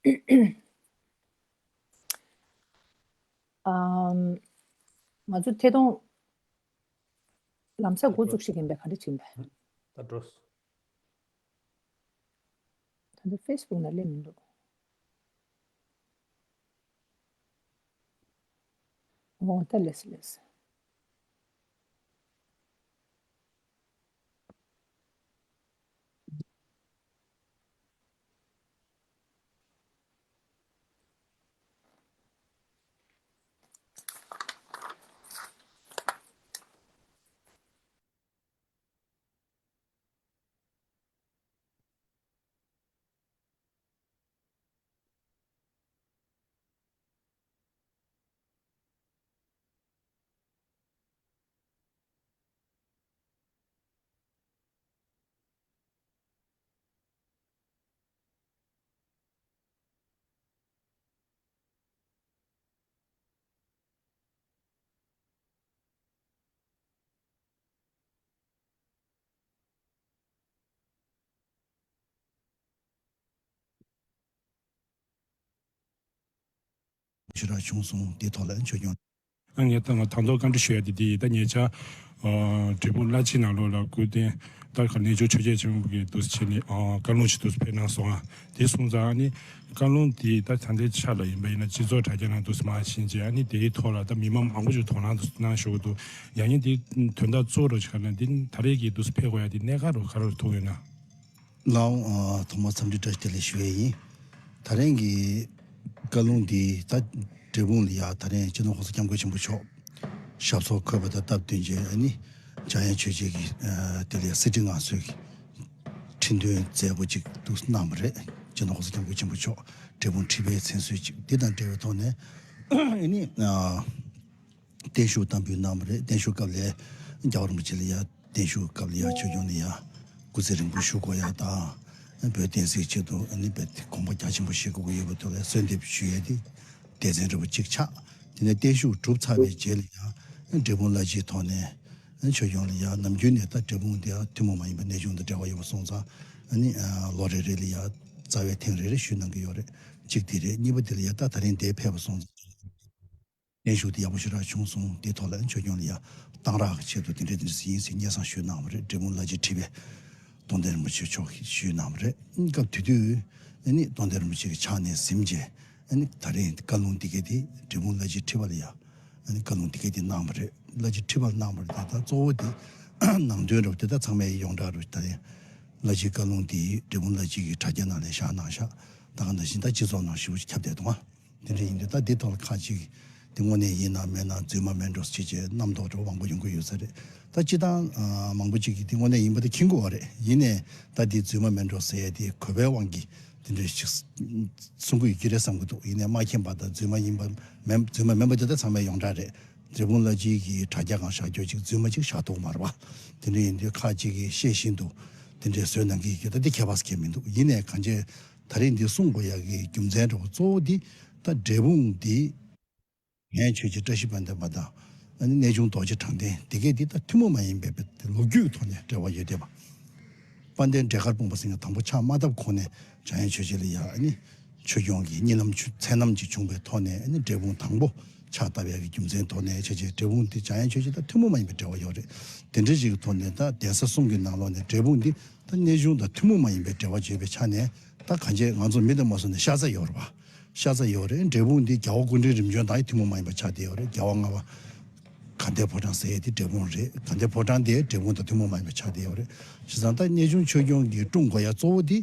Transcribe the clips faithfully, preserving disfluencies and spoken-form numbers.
ཨམ། ང་ཚོ་ཐད་གཏོང་ལམ་སང་འགོ་བཙུགས་ཤིག་ཡིན་པས་ག་འདྲ་བྱེད་ཀྱི་ཡིན་པས། ད་འགྲོ། ད་ལྟ་ཕེ་སི་བུག་ནང་སླེབས་མི་འདུག་འོ་ད་ལེས་ལེས། ཞེ་དྲག་བྱུང་སོང་། དེ་ཐོག་ལ་ཆོས་སྐྱོང་། ཨ་ངས་ད་ང་དང་ཐོག་བཀའ་འདྲི་ཞུ་ཡ་དེ་དེ་ཡིན། ད་ཉེ་ཆར་ཨ་འབྲས་སྤུངས་བླ་སྤྱི་ནང་ལོགས་ལ་སྐུ་རྟེན་ད་ག་རྣལ་འབྱོར་ཆོས་རྒྱལ་ཆེན་པོ་གི་འདུག་སེ་བྱས་ནས་ཨ་བཀའ་ལུང་ཞིག་འདུག་སེ་ཕེབས་གནང་སོང་ཨ། དེ་སོང་ཙང་ཨ་ནི་བཀའ་ལུང་དེ་ད་ད་ལྟའི་ཆ་ལ་ཡིན་པ་ཡིན་ན་སྤྱི་ཚོགས་དྲ་རྒྱ་ནང་འདུག་སེ་མར་ཕྱིན་རྗེས་ཨ་ནི་དེའི་ཐོག་ལ་ད་མི་མང་མང་པོ་ཞིག་དོ་སྣང་འདུག་སེ་གནང་ཞུ་གི་འདུག་ཡང་ཡིན་དེ་དོན་དག་གཙོ་བོ་རུ་ཆགས་ན་དེ་ད་རེས་ཀྱི་འདུག་སེ་ཕེབས་དགོས་ཡ་དེ་གནད་འགག་རུ་ག་རེ་རུ་ཐུག་ཡོད་ན། ལགས་འོང་། ཨ་ཐོག་མར་འཚམས་འདྲི་བཀྲ་ཤིས་བདེ་ལེགས་ཞུ་ཡས་ཡིན། ད་རིང་གི་བཀའ་ལུང་འདི་ད་འབྲས་སྤུངས་ལ་ཡ་ད་རིང་སྤྱི་ནོར་༸གོང་ས་༸སྐྱབས་མགོན་ཆེན་པོ་མཆོག་ཞབས་སོར་འཁོད་པ་དང་སྟབས་བསྟུན་བྱས་ཨ་ནི་འཇམ་དབྱངས་ཆོས་རྒྱལ་གྱི་ཨ་དེ་ལ་ཡ་གསེར་ཁྲི་མངའ་གསོལ་གྱི་ཁྲི་འདོན་མཛད་སྒོ་ཅིག་འདུག་གནང་བ་རེད། སྤྱི་ནོར་༸གོང་ས་༸སྐྱབས་མགོན་ཆེན་པོ་མཆོག་འབྲས་སྤུངས་ཁྲི་པའི་མཚན་གསོལ་ཅིག་འདི་དང་འབྲེལ་བའི་ཐོག་ནས་ཨ་ནི་ཨ། བརྟན་བཞུགས་བསྟར་འབུལ་གནང་བ་རེད། བརྟན་བཞུགས་སྐབས་ལ་རྒྱལ་བ་རིན་པོ་ཆེ་ལ་ཡ་བརྟན་བཞུགས་སྐབས་ལ་ཡ་ཆོས་སྐྱོང་ལ་ཡ་སྐུ་ཚེ་རིང་པོ་བཞུགས་དགོས་ཡ་དང་། བོད་བསྟན་སྲིད་ཆེད་དུ་ཨ་ནི་དཔེ་དེ་དགོངས་པ་རྒྱ་ཆེན་པོ་བཞེས་དགོས་ཀྱི་ཡོད་པ་དེ་ལ་གསོལ་འདེབས་ཞུ་ཡ་དེ་སྡེ་ཚན་འདྲ་པོ་གཅིག་ཆགས། དེ་ནས་བརྟན་བཞུགས་གྲུབ་ཚར་བའི་རྗེས་ལ་ཡ་འབྲས་སྤུངས་བླ་སྤྱིའི་ཐོག་ནས་ཆོས་སྐྱོང་ལ་ཡ་ནམ་རྒྱུན་ནས་ད་འབྲས་སྤུངས་དེ་ཡ་ཐུན་མོང་མ་ཡིན་པའི་གནས་ཆུང་དང་འབྲེལ་བ་ཡོད་པ་སོང་ཙང་ཨ་ནི་ལོ་རེ་རེ་ལ་ཡ་རྩ་བའི་ཐེངས་རེ་རེ་ཞུས་གནང་གི་ཡོད་རེད། གཅིག་དེ་རེད། གཉིས་པ་དེ་ལ་ཡ་ད་ད་རིང་འདིར་ཕེབས་པ་སོང་ཙང་། བརྟན་བཞུགས་དེ་ཡག་པོ་ཞེ་དྲག་བྱུང་སོང་། དེའི་ཐོག་ལ་ཆོས་སྐྱོང་ལ་ཡ་གཏང་རག་གི་ཆེད་དུ་དེ་འདྲའི་དེ་འདྲ་ཞིག་ཡིན་ཟེར་སྙན་སེང་ཞུས་གནང་བ་རེད། འབྲས་སྤུངས་བླ་སྤྱི་ཁྲི་པས་རྟོགས་ལྡན་རིན་པོ་ཆེ་མཆོག་གིས་ཞུས་གནང་བ་རེད། སྐབས་དེ་དུས་ཨ་ནི་རྟོགས་ལྡན་རིན་པོ་ཆེ་གི་ཕྱག་ནས་གཟིམས་རྗེས་ཨ་ནི་ད་རེས་བཀའ་ལུང་འདི་གའི་དེ་འབྲས་སྤུངས་བླ་སྤྱི་ཁྲི་པ་ལ་ཡ་ཨ་ནི་བཀའ་ལུང་འདི་གའི་དེ་གནང་བ་རེད། བླ་སྤྱི་ཁྲི་པ་ལ་གནང་བ་རེད། ད་ད་གཙོ་བོ་དེ་ནང་དོན་རབ་དེ་ད་ཚང་མས་ཡོངས་གྲགས་རུ་ད་རེས་བླ་སྤྱི་བཀའ་ལུང་འདི་འབྲས་སྤུངས་བླ་སྤྱི་གི་དྲ་རྒྱ་ནང་ལ་བཞག་གནང་ཤག་ད་ག་ནང་བཞིན་ད་སྤྱི་ཚོགས་ནང་ཞེ་པོ་ཅིག་ཁྱབ་བསྡད་འདུག་ཨ། དེ་འདྲ་ཡིན་དུས་ད་འདི་ཐོག་ལ་ཁག་ཅིག་འདི་དངོས་གནས་ཡིན་ནམ་མིན་ནམ་རྫུན་མ་མིན་འགྲོ་ཟེར་བྱས་རྣམ་རྟོག་འདྲ་བོ་མང་པོ་ཡོང་གི་ཡོད་ས་རེད། ད་སྤྱི་བཏང་ཨ་མང་པོ་ཅིག་གིས་འདི་དངོས་གནས་ཡིན་པ་དེ་མཁྱེན་གྱི་ཡོད་རེད། ཡིན་ནའི་ད་འདི་རྫུན་མ་མིན་འགྲོ་ཟེར་ཡས་དེ་གོ་བའི་དབང་གིས་དེ་འདྲ་ཞིག་གསུང་གི་ཡོད་ཀྱི་རེད་བསམ་གྱི་འདུག་ཡིན་ནའི་མ་མཁྱེན་པ་དང་རྫུན་མ་ཡིན་པ་མིན་རྫུན་མ་མིན་པ་དེ་ད་ཚང་མས་ཡོངས་གྲགས་རེད། འབྲས་སྤུངས་བླ་སྤྱི་གི་དྲ་རྒྱ་སྒང་བཞག་རྒྱུ་ཅིག་རྫུན་མ་ཅིག་བཞག་ཐུབ་མ་རེད་པ། དེ་འདྲ་ཡིན་དུས་ཁག་ཅིག་གིས་ཤེས་བཞིན་དུ་དེ་འདྲའི་བཟོས་གནང་གི་ཡོད་ཀྱི་ད་འདི་ཁྱད་པར་གང་ཡང་མི་འདུག་ཡིན་ནའི་གང་ཅི། ད་རེས་འདི་གསུང་དགོས་ཡག་གི་རྒྱུ་མཚན་འདྲ་བོ་གཙོ་བོ་འདི་ད་འབྲས་སྤུངས་འདི་ངའི་ཆོས་རྗེ་བཀྲ་ཤིས་དཔལ་ལྡན་པ་དང་ཨ་ནི་གནས་ཆུང་རྡོ་རྗེ་དྲང་བདེན་འདི་གས་འདི་ད་ཐུན་མོང་མ་ཡིན་པའི་ལོ་རྒྱུས་ཐོག་ནས་འབྲེལ་བ་ཡོད་བསྡད་པ། དཔལ་ལྡན་འབྲས་དཀར་སྤུངས་པ་ཟེར་མཁན་དང་པོ་ཕྱག་མ་བཏབ་གོང་ནས་འཇམ་དབྱངས་ཆོས་རྗེ་ལ་ཡ་ཨ་ནི་ཆོས་སྐྱོང་གི་གཉིད་ལམ་མཚན་རྣམ་ཅིག་བྱུང་བའི་ཐོག་ནས་ཨ་ནི་འབྲས་སྤུངས་དང་པོ་ཕྱག་བཏབ་ཡག་གི་རྒྱུ་མཚན་ཐོག་ནས་ཆོས་རྗེ་འབྲས་སྤུངས་འདི་འཇམ་དབྱངས་ཆོས་རྗེ་དང་ཐུན་མོང་མ་ཡིན་པའི་འབྲེལ་བ་ཡོད་རེད། དེ་འདྲ་ཞིག་གི་ཐོག་ནས་ད་གདན་ས་གསུམ་གྱི་ནང་ལོགས་ནས་འབྲས་སྤུངས་འདི། ད་གནས་ཆུང་དང་ཐུན་མོང་མ་ཡིན་པའི་འབྲེལ་བ་བརྗོད་པའི་ཆ་ནས་ད་གང་ཅི་ང་ཚོ་མི་དང་མ་སོང་ནས་ཤ་ཚ་ཡོད་རེད་པ། ཤ་ཚ་ཡོད་རེད། འབྲས་སྤུངས་འདི་རྒྱལ་བ་སྐུ་ཕྲེང་རིམ་བྱོན་དང་ཐུན་མོང་མ་ཡིན་པ་ཆགས་བསྡད་ཡོད་རེད། རྒྱལ་བ་ལྔ་པ་དགའ་ལྡན་ཕོ་བྲང་ཟེར་ཡས་དེ་འབྲས་སྤུངས་རེད། དགའ་ལྡན་ཕོ་བྲང་དེ་འབྲས་སྤུངས་དང་ཐུན་མོང་མ་ཡིན་པ་ཆགས་བསྡད་ཡོད་རེད། བྱས་ཙང་ད་གནས་ཆུང་ཆོས་སྐྱོང་གི་སྲུང་དགོས་ཡ་གཙོ་བོ་དེ་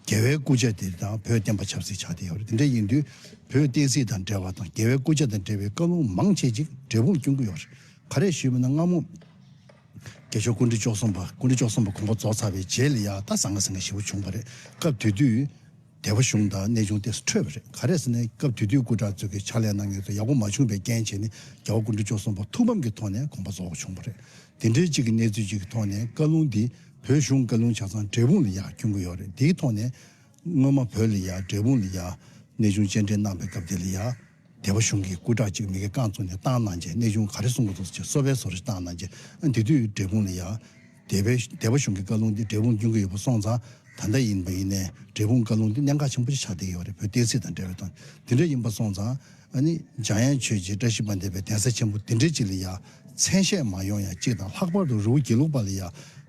རྒྱལ་བའི་སྐུ་ཕྱྭ་དེ་དང་བོད་བསྟན་པ་ཆབ་སྲིད་ཆགས་བསྡད་ཡོད་རེད། དེ་འདྲ་ཡིན་དུས་བོད་བསྟན་སྲིད་དང་འབྲེལ་བ་དང་རྒྱལ་བའི་སྐུ་ཕྱྭ་དང་འབྲེལ་བའི་བཀའ་ལུང་མང་ཆེ་ཅིག་འབྲས་སྤུངས་སྐྱོང་གི་ཡོད་རེད། ག་རེ་ཞུས་པ་ན་སྔ་མོ། རྒྱལ་མཆོག་སྐུ་ཕྲེང་བཅུ་གསུམ་པ་སྐུ་ཕྲེང་བཅུ་གསུམ་པ་དགོངས་པ་རྫོགས་ཚར་བའི་རྗེས་ལ་ཡ་ད་ཟང་ངེ་ཟིང་ངེ་ཞེ་པོ་བྱུང་བ་རེད། སྐབས་དེ་དུས་སྡེ་པ་གཞུང་དང་གནས་ཆུང་ཏོག་ཙམ་འཕྲོས་པ་རེད། ག་རེ་ཟེར་ན་སྐབས་དེ་དུས་སྐུ་དྲག་ཚོས་ཀྱི་ཕྱག་ལས་གནང་མཁན་ཚོ་ཡག་པོ་མ་བྱུང་བའི་རྐྱེན་བྱས་ནས་རྒྱལ་བ་སྐུ་ཕྲེང་བཅུ་གསུམ་པ་ཐུགས་ཕམ་གྱི་ཐོག་ནས་དགོངས་པ་རྫོགས་པ་བྱུང་བ་རེད། དེ་འདྲའི་གཅིག་གི་གནས་ཚུལ་གཅིག་གི་ཐོག་ནས་བཀའ་ལུང་འདི་བོད་གཞུང་བཀའ་ལུང་ཆ་ཚང་འབྲས་སྤུངས་ལ་ཡ་སྐྱོང་གི་ཡོད་རེད། དེའི་ཐོག་ནས་སྔོན་མ་བོད་ལ་ཡ་འབྲས་སྤུངས་ལ་ཡ་གནས་ཆུང་སྤྱན་འདྲེན་གནང་བའི་སྐབས་དེ་ལ་ཡ། སྡེ་པ་གཞུང་གི་སྐུ་དྲག་ཅིག་མི་གི་རྐང་བཙུགས་ནས་བཏང་གནང་རྗེས་གནས་ཆུང་ག་རེ་གསུང་གི་འདུག་ཟེར་གསོལ་བའི་བཟོ་འདྲ་ཞིག་བཏང་གནང་རྗེས་ཨ་དེ་དུས་འབྲས་སྤུངས་ལ་ཡ། སྡེ་པའི་སྡེ་པ་གཞུང་གི་བཀའ་ལུང་འདི་འབྲས་སྤུངས་སྐྱོང་གི་ཡོད་པ་སོང་ཙང་ ད་ལྟ་ཡིན་པ་ཡིན་ནའི་འབྲས་སྤུངས་བཀའ་ལུང་འདི་གནད་འགག་ཆེན་པོ་ཞིག་ཆགས་བསྡད་ཡོད་རེད། བོད་བསྟན་སྲིད་དང་འབྲེལ་བའི་ཐོག་དེ་འདྲ་ཡིན་པ་སོང་ཙང་ཨ་ནི་འཇམ་དབྱངས་ཆོས་རྗེ་བཀྲ་ཤིས་དཔལ་ལྡན་པའི་གདན་ས་ཆེན་པོ་འདི་འདྲའི་ཅིག་ལ་ཡ་མཚན་ཤས་མ་ཡོང་ཡ་གཅིག་དང་། ལྷག་པར་དུ་རི་བོ་དགེ་ལུགས་པ་ལ་ཡ་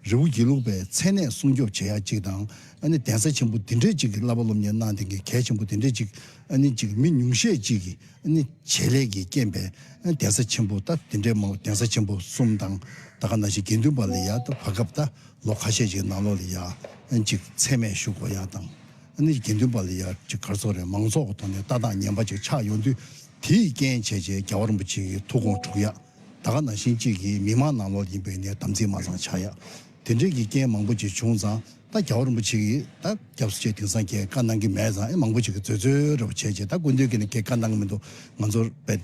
རི་བོ་དགེ་ལུགས་པའི་མཚན་གནས་སྲུང་སྐྱོབ་བྱེད་ཡ་གཅིག་དང་། ཨ་ནི་གདན་ས་ཆེན་པོ་འདི་འདྲའི་ཅིག་གི་བསླབ་པ་སློབ་གཉེར་གནང་བསྡད་མཁན་གལ་ཆེན་པོ་འདི་འདྲའི་ཅིག་ཨ་ནི་ཅིག་མི་ཉུང་ཤས་ཅིག་གིས་ཨ་ནི་བྱེད་ལས་ཀྱི་རྐྱེན་པས་ཨ་ནི་གདན་ས་ཆེན་པོ་ད་འདི་འདྲའི་མང་། གདན་ས་ཆེན་པོ་གསུམ་དང་ད་ག་ནང་བཞིན་དགེ་འདུན་པ་ལ་ཡ་ད་བར་སྐབས་ད་ལོ་ཁ་ཤས་ཅིག་ནང་ལོགས་ལ་ཡ་ཨ་ནི་ཅིག་མཚན་སྨད་ཞུ་དགོས་ཡ་དང་། ཨ་ནི་དགེ་འདུན་པ་ལ་ཡ་ཅིག་ག་རེ་ཟེར་དགོས་རེད། མང་ཚོགས་ཀྱི་ཐོག་ནས་ལྟ་སྟངས་ངན་པ་ཅིག་ཆགས་ཡོང་དུས་དེའི་རྐྱེན་བྱས་བྱས་རྒྱལ་བ་རིན་པོ་ཆེ་གི་ཐུགས་དགོངས་འགྲུབ་ཡ། ད་ག་ནང་བཞིན་གཅིག་གིས་མི་མང་ནང་ལོགས་ཡིན་པའི་ནས་དམ་ཚིག་མ་གཙང་ཆགས་ཡ། དེ་འདྲའི་གི་རྐྱེན་མང་པོ་ཅིག་བྱུང་ཙང་ད་རྒྱལ་བ་རིན་པོ་ཆེ་གིས་ད་སྐྱབས་སུ་མཆི་དེང་སང་ཁྱེད་བཀའ་གནང་གི་མེད་ཙང་ཨེ་མང་པོ་ཅིག་གིས་འཛོལ་འཛོལ་འདྲ་པོ་བྱས་བྱས་ད་སྐུ་མདུན་གྱིས་ནི་ཁྱེད་བཀའ་གནང་གི་མི་འདུག་ང་ཚོར་བས་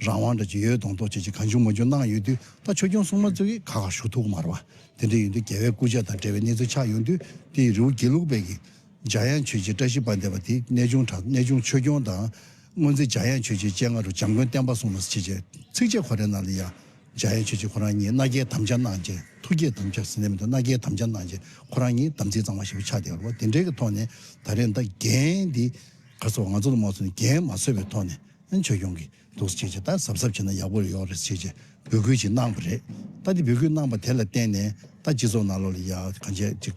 རང་དབང་འདྲ་ཅིག་ཡོད་མདོག་མདོག་བྱས་བྱས་གང་བྱུང་མང་བྱུང་གནང་ཡོད་དུས་ད་ཆོས་སྐྱོང་སྲུང་མ་ཚོ་གིས་ག་ག་ཞུ་ཐུབ་ཀྱི་མ་རེད་བ། དེ་འདྲ་ཡིན་དུས་རྒྱལ་བའི་སྐུ་ཕྱྭ་དང་འབྲེལ་བའི་གནས་ཚུལ་ཆགས་ཡོང་དུས་དེ་རི་བོ་དགེ་ལུགས་པའི་གི་འཇམ་དབྱངས་ཆོས་རྗེ་བཀྲ་ཤིས་དཔལ་ལྡན་པ་དེ་གནས་ཆུང་གྲྭ། གནས་ཆུང་ཆོས་སྐྱོང་དང་། སྔོན་རྩིས་འཇམ་དབྱངས་ཆོས་རྗེ་སྤྱན་སྔ་རུ་འཇམ་མགོན་བསྟན་པ་སྲུང་ལ་ཟེར་བྱས་ཚིགས་བཅད་ཁོ་རའི་ནང་ལ་ཡ། འཇམ་དབྱངས་ཆོས་རྗེ་ཁོ་རང་ཉིད་མནའ་སྐྱེལ་དམ་བཅའ་གནང་བྱས། ཐུགས་བསྐྱེད་དམ་བཅའ་ཟེར་ནས་མི་འདུག་མནའ་སྐྱེལ་དམ་བཅའ་གནང་བྱས་ཁོ་རང་ཉིད་དམ་ཚིག་གཙང་མ་ཞེ་པོ་ཆགས་བསྡད་ཡོད་རེད་བ། དེ་འདྲའི་གི་ཐོག་ནས་ད་རེས་ད་འགན་འདི་ག་ཚོད་ང་ཚོ་ལ་མ་སོང་ནས་འགན་མ་ཚོད་པའི་ཐོག་ནས་ཨ་ནི་ཆོས་སྐྱོང་གིས་འདུག་སེ་བྱས་བྱས་ད་གཟབ་གཟབ་བྱས་ན་ཡག་པོ་ཡོད་རེད་ཟེར་བྱས་འབོད་སྐུལ་ཅིག་གནང་བ་རེད། ད་འདི་འབོད་སྐུལ་གནང་བ་དེ་ལ་བརྟེན་ནས་ད་སྤྱི་ཚོགས་ནང་ལོགས་ལ་ཡ་གང་བྱས་ཅིག་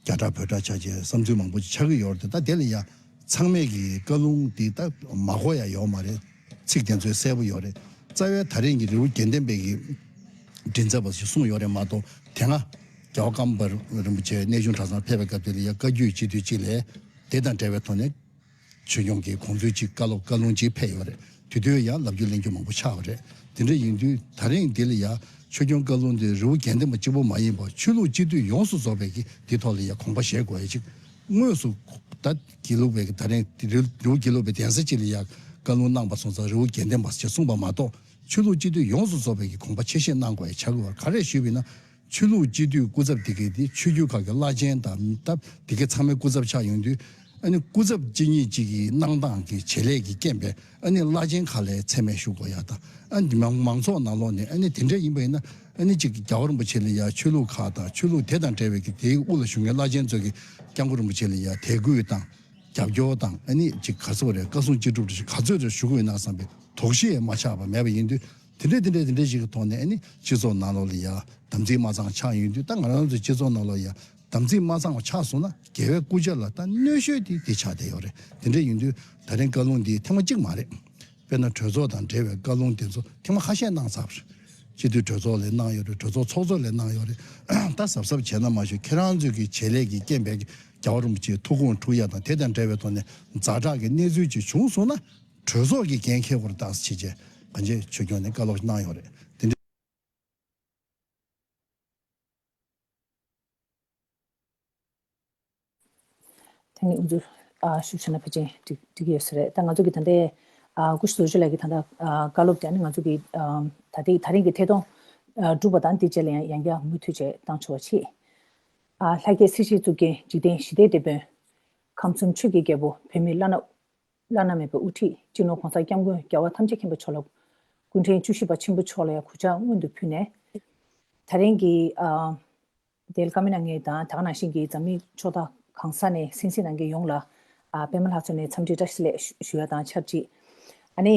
རྒྱ་གྲགས་བོད་གྲགས་ཆགས་བྱས་བསམ་ཚུལ་མང་པོ་ཅིག་ཆགས་ཀྱི་ཡོད་རེད། ད་དེ་ལ་ཡ་ཚང་མས་ཀྱི་བཀའ་ལུང་འདི་ད་མ་གོ་ཡ་ཡོད་མ་རེད། ཚིག་དེ་ཚོ་གསལ་པོ་ཡོད་རེད། རྩ་བའི་ད་རིང་གི་རི་བོ་དགེ་ལྡན་པའི་གི་མགྲིན་ཚབ་པ་ཞིག་གསུངས་ཡོད་རེད་མ་གཏོགས་དེ་སྔ་རྒྱལ་བ་ཀརྨ་པ་རིན་པོ་ཆེ་གནས་ཆུང་གྲྭ་ཚང་ཕེབས་པའི་སྐབས་དེ་ལ་ཡ་བཀའ་བརྒྱུད་སྤྱི་འཐུས་གཅིག་ལས་དེ་དང་འབྲེལ་བའི་ཐོག་ནས་ཆོས་སྐྱོང་གི་དགོངས་ཚུལ་གཅིག་བཀའ་སློབ་བཀའ་ལུང་གཅིག་ཕེབས་ཡོད་རེད། དེ་དུས་ཡང་ལབ་རྒྱུ་གླེང་རྒྱུ་མང་པོ་ཆགས་པ་རེད། དེ་འདྲ་ཡིན་དུས་ད་རིང་འདི་ལ་ཡ་ཆོས་སྐྱོང་བཀའ་ལུང་འདི་རི་བོ་དགེ་ལྡན་པ་གཅིག་པུ་མ་ཡིན་པར་ཆོས་ལུགས་སྤྱི་འཐུས་ཡོངས་སུ་རྫོགས་པའི་གི་འདི་ཐོག་ལ་ཡ་དགོངས་པ་བཞེས་དགོས་ཡ་ཅིག་དངོས་སུ་ད་དགེ་ལུགས་པའི་གི་ད་རིང་རི་རི་བོ་དགེ་ལུགས་པའི་གདན་ས་གཅིག་ལ་ཡ་བཀའ་ལུང་གནང་བ་སོང་ཙང་རི་བོ་དགེ་ལྡན་པ་ཞེས་གསུངས་པ་མ་གཏོགས་ཆོས་ལུགས་སྤྱི་འཐུས་ཡོངས་སུ་རྫོགས་པའི་གི་དགོངས་པ་ཆེ་བཞེས་གནང་དགོས་ཡ་ཆགས་ཀྱི་ཡོད་རེད། ག་རེ་ཞུས་པ་ཡིན་ན། ཆོས་ལུགས་སྤྱི་འཐུས་སྐུ་ཚབ་དེ་གའི་དེ་ཆོས་བརྒྱུད་ཁག་གི་བླ་ཆེན་དང་སྟབས་དེ་གའི་ཚང་མའི་སྐུ་ཚབ་ཆགས་ཡོང་དུས་ཨ་ནི་སྐུ་ཚབ་གཅིག་གཉིས་གཅིག་གི་གནང་སྟངས་ཀྱི་བྱེད་ལས་ཀྱི་རྐྱེན་པས་ཨ་ནི་བླ་ཆེན་ཁག་ལ་མཚན་སྨད་ཞུ་དགོས་ཡ་དང་ཨ་ནི་མང་མང་ཚོགས་ནང་ལོགས་ནས་ཨ་ནི་དེ་འདྲ་ཡིན་པ་ཡིན་ན་ཨ་ནི་གཅིག་གི་རྒྱལ་བ་རིན་པོ་ཆེ་ལ་ཡ་ཆོས་ལུགས་ཁག་དང་ཆོས་ལུགས་དེ་དང་འབྲེལ་བའི་གི་དེའི་དབུ་ལ་བཞུགས་མཁན་བླ་ཆེན་ཚོ་གི་སྐྱབས་མགོན་རིན་པོ་ཆེ་ལ་ཡ་དད་གུས་དང་རྒྱབ་སྐྱོར་དང་ཨ་ནི་གཅིག་ག་ཚོད་རེད་བཀའ་གསུང་ཅི་སྒྲུབ་རེད་ག་ཚོད་རེད་ཞུ་དགོས་ཡིན་ན་བསམ་པའི་དོགས་གཞི་ཡང་མ་ཆགས་པ་མེད་པ་ཡིན་དུས། དེ་འདྲ་དེ་འདྲ་དེ་འདྲ་ཞིག་གི་ཐོག་ནས་ཨ་ནི་སྤྱི་ཚོགས་ནང་ལོགས་ལ་ཡ་དམ་ཚིག་མ་གཙང་ཆགས་ཡོང་དུས་ད་ང་རང་ཚོའི་སྤྱི་ཚོགས་ནང་ལོགས་ཡ་དམ་ཚིག་མ་གཙང་བ་ཆགས་སོང་ན་རྒྱལ་བའི་སྐུ་ཕྱྭ་ལ་ད་གནོད་ཤོས་དེ་དེ་ཆགས་བསྡད་ཡོད་རེད། དེ་འདྲ་ཡིན་དུས་ད་རིང་བཀའ་ལུང་འདི་ཐེངས་མ་གཅིག་མ་རེད། དཔེར་ན་གྲོས་ཚོགས་དང་འབྲེལ་བའི་བཀའ་ལུང་དེ་ཚོ་ཐེངས་མ་ཁ་ཤས་གནང་ཚར་བ་རེད། སྤྱི་འཐུས་གྲོས་ཚོགས་ལ་གནང་ཡོད་རེད། གྲོས་ཚོགས་ཚོགས་གཙོ་ལ་གནང་ཡོད་རེད། ད་གཟབ་གཟབ་བྱས་ན་མ་གཞི་ཁྱེད་རང་ཚོའི་གི་བྱེད་ལས་ཀྱི་རྐྱེན་པས་རྒྱལ་བ་རིན་པོ་ཆེའི་ཐུགས་དགོངས་འཁྲུག་ཡ་དང་དེ་དང་འབྲེལ་བའི་ཐོག་ནས་ཛ་དྲག་གི་གནས་ཚུལ་ཅིག་བྱུང་སོང་ན། གྲོས་ཚོགས་ཀྱི་འགན་འཁྱེར་དགོས་རེད་ད་ཟེར་བྱས་རྗེས་གང་ཅི་ཆོས་སྐྱོང་ནས་བཀའ་སློབ་གནང་ཡོད་རེད། དེ་འདྲ། དེ་ནི་ཨུ་ཚུགས་ཨ་ཞུ་བྱས་ན་ཕལ་ཆེར་འགྲིག་འགྲིག་གི་ཡོད་ས་རེད། ད་ང་ཚོ་གི་ད་ལྟའི་ཨ་སྐུ་ཞབས་རྡོ་རྗེ་ལགས་ཀྱི་ད་ལྟ་ཨ་བཀའ་སློབ་དེ་ནི་ང་ཚོ་གི་ཨ་ད་ལྟའི་ད་རིང་གི་ཐད་གཏོང་ཨ་གྲུབ་པ་དང་དེ་རྗེས་ལ་ཡང་ཡང་བསྐྱར་མུ་མཐུད་བྱས་བཏང་ཆོག་པ་བྱེད། ཨ་ལྷ་སྐལ་སྲིད་ཞིའི་གཙུག་རྒྱན་འཇིག་རྟེན་ཞི་བདེའི་དེད་དཔོན། ཁམས་གསུམ་ཆོས་ཀྱི་རྒྱལ་པོ་བོད་མིའི་བླ་ན། བླ་ན་མེད་པའི་དབུ་ཁྲིད་སྤྱི་ནོར་༸གོང་ས་༸སྐྱབས་མགོན་རྒྱལ་བ་ཐམས་ཅད་མཁྱེན་པ་མཆོག་ལ་སྐུ་ཕྲེང་བཅུ་བཞི་པ་ཆེན་པོ་མཆོག་ལ་ཡང་གུས་ཕྱག་སྔོན་དུ་ཕུལ་ནས། ད་རིང་གི་ཨ་དེ་བཀའ་མོལ་གནང་མཁན་དང་ད་ག་ནང་བཞིན་གྱི་འཛམ་གླིང་ཕྱོགས་མཐའ་གང་ས་ནས་གསན་གཟིགས་གནང་མཁན་ཡོངས་ལ་ཨ་པད་མ་ལྷ་མཚོ་ནས་འཚམས་འདྲི་བཀྲ་ཤིས་བདེ་ལེགས་ཞུ་ཞུ་ཡ་དང་ཆབས་ཅིག་ཨ་ནི་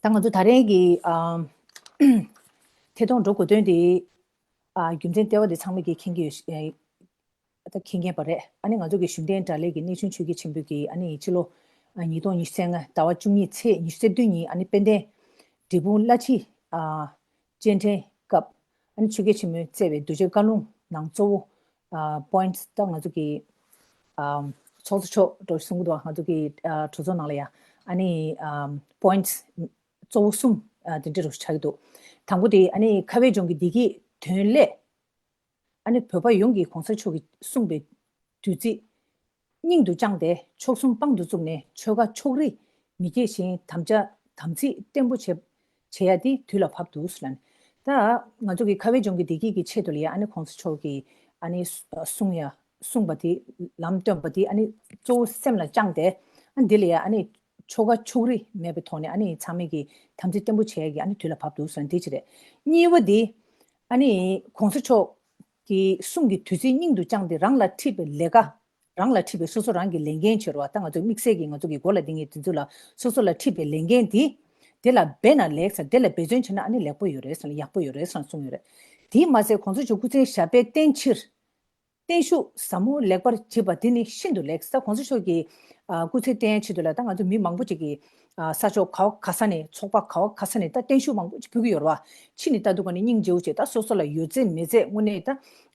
ད་ང་ཚོ་ད་རིང་གི་ཨ་ཐད་གཏོང་འགྲོ་དགོས་དོན་དེ་ཨ་རྒྱུ་མཚན་ལྟེ་བ་དེ་ཚང་མས་ཀྱིས་མཁྱེན་གྱི་ཡོད་ཤ། ད་མཁྱེན་མཁན་པ་རེད། ཨ་ནི་ང་ཚོ་གི་གཞུང་བསྟེན་དགྲ་ལྷའི་གི་གནས་ཆུང་ཆོས་རྒྱལ་ཆེན་པོའི་གི་ཨ་ནི་ཕྱི་ལོ་ཨ་ཉིས་སྟོང་ཉི་ཤུ་རྩ་ལྔ་ཟླ་བ་བཅུ་གཉིས་ཚེས་ཉི་ཤུ་རྩ་བདུན་ཉིན་ཨ་ནི་དཔལ་ལྡན་འབྲས་སྤུངས་བླ་ཁྲི་ཨ་སྤྱན་འདྲེན་སྐབས་ཨ་ནི་ཆོས་རྒྱལ་ཆེན་མོས་བསྩལ་བའི་གདུལ་བྱའི་བཀའ་ལུང་ནང་གཙོ་བོ་ཨ་points ད་ང་ཚོ་གི་ཨ་ཚོགས་གཙོ་མཆོག་འགྲོ་གསུང་གི་འདུག་ང་ཚོ་གི་ཨ་གྲོས་ཚོགས་ནང་ལ་ཡ་ཨ་ནི་ཨ་points གཙོ་བོ་གསུམ་ཨ་དེ་འདྲ་རུ་ཆགས་ཀྱི་འདུག་དང་པོ་དེ་ཨ་ནི་ཁ་བའི་ལྗོངས་ཀྱི་བདེ་སྐྱིད་དོན་སླད། ཨ་ནི་བོད་པ་ཡོངས་ཀྱིས་གོང་ས་མཆོག་གིས་གསུངས་པའི་བདུད་རྩི་སྙིང་དུ་བཅངས་ཏེ་མཆོག་གསུམ་དཔང་དུ་བཙུགས་ནས་ཆོལ་ཁ་ཕྱོགས་རིས་མི་སྐྱེ་ཞིང་དམ་བཅའ་དམ་ཚིག་བརྟན་པོ་བྱེད་བྱེད་ཡ་དེ་དུས་ལ་བབ་འདུག་ཟེར་ལབ་ནས། ད་ང་ཚོ་གི་ཁ་བའི་ལྗོངས་ཀྱི་བདེ་སྐྱིད་ཀྱི་ཆེད་དུ་ལ་ཡ་ཨ་ནི་གོང་ས་མཆོག་གིས་ཨ་ནི་གསུང་ཡ་གསུངས་པ་དེ་ལམ་སྟོན་པ་དེ་ཨ་ནི་གཙོ་བོ་སེམས་ལ་བཅངས་ཏེ་ཨ་འདི་ལ་ཡ་ཨ་ནི་ཆོལ་ཁ་ཕྱོགས་རིས་མེད་པའི་ཐོག་ནས་ཨ་ནི་ཚང་མས་ཀྱི་དམ་ཚིག་བརྟན་པོ་བྱེད་ཡ་གི་ཨ་ནི་དུས་ལ་བབ་འདུག་ཟེར་ནས་དེ་གཅིག་རེད། གཉིས་པ་དེ་ཨ་ནི་གོང་ས་མཆོག་ གི་གསུང་གི་དུས་ཚོད་སྙིང་དུ་བཅངས་ཏེ་རང་ལ་འཁྲི་བའི་ལས་ཀ། རང་ལ་འཁྲི་བའི་སོ་སོ་རང་གི་ལས་འགན་བྱེད་རོགས། ད་ང་ཚོ་དམིགས་བསལ་གྱི་ང་ཚོ་གི་མགོ་ལ་ལྡིང་མཁན་དེ་ཚོ་ལ་སོ་སོ་ལ་འཁྲི་བའི་ལས་འགན་དེ་དེ་ལ་འབད་ན་ལེགས་ཟེར། དེ་ལ་འབད་བརྩོན་བྱས་ན་ཨ་ནི་ལེགས་པོ་ཡོད་རེད་ཟེར་ན་ཡག་པོ་ཡོད་རེད་ཟེར་ན་གསུངས་ཡོད་རེད། དེས་མ་ཚད་གོང་ས་མཆོག་སྐུ་ཚེ་ཞབས་པད་བརྟན་ཕྱིར་བརྟན་བཞུགས་ཟབ་མོ་ལེགས་པར་བགྱིས་པ་དེ་ནི་ཤིན་ཏུ་ལེགས། ད་གོང་ས་མཆོག་གི་ཨ་སྐུ་ཚེ་བརྟན་ཡ་ཆེད་དུ་ལ་ད་ང་ཚོ་མི་མང་པོ་ཅིག་གིས་ཨ་ས་ཕྱོགས་ག་བ་ག་ས་ནས་ཚོགས་པ་ག་བ་ག་ས་ནས་ད་བརྟན་བཞུགས་མང་པོ་ཅིག་ཕུལ་གྱི་ཡོད་རེད་བ། ཕྱི་ནས་ལྟ་དུས་ཀ་ནས་སྙིང་རྗེ་བོ་བྱས། ད་སོ་སོ་ལ་ཡོད་ཚད་མེད་ཚད་དངོས་གནས་ད་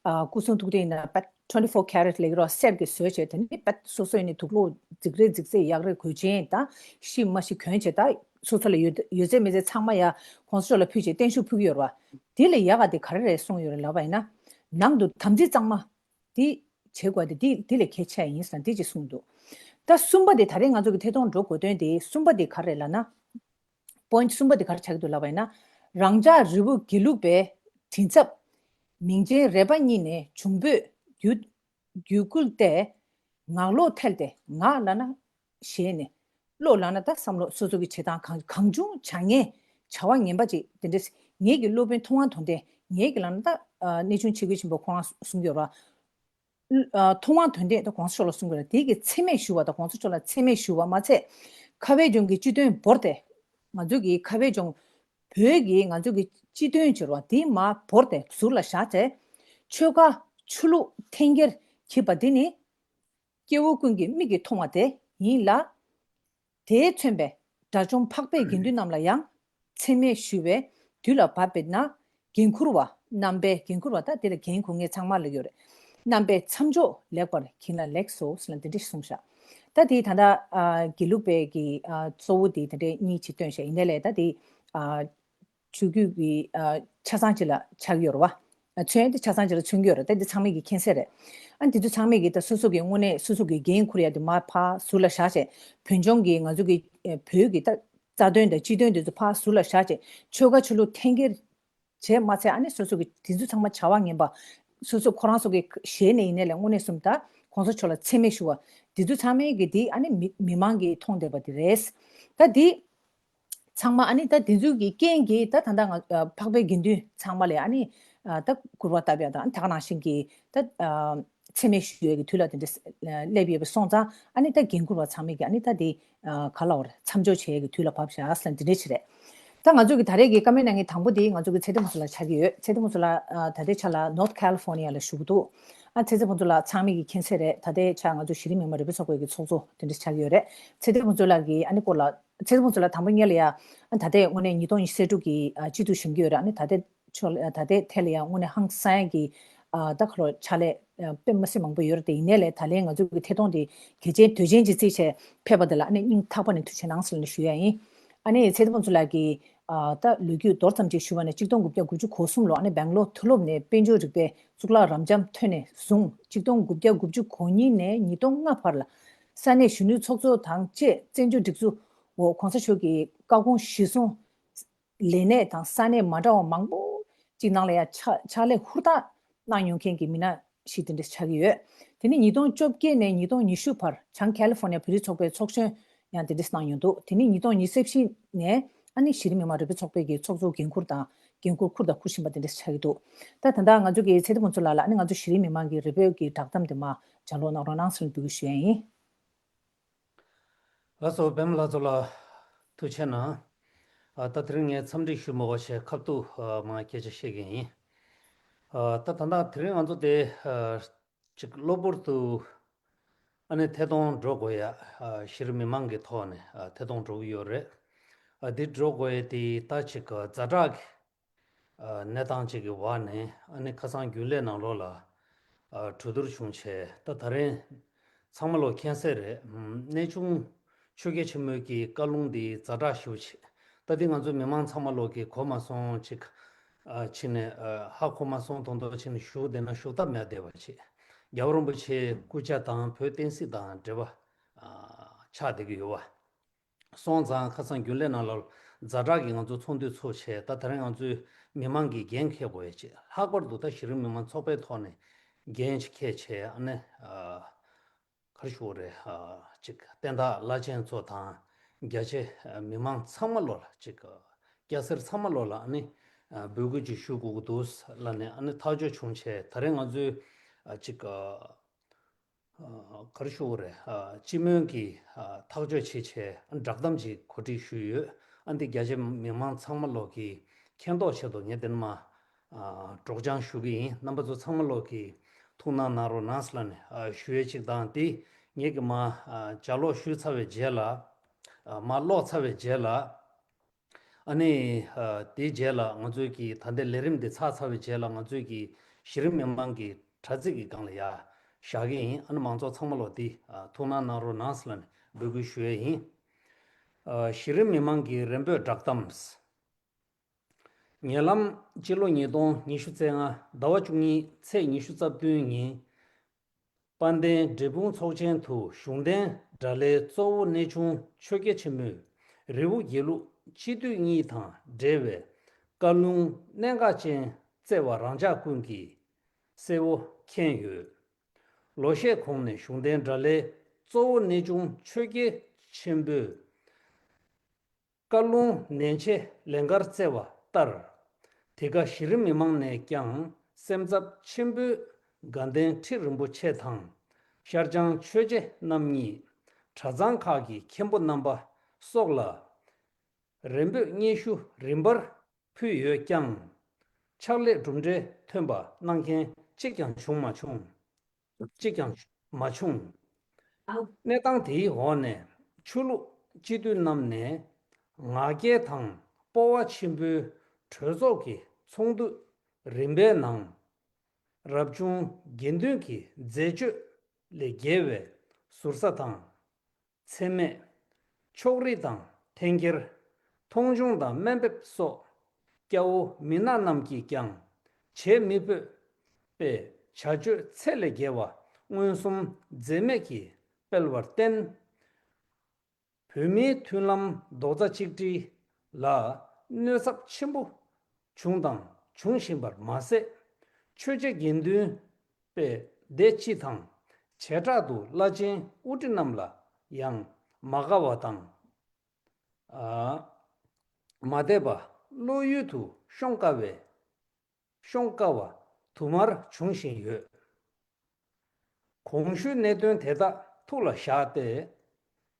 ཨ་སྐུ་གསུང་ཐུགས་རྟེན་ན་པད་twenty four carat ལེགས་རོགས་གསེར་གྱི་བཟོས་བྱས། དེ་ནས་པད་སོ་སོ་ཡིན་ནས་དུག་སློག་འཛིག་རེས་འཛིག་རྩེ་ཡག་རེ་གོས་ཆེན་ད་ཤི་མ་ཤི་གྱོན་བྱས། ད་སོ་སོ་ལ་ཡོད་ཡོད་ཚད་མེད་ཚད་ཚང་མ་ཡ་གོང་ས་མཆོག་ལ་ཕུལ་བྱས་བརྟན་བཞུགས་ཕུལ་གྱི་ཡོད་རེད་བ། དེ་ལས་ཡག་ག་དེ་ག་རེ་རེད་གསུངས་ཡོད་རེད་ལབ་པ་ཡིན་ན། ནང་དུ་དམ་ཚིག་གཙང་མ། དེ་བྱེད་དགོས་དེ་དེ་དེ་ལས་གལ་ཆེ་ཡིན་ཟེར་དེ་ཅིག་གསུངས་འདུག་ད་གསུམ་པ་དེ་ད་རེས་ང་ཚོ་གི་ཐད་གཏོང་འགྲོ་དགོས་དོན་དེ་གསུམ་པ་དེ་ག་རེ་ལབ་ན། པོ་ཡིན་ཊི་གསུམ་པ་དེ་ག་རེ་ཆགས་ཀྱི་འདུག་ལབ་པ་ཡིན་ན། རང་ཅག་རི་བོ་དགེ་ལུགས་པའི་མགྲིན་ཚབ་མིང་ཅན་རས་པ་གཉིས་ནས་འབྱུང་པོས་རྒྱུད་རྒྱུད་བསྐུལ་ཏེ། ངག་ལོག་ཐལ་ཏེ། ངག་ལབ་ན་ཞེན་ནས། ལོག་ལབ་ན་ད་བསམ་བློ་སོ་སོ་གི་བྱེད་སྟངས་གང་གང་བྱུང་བྱ་ངན་བྱ་བ་ངན་པ་ཅིག་དེ་འདྲས། ངེད་ཀྱི་སློབ་དཔོན་ཐུབ་དབང་དོན་ལྡན། ངེད་ཀྱི་ལབ་ན་ད་ཨ་གནས་ཆུང་ཆེ་དགེ་ཆེན་པོ་ཁོ་རང་གསུང་གི་ཡོད་ར། ཨ་ཐུབ་དབང་དོན་ལྡན་ད་གོང་ས་མཆོག་ལ་གསུང་གི་ར། དེ་གི་མཚན་སྨད་ཞུ་བ་དང་། གོང་ས་མཆོག་ལ་མཚན་སྨད་ཞུ་བ་མ་ཚད། ཁ་བའི་ལྗོངས་ཀྱི་སྤྱི་དོན་བོར་ཏེ། ང་ཚོ་གི་ཁ་བའི་ལྗོངས་བོད་ཀྱི་ང་ཚོ་གི་སྤྱི་དོན་བྱེད་རོགས་དེ་མ་བོར་ཏེ་ཟུར་ལ་བཞག་ཚེ། ཆོལ་ཁ་ཆོས་ལུགས་འཐེན་འཁྱེར་བྱེད་པ་དེ་ནི། སྐྱེ་བོ་ཀུན་གྱི་མིག་གིས་མཐོང་བ་དེ་ཡིན་ལ། དེས་མཚོན་པའི་དགྲ་བཅོམ་འཕགས་པའི་དགེ་འདུན་རྣམས་ལ་ཡང་མཚན་སྨད་ཞུ་བའི་དུས་ལ་བབ་པས་ན། འགན་འཁུར་བ་རྣམ་པས། འགན་འཁུར་བ་ད་དེ་ལ་འགན་འཁུར་མཁན་ཚང་མ་ལ་ཡོད་རེད། རྣམ་པས་མཚམས་འཇོག་ལེགས་པར་བགྱིས་ན་ལེགས་སོ་ཟེར་ན་འདི་འདྲ་ཞིག་གསུངས་ཤག་ད་དེ་ད་ལྟ་ཨ་དགེ་ལུགས་པའི་གི་ཨ་གཙོ་བོ་དེ་དེ་འདྲ་གཉིས་ཅིག་བཏོན་ཤག་ཡིན་ནའི་ལས་ད་དེ་ཨ། ཆོས་བརྒྱུད་ཀྱི་ཨ་ཆ་ཚང་ཅིག་ལ་ཆགས་ཡོད་རེད་བ། ཨ་མཚོན་དེ་ཆ་ཚང་ཅིག་ལ་མཚོན་གྱི་ཡོད་རེད། ད་འདི་ཚང་མས་ཀྱི་མཁྱེན་གསལ་རེད། ཨ་འདི་ཚོ་ཚང་མས་ཀྱི་ད་སོ་སོ་གི་དངོས་གནས་སོ་སོ་གི་འགན་འཁུར་ཡ་དེ་མར་ཕར་ཟུར་ལ་བཞག་བྱས། བོད་ལྗོངས་ཀྱི་ང་ཚོ་གི་ཨ་བོད་ཀྱི་ད་རྩ་དོན་དང་སྤྱི་དོན་དེ་ཚོ་ཕར་ཟུར་ལ་བཞག་བྱས། ཆོལ་ཁ་ཆོས་ལུགས་འཐེན་འཁྱེར་བྱས་མ་ཚད། ཨ་ནི་སོ་སོ་གི་དེ་ཚོ་ཚང་མ་བྱ་བ་ངན་པ། སོ་སོ་ཁོ་རང་ཚོ་གི་ཞལ་ནས་ཡིན་ནའི་ལས་དངོས་གནས་གསུམ་ད་གོང་ས་མཆོག་ལ་མཚན་སྨད་ཞུ་བ། དེ་ཚོ་ཚང་མས་ཀྱི་དེ་ཨ་ནི་མི་མི་མང་གིས་མཐོང་བསྡད་པ་དེ་རེད། ད་དེ། ཚང་མ་ཨ་ནི་ད་དེ་ཚོའི་གི་རྐྱེན་གྱིས་ད་ད་ལྟ་ང་ཨ་འཕགས་པའི་དགེ་འདུན་ཚང་མ་ལ་ཨ་ནི་ཨ་ད་སྐུར་བ་བཏབ་ཡ་དང་། ད་ག་ནང་བཞིན་གྱི་ད་ཨ་མཚན་སྨད་ཞུ་ཡས་ཀྱི་དུས་ལ་དེ་འདྲ་སླེབས་ཡོད་པ་སོང་ཙང་། ཨ་ནི་ད་འགན་འཁུར་བ་ཚང་མས་ཀྱི་ཨ་ནི་ད་དེ་ཨ་ག་ལ་བར་མཚམས་འཇོག་བྱེད་ཡས་ཀྱི་དུས་ལ་བབས་བཞག་ཟེར་འདི་འདྲ་ཞིག་རེད། ད་ང་ཚོ་གི་ད་རེས་ཀྱི་བཀའ་མོལ་གནང་མཁན་དང་པོ་དེ་ང་ཚོ་གི་ཚེ་བརྟན་ཕུན་ཚོགས་ལགས་ཆགས་ཀྱི་ཡོད། ཚེ་བརྟན་ཕུན་ཚོགས་ལགས་ཨ་ད་ལྟའི་ཆ་ལ་North California ལ་བཞུགས་འདུག་ཨ་ཚེ་བརྟན་ཕུན་ཚོགས་ལགས་ཚང་མས་ཀྱི་མཁྱེན་གསལ་རེད། ད་ལྟའི་ཆ་ང་ཚོ་གཞི་རིམ་མི་མང་རིག་པའི་ཚོགས་པའི་གི་ཚོགས་གཙོ་དེ་འདྲ་ཆགས་ཀྱི་ཡོད་རེད། ཚེ་བརྟན་ཕུན་ཚོགས་ལགས་ཀྱི་ཨ་ནི་སྐོར་ལ། ཚེ་བརྟན་ཕུན་ཚོགས་ལགས་དང་པོ་ཉིད་ལ་ཡ། ཨ་ད་ལྟའི་དངོས་གནས་ཉིས་སྟོང་ཉི་ཤུ་རྩ་དྲུག་གི་ཨ་སྤྱི་འཐུས་བཞེངས་ཀྱི་ཡོད་རེད། ཨ་ནི་ད་ལྟའི་ཕྱོགས་ལ་ད་ལྟའི་ཐད་ལ་ཡ་དངོས་གནས་ཧང་སང་ཡ་གི་ཨ་ད་ཁ་ལོ་ཕྱག་ལས་ཨ་དཔེ་མི་སྲིད་མང་པོ་ཡོད་རེད་དེ། ཡིན་ནའི་ལས་ད་ལན་ང་ཚོ་གི་ཐད་གཏོང་དེ་གལ་ཆེན་དོན་ཆེན་ཅིག་བརྩིས་བྱས་ཕེབས་པ་དེ་ལ་ཨ་ནི་སྙིང་ཐག་པ་ནས་ཐུགས་རྗེ་གནང་ཟེར་ནས་ཞུ་ཡ་ཡིན། ཨ་ནི་ཚེ་བརྟན་ཕུན་ཚོགས་ལགས་ཀྱིས་ཨ་ད་ལོ་རྒྱུས་མདོར་ཙམ་ཅིག་ཞུ་བ་ན། གཅིག་སྟོང་དགུ་བརྒྱ་དགུ་བཅུ་གོ་གསུམ་ལོ་ཨ་ནི་སྦེང་ལོར་མཐོ་སློབ་ནས་དཔལ་འབྱོར་རིག་པའི་གཙུག་ལག་རབ་འབྱམས་ཐོན་ནས་བཟུང་། གཅིག་སྟོང་དགུ་བརྒྱ་དགུ་བཅུ་གོ་གཉིས་ནས་ཉིས་སྟོང་ལྔ་བར་ལ་ས་གནས་གཞོན་ནུའི་ཚོགས་གཙོ་དང་བཅས་བཙན་བྱོལ་སྒྲིག་འཛུགས་འོག་གོང་ས་མཆོག་གི་བཀའ་དགོངས་གཞིར་བཟུང་ལས་གནས་དང་ས་གནས་མ་འདྲ་བ་མང་པོ་ཅིག་ནང་ལ་ཡང་ཕྱག་ཕྱག་ལས་ཧུར་ཐག་གནང་མྱོང་མཁན་གྱི་མི་སྣ་ཞིག་དེ་འདྲ་ཆགས་ཀྱི་ཡོད། དེ་ནས་ཉིས་སྟོང་བཅོ་བརྒྱད་ནས་ཉིས་སྟོང་ཉི་ཤུ་བར་བྱང་ཁ་ལི་ཧྥོ་ནི་ཡ་བོད་རིགས་ཚོགས་པའི་ཚོགས་གཞོན་ཡང་དེ་འདྲ་གནང་མྱོང་འདུག་དེ་ནས་ཉིས་སྟོང་ཉི་ཤུ་རྩ་བཞི་ནས་ཨ་ནི་གཞི་རིམ་མི་མང་རིག་པའི་ཚོགས་པའི་གི་ཚོགས་གཙོ་འགན་འཁུར་དང་འགན་འཁུར་འཁུར་དང་འཁུར་བཞིན་པ་དེ་འདྲ་ཆགས་ཀྱི་འདུག་ད་ད་ལྟ་ང་ཚོ་གི་ཚེ་བརྟན་ཕུན་ཚོགས་ལགས་ལ་ཨ་ནི་ང་ཚོ་གཞི་རིམ་མི་མང་གི་རེ་འབོད་ཀྱི་བསྒྲགས་གཏམ་དེ་མར་ལྗགས་ཀློག་གནང་རོགས་གནང་ཟེར་ནས་འབོད་སྐུལ་ཞུ་ཡ་ཡིན། ལགས་སོ། པདྨ་ལྷ་མཚོ་ལགས་ཐུགས་རྗེ་གནང་། ཨ་ད་དེ་རིང་ངས་འཚམས་འདྲི་ཞུ་མ་དགོས་བྱས་ཁ་ཐུག་ཨ་མར་སྐད་ཆ་བཤད་ཀྱི་ཡིན། ཨ་ད་ད་ལྟ་དེ་རིང་ང་ཚོ་དེ་ཨ་ཅིག་གློ་བུར་དུ་ཨ་ནི་ཐད་གཏོང་འགྲོ་དགོས་ཡ། ཨ་གཞི་རིམ་མི་མང་གི་ཐོག་ནས་ཨ་ཐད་གཏོང་འགྲོ་གི་ཡོད་རེད། ཨ་འདི་འགྲོ་དགོས་ཡ་དེ་ད་ཅིག་ཛ་དྲག་གི་ཨ་གནས་སྟངས་ཅིག་གི་འོག་ནས་ཨ་ནི་ཁ་སང་རྒྱུན་ལས་ནང་ལོགས་ལ་ཨ་གྲོས་བསྡུར་བྱུང་བྱས། ད་ད་རིང་ཚང་མ་ལོ་མཁྱེན་གསལ་རེད། ཨམ་གནས་ཆུང་ཆོས་རྒྱལ་ཆེན་མོའི་གི་བཀའ་ལུང་འདི་ཛ་དྲག་ཞེ་པོ་ཅིག་ད་འདི་ང་ཚོ་མི་མང་ཚང་མ་ལོ་གི་གོ་མ་སོང་ཅིག་ཨ་ཕྱི་ནས་ཨ་ཧ་གོ་མ་སོང་མདོག་མདོག་ཕྱི་ནས་ཞུ་བསྡད་ན་ཞུ་ཐབས་མེད་བསྡད་པ་ཅིག་རྒྱལ་བ་རིན་པོ་ཆེའི་སྐུ་ཕྱྭ་དང་བོད་བསྟན་སྲིད་དང་འབྲེལ་བ་ཨ་ཆགས་བསྡད་ཀྱི་ཡོད་པ། སོང་ཙང་ཁ་སང་རྒྱུན་ལས་ནང་ལ་ཛ་དྲག་གི་ང་ཚོ་ཚོགས་འདུ་ཚོགས་བྱས། ད་ད་རིང་ང་ཚོའི་མི་མང་གི་འགན་འཁྱེར་དགོས་ཡ་ཅིག་ལྷག་པར་དུ་ད་གཞི་རིམ་མི་མང་ཚོགས་པའི་ཐོག་ནས་འགན་ཅིག་འཁྱེར་བྱས། ཨ་ནི་ཨ་ག་རེ་ཞུ་དགོས་རེད། ཨ་ཅིག་བསྟན་བདག་བླ་ཆེན་ཚོ་དང་རྒྱ་ཆེ་མི་མང་ཚང་མ་ལོ་ལ་ཅིག་སྐྱ་སེར་ཚང་མ་ལོ་ལ་ཨ་ནི་ འབོད་སྐུལ་ཅིག་ཞུ་དགོས་ཀྱི་འདུག་ལབ་ནས་ཨ་ནི་ཐག་གཅོད་བྱུང་བྱས། ད་རེས་ང་ཚོས་ཅིག་ག་རེ་ཞུ་དགོས་རེད། སྤྱི་མོས་ཀྱིས་ཐག་གཅོད་བྱས་བྱས་བསྒྲགས་གཏམ་ཅིག་གོ་སྒྲིག་ཞུས་ཡོད། ཨ་འདི་རྒྱ་ཆེ་མི་མང་ཚང་མ་ལོག་གིས་མཁྱེན་རྟོགས་ཆེད་དུ་ངས་འདི་ནས་མར་སྒྲོག་སྦྱང་ཞུ་གི་ཡིན། རྣམ་པ་ཚོ་ཚང་མ་ལོག་གིས་ཐུགས་སྣང་གནང་རོགས་གནང་ལབ་ནས་ཞུ་ཡས་ཅིག་དང་། དེ་ངེད་ཀྱིས་མར་ལྗགས་ཀློག་ཞུས་ཚར་བའི་རྗེས་ལ། མར་ཀློག་ཚར་བའི་རྗེས་ལ། ཨ་ནི། དེའི་རྗེས་ལ་ང་ཚོས་ཀྱི་ད་ལྟའི་ལས་རིམ་འདི་ཚར་ཚར་བའི་རྗེས་ལ་ང་ཚོས་ཀྱི་གཞི་རིམ་མི་མང་གི་དྲ་ཚིགས་ཀྱི་སྒང་ལ་ཡར་བཞག་གི་ཡིན། ཨ་ནི་མང་ཚོགས་ཚང་མ་ལོག་འདི་ཐུགས་སྣང་གནང་རོགས་གནང་ལབ་ནས་འབོད་སྐུལ་ཞུ་ཡས་ཡིན། གཞི་རིམ་མི་མང་གི་རེ་འབོད་བསྒྲགས་གཏམ། ཉེ་ལམ་སྤྱི་ལོ་ཉིས་སྟོང་ཉི་ཤུ་རྩ་ལྔ་ཟླ་བ་བཅུ་གཉིས་ཚེས་ཉི་ཤུ་རྩ་བདུན་ཉིན། དཔལ་ལྡན་འབྲས་སྤུངས་ཚོགས་ཆེན་དུ་གཞུང་འབྲེལ་དགྲ་ལྷའི་གཙོ་བོ་གནས་ཆུང་ཆོས་རྒྱལ་ཆེན་མོས་རི་བོ་དགེ་ལུགས་སྤྱི་འཐུས་གཉིས་དང་འབྲེལ་བའི་བཀའ་ལུང་གནད་འགག་ཅན་བསྩལ་བ་རང་ཅག་ཀུན་གྱིས་གསལ་བོ་མཁྱེན་ཡོད། ལོ་ཤས་གོང་ནས་གཞུང་འབྲེལ་དགྲ་ལྷའི་གཙོ་བོ་གནས་ཆུང་ཆོས་རྒྱལ་ཆེན་པོས་བཀའ་ལུང་ནན་ཆེ་ལན་འགར་བསྩལ་བ་ལྟར། དེ་ག་གཞི་རིམ་མི་མང་ནས་ཀྱང་སེམས་འཚབ་ཆེན་པོས་དགའ་ལྡན་ཁྲི་རིན་པོ་ཆེ་དང་ཤར་བྱང་ཆོས་རྗེ་རྣམ་གཉིས། གྲྭ་ཚང་ཁག་གི་མཁན་པོ་རྣམ་པ་སོགས་ལ་རེ་འབོད་སྙན་ཞུ་རིམ་པར་ཕུལ་ཡོད་ཀྱང་། ཕྱག་ལས་གྲུབ་འབྲས་ཐོན་པ་གནང་མཁན་གཅིག་ཀྱང་བྱུང་མ་བྱུང་། གཅིག་ཀྱང་མ་བྱུང་། གནས་སྟངས་དེའི་འོག་ནས་ཆོས་ལུགས་སྤྱི་འཐུས་རྣམས་ནས་ང་རྒྱལ་དང་སྤོབས་པ་ཆེན་པོའི་གྲོས་ཚོགས་ཀྱི་ཚོགས་འདུ་རིམ་པའི་ནང་། རབ་བྱུང་དགེ་འདུན་གྱི་མཛད་སྤྱོད་ལས་འགལ་བའི་ཟུར་ཟ་དང་། མཚན་སྨད། ཕྱོགས་རིས་དང་འཐེན་འཁྱེར། མཐོང་ཆུང་དང་དམའ་འབེབས་སོགས་སྐྱ་བོ་མི་ནག་རྣམས་ཀྱིས་ཀྱང་བྱེད་མི་ཕོད་པའི་བྱ་སྤྱོད་ཚད་ལས་བརྒལ་བ་མངོན་སུམ་འཛེམས་མེད་ཀྱིས་སྤེལ་བར་བརྟེན། བོད་མིའི་མཐུན་ལམ་རྡོག་རྩ་གཅིག་སྒྲིལ་ལ་གནོད་ཚབས་ཆེན་པོ་བྱུང་དང་འབྱུང་བཞིན་པར་མ་ཟད། ཆོས་རྗེ་དགེ་འདུན་པས་སྡེ་སྤྱི་དང་བྱེ་བྲག་ཏུ་བླ་ཆེན་དབུ་ཁྲིད་རྣམས་ལ་ཡང་མ་དགའ་བ་དང་། ཨ། མ་དད་པ་བློ་ཡུལ་དུ་ཤོང་དཀའ་བའི་ཤོང་དཀའ་བ་དུ་མར་འབྱུང་བཞིན་ཡོད། གོང་ཞུས་གནད་དོན་དེ་དག་ཐུགས་ལ་བཞག་སྟེ།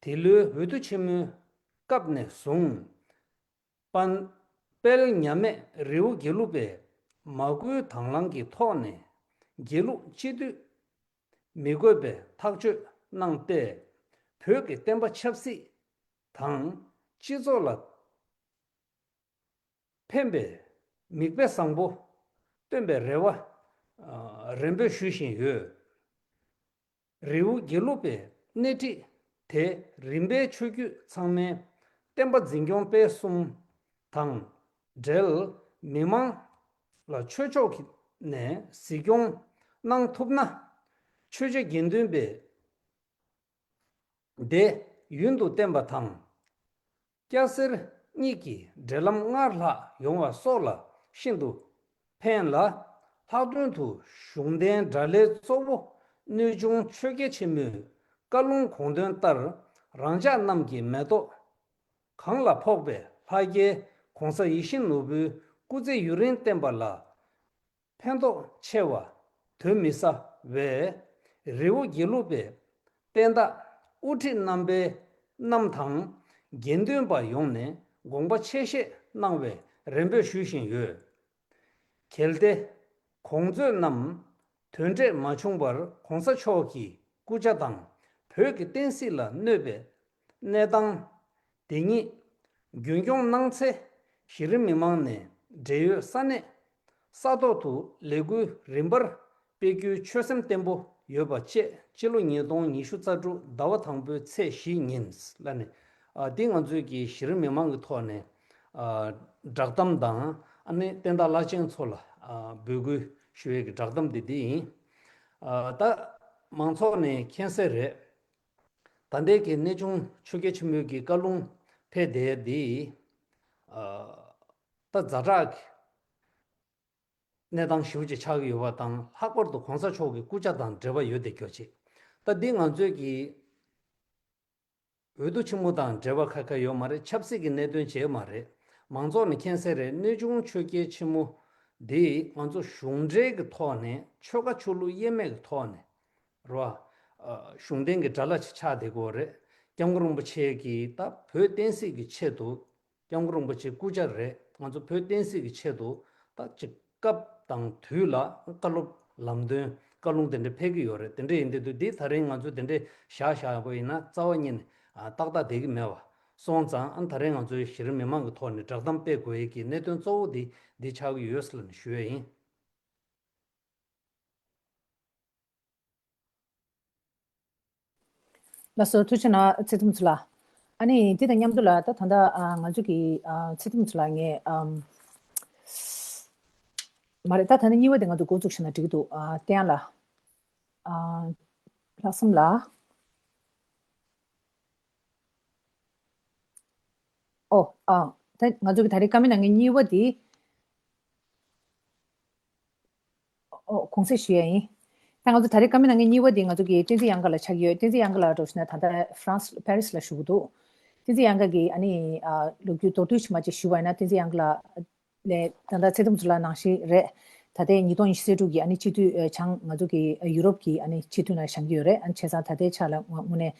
འདི་ལོའི་འོས་བསྡུ་ཆེན་མོའི་སྐབས་ནས་བཟུང་། དཔལ་དཔལ་མཉམ་མེད་རི་བོ་དགེ་ལུགས་པས་མ་བསྐུལ་དང་བླངས་ཀྱི་ཐོག་ནས་དགེ་ལུགས་སྤྱི་འཐུས་མི་དགོས་པའི་ཐག་གཅོད་གནང་སྟེ། བོད་ཀྱི་བསྟན་པ་ཆབ་སྲིད་དང་སྤྱི་ཚོགས་ལ་ཕན་པའི་མིག་དཔེ་བཟང་པོ་སྟོན་པའི་རེ་བ། ཨ། རེ་འབོད་ཞུ་བཞིན་ཡོད། རི་བོ་དགེ་ལུགས་པའི་སྣེ་ཁྲིད་དེ་རིམ་པས་ཆོས་བརྒྱུད་ཚང་མའི་བསྟན་པ་འཛིན་སྐྱོང་སྤེལ་གསུམ་དང་འབྲེལ། མི་མང་ལ་ཆོས་ཕྱོགས་ནས་གཟིགས་སྐྱོང་གནང་ཐུབ་ན། ཆོས་རྗེ་དགེ་འདུན་པའི་སྡེ་ཡུན་དུ་བརྟན་པ་དང་། སྐྱ་སེར་གཉིས་ཀྱི་འབྲེལ་ལམ་སྔར་ལྷག་ཡོང་བ་སོགས་ལ་ཤིན་ཏུ་ཕན་ལ། ལྷག་དོན་དུ་གཞུང་བསྟེན་དགྲ་ལྷའི་གཙོ་བོ་གནོད་ཆུང་ཆོས་རྒྱལ་ཆེན་མོའི་བཀའ་ལུང་དགོངས་དོན་ལྟར། རང་ཅག་རྣམས་ཀྱི་མེ་ཏོག་གང་ལ་ཕོག་པའི་ལྷ་རྒྱལ་གོང་ས་ཡིད་བཞིན་ནོར་བུའི་སྐུ་ཚེ་ཡུན་རིང་བརྟན་པ་ལ། ཕན་ཐོགས་ཆེ་བ་གདོན་མི་ཟ་བས། རི་བོ་དགེ་ལུགས་པའི་བསྟན་བདག་དབུ་ཁྲིད་རྣམ་པའི་རྣམས་དང་། དགེ་འདུན་པ་ཡོངས་ནས་དགོངས་པ་ཆེ་བཞེས་གནང་བའི་རེ་འབོད་ཞུ་བཞིན་ཡོད། གལ་ཏེ་གོང་མཛོད་རྣམས་དོན་འབྲས་མ་བྱུང་བར་གོང་ས་མཆོག་གི་སྐུ་ཕྱྭ་དང་བོད་ཀྱི་བསྟན་སྲིད་ལ་གནོད་པའི་གནས་སྟངས་དེ་ཉིད་རྒྱུན་སྐྱོང་གནང་ཚེ། གཞི་རིམ་མི་མང་ནས་འབྲེལ་ཡོད་ས་གནས་ས་ཐོག་ཏུ་ལས་འགུལ་རིམ་པར་སྤེལ་རྒྱུའི་ཆོད་སེམས་བརྟན་པོ་ཡོད་པ་བཅས། སྤྱི་ལོ་ཉིས་སྟོང་ཉི་ཤུ་རྩ་དྲུག་ཟླ་བ་དང་པོའི་ཚེས་བཞི་ཉིན་ལ་ནི། ཨ། འདི་ང་ཚོས་ཀྱི་གཞི་རིམ་མི་མང་གི་ཐོག་ནས། ཨ། བསྒྲགས་གཏམ་དང་ཨ་ནི་བསྟན་བདག་བླ་ཆེན་ཚོ་ལ། ཨ། འབོད་སྐུལ་ཞུ་ཡས་ཀྱི་བསྒྲགས་གཏམ་འདི་འདི་ཡིན། ཨ། ད་མང་ཚོགས་ནས་མཁྱེན་གསལ་རེད། ད་ལྟའི་གི་གནས་ཆུང་ཆོས་རྒྱལ་ཆེན་མོའི་གི་བཀའ་ལུང་ཕེབས་བསྡད་ཡ་འདི། ཨ། ད་ཛ་དྲག་གི་གནས་སྟངས་ཞེ་པོ་ཅིག་ཆགས་ཀྱི་ཡོད་པ་དང་། ལྷག་པར་དུ་གོང་ས་མཆོག་གི་སྐུ་ཕྱྭ་དང་འབྲེལ་བ་ཡོད་བསྡད་རྒྱུ་ཅིག་ད་འདི་ང་ཚོས་ཀྱི་འོས་བསྡུ་ཆེན་མོ་དང་འབྲེལ་བ་ཁ་ཁ་ཡོད་མ་རེད། ཆབ་སྲིད་ཀྱི་གནད་དོན་བྱས་མ་རེད། མང་ཚོགས་ནས་མཁྱེན་གསལ་རེད། གནས་ཆུང་ཆོས་རྒྱལ་ཆེན་མོ་འདི་ང་ཚོ་གཞུང་འབྲེལ་གྱི་ཐོག་ནས་ཆོལ་ཁ་ཆོས་ལུགས་དབྱེ་མེད་ཀྱི་ཐོག་ནས་རེད་བ། ཨ། གཞུང་འབྲེལ་གྱི་དགྲ་ལྷ་ཅིག་ཆགས་བསྡད་ཀྱི་ཡོད་རེད། སྐྱབས་མགོན་རིན་པོ་ཆེ་གིས་ད་བོད་བསྟན་སྲིད་ཀྱི་ཆེད་དུ། སྐྱབས་མགོན་རིན་པོ་ཆེ་སྐུ་བཅར་རེད། ང་ཚོ་བོད་བསྟན་སྲིད་ཀྱི་ཆེད་དུ་ད་ཅིག་སྐབས་དང་དུས་ལ་བཀའ་སློབ་ལམ་སྟོན་བཀའ་ལུང་དེ་འདྲ་ཕེབས་ཀྱི་ཡོད་རེད། དེ་འདྲ་ཡིན་དུས་དུས་འདི་ད་རིང་ང་ཚོས་དེ་འདྲ་བཞག་བཞག་པ་ཡིན་ན་རྩ་བ་ཉིད་ནས་ཨ་ཏག་ཏག་བསྡད་ཀྱི་མེད་པ་སོང་ཙང་། ཨ་ད་རིང་ང་ཚོའི་གཞི་རིམ་མི་མང་གི་ཐོག་ནས་བསྒྲགས་གཏམ་སྤེལ་དགོས་ཡས་ཀྱི་གནད་དོན་གཙོ་བོ་འདི་འདི་ཆགས་ཀྱི་ཡོད་ཟེར་ནས་ཞུ་ཡས་ཡིན། ལགས་སོ། ཐུགས་རྗེ་གནང་ཚེ་བརྟན་ཚུ་ལགས། ཨ་ནི་འདི་དང་མཉམ་དུ་ལ་ད་ད་ལྟ་ཨ་ང་ཚོ་གི་ཨ་ཚེ་བརྟན་ཚུ་ལགས་ངས་ཨམ་མ་རེད། ད་ད་ནི་གཉིས་པ་དེ་ང་ཚོ་འགོ་བཙུགས་ཤིག་ན་འགྲིག་གི་འདུག་ཨ་བསྟན་ལགས། ཨ་ལྷག་བསམ་ལགས། ཨོ། ཨ་ད་ང་ཚོ་གི་ད་རེས་བཀའ་མོལ་གནང་མཁན་གཉིས་པ་དེ། ཨོ། དགོངས་སེལ་ཞུ་ཡ་ཡིན། ད་ང་ཚོ་ད་རེས་བཀའ་མོལ་གནང་མཁན་གཉིས་པ་དེ་ང་ཚོ་གི་བསྟན་འཛིན་གཡང་དཀར་ལགས་ཆགས་ཀྱི་ཡོད། བསྟན་འཛིན་གཡང་དཀར་ལགས་འགྲོ་ཞིག་ན་ད་ལྟ་ཧྥ་རན་སི་པེ་རི་སི་ལ་བཞུགས་ཀྱི་འདུག་བསྟན་འཛིན་གཡང་དཀར་གྱིས་ཨ་ནི་ཨ་ལོ་རྒྱུས་མདོར་བསྡུས་ཤིག་མ་ཅིག་ཞུས་པ་ཡིན་ན། བསྟན་འཛིན་གཡང་དཀར་ལགས་ལས་ད་ལྟ་ཚེ་བརྟན་ཚུ་ལགས་ནང་བཞིན་རེད། ད་ལྟའི་ཉིས་སྟོང་ཉི་ཤུ་རྩ་དྲུག་གི་ཨ་ནི་སྤྱི་འཐུས་ཨ་བྱང་ང་ཚོ་གི་ཨ་ཡུ་རོབ་ཀྱི་ཨ་ནི་སྤྱི་འཐུས་ནང་བཞེངས་ཀྱི་ཡོད་རེད། ཨ་ནི་བྱས་ཙང་ད་ལྟའི་ཆ་ལ་དངོས་གནས་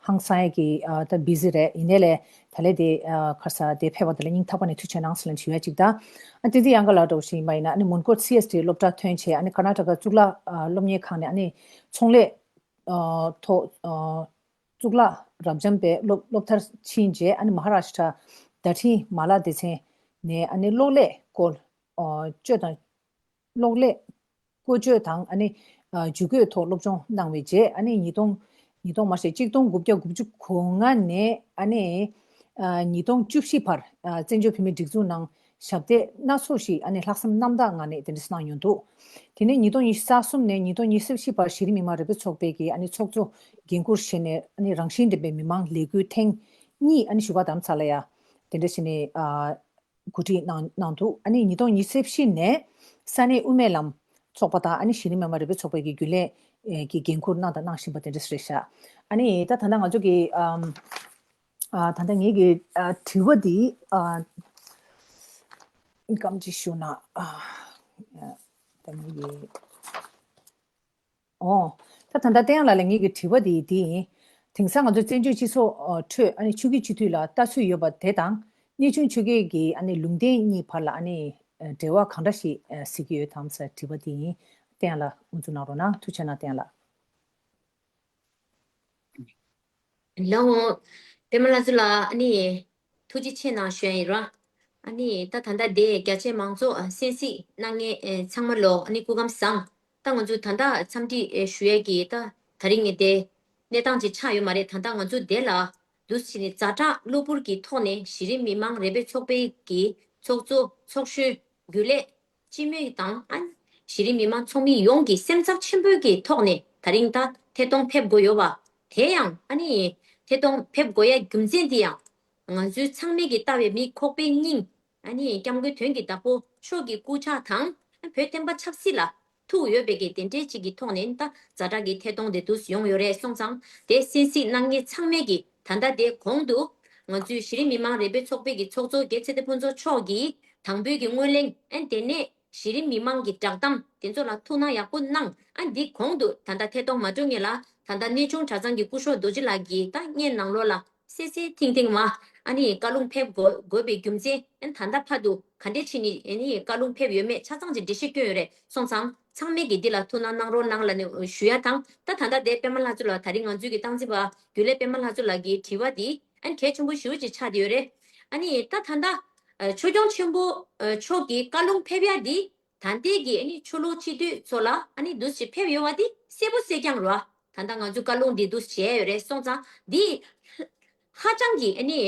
ཧང་སང་ཡ་གི་ཨ་ད་བི་ཟི་རེད། ཡིན་ནའི་ལས་ད་ལས་དེ་ཨ་ཁ་ས་དེ་ཕེབས་པ་དེ་ལ་སྙིང་ཐག་པ་ནས་ཐུགས་རྗེ་གནང་ཟེར་ལན་ཞུ་ཡ་གཅིག་དང་། ཨ་བསྟན་འཛིན་གཡང་དཀར་ལགས་འདྲ་བོ་ཞིག་ཡིན་པ་ཡིན་ན། ཨ་ནི་མོན་གྷོར་སི་ཨེས་ཊི་སློབ་གྲྭ་ཐོན་བྱས། ཨ་ནི་ཀར་ནཱ་ཊ་ཀ་གཙུག་ལག་ཨ་སློབ་གཉེར་ཁང་ནས་ཨ་ནི་ཚོང་ལས་ཨ་ཐོག་ཨ་གཙུག་ལག་རབ་འབྱམས་པའི་སློབ་སློབ་མཐར་ཕྱིན་རྗེས། ཨ་ནི་མ་ཧ་ར་ཤི་ཊ་བརྡ་འཕྲིན་མ་ལག་སྡེ་ཚན་ནས་ཨ་ནི་གློག་ཀླད་སྐོར་ཨ་སྤྱོད་དང་། གློག་ཀླད་བཀོལ་སྤྱོད་དང་ཨ་ནི་ཨ་ཇུས་འགོད་ཐོག་སློབ་སྦྱོང་གནང་བའི་རྗེས། ཨ་ནི་ཉིས་སྟོང་ཉིས་སྟོང་མ་ཟད་གཅིག་སྟོང་དགུ་བརྒྱ་དགུ་བཅུ་གོ་ལྔ་ནས་ཨ་ནི་ཨ་ཉིས་སྟོང་བཅུ་བཞི་བར་ཨ་བཙན་བྱོལ་བོད་མིའི་སྒྲིག་འཛུགས་ནང་ཞབས་འདེགས་སྣ་ཚོགས་ཤིག་ཨ་ནི་ལྷག་བསམ་རྣམ་དག་ངང་ནས་དེ་འདྲ་གནང་ཡོང་འདུག་དེ་ནས་ཉིས་སྟོང་ཉི་ཤུ་རྩ་གསུམ་ནས་ཉིས་སྟོང་ཉི་ཤུ་རྩ་བཞི་བར་གཞི་རིམ་མི་མང་རེ་འབོད་ཚོགས་པའི་གི་ཨ་ནི་ཚོགས་གཙོ་འགན་འཁུར་བཞེས་ནས། ཨ་ནི་རང་བཞིན་ལྡན་པའི་མི་མང་ལས་འགུལ་ཐེངས་གཉིས་ཨ་ནི་བཞུགས་སྒར་རྡ་རམ་ས་ལ་ཡ་དེ་འདྲ་བྱས་ནས་ཨ་གོ་སྒྲིག་གནང་གནང་འདུག་ཨ་ནི་ཉིས་སྟོང་ཉི་ཤུ་རྩ་བཞི་ནས་ས་གནས་དབུ་མའི་ལམ་ཚོགས་པ་དང་ཨ་ནི་གཞི་རིམ་མི་མང་རེ་འབོད་ཚོགས་པའི་གི་རྒྱུན་ལས་ཀྱི་འགན་འཁུར་གནང་དང་གནང་བཞིན་པ་དེ་འདྲ་རེད་ཤག་ཨ་ནི་ད་ད་ལྟ་ང་ཚོ་གི་ཨམ་ཨ་ད་ལྟ་ངེད་ཀྱི་ཨ་དྲི་བ་འདི་ཨ་སྐམ་ཅིག་ཞུ་ན། ཨ་ད་ངེད་ཀྱི་ཨོ། ད་ད་ལྟ་བསྟན་དབྱངས་ལགས་ལ་ངེད་ཀྱི་དྲི་བ་དེ་འདི་ཡིན། དེང་སང་ང་ཚོ་བཙན་བྱོལ་སྤྱི་ཚོགས་ཨ་ཁྲོད་ཨ་ནི་ཆོས་བརྒྱུད་སྤྱི་འཐུས་ལ་ལྟ་ཚུལ་ཡོད་པ་དེ་དང་། གནས་ཆུང་ཆོས་རྒྱལ་གྱི་ཨ་ནི་ལུང་བསྟན་གཉིས་བར་ལ་ཨ་ནི་ཨ་འབྲེལ་བ་གང་འདྲ་ཞིག་ཨ་གཟིགས་ཀྱི་ཡོད་དམ་ཟེར་དྲི་བ་དེ་ཡིན། བསྟན་དབྱངས་ལགས་དབུ་འཛུགས་གནང་རོགས་གནང་། ཐུགས་རྗེ་གནང་བསྟན་དབྱངས་ལགས། ལགས་འོང་། པད་མ་ལྷ་མཚོ་ལགས་ཨ་ནི་ཐུགས་རྗེ་ཆེ་གནང་ཞུ་ཡ་ཡིན་ར། ཨ་ནི་ད་ད་ལྟ་དེ་རྒྱ་ཆེ་མང་ཚོགས་ཨ་གསན་གཟིགས་གནང་མཁན་ཨེ་ཚང་མ་ལོ་ཨ་ནི་སྐུ་ཁམས་བཟང་། ད་ང་ཚོ་ད་ལྟ་འཚམས་འདྲི་ཨེ་ཞུ་ཡས་ཀྱི་ད་ད་རིང་ངས་དེ་གནས་སྟངས་ཅིག་ཆགས་ཡོད་མ་རེད། ད་ལྟ་ང་ཚོ་དེ་ལ་འདུག་སེ་བྱས་ནས་ཛ་དྲག་གློ་བུར་གྱི་ཐོག་ནས་གཞི་རིམ་མི་མང་རེ་འབོད་ཚོགས་པའི་གི་ཚོགས་གཙོ་ཚོགས་གཞོན་རྒྱུན་ལས་སྤྱི་མོས་དང་ཨ་ནི་གཞི་རིམ་མི་མང་ཚོགས་མི་ཡོངས་ཀྱི་སེམས་འཚབ་ཆེན་པོའི་གི་ཐོག་ནས་ད་རིང་ད་ཐད་གཏོང་ཕེབས་དགོས་ཡོད་པ། དེ་ཡང་ཨ་ནི་ཐད་གཏོང་ཕེབས་དགོས་ཡ་རྒྱུ་མཚན་དེ་ཡང་ང་ཚོའི་ཚང་མས་ཀྱི་ལྟ་བའི་མིག་ཁོག་པའི་སྙིང་ཨ་ནི་སྐྱབས་མགོན་དོན་གྱི་བདག་པོ་མཆོག་གི་སྐུ་ཕྱག་དང་བོད་བསྟན་པ་ཆབ་སྲིད་ལ་ཐུག་ཡོད་པའི་གི་དེ་འདྲའི་ཅིག་གི་ཐོག་ནས་ད་ཛ་དྲག་གི་ཐད་གཏོང་དེ་འདུག་སེ་ཡོང་ཡོད་རེད། སོང་ཙང་དེ་གསན་གཟིགས་གནང་མཁན་ཚང་མས་ཀྱི་ད་ལྟ་དེ་གོང་དུ་ང་ཚོའི་གཞི་རིམ་མི་མང་རེ་འབོད་ཚོགས་པའི་གི་ཚོགས་གཙོ་རྒྱལ་ཚེ་བརྟན་ཕུན་ཚོགས་མཆོག་གིས་དང་པོའི་གི་སྔོན་གླེང་ཨན་དེ་ནས་གཞི་རིམ་མི་མང་གི་བསྒྲགས་གཏམ་དེ་ཚོ་ལ་ཐུགས་སྣང་ཡག་པོ་གནང་། ཨ་འདི་གོང་དུ་ད་ལྟ་ཐད་གཏོང་མ་འགྲོ་སྔོན་ལ་ད་ལྟ་གནས་ཆུང་གྲྭ་ཚང་གི་སྐུ་ཞབས་རྡོ་རྗེ་ལགས་ཀྱིས་ད་བརྙན་ནང་ལོགས་ལ་གསལ་གསལ་ཐིང་ཐིང་མ་ཨ་ནི་བཀའ་ལུང་ཕེབས་དགོས་དགོས་པའི་རྒྱུ་མཚན་ཨ་ནི་ད་ལྟ་བར་དུ་ག་འདྲས་བྱས་ནས་ཨ་ནི་བཀའ་ལུང་ཕེབས་ཡོད་མེད་ཆ་ཚང་ཅིག་འགྲེལ་བཤད་བསྐྱོན་ཡོད་རེད། སོང་ཙང་ཚང་མས་ཀྱིས་འདི་ལ་ཐུགས་སྣང་གནང་རོགས་གནང་ལབ་ནས་ཞུ་ཡ་དང་། ད་ད་ལྟ་དེ་པད་མ་ལྷ་མཚོ་ལགས་ད་རིང་ང་ཚོའི་གི་སྟངས་འཛིན་པ་རྒྱུན་ལས་པད་མ་ལྷ་མཚོ་ལགས་ཀྱི་དྲི་བ་འདི་ཨ་ནི་གལ་ཆེན་པོ་ཞེ་པོ་ཅིག་ཆགས་བསྡད་ཡོད་རེད། ཨ་ནི་ད་ད་ལྟ་ཨ་ཆོས་སྐྱོང་ཆེན་པོ་ཨ་མཆོག་གིས་བཀའ་ལུང་ཕེབས་ཡ་འདི་ད་ལྟའི་གི་ཨ་ནི་ཆོས་ལུགས་སྤྱི་འཐུས་ཚོ་ལ་ཨ་ནི་འདུག་སེ་ཕེབས་ཡོད་པ་འདི་གསལ་པོ་གསལ་རྐྱང་རེད་བ། ད་ལྟ་ང་ཚོས་བཀའ་ལུང་འདི་འདུག་སེ་བྱས་ཡོད་རེད། སོང་ཙང་འདི་ཧ་ཅང་གི་ཨ་ནི་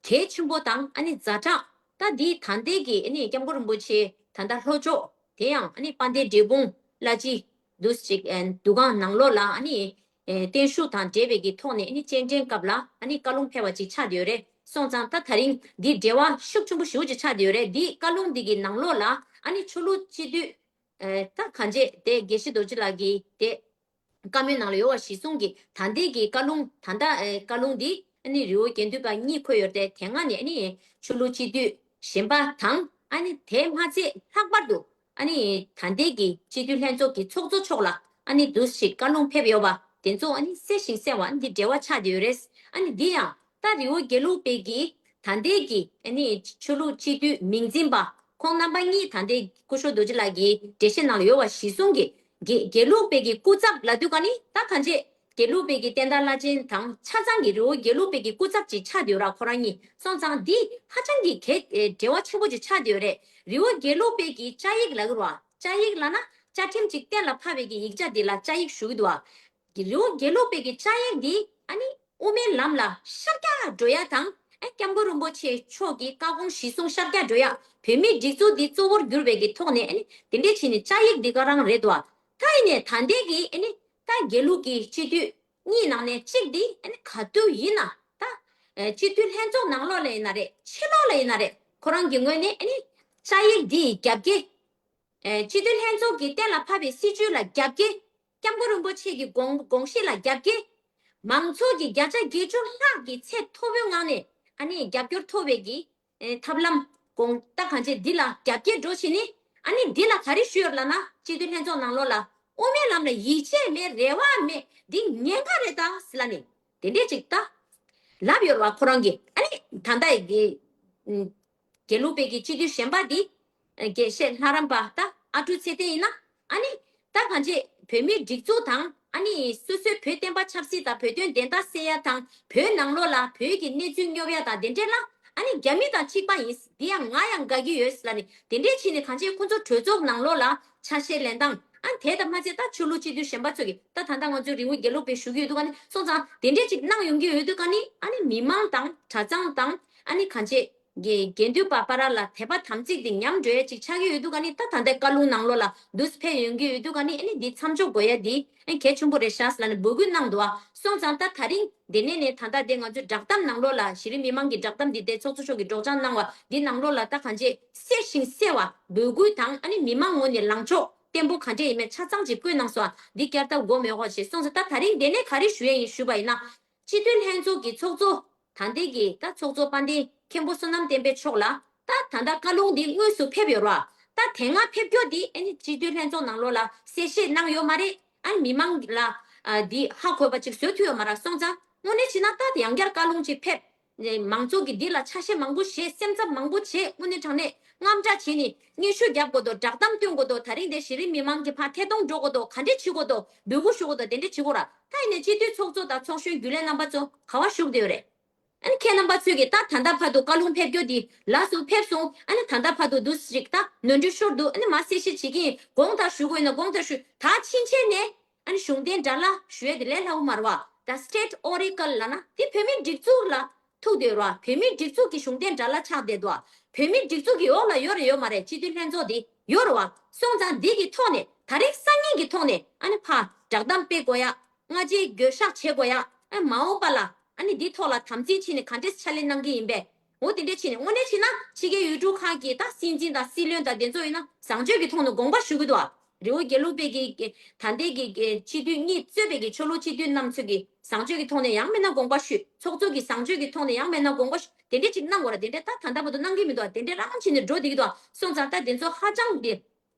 གལ་ཆེན་པོ་དང་ཨ་ནི་ཛ་དྲག་ད་འདི་ད་ལྟའི་གི་ཨ་ནི་སྐྱབས་མགོན་རིན་པོ་ཆེ་ད་ལྟ་ལྷོ་ཕྱོགས་དེ་ཡང་ཨ་ནི་དཔལ་ལྡན་འབྲས་སྤུངས་བླ་སྤྱི་འདུག་སེ་ཅིག་ཨ་འདུ་ཁང་ནང་ལོགས་ལ་ཨ་ནི་ཨེ་བརྟན་བཞུགས་དང་འབྲེལ་བའི་གི་ཐོག་ནས་ཨ་ནི་སྤྱན་འདྲེན་སྐབས་ལ་ཨ་ནི་བཀའ་ལུང་ཕེབས་པ་ཅིག་ཆགས་བསྡད་ཡོད་རེད། སོང་ཙང་ད་ད་རིང་འདི་འབྲེལ་བ་ཤུགས་ཆེན་པོ་ཞེ་པོ་ཅིག་ཆགས་བསྡད་ཡོད་རེད། འདི་བཀའ་ལུང་འདི་གི་ནང་ལོགས་ལ་ཨ་ནི་ཆོས་ལུགས་སྤྱི་འཐུས་ཨེ་ད་གང་བྱས་དེ་དགེ་བཤེས་རྡོ་རྗེ་ལགས་ཀྱིས་དེ་བཀའ་མོལ་ནང་ལ་ཡོད་པ་གཞིར་བཟུང་གིས་ད་ལྟའི་གི་བཀའ་ལུང་ད་ལྟ་ཨེ་བཀའ་ལུང་འདི་ཨ་ནི་རི་བོ་དགེ་ལྡན་པ་གཉིས་འཁོད་ཡོད་རེད་དེ། དེ་སྔ་ནས་ཨ་ནི་ཆོས་ལུགས་སྤྱི་འཐུས་ གཞན་པ་དང་ཨ་ནི་དེ་མ་ཚད་ལྷག་པར་དུ་ཨ་ནི་ད་ལྟའི་གི་སྤྱི་འཐུས་ལྷན་ཚོགས་ཀྱི་ཚོགས་གཙོ་མཆོག་ལ་ཨ་ནི་འདུག་ཞིག་བཀའ་ལུང་ཕེབས་ཡོད་པ་དེ་ཚོ་ཨ་ནི་གསལ་ཞིང་གསལ་བ་ཨ་ནི་འདི་འབྲེལ་བ་ཆགས་བསྡད་ཡོད་རེད། ཨ་ནི་འདི་ཡང་ད་རི་བོ་དགེ་ལུགས་པའི་གི་ད་ལྟའི་གི་ཨ་ནི་ཆོས་ལུགས་སྤྱི་འཐུས་མིང་འཛིན་པ་ཁོང་རྣམ་པ་གཉིས་ད་ལྟའི་སྐུ་ཞབས་རྡོ་རྗེ་ལགས་ཀྱི་འགྲེལ་བཤད་ནང་ལ་ཡོད་པ་གཞིར་བཟུང་གི་དགེ་དགེ་ལུགས་པའི་གི་སྐུ་ཚབ་ལབ་དུས་ག་ནི་ད་གང་ཅི་དགེ་ལུགས་པའི་གི་བསྟན་བདག་བླ་ཆེན་དང་ཆ་ཚང་གི་རི་བོ་དགེ་ལུགས་པའི་གི་སྐུ་ཚབ་ཅིག་ཆགས་བསྡད་ཡོད་ར། ཁོ་རང་གཉིས་སོང་ཙང་འདི་ཧ་ཅང་གི་གལ་ཨེ་འབྲེལ་བ་ཆེན་པོ་ཅིག་ཆགས་བསྡད་ཡོད་རེད། རི་བོ་དགེ་ལུགས་པའི་གི་བཅའ་ཡིག་ལབ་ཀྱི་རེད་བ། བཅའ་ཡིག་ལབ་ན་བཅའ་ཁྲིམས་ཅིག་གཏན་ལ་ཕབ་པའི་གི་ཡིག་ཆ་འདི་ལ་བཅའ་ཡིག་ཞུ་གི་འདུག་བ། གི་རི་བོ་དགེ་ལུགས་པའི་གི་བཅའ་ཡིག་འདི་ཨ་ནི་དབུ་མའི་ལམ་ལ་ཤར་རྒྱག་འགྲོ་ཡ་དང་ཨ་སྐྱབས་མགོན་རིན་པོ་ཆེ་མཆོག་གི་བཀའ་དགོངས་གཞིར་བཟུང་ཤར་རྒྱག་འགྲོ་ཡ་བོད་མིའི་སྒྲིག་འཛུགས་འདི་གཙོ་བོར་གྱུར་པའི་གི་ཐོག་ནས་ཨ་ནི་དེ་འདྲས་བྱས་ནས་བཅའ་ཡིག་འདི་ག་རང་རེད་དོ། ད་ཡིན་ནས་ད་ལྟའི་གི་ཨ་ནི་ད་དགེ་ལུགས་ཀྱི་སྤྱི་འཐུས་གཉིས་ནང་ནས་གཅིག་འདི་ཨ་ནི་ག་དུས་ཡིན་ན་ད་ཨ་སྤྱི་འཐུས་ལྷན་ཚོགས་ནང་ལོགས་ལ་ཡིན་ན་རེད། ཕྱི་ལོགས་ལ་ཡིན་ན་རེད། ཁོ་རང་གི་ངོས་ནས་ཨ་ནི་བཅའ་ཡིག་འདི་རྒྱབ་འགལ། ཨེ་སྤྱི་འཐུས་ལྷན་ཚོགས་ཀྱིས་གཏན་ལ་ཕབ་པའི་སྲིད་བྱུས་ལ་རྒྱབ་འགལ། སྐྱབས་མགོན་རིན་པོ་ཆེ་གི་དགོངས་དགོངས་གཞི་ལ་རྒྱབ་འགལ། མང་ཚོགས་ཀྱི་བརྒྱ་ཆ་བརྒྱད་ཅུ་ལྷག་གི་ཚད་མཐོ་པོའི་ངང་ནས་ཨ་ནི་རྒྱབ་སྐྱོར་ཐོབ་པའི་གི་ཨེ་ཐབས་ལམ་དགོངས་དག་གང་བྱས་འདི་ལ་རྒྱབ་འགལ་འགྲོ་བྱས་ནི་ཨ་ནི་འདི་ལ་ག་རེ་ཞུས་ཡོད་ལབ་ན། སྤྱི་འཐུས་ལྷན་ཚོགས་ནང་ལོགས་ལ་དབུ་མའི་ལམ་ལ་ཡིད་ཆེས་མེད། རེ་བ་མེད། འདི་ཉེན་ཁ་རེད་ད་ཟེར་ལབ་ནི་དེ་འདྲས་ཅིག་ད་ལབ་ཡོད་རེད་བ། ཁོ་རང་གིས་ཨ་ནི་ད་ལྟ་གི་ཨུམ། དགེ་ལུགས་པའི་གི་སྤྱི་འཐུས་གཞན་པ་འདི་དགེ་བཤེས་ལྷ་རམས་པ་ད་ཨ་ཀྲུག་ཚེ་བརྟན་ཡིན་ན་ཨ་ནི་ད་གང་ཅི་བོད་མིའི་སྒྲིག་འཛུགས་དང་ཨ་ནི་སོ་སོའི་བོད་བསྟན་པ་ཆབ་སྲིད་དང་བོད་དོན་བདེན་མཐའ་གསལ་ཡ་དང་བོད་ནང་ལོགས་ལ་བོད་ཀྱི་གནས་ཚུལ་སྙོབ་ཡ་དང་དེ་འདྲས་ལ་ཨ་ནི་རྒྱ་མི་དང་གཅིག་པ་ཡིན། འདི་ཡང་ང་ཡང་དགའ་གི་ཡོད་ལབ་ནི་དེ་འདྲས་བྱས་ནས་གང་ཅི་ཁོ་ཚོ་གྲོས་ཚོགས་ནང་ལོགས་ལ་ཆ་ཤས་ལེན་སྟངས་ཨ་དེ་དང་མ་ཚད་ད་ཆོས་ལུགས་སྤྱི་འཐུས་གཞན་པ་ཚོ་གི་ད་ད་ལྟ་ང་ཚོའི་རི་བོ་དགེ་ལུགས་པའི་ཞུ་གི་ཡོད་དུས་ག་ནི་སོང་ཙང་དེ་འདྲས་ཅིག་གནང་ཡོང་གི་ཡོད་དུས་ག་ནི་ཨ་ནི་མི་མང་དང་གྲྭ་ཚང་དང་ཨ་ནི་གང་ཅི། དགེ་དགེ་འདུན་པ་བར་ལ་དད་པ་དམ་ཚིག་དེ་ཉམས་འགྲོ་ཡ་ཅིག་ཆགས་ཀྱི་ཡོད་དུས་ག་ནི་ད་ད་ལྟའི་བཀའ་ལུང་ནང་ལོགས་ལ་འདུག་སེ་ཕེབས་ཡོང་གི་ཡོད་དུས་ག་ནི་ཨ་ནི་འདི་མཚམས་འཇོག་དགོས་ཡ་འདི་ཨ་ནི་གལ་ཆེན་པོ་རེད་ཤག་ལབ་ནས་འབོད་སྐུལ་གནང་འདུག་ཨ། སོང་ཙང་ད་ད་རིང་དེ་ནས་ནས་ད་ལྟ་དེ་ང་ཚོའི་བསྒྲགས་གཏམ་ནང་ལོགས་ལ་གཞི་རིམ་མི་མང་གི་བསྒྲགས་གཏམ་འདི་དེ་ཚོགས་གཙོ་མཆོག་གིས་སྒྲོག་སྦྱང་གནང་བ་འདི་ནང་ལོགས་ལ་ད་གང་ཅི་གསལ་ཞིང་གསལ་བ་འབོད་སྐུལ་དང་ཨ་ནི་མི་མང་ངོས་ནས་ལངས་ཕྱོགས་བརྟན་པོ་གང་འདྲ་ཡིན་མེད་ཆ་ཚང་ཅིག་བཀོད་གནང་སོང་ཨ། འདི་བསྐྱར་ལྡབ་དགོས་མེད་ཧོ་ཞེས་སོང་ཙང་ད་ད་རིང་དེ་ནས་ག་རེ་ཞུ་ཡ་ཡིན་ཞུས་པ་ཡིན་ན། སྤྱི་འཐུས་ལྷན་ཚོགས་ཀྱི་ཚོགས་གཙོ་ད་ལྟའི་གི་ད་ཚོགས་གཙོ་དཔལ་ལྡན་མཁན་པོ་བསོད་ནམས་བསྟན་འཕེལ་མཆོག་ལ་ད་ད་ལྟ་བཀའ་ལུང་འདི་དངོས་སུ་ཕེབས་ཡོད་ར། ད་དེ་སྔ་ཕེབས་རྒྱུ་འདི་ཨ་ནི་སྤྱི་འཐུས་ལྷན་ཚོགས་ནང་ལོགས་ལ་གསལ་བཤད་གནང་ཡོད་མ་རེད། ཨ་ནི་མི་མང་ལ་ཨ་འདི་ཧ་གོ་བ་ཅིག་བཟོ་ཐུབ་ཡོད་མ་རེད། སོང་ཙང་དངོས་གནས་བྱས་ན་ད་ཡང་བསྐྱར་བཀའ་ལུང་ཅིག་ཕེབས། མང་ཚོགས་ཀྱིས་འདི་ལ་ཆ་ཤས་མང་པོ་བཞེས། སེམས་འཚབ་མང་པོ་བྱས། དངོས་གནས་དྲང་གནས་དངངས་སྐྲག་བྱས་ནས་སྙན་ཞུ་རྒྱབ་དགོས་འདུག་བསྒྲགས་གཏམ་སྟོན་དགོས་འདུག་ད་རིང་དེ་གཞི་རིམ་མི་མང་གི་ཕར་ཐད་གཏོང་འགྲོ་དགོས་འདུག་ག་འདྲས་བྱེད་དགོས་འདུག་འབོད་སྐུལ་ཞུ་དགོས་འདུག་དེ་འདྲས་བྱེད་དགོས་ར། ད་ཡིན་ནའི་སྤྱི་འཐུས་ཚོགས་གཙོ་དང་ཚོགས་གཞོན་རྒྱུན་ལས་རྣམ་པ་ཚོ་ག་བ་བཞུགས་བསྡད་ཡོད་རེད། ཨ་ནི་ཁྱེད་རྣམ་པ་ཚོས་ཀྱིས་ད་ད་ལྟ་བར་དུ་བཀའ་ལུང་ཕེབས་རྒྱུ་འདི་ལགས་སུ་ཕེབས་སོང་། ཨ་ནི་ད་ལྟ་བར་དུ་འདུག་ཅིག་ད་ནོར་འཁྲུལ་ཤོར་འདུག་ཨ་ནི་མར་གསལ་བཤད་བྱེད་ཀྱི་ཡིན། དགོངས་དག་ཞུ་དགོས་ན་དགོངས་དག་ཞུ། ད་ཕྱིན་ཆད་ནས་ཨ་ནི་གཞུང་འབྲེལ་དགྲ་ལྷ་ཞུ་ཡས་དེ་ལས་སླ་བོ་མ་རེད་བ། ད་State Oracle ལབ་ན་དེ་བོད་མིའི་སྒྲིག་འཛུགས་ལ་ཐུག་བསྡད་ར། བོད་མིའི་སྒྲིག་འཛུགས་ཀྱི་གཞུང་འབྲེལ་དགྲ་ལྷ་ཆགས་བསྡད་འདུག་བ། བོད་མིའི་སྒྲིག་འཛུགས་ཀྱི་འོག་ལ་ཡོད་རེད་ཡོད་མ་རེད། སྤྱི་འཐུས་ལྷན་ཚོགས་དེ་ཡོད་རེད་བ། སོང་ཙང་འདི་གི་ཐོག་ནས་ད་རེས་སང་ཉིན་གྱི་ཐོག་ནས་ཨ་ནི་ཕར་བསྒྲགས་གཏམ་སྤེལ་དགོས་ཡ། སྔ་རྗེས་འགྱོད་བཤགས་བྱེད་དགོས་ཡ། ཨ་མ་འོངས་པ་ལ་ཨ་ནི་འདི་ཐོག་ལ་དམ་འཛིན་བྱས་ནས་ག་འདྲས་ཕྱག་ལས་གནང་གི་ཡིན་པས། འོ་དེ་འདྲས་བྱས་ནས་དངོས་གནས་བྱས་ན་ཕྱི་རྒྱལ་ཡུལ་གྲུ་ཁག་གི་ད་སྲིད་འཛིན་དང་སྲིད་བློན་དང་དེ་ཚོ་ཡིན་ན་བཟང་སྤྱོད་ཀྱི་ཐོག་ནས་དགོངས་པ་ཞུ་གི་འདུག་ཨ། རི་བོ་དགེ་ལུགས་པའི་གི་གི་ད་ལྟའི་གི་གི་སྤྱི་འཐུས་གཉིས་གཙོས་པའི་གི་ཆོས་ལུགས་སྤྱི་འཐུས་རྣམས་ཚོས་གི་བཟང་སྤྱོད་ཀྱི་ཐོག་ནས་ཡང་མིན་ན་དགོངས་པ་ཞུས། ཚོགས་གཙོ་གི་བཟང་སྤྱོད་ཀྱི་ཐོག་ནས་ཡང་མིན་ན་དགོངས་པ་ཞུས། དེ་འདྲས་ཅིག་གནང་དགོས་ར། དེ་འདྲས་ད་ད་ལྟ་བར་དུ་གནང་གི་མི་འདུག་ཨ། དེ་འདྲས་རང་བྱས་ནས་འགྲོ་བསྡད་ཀྱི་འདུག་ཨ། སོང་ཙང་ད་དེ་ཚོ་ཧ་ཅང་གི་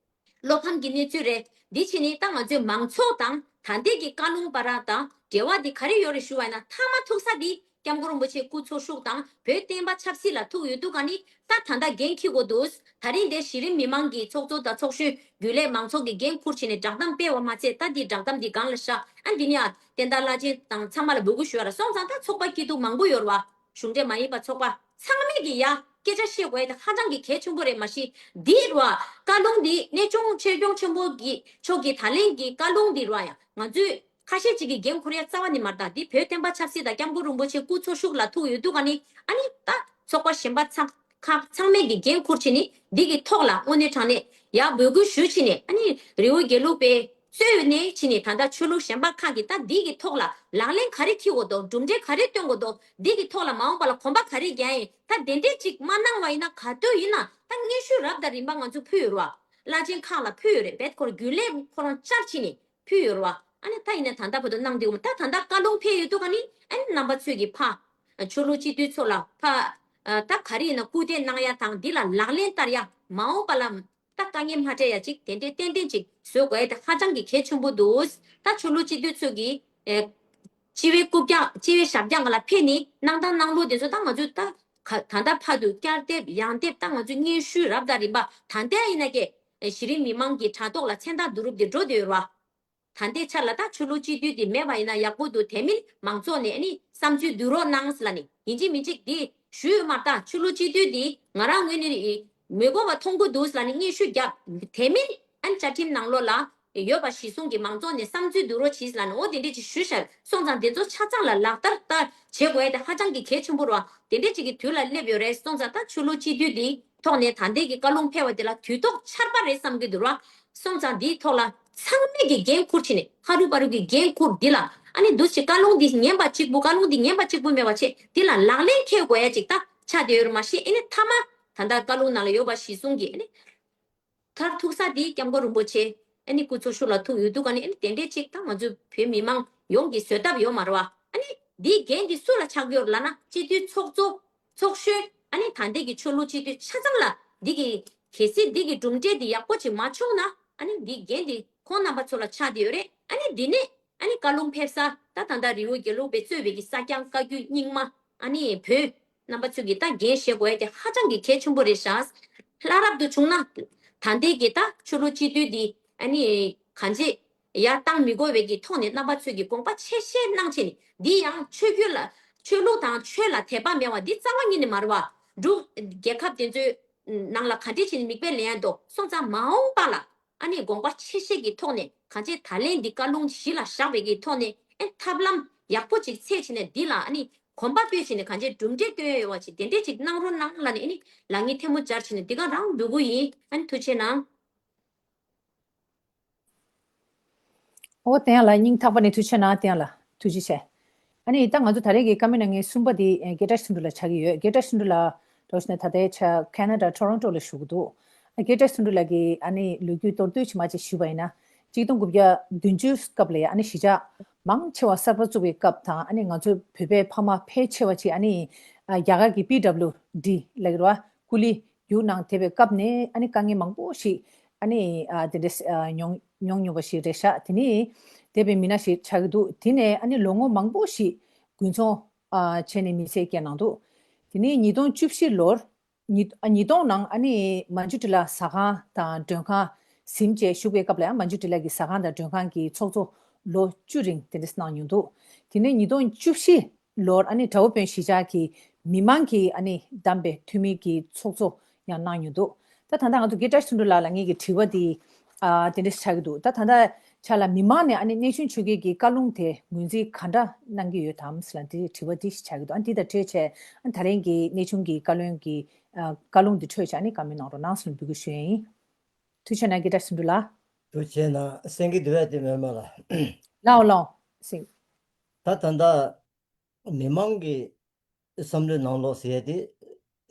བློ་ཕམ་གྱི་གནས་ཚུལ་རེད། འདི་བྱས་ནས་ད་ང་ཚོའི་མང་ཚོགས་དང་ད་ལྟའི་གི་བཀའ་ལུང་བར་དང་འབྲེལ་བ་འདི་ག་རེ་ཡོད་རེད་ཞུ་བ་ཡིན་ན། མཐའ་མ་ཐུག་ས་འདི་སྐྱབས་མགོན་རིན་པོ་ཆེ་སྐུ་འཚོ་བཞུགས་དང་བོད་བསྟན་པ་ཆབ་སྲིད་ལ་ཐུག་ཡོད་དུས་ག་ནི་ད་ད་ལྟ་འགན་འཁྱེར་དགོས་འདུག་ད་རིང་དེ་གཞི་རིམ་མི་མང་གི་ཚོགས་གཙོ་དང་ཚོགས་གཞོན་རྒྱུན་ལས་མང་ཚོགས་ཀྱི་འགན་འཁུར་བྱས་ནས་བསྒྲགས་གཏམ་སྤེལ་བ་མ་ཚད་ད་འདི་བསྒྲགས་གཏམ་འདི་སྒང་ལ་བཞག་ཨ་འདི་ནི་ཨ་བསྟན་བདག་བླ་ཆེན་དང་ཚང་མ་ལ་འབོད་སྐུལ་ཞུ་བ་ར། སོང་ཙང་ད་ཚོགས་པ་སྐྱིད་སྡུག་མང་པོ་ཡོད་ར་བ། གཞུང་འབྲེལ་མ་ཡིན་པ་ཚོགས་པ་ཚང་མས་ཀྱི་ཡ་སྐད་ཆ་བཤད་དགོས་ཡ་དེ་ཧ་ཅང་གི་གལ་ཆེན་པོ་རེད། མ་གཞི་འདི་རུ་བཀའ་ལུང་འདི་གནས་ཆུང་ཆོས་སྐྱོང་ཆེན་པོ་གི་མཆོག་གི་ད་ལན་གྱི་བཀའ་ལུང་འདི་རུ་ཡ་ང་ཚོས་ཁ་ཤས་ཅིག་གི་འགན་འཁུར་ཡ་རྩ་བ་ནས་མ་རེད། ད་འདི་བོད་བསྟན་པ་ཆབ་སྲིད་དང་སྐྱབས་མགོན་རིན་པོ་ཆེ་སྐུ་འཚོ་བཞུགས་ལ་ཐུག་ཡོད་དུས་ག་ནི་ཨ་ནི་ད་ཚོགས་པ་གཞན་པ་ཚང་ཁག་ཚང་མས་ཀྱི་འགན་འཁུར་བྱས་ནི་འདི་གི་ཐོག་ལ་དངོས་གནས་དྲང་གནས་ཡ་འབོད་སྐུལ་ཞུས་བྱས་ནི་ཨ་ནི་རི་བོ་དགེ་ལུགས་པའི་གཙོས་ནས་ཕྱིན་ནས་ད་ལྟ་ཆོས་ལུགས་གཞན་པ་ཁག་གིས་ད་འདི་གི་ཐོག་ལ་ལག་ལེན་ག་རེ་འཁེལ་དགོས་འདུག་གྲུབ་འབྲས་ག་རེ་སྟོན་དགོས་འདུག་འདི་གི་ཐོག་ལ་མ་འོངས་པ་ལ་གོམ་པ་ག་རེ་རྒྱག་ཡིན། ད་དེ་འདྲས་ཅིག་མ་གནང་བ་ཡིན་ན་ག་དུས་ཡིན་ན་ད་སྙན་ཞུ་རབ་དང་རིམ་པ་ང་ཚོ་ཕུལ་ཡོད་རེད་བ། བླ་ཆེན་ཁག་ལ་ཕུལ་ཡོད་རེད། རྦད་ཁོ་རང་རྒྱུན་ལས་ཁོ་རང་བཅར་ཕྱིན་ནས་ཕུལ་ཡོད་རེད་བ། ཨ་ནི་ད་ཡིན་ན་ད་ལྟ་བར་དུ་གནང་འདུག་ད་ད་ལྟ་བཀའ་ལུང་ཕེབས་ཡོད་དུས་ག་ནི་ཨ་ནི་རྣམ་པ་ཚོས་ཀྱི་ཕ་ཆོས་ལུགས་སྤྱི་འཐུས་ཚོ་ལ་ཕ་ ཨ་ད་ག་རེ་ཡིན་ན་སྐུལ་འདེད་གནང་ཡ་དང་འདི་ལ་ལག་ལེན་བསྟར་ཡ་མ་འོངས་པ་ལ་ད་དཀའ་ངལ་མ་འཕྲད་ཡ་ཅིག་དེ་འདྲའི་ཏན་ཏན་ཅིག་བཟོ་དགོས་ཡ་དེ་ཧ་ཅང་གི་གལ་ཆེན་པོ་འདུག་ད་ཆོས་ལུགས་སྤྱི་འཐུས་ཚོ་གིས་ཨེ་སྤྱི་བའི་རྐུབ་བཀྱག་སྤྱི་བའི་ཞབས་བཀྱག་ལ་ཕེབས་ནས་གནང་སྟངས་གནང་ལུགས་དེ་ཚོ་ད་ང་ཚོས་ད་ག་ད་ལྟ་བར་དུ་བསྐྱར་ལྡབ་ཡང་ལྡབ་ད་ང་ཚོས་སྙན་ཞུ་རབ་དང་རིམ་པ་ད་ལྟ་ཡིན་ན་ཀྱེ་གཞི་རིམ་མི་མང་གི་དྲ་ཐོག་ལ་མཚན་རྟགས་བསྡུ་རུབ་དེ་འགྲོ་བསྡད་ཡོད་རེད་བ། ད་ལྟའི་ཆར་ལ་ད་ཆོས་ལུགས་སྤྱི་འཐུས་དེ་མེད་པ་ཡིན་ན་ཡག་པོ་འདུག་དེ་མིན་མང་ཚོགས་ནས་ཨ་ནི་བསམ་ཚུལ་བསྡུ་རོགས་གནང་ཟེར་ལབ་ནས་ཡིན་གཅིག་མིན་གཅིག་དེ་ཞུས་ཡོད་མ་རེད། ད་ཆོས་ལུགས་སྤྱི་འཐུས་དེ་ང་རང་ངོས་ནས་མི་དགོས་པ་མཐོང་གི་འདུག་ཟེར་ལབ་ནས་སྙན་ཞུ་བརྒྱབ། དེ་མིན་ཨ་ནི་བཅའ་ཁྲིམས་ནང་ལོགས་ལ་ཡོད་པ་གཞི་བཟུང་གིས་མང་ཚོགས་ནས་བསམ་ཚུལ་བསྡུ་རོགས་གྱིས་ཟེར་ལབ་ནས་འོ་དེ་འདྲས་ཅིག་ཞུས་ཤག་སོང་ཙང་དེ་ཚོ་ཆ་ཚང་ལ་ལག་བསྟར་ད་བྱེད་དགོས་ཡ་དེ་ཧ་ཅང་གི་གལ་ཆེན་པོ་རེད་བ། དེ་འདྲས་ཅིག་གི་དུས་ལ་སླེབས་ཡོད་རེད། སོང་ཙང་ད་ཆོས་ལུགས་སྤྱི་འཐུས་དེ་ཐོག་ནས་ད་ལྟའི་གི་བཀའ་ལུང་ཕེབས་པ་དེ་ལ་དུས་ཐོག་ཆར་པ་རེད་བསམ་གྱི་འདུག་ར། སོང་ཙང་འདིའི་ཐོག་ལ་ཚང་མས་ཀྱི་འགན་འཁུར་བྱས་ནས་ཧ་རུ་པ་རུ་གི་འགན་འཁུར། འདི་ལ་ཨ་ནི་འདུག་ཅིག་བཀའ་ལུང་འདི་ཉན་པ་གཅིག་པུ་བཀའ་ལུང་འདི་ཉན་པ་གཅིག་པུ་མེད་པ་བྱས་འདི་ལ་ལག་ལེན་འཁེལ་དགོས་ཡ་ཅིག་ད་ཆགས་བསྡད་ཡོད་རེད། མ་གཞི་ཨ་ནི་མཐའ་མ་ད་ལྟ་བཀའ་ལུང་ནང་ལ་ཡོད་པ་གཞི་བཟུང་གི་ཨ་ནི་མཐར་ཐུག་ས་འདི་སྐྱབས་མགོན་རིན་པོ་ཆེ་ཨ་ནི་སྐུ་འཚོ་བཞུགས་ལ་ཐུག་ཡོད་འདུག་ག་ནི་ཨ་ནི་དེ་འདྲས་ཅིག་ད་ང་ཚོའི་བོད་མི་མང་ཡོངས་ཀྱི་བཟོད་ཐབས་ཡོད་མ་རེད་བ། ཨ་ནི་འདིའི་འགན་འདི་སུ་ལ་ཆགས་ཡོད་ལབ་ན་སྤྱི་འཐུས་ཚོགས་གཙོ་ཚོགས་གཞོན་ཨ་ནི་ད་ལྟའི་གི་ཆོས་ལུགས་སྤྱི་འཐུས་ཆ་ཚང་ལ་འདི་གི་གལ་སྲིད་འདི་གི་གྲུབ་འབྲས་འདི་ཡག་པོ་ཅིག་མ་བྱུང་ན་ཨ་ནི་འདིའི་འགན་འདི་ཁོང་རྣམ་པ་ཚོ་ལ་ཆགས་བསྡད་ཡོད་རེད། ཨ་ནི་འདི་ནས་ཨ་ནི་བཀའ་ལུང་ཕེབས་ས་ད་ད་ལྟ་རི་བོ་དགེ་ལུགས་པས་གཙོས་པའི་གི་ས་སྐྱ་བཀའ་བརྒྱུད་རྙིང་མ་ཨ་ནི་བོད་རྣམ་པ་ཚོས་ཀྱི་ད་འགན་བཞེས་དགོས་ཡ་དེ་ཧ་ཅང་གི་གལ་ཆེན་པོ་རེད་ཤག་ལྷག་རབ་ཏུ་བྱུང་ན་ད་ལྟའི་གི་ད་ཆོས་ལུགས་སྤྱི་འཐུས་འདི་ཨ་ནི་གང་ཅི་ཡར་བཏང་མི་དགོས་པའི་གི་ཐོག་ནས་རྣམ་པ་ཚོས་ཀྱི་དགོངས་པ་ཆེ་བཞེས་གནང་བྱས་ནས་འདི་ཡང་ཆོས་བརྒྱུད་ལ་ཆོས་ལུགས་དང་ཆོས་ལ་དད་པ་མེད་པ་འདི་རྩ་བ་ཉིད་ནས་མ་རེད་བ། འབྲུག་རྒྱལ་ཁབ་དེ་ཚོའི་ནང་ལ་ག་འདྲས་བྱས་ནས་མིག་དཔེ་ལེན་ཡ་འདུག་སོང་ཙང་མ་འོངས་པ་ལ་ཨ་ནི་དགོངས་པ་ཆེ་བཞེས་ཀྱི་ཐོག་ནས་གང་ཅི་ད་ལན་འདི་བཀའ་ལུང་གཞི་ལ་བཞག་པའི་གི་ཐོག་ནས་ཨེ་ཐབས་ལམ་ཡག་པོ་ཅིག་འཚོལ་བྱས་ནས་འདི་ལ་ཨ་ནི་གོམ་པ་སྤོས་བྱས་ནས་གང་ཅི་གྲུབ་འབྲས་སྟོན་ཡ་ཡོད་པ་ཅིག་དེ་འདྲས་ཅིག་གནང་རོགས་གནང་ལབ་ནས་ཨ་ནི་ལག་གཉིས་ཐལ་མོ་སྦྱར་བྱས་ནས་འདི་ག་རང་འབུལ་གི་ཡིན། ཨ་ནི་ཐུགས་རྗེ་གནང་། ཨོ་དེ་ཡང་ལ་སྙིང་ཐག་པ་ནས་ཐུགས་རྗེ་གནང་། དེ་ཡང་ལ་ཐུགས་རྗེ་ཆེ། ཨ་ནི་ད་ང་ཚོ་ད་རེས་ཀྱི་བཀའ་མོལ་གནང་མཁན་གསུམ་པ་དེ་ཨེ་སྐད་གྲགས་ཚུན་དྲུག་ལགས་ཆགས་ཀྱི་ཡོད། སྐད་གྲགས་ཚུན་དྲུག་ལགས་འགྲོ་ཞིག་ན་ད་ལྟའི་ཆ་ཁེ་ན་ཌ་ཊོ་རོན་ཊོ་ལ་བཞུགས་ཀྱི་འདུག་ཨ་སྐད་གྲགས་ཚུན་དྲུག་ལགས་ཀྱིས་ཨ་ནི་ལོ་རྒྱུས་མདོར་བསྡུས་ཆེ་མ་ཅིག་ཞུས་པ་ཡིན་ན། གཅིག་སྟོང་དགུ་བརྒྱ་བདུན་ཅུ་སྐབས་ལ་ཡ་ཨ་ནི་གཞིས་ཆགས་མང་ཆེ་བ་གསར་པ་བཙུགས་པའི་སྐབས་དང་ཨ་ནི་ང་ཚོའི་བོད་པའི་ཕ་མ་ཕལ་ཆེ་བ་ཅིག་ཨ་ནི་ཨ་རྒྱ་གར་གྱི་པི་ཌབ་ལིའུ་ཌི་ལབ་ཀྱི་རེད་བ། ཀུ་ལི་བརྒྱུད་གནང་བསྡད་པའི་སྐབས་ནས་ཨ་ནི་དཀའ་ངལ་མང་པོ་ཞིག་ཨ་ནི་ཨ་དེ་འདྲ་ཨ་མྱོང་མྱོང་མྱོང་བ་ཞིག་རེད་ཤག་དེ་ནས་འདས་པའི་མི་སྣ་ཞིག་ཆགས་ཀྱི་འདུག་དེ་ནས་ཨ་ནི་ལོ་ངོ་མང་པོ་ཞིག་དགུན་ཚོང་ཨ་བྱས་ནས་མི་ཚེ་སྐྱེལ་གནང་འདུག་དེ་ནས་ཉིས་སྟོང་བཅུ་བཞི་ལོར་ཉིས་ཨ་ཉིས་སྟོང་ནང་ཨ་ནི་མན་ཇུ་ཊི་ལ་ཟ་ཁང་དང་མགྲོན་ཁང་ཟིན་བྱས་བཞུགས་པའི་སྐབས་ལ་ཡང་མན་ཇུ་ཊི་ལ་གི་ཟ་ཁང་དང་མགྲོན་ཁང་གི་ཚོགས་གཙོ་ལོ་བཅུ་རིང་དེ་འདྲ་གནང་མྱོང་འདུག་དེ་ནས་ཉིས་སྟོང་བཅུ་བཞི་ལོར་ཨ་ནི་དགྲ་བོ་དཔོན་གཞིས་ཆགས་ཀྱི་མི་མང་གིས་ཨ་ནི་བདམས་པའི་འཐུས་མི་གི་ཚོགས་གཙོ་ཡང་གནང་མྱོང་འདུག་ད་ད་ལྟ་ང་ཚོ་སྐད་གྲགས་ཚུན་དྲུག་ལགས་ལ་ངེད་ཀྱི་དྲི་བ་འདི་ཨ་དེ་འདྲ་ཆགས་ཀྱི་འདུག་ད་ད་ལྟ་ཆ་ལ་མི་མང་ནས་ཨ་ནི་གནས་ཆུང་ཆོས་རྒྱལ་གྱི་བཀའ་ལུང་དེ་ངོས་འཛིན་ག་འདྲ་གནང་གི་ཡོད་དམ་ཟེར་ལ་འདི་དྲི་བ་འདི་ཆགས་ཀྱི་འདུག་ཨ་འདི་དང་འཕྲོས་བྱས་ཨ་ད་རིང་གི་གནས་ཆུང་གི་བཀའ་བློན་གྱི་ཨ་བཀའ་ལུང་འདི་འཕྲོས་བྱས་ཨ་ནི་བཀའ་མོལ་གནང་རོགས་གནང་ཟེར་ལ་འབོད་སྐུལ་ཞུ་ཡ་ཡིན། ཐུགས་རྗེ་གནང་། སྐད་གྲགས་ཚུན་དྲུག་ལགས། ཐུགས་རྗེ་གནང་། གསན་གྱི་འདུག་པས་དེ་མེད་མ་ལ། ལའོ་ལའོ། གསན། ད་ད་ལྟ་མི་མང་གི་བསམ་བློའི་ནང་ལོགས་ཟེར་ཡ་དེ་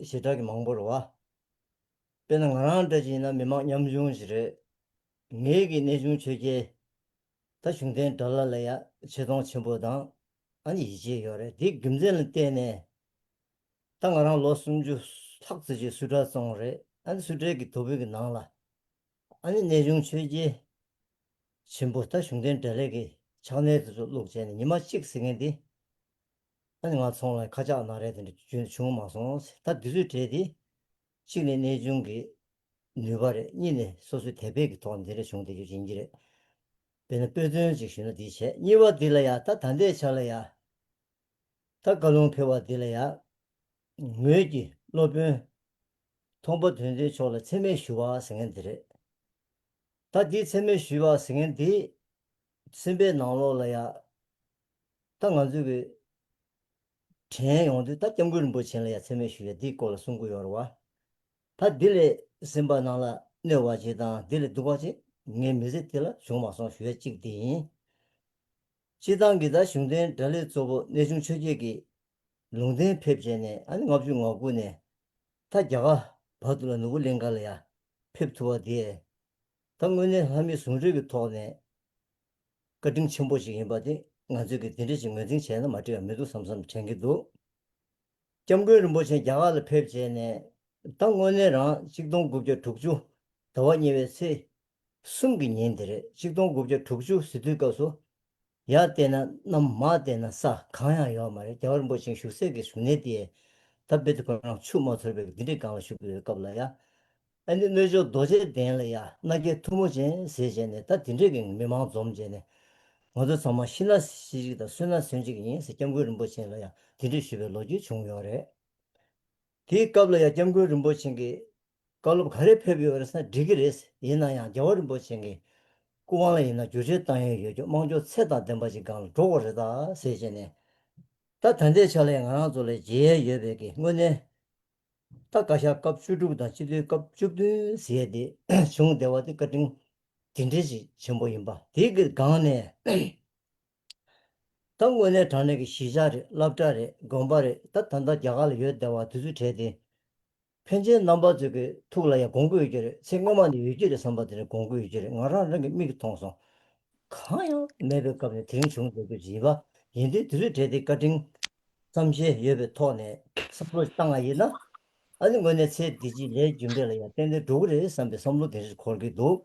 ཞེ་དྲག་གི་མང་པོ་རེད་བ། དཔེར་ན་ང་རང་འདྲ་ཅིག་ཡིན་ན་མི་མང་ཉམ་ཆུང་ཞིག་རེད། ངེད་ཀྱི་གནས་ཆུང་ཆོས་རྒྱལ་ད་གཞུང་བསྟེན་དགྲ་ལྷ་ལ་ཡ་ཆེ་མཐོང་ཆེན་པོ་དང་ཨ་ནི་ཡིད་ཆེས་ཡོད་རེད། དེའི་རྒྱུ་མཚན་ལ་བརྟེན་ནས་ད་ང་རང་ལོ་སུམ་ཅུ་ལྷག་ཙམ་ཅིག་སུ་ཊར་བཙོངས་རེད། ཨ་ནི་སུ་ཊར་གྱི་དོ་པོའི་གི་ནང་ལ་ཨ་ནི་གནས་ཆུང་ཆོས་རྒྱལ་ཆེན་པོ་ད་གཞུང་བསྟེན་དགྲ་ལྷའི་གི་ཕྱག་ནས་དེ་ཚོ་བླུགས་བྱས་ནས་ཉི་མ་གཅིག་ཟེར་མཁན་དེ་ཨ་ནི་ང་ཚོང་ལ་ཁ་ཆག་གནང་རེས་དེ་འདྲ་བྱུང་མ་སོང་། ད་དེ་ཚོའི་གྲས་དེ་གཅིག་ནས་གནས་ཆུང་གི་ནུས་པ་རེད། གཉིས་ནས་སོ་སོའི་དད་པའི་གི་ཐོག་ནས་དེ་འདྲ་བྱུང་བསྡད་རྒྱུ་ཡིན་གྱི་རེད། དཔེར་ན་དཔེ་མཚོན་ཅིག་ཞུས་ན་དེ་བྱས། གཉིས་པ་དེ་ལ་ཡ་ད་ད་ལྟའི་ཆ་ལ་ཡ་ད་བཀའ་ལུང་ཕེབས་པ་དེ་ལ་ཡ་ངོས་ཀྱི་སློབ་དཔོན་མཐོང་པ་དོན་ལྡན་མཆོག་ལ་མཚན་སྨད་ཞུ་བ་ཟེར་མཁན་དེ་རེད། ད་འདིའི་མཚན་སྨད་ཞུས་པ་ཟེར་མཁན་འདི་སེམས་པའི་ནང་ལོགས་ལ་ཡ་ད་ང་ཚོས་གི་དྲན་ཡོང་དུས་ད་སྐྱབས་མགོན་རིན་པོ་ཆེ་ལ་ཡ་མཚན་སྨད་ཞུ་ཡ་འདིའི་སྐོར་ལ་གསུང་གི་ཡོད་རེད་བ། ད་འདི་ལས་སེམས་པ་ནང་ལ་གནོད་པ་ཅིག་དང་འདི་ལས་སྡུག་པ་ཅིག་ངའི་མི་ཚེ་འདི་ལ་བྱུང་མ་སོང་ཞུ་ཡ་གཅིག་འདི་ཡིན། སྤྱིར་བཏང་གི་ད་གཞུང་བསྟེན་དགྲ་ལྷའི་གཙོ་བོ་གནས་ཆུང་ཆོས་རྒྱལ་གྱི་ལུང་བསྟན་ཕེབས་བྱས་ནས་ཨ་ནི་ལྔ་བཅུ་ང་དགུ་ནས་ད་རྒྱ་གར་བར་དུ་ལ་ནོར་བུ་གླིང་ག་ལ་ཡ་ཕེབས་ཐུབ་པ་དེ་ད་དངོས་གནས་ལྷ་མི་ཟུང་འབྲེལ་གྱི་ཐོག་ནས་བཀའ་དྲིན་ཆེན་པོ་ཞིག་ཡིན་པ་དེ་ང་ཚོས་ཀྱི་དེ་འདྲ་ཞིག་ངོས་འཛིན་བྱས་ན་མ་འགྲིག་པ་མི་འདུག་བསམ་བསམ་དྲན་གྱི་འདུག་སྐྱབས་མགོན་རིན་པོ་ཆེ་རྒྱ་གར་ལ་ཕེབས་བྱས་ནས། ད་དངོས་གནས་རང་གཅིག་སྟོང་དགུ་བརྒྱ་དྲུག་ཅུ་ཟླ་བ་གཉིས་པའི་ཚེས་གསུམ་གྱི་ཉིན་དེ་རེད། གཅིག་སྟོང་དགུ་བརྒྱ་དྲུག་ཅུ་ཟེར་དུས་སྐབས་སུ། ཡར་བལྟས་ན་གནམ། མར་བལྟས་ན་ས། གང་ཡང་ཡོད་མ་རེད། རྒྱལ་བ་རིན་པོ་ཆེ་བཞུགས་སའི་གི་བཞུགས་གནས་དེ། ད་རྦད་དེ་ཁོ་རང་ཆུ་མ་ཚོར་བའི་འདི་འདྲའི་སྒང་ལ་བཞུགས་ཡོད་སྐབས་ལ་ཡ། ཨ་ནི་སྣོད་བཅུད་རྡོ་རྗེ་གདན་ལ་ཡ་མནའ་སྐྱེལ་ཐུ་མོ་ཅན་ཟེར་བྱས་ནས། ད་འདི་འདྲའི་གི་མི་མང་འཛོམས་བྱས་ནས། ང་ཚོ་ཚང་མ་ཤི་ན་ཤི་གཅིག་དང་གསོན་ན་གསོན་གཅིག་ཡིན་ཟེར། སྐྱབས་མགོན་རིན་པོ་ཆེ་ལ་ཡ་འདི་འདྲ་ཞུས་པའི་ལོ་རྒྱུས་བྱུང་ཡོད་རེད། དེའི་སྐབས་ལ་ཡ་སྐྱབས་མགོན་རིན་པོ་ཆེ་གིས་བཀའ་སློབ་ག་རེ་ཕེབས་ཡོད་རེད་ཟེར་ན། འགྲིག་གི་རེད། ཡིན་ན་ཡང་རྒྱལ་བ་རིན་པོ་ཆེ་གིས་སྐུ་དབང་ལ་ཡིན་ན་བསྒྱུར་བཅོས་བཏང་ཡས་ཡོད་རྒྱུ། དམངས་ཁྲོད་ཚད་དང་ལྡན་པ་ཞིག་སྒང་ལ་འགྲོ་དགོས་རེད་ད་ཟེར་བྱས་ནས། ད་ད་ལྟའི་ཆ་ལ་ཡ་ང་རང་ཚོ་ལ་མཇལ་ཡས་ཡོད་པའི་གི་དངོས་གནས། ད་བཀའ་ཤག་སྐབས་བཅུ་དྲུག་དང་སྤྱི་འཐུས་སྐབས་བཅུ་བདུན་ཟེར་ཡས་དེ་བྱུང་བསྡད་པ་དེ་བཀའ་དྲིན་དེ་འདྲ་ཞིག་ཆེན་པོ་ཡིན་པ། དེ་གི་སྒང་ནས། ད་དངོས་གནས་དྲང་གནས་ཀྱི་གཞིས་ཆགས་རེད། སློབ་གྲྭ་རེད། དགོན་པ་རེད། ད་ད་ལྟ་རྒྱ་གར་ལ་ཡོད་བསྡད་པ་དེ་ཚོའི་གྲས་དེ། ཕན་ཆད་རྣམ་པ་ཚོའི་གི་ཐུགས་ལ་ཡ་དགོངས་ཀྱི་ཡོད་ཀྱི་རེད། ཚེ་སྔོན་མ་ནས་ཡོད་ཀྱི་རེད་བསམ་པ་དེ་འདྲ་དགོངས་ཀྱི་ཡོད་ཀྱི་རེད། ང་རང་རང་གི་མིག་གིས་མཐོང་སོང་། གང་ཡང་མེད་པའི་སྐབས་ནས་དེ་རིང་བྱུང་བསྡད་རྒྱུ་ཞིག་ཡིན་པ། ཡིན་དུས་དེ་ཚོའི་གྲས་དེ་བཀའ་དྲིན་བསམ་ཤེས་ཡོད་པའི་ཐོག་ནས་བསམ་བློ་བཏང་བ་ཡིན་ན། ཨ་ནི་དངོས་གནས་ཚེ་འདི་ཕྱི་ལས་རྒྱུ་འབྲས་ལ་ཡང་ཏན་ཏན་འགྲོ་གི་རེད་བསམ་པའི་བསམ་བློ་དེ་འདྲ་འཁོར་གྱི་འདུག་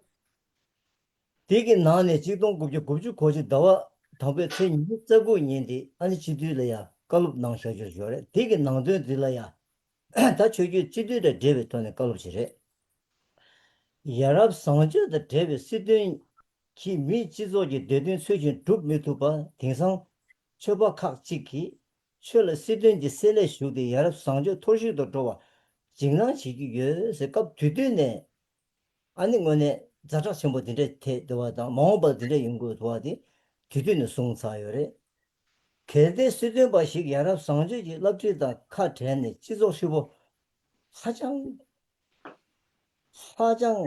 དེ་གི་ནང་ནས་གཅིག་སྟོང་དགུ་བརྒྱ་དགུ་བཅུ་གོ་གཅིག་ཟླ་བ་དང་པོའི་ཚེས་ཉི་ཤུ་རྩ་དགུ་ཉིན་དེ་ཨ་ནི་སྤྱི་འཐུས་ལ་ཡང་བཀའ་སློབ་གནང་བཞག་རྒྱུ་ཡོད་རེད། དེ་གི་ནང་དོན་འདི་ལ་ཡང་ད་ཆོས་བརྒྱུད་སྤྱི་འཐུས་དང་འབྲེལ་བའི་ཐོག་ནས་བཀའ་སློབ་ཅིག་རེད། ཡ་རབས་བཟང་སྤྱོད་དང་འབྲེལ་བའི་སྲིད་དོན་གྱིས་མིའི་སྤྱི་ཚོགས་ཀྱི་བདེ་དོན་ཚུལ་བཞིན་སྒྲུབ་མི་ཐུབ་པ། དེང་སང་ཆོས་པ་ཁག་ཅིག་གིས་ཆོས་ལ་སྲིད་དོན་གྱི་སེལ་ལས་ཞུགས་ཏེ་ཡ་རབས་བཟང་སྤྱོད་འཐོར་ཞིག་ཏུ་འགྲོ་བར་འཇིགས་སྣང་བྱེད་ཀྱི་ཡོད་ཟེར། སྐབས་དེ་དུས་ནས། ཨ་ནི་དངོས་གནས་ཛ་དྲག་ཆེན་པོ་འདི་འདྲ་ཐེབས་འདུག་པ་དང་། མ་འོངས་པར་འདི་འདྲ་ཡོང་དགོས་འདུག་པ་དེ་དེ་དུས་ནས་གསུངས་ཚར་ཡོད་རེད། གལ་ཏེ་སྲིད་དོན་པ་ཞིག་ཡ་རབས་བཟང་སྤྱོད་ཀྱི་བསླབ་ཁྲིད་དང་ཁ་བྲལ་ནས་སྤྱི་ཚོགས་ཧྲིལ་པོ་ཧ་ཅང་ཧ་ཅང་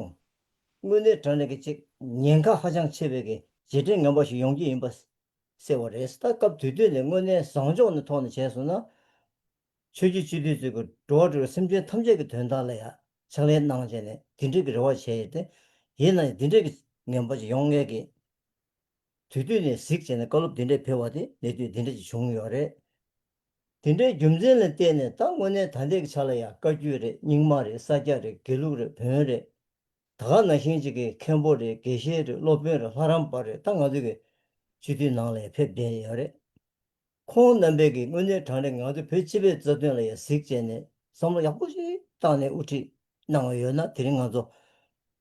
དངོས་གནས་དྲང་གནས་ཀྱི་ཅིག་ཉེན་ཁ་ཧ་ཅང་ཆེ་བའི་གི་རྗེས་དྲན་ངན་པ་ཞིག་ཡོང་རྒྱུ་ཡིན་པ་གསལ་བོ་རེད། ད་སྐབས་དེ་དུས་ནས་དངོས་གནས་བཟང་ཕྱོགས་ནས་ཐོག་ནས་བྱས་སོང་ན། ཆོས་བརྒྱུད་སྤྱི་འཐུས་ཚོས་ཀྱི་འགྲོ་བ་རིགས་སེམས་ཅན་ཐམས་ཅད་ཀྱི་དོན་དག་ལ་ཡང་ཕྱག་ལས་གནང་བྱས་ནས་དེ་འདྲའི་གི་རེ་བ་བྱས་ཡོད་དེ། ཡིན་ན་ཡང་དེ་འདྲའི་གི་ངན་པ་ཅིག་ཡོང་ངེས་ཀྱི་དུས་དུས་ནས་གཟིགས་བྱས་ནས་བཀའ་སློབ་དེ་འདྲས་ཕེབས་པ་དེ་གནས་དུས་དེ་འདྲ་ཅིག་བྱུང་ཡོད་རེད། དེ་འདྲའི་རྒྱུ་མཚན་ལ་བརྟེན་ནས་ད་དངོས་གནས་ད་ལྟའི་གི་ཆ་ལ་ཡང་བཀའ་བརྒྱུད་རེད། རྙིང་མ་རེད། ས་སྐྱ་རེད། དགེ་ལུགས་རེད། བོན་རེད། ད་ག་ནང་བཞིན་ཅིག་གི་མཁན་པོ་རེད། དགེ་བཤེས་རེད། སློབ་དཔོན་རེད། ལྷ་རམས་པ་རེད། ད་ང་ཚོ་གི་སྤྱི་འཐུས་ནང་ལ་ཡང་ཕེབས་བསྡད་ཡོད་རེད། ཁོང་རྣམ་པས་ཀྱིས་དངོས་གནས་དྲང་གནས་ང་ཚོ་བོད་སྤྱི་པའི་རྩ་དོན་ལ་ཡང་གཟིགས་བྱས་ནས་བསམ་བློ་ཡག་པོ་ཞིག་བཏང་ནས་དབུ་ཁྲིད་གནང་བ་ཡོད་ན། དེ་རིང་ང་ཚོ་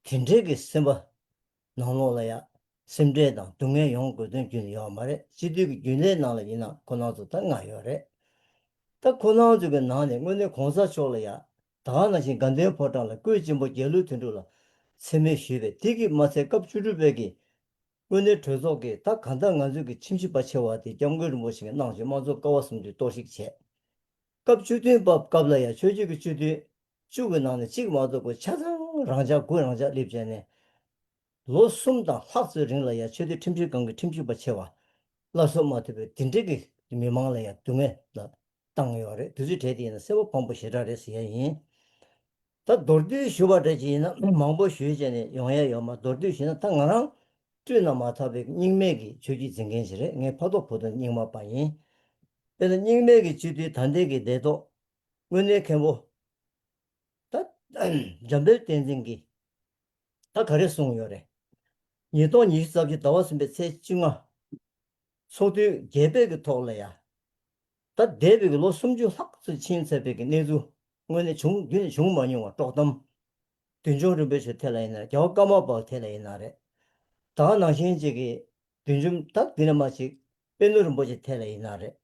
དེ་འདྲའི་གི་སེམས་པ་ནང་ལོགས་ལ་ཡང་སེམས་ཁྲལ་དང་སྡུག་བསྔལ་ཡོང་དགོས་དོན་རྒྱུན་ཡོད་མ་རེད། སྤྱི་འཐུས་ཀྱི་རྒྱུན་ལས་ནང་ལ་ཡིན་ན་ཁོ་རང་ཚོ་ད་ལྔ་ཡོད་རེད། ད་ཁོ་རང་ཚོ་གི་ནང་ནས་དངོས་གནས་གོང་ས་མཆོག་ལ་ཡང་ད་ག་ནང་བཞིན་དགའ་ལྡན་ཕོ་བྲང་ལ་སྐུའི་གཅེན་པོ་རྒྱལ་གླུ་དོན་གྲུབ་ལ་མཚན་སྨད་ཞུས་པས། དེ་གིས་མ་ཚད་སྐབས་བཅུ་དྲུག་པའི་གི་དངོས་གནས་གྲོས་ཚོགས་ཀྱིས་ད་གང་ལྟར་ང་ཚོའི་གི་ཁྱིམ་གཞིས་པ་ཆེ་བ་དེ་སྐྱབས་མགོན་རིན་པོ་ཆེ་གིས་གནང་བྱས་དམངས་གཙོ་ཀ་བ་གསུམ་དུ་གཏོར་བཤིག་བྱས། སྐབས་བཅུ་བདུན་པ་སྐབས་ལ་ཡང་ཆོས་བརྒྱུད་ཀྱི་སྤྱི་འཐུས་བཅུ་གི་ནང་ནས་གཅིག་མ་གཏོགས་པ་ཆ་ཚང་རང་འཇགས་དགུ་རང་འཇགས་སླེབས་བྱས་ནས། ལོ་གསུམ་དང་ལྷག་ཙམ་རིང་ལ་ཡང་ཆོས་དད་ཁྲིམས་ཞིབ་ཁང་གི་ཁྲིམས་ཞིབ་པ་ཆེ་བ་སླར་གསོ་མ་ཐུབ་པའི་དེ་འདྲའི་གི་མི་མང་ལ་ཡང་སྡུག་བསྔལ་ལ་བཏང་ཡོད་རེད། དུས་ཚོད་གྲས་དེ་ཡིན་ན་གསལ་པོ་ཕངས་པོ་ཞེ་དྲག་རེད་ཟེར་ཡ་ཡིན། ད་མདོར་བསྡུས་ཞུ་བ་འདྲ་ཅིག་ཡིན་ན་མང་པོ་ཞུས་བྱས་ནས་ཡོང་ཡ་ཡོད་མ། མདོར་བསྡུས་ཞུས་ན་ད་ང་རང་སྤྲུལ་ན་མ་ཐག་པའི་རྙིང་མའི་གི་ཆོས་བརྒྱུད་འཛིན་མཁན་ཞིག་རེད། ངའི་ཕ་ཐོག་བུ་ཐོག་རྙིང་མ་པ་ཡིན། དཔེར་ན་རྙིང་མའི་གི་སྤྱི་འཐུས་ད་ལྟའི་གི་ལས་ཐོག་དངོས་གནས་མཁན་པོ་ད་འཇམ་དཔལ་བསྟན་འཛིན་གྱིས་ད་ག་རེ་གསུངས་ཡོད་རེད། ཉིས་སྟོང་ཉི་ཤུ་རྩ་བཞི་ཟླ་བ་གསུམ་པའི་ཚེས་བཅོ་ལྔ། ཚོགས་དུས་བརྒྱད་པའི་གི་ཐོག་ལ་ཡ། ད་འདས་པའི་གི་ལོ་སུམ་ཅུ་ལྷག་ཙམ་ཕྱིན་ཚར་བའི་གི་གནས་ཚུལ་དངོས་གནས་བྱུང་རྒྱུན་ནས་བྱུང་མ་མྱོང་བ། དཀྲོག་གཏམ། བདུད་འཇོམས་རིན་པོ་ཆེ་ཐད་ལ་ཡིན་ན་རེད། རྒྱལ་བ་ཀརྨ་པ་ཐད་ལ་ཡིན་ན་རེད། ད་ག་ནང་བཞིན་ཅིག་གི་བདུད་འཇོམས་ད་འདི་ནས་མ་ཅིག་པད་ནོར་རིན་པོ་ཆེ་ཐད་ལ་ཡིན་ན་རེད།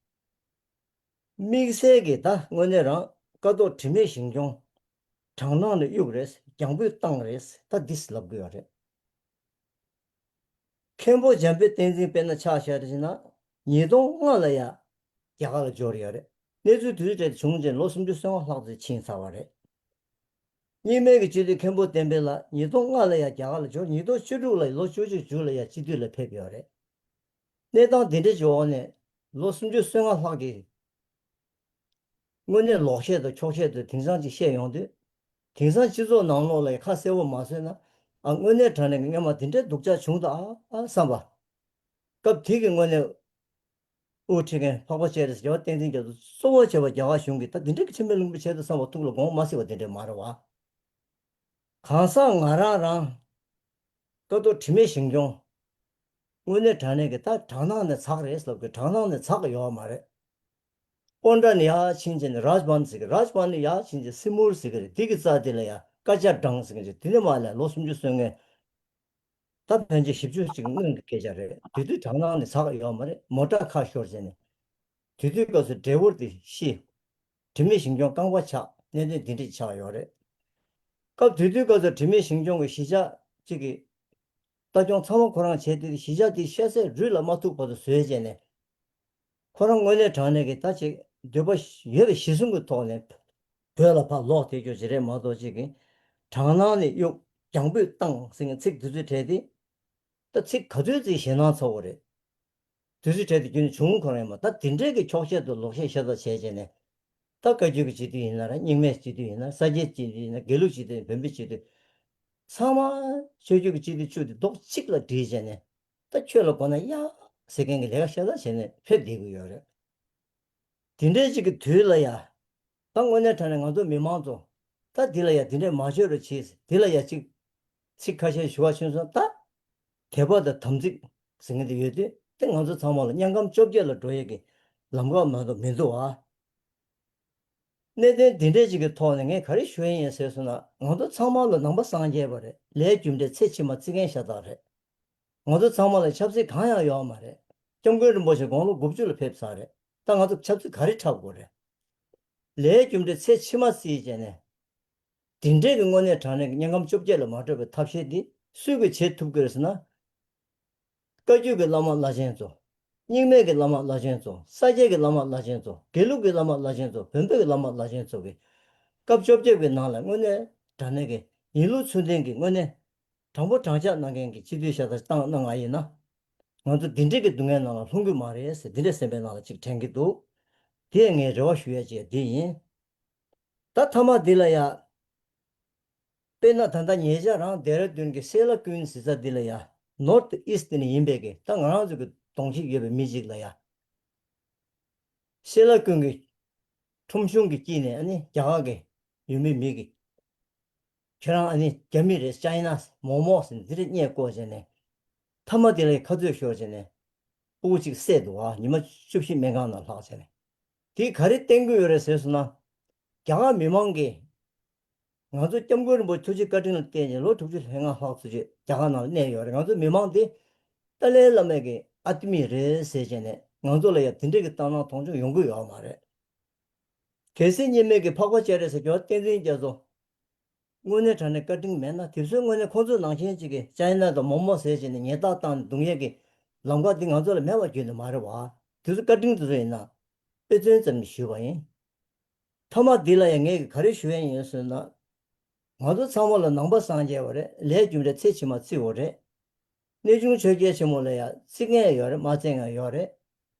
དམིགས་བསལ་གྱི་ད་དངོས་གནས་རང་ཀཿཐོག་དྲི་མེད་ཞིང་སྐྱོང་དྲག་སྣང་ནས་གཡུགས་རེད། རྒྱང་འབོད་བཏང་རེད། ད་འདིས་ལབ་དགོས་ཡོད་རེད། མཁན་པོ་འཇམ་དཔལ་བསྟན་འཛིན་དཔེར་ན་ཆ་བཞག་པ་ཡིན་ན་ཉིས་སྟོང་ལྔ་ལ་ཡ་རྒྱ་གར་ལ་འབྱོར་ཡོད་རེད། གནས་ཚུལ་དེ་ཚོ་གྲས་བྱུང་རྗེས་ལོ་སུམ་ཅུ་སོ་ལྔ་ལྷག་ཙམ་ཕྱིན་ཚར་བ་རེད། རྙིང་མའི་གི་སྤྱི་འཐུས་མཁན་པོ་བསྟན་འཕེལ་ལགས་ཉིས་སྟོང་ལྔ་ལ་ཡ་རྒྱ་གར་ལ་འབྱོར། ཉིས་སྟོང་བཅུ་དྲུག་ལ་ལོ་བཅུ་གཅིག་མཇུག་ལ་ཡ་སྤྱི་འཐུས་ལ་ཕེབས་ཡོད་རེད། གནས་སྟངས་དེ་འདྲ་ཅིག་འོག་ནས་ལོ་སུམ་ཅུ་སོ་ལྔ་ལྷག་གི་དངོས་གནས་ལོག་བཤད་དང་འཁྱོག་བཤད་དང་དེང་སང་ཅིག་བཤད་ཡོང་དུས། དེང་སང་སྤྱི་ཚོགས་ནང་ལོགས་ལ་ཁ་གསལ་པོ་མ་བཟོས་ན། ཨ་དངོས་གནས་དྲང་གནས་ཀྱི་སྔོན་མ་དེ་འདྲའི་སྡུག་ཅག་བྱུང་ད་ཨ་ཨ་བསམ་པ། སྐབས་དེ་གི་དངོས་གནས་ དབུ་ཁྲིད་མཁན་འཕགས་པ་སྤྱན་རས་གཟིགས་རྒྱལ་བ་བསྟན་འཛིན་རྒྱ་མཚོ་གཙོ་བོ་བྱས་པ་རྒྱ་གར་གཞུང་གིས་ད་འདི་འདྲའི་གི་ཆེན་པོའི་ལུང་པ་བྱས་ཏེ་བསམ་པ་ཐུགས་ལ་དགོངས་མ་སྲིད་པ་དེ་འདྲ་མ་རེད་བ། གང་ཟག་ང་རང་རང་ཀ་ཏོ་དྲི་མེད་ཞིང་སྐྱོང་། དངོས་གནས་དྲང་གནས་ཀྱི་ད་དྲང་སྣང་ནས་ཚགས་རེད་ལབ་ཀྱི་དྲང་སྣང་ནས་ཚགས་ཡོད་མ་རེད། ཨོན་ཏྲ་ནས་ཡར་ཕྱིན་བྱས་ནས་རཱཇ་བྷན་ཟེར་གི་རཱཇ་བྷན་ནས་ཡར་ཕྱིན་བྱས་སི་མུར་ཟེར་གི་རེད། དེ་གི་རྩ་དེ་ལ་ཡ་ཀ་ཅ་གྲང་ཟེར་གི་རེད། དེ་ནས་མར་ལ་ལོ་སུམ་ཅུ་སོན་མཁན། ད་ཕན་ཆད་བཞི་བཅུ་ཅིག་སྔོན་གྱི་སྐད་ཆ་རེད། དེ་དུས་དྲང་སྣང་ནས་ཚགས་ཡོད་མ་རེད། མོ་ཊ་ཁ་ཤོར་བྱས་ནས། དེ་དུས་སྐབས་སུ་འབྲས་བུར་དེ་ཤི། དྲི་མེད་ཞིང་སྐྱོང་རྐང་པ་ཆག་གནད་དོན་འདི་འདྲ་ཆགས་ཡོད་རེད། སྐབས་དེ་དུས་སྐབས་སུ་དྲི་མེད་ཞིང་སྐྱོང་གི་གཞིས་ཆགས་གཅིག་གི། ལྟ་སྐྱོང་ཚང་མ་ཁོ་རང་བྱས་ཏེ་གཞིས་ཆགས་དེ་ཤ་ཟད་རུལ་ལ་མ་ཐུག་བར་དུ་བཟོས་བྱས་ནས། ཁོ་རང་དངོས་གནས་དྲང་གནས་ཀྱི་ད་ཅིག་འདོད་པ་ཡོད་པའི་གཞི་བཟུང་གི་ཐོག་ནས་བོད་ལ་ཕར་ལོག་བསྡད་རྒྱུ་ཅིག་རེད་མ་གཏོགས་ཅིག་གི། དྲང་སྣང་ནས་གཡུག་རྒྱང་འབུད་བཏང་ཟེར་མཁན་ཚིག་དེ་ཚོའི་གྲས་དེ། ད་ཚིག་ག་ཚོད་ཅིག་ཞེད་སྣང་ཚ་བོ་རེད། དུས་ཚོད་གྲས་དེ་རྒྱུན་བྱུང་ཁོ་རང་ཡིན་པ། ད་དེ་འདྲའི་གི་འཁྱོག་བཤད་དུ་ལོག་བཤད་ཤ་སྟག་བྱས་བྱས་ནས། ད་བཀའ་བརྒྱུད་ཀྱི་སྤྱི་འཐུས་ཡིན་ན་ར། རྙིང་མའི་སྤྱི་འཐུས་ཡིན་ན། ས་སྐྱའི་སྤྱི་འཐུས་ཡིན་ན། དགེ་ལུགས་སྤྱི་འཐུས། བོན་པོའི་སྤྱི་འཐུས། ཚང་མ་ཆོས་བརྒྱུད་ཀྱི་སྤྱི་འཐུས་བཅུ་དེ་རྡོག་གཅིག་ལ་སྒྲིལ་བྱས་ནས། ད་ཁྱོད་ལ་དགོས་ན་ཡ་ཟེར་མཁན་གྱི་ལས་ཀ་ཤ་སྟག་བྱས་ནས་ཕེབས་བསྡད་ཀྱི་ཡོད་རེད། དེ་འདྲའི་ཅིག་གི་དུས་ལ་ཡ། ད་དངོས་གནས་དྲང་གནས་ང་ཚོ་མི་མང་ཚོ། ད་འདི་ལ་ཡ་འདི་འདྲས་མ་བྱོས་རོགས་གྱིས། འདི་ལ་ཡ་ཅིག་ཚིག་ཁ་ཤས་ཞུ་བ་ཆུང་སོང་། ད་དད་པ་དང་དམ་ཚིག་ཟེར་མཁན་དེ་ཡོད་དུས། དེ་ང་ཚོ་ཚང་མ་ལ་དམྱལ་ཁམས་བཅོ་བརྒྱད་ལ་འགྲོ་ཡས་ཀྱི་ལམ་ཁ་མ་གཏོགས་མི་འདུག་ཨ། གནད་དོན་འདི་འདྲས་ཅིག་གི་ཐོག་ནས་ངས་ག་རེ་ཞུ་ཡས་ཡིན་ཟེར་སོང་ན། ང་ཚོ་ཚང་མ་ལ་ནང་པ་སངས་རྒྱས་པ་རེད། ལས་རྒྱུ་འབྲས་ཚེ་ཕྱི་མ་བརྩི་མཁན་ཤ་སྟག་རེད། ང་ཚོ་ཚང་མ་ལ་ཆབ་སྲིད་གང་ཡང་ཡོད་མ་རེད། སྐྱབས་མགོན་རིན་པོ་ཆེ་དགུང་ལོ་དགུ་བཅུ་ལ་ཕེབས་ཚར་རེད། ད་ང་ཚོ་ཆབ་སྲིད་ག་རེ་འཁྲབ་དགོས་རེད། ལས་རྒྱུ་འབྲས་ཚེ་ཕྱི་མ་བརྩིས་བྱས་ནས། དེ་འདྲས་ཀྱི་དངོས་གནས་དྲང་གནས་ཀྱི་དམྱལ་ཁམས་བཅོ་བརྒྱད་ལ་མ་འགྲོ་བའི་ཐབས་ཤེས་འདི་སུས་ཀྱིས་བྱེད་ཐུབ་ཀྱི་རེད་ཟེར་ན། བཀའ་བརྒྱུད་ཀྱི་བླ་མ་བླ་ཆེན་ཚོ། རྙིང་མའི་གི་བླ་མ་བླ་ཆེན་ཚོ། ས་སྐྱའི་གི་བླ་མ་བླ་ཆེན་ཚོ། དགེ་ལུགས་ཀྱི་བླ་མ་བླ་ཆེན་ཚོ། བོན་པོའི་གི་བླ་མ་བླ་ཆེན་ཚོ་གིས་སྐབས་བཅོ་བརྒྱད་ཀྱི་ནང་ལ་དངོས་གནས་དྲང་གནས་ཀྱི་ཡིན་ལུགས་ཚུལ་ལྡན་གྱི་དངོས་གནས་དྲང་པོ་དྲང་བཞག་གནང་མཁན་གྱི་སྤྱི་འཐུས་ཤ་སྟག་བཏང་གནང་བ་ཡིན་ན། ང་ཚོ་འདི་འདྲའི་གི་སྡུག་བསྔལ་ནང་ལ་ལྷུང་གི་མ་རེད་ཟེར་འདི་འདྲའི་སེམས་པའི་ནང་ལ་ཅིག་དྲན་གྱི་འདུག་དེ་ངའི་རེ་བ་ཞུ་ཡ་ཅིག་འདི་ཡིན། ད་མཐའ་མ་འདི་ལ་ཡ། དཔེར་ན་ད་ལྟ་ཉེ་ཆར་རང་ལྡེ་ར་ལྡུན་གྱི་སེ་ལ་ཀུན་ཟེར་ས་འདི་ལ་ཡ། ནོར་ཐི་ཨིསྟ་ནས་ཡིན་པའི་གི་ད་ང་རང་ཚོ་གི་གདོང་ཞིག་ཡོད་པའི་མི་ཅིག་ལ་ཡ། སེ་ལ་ཀུན་གྱི་ཁྲོམ་གཞུང་གི་དཀྱིལ་ནས་ཨ་ནི་རྒྱ་གར་གྱི་ཡུལ་མི་མི་གི། ཁྱེད་རང་ཨ་ནི་རྒྱ་མི་རེད། ཅའི་ན་མོག་མོག་ཟེར་ནས་འདི་འདྲ་བསྙད་བཀོལ་བྱས་ནས། མཐའ་མ་དེ་ལ་ཁ་རྩོད་ཤོར་བྱས་ནས། སྤུ་གུ་གཅིག་བསད་འདུག་ཨ། ཉི་མ་བཅུ་བཞི་སྨན་ཁང་ནང་ལྷག་བྱས་ནས། དེས་ག་རེ་བསྟན་གྱི་ཡོད་རེད་ཟེར་སོང་ན། རྒྱ་གར་མི་མང་གིས། ང་ཚོ་སྐྱབས་མགོན་རིན་པོ་ཆེ་ཐུགས་རྗེ་བཀའ་དྲིན་ལ་བརྟེན་ནས་ལོ་དྲུག་ཅུ་ལྷག་ལྔ་ལྷག་ཙམ་ཅིག་རྒྱ་གར་ནང་ལ་གནས་ཡོད་རེད། ང་ཚོ་མི་མང་དེ་ཏཱ་ལའི་བླ་མའི་གི་ཨ་ཏི་མི་རེད་ཟེར་བྱས་ནས་ང་ཚོ་ལ་ཡང་དེ་འདྲས་ཀྱི་བཏང་སྣང་མཐོང་ཆུང་ཡོང་གི་ཡོད་མ་རེད། གལ་སྲིད་རྙིང་མའི་གི་འཕགས་པ་སྤྱན་རས་གཟིགས་རྒྱལ་བ་བསྟན་འཛིན་རྒྱ་མཚོ་དངོས་གནས་དྲང་གནས་བཀའ་དྲིན་མེད་ན། དེ་ཚོའི་དངོས་གནས་ཁོང་ཚོ་ནང་བཞིན་ཅིག་གི་ཅའི་ན་དང་མོག་མོག་ཟེར་བྱས་ནས་ཉེས་རྡུང་བཏང་ནས་རྡུང་ཡས་ཀྱི་ལམ་ཁ་འདི་ང་ཚོ་ལ་མེད་པ་རྒྱུ་ནི་མ་རེད་བ། དེ་ཚོ་བཀའ་དྲིན་དེ་ཚོ་ཡིན་ན་དཔེ་མཚོན་ཙམ་ཞིག་ཞུས་པ་ཡིན། མཐའ་མ་འདི་ལ་ཡང་ངས་ག་རེ་ཞུ་ཡས་ཡིན་ཟེར་ན། ང་ཚོ་ཚང་མ་ལ་ནང་པ་སངས་རྒྱས་པ་རེད། ལས་རྒྱུ་འབྲས་ཚེ་ཕྱི་མ་བརྩི་བ་རེད། གནས་ཆུང་ཆོས་རྒྱལ་ཆེན་མོ་ལ་ཡང་བརྩི་མཁན་ཡོད་རེད། མ་བརྩི་མཁན་ཡོད་རེད།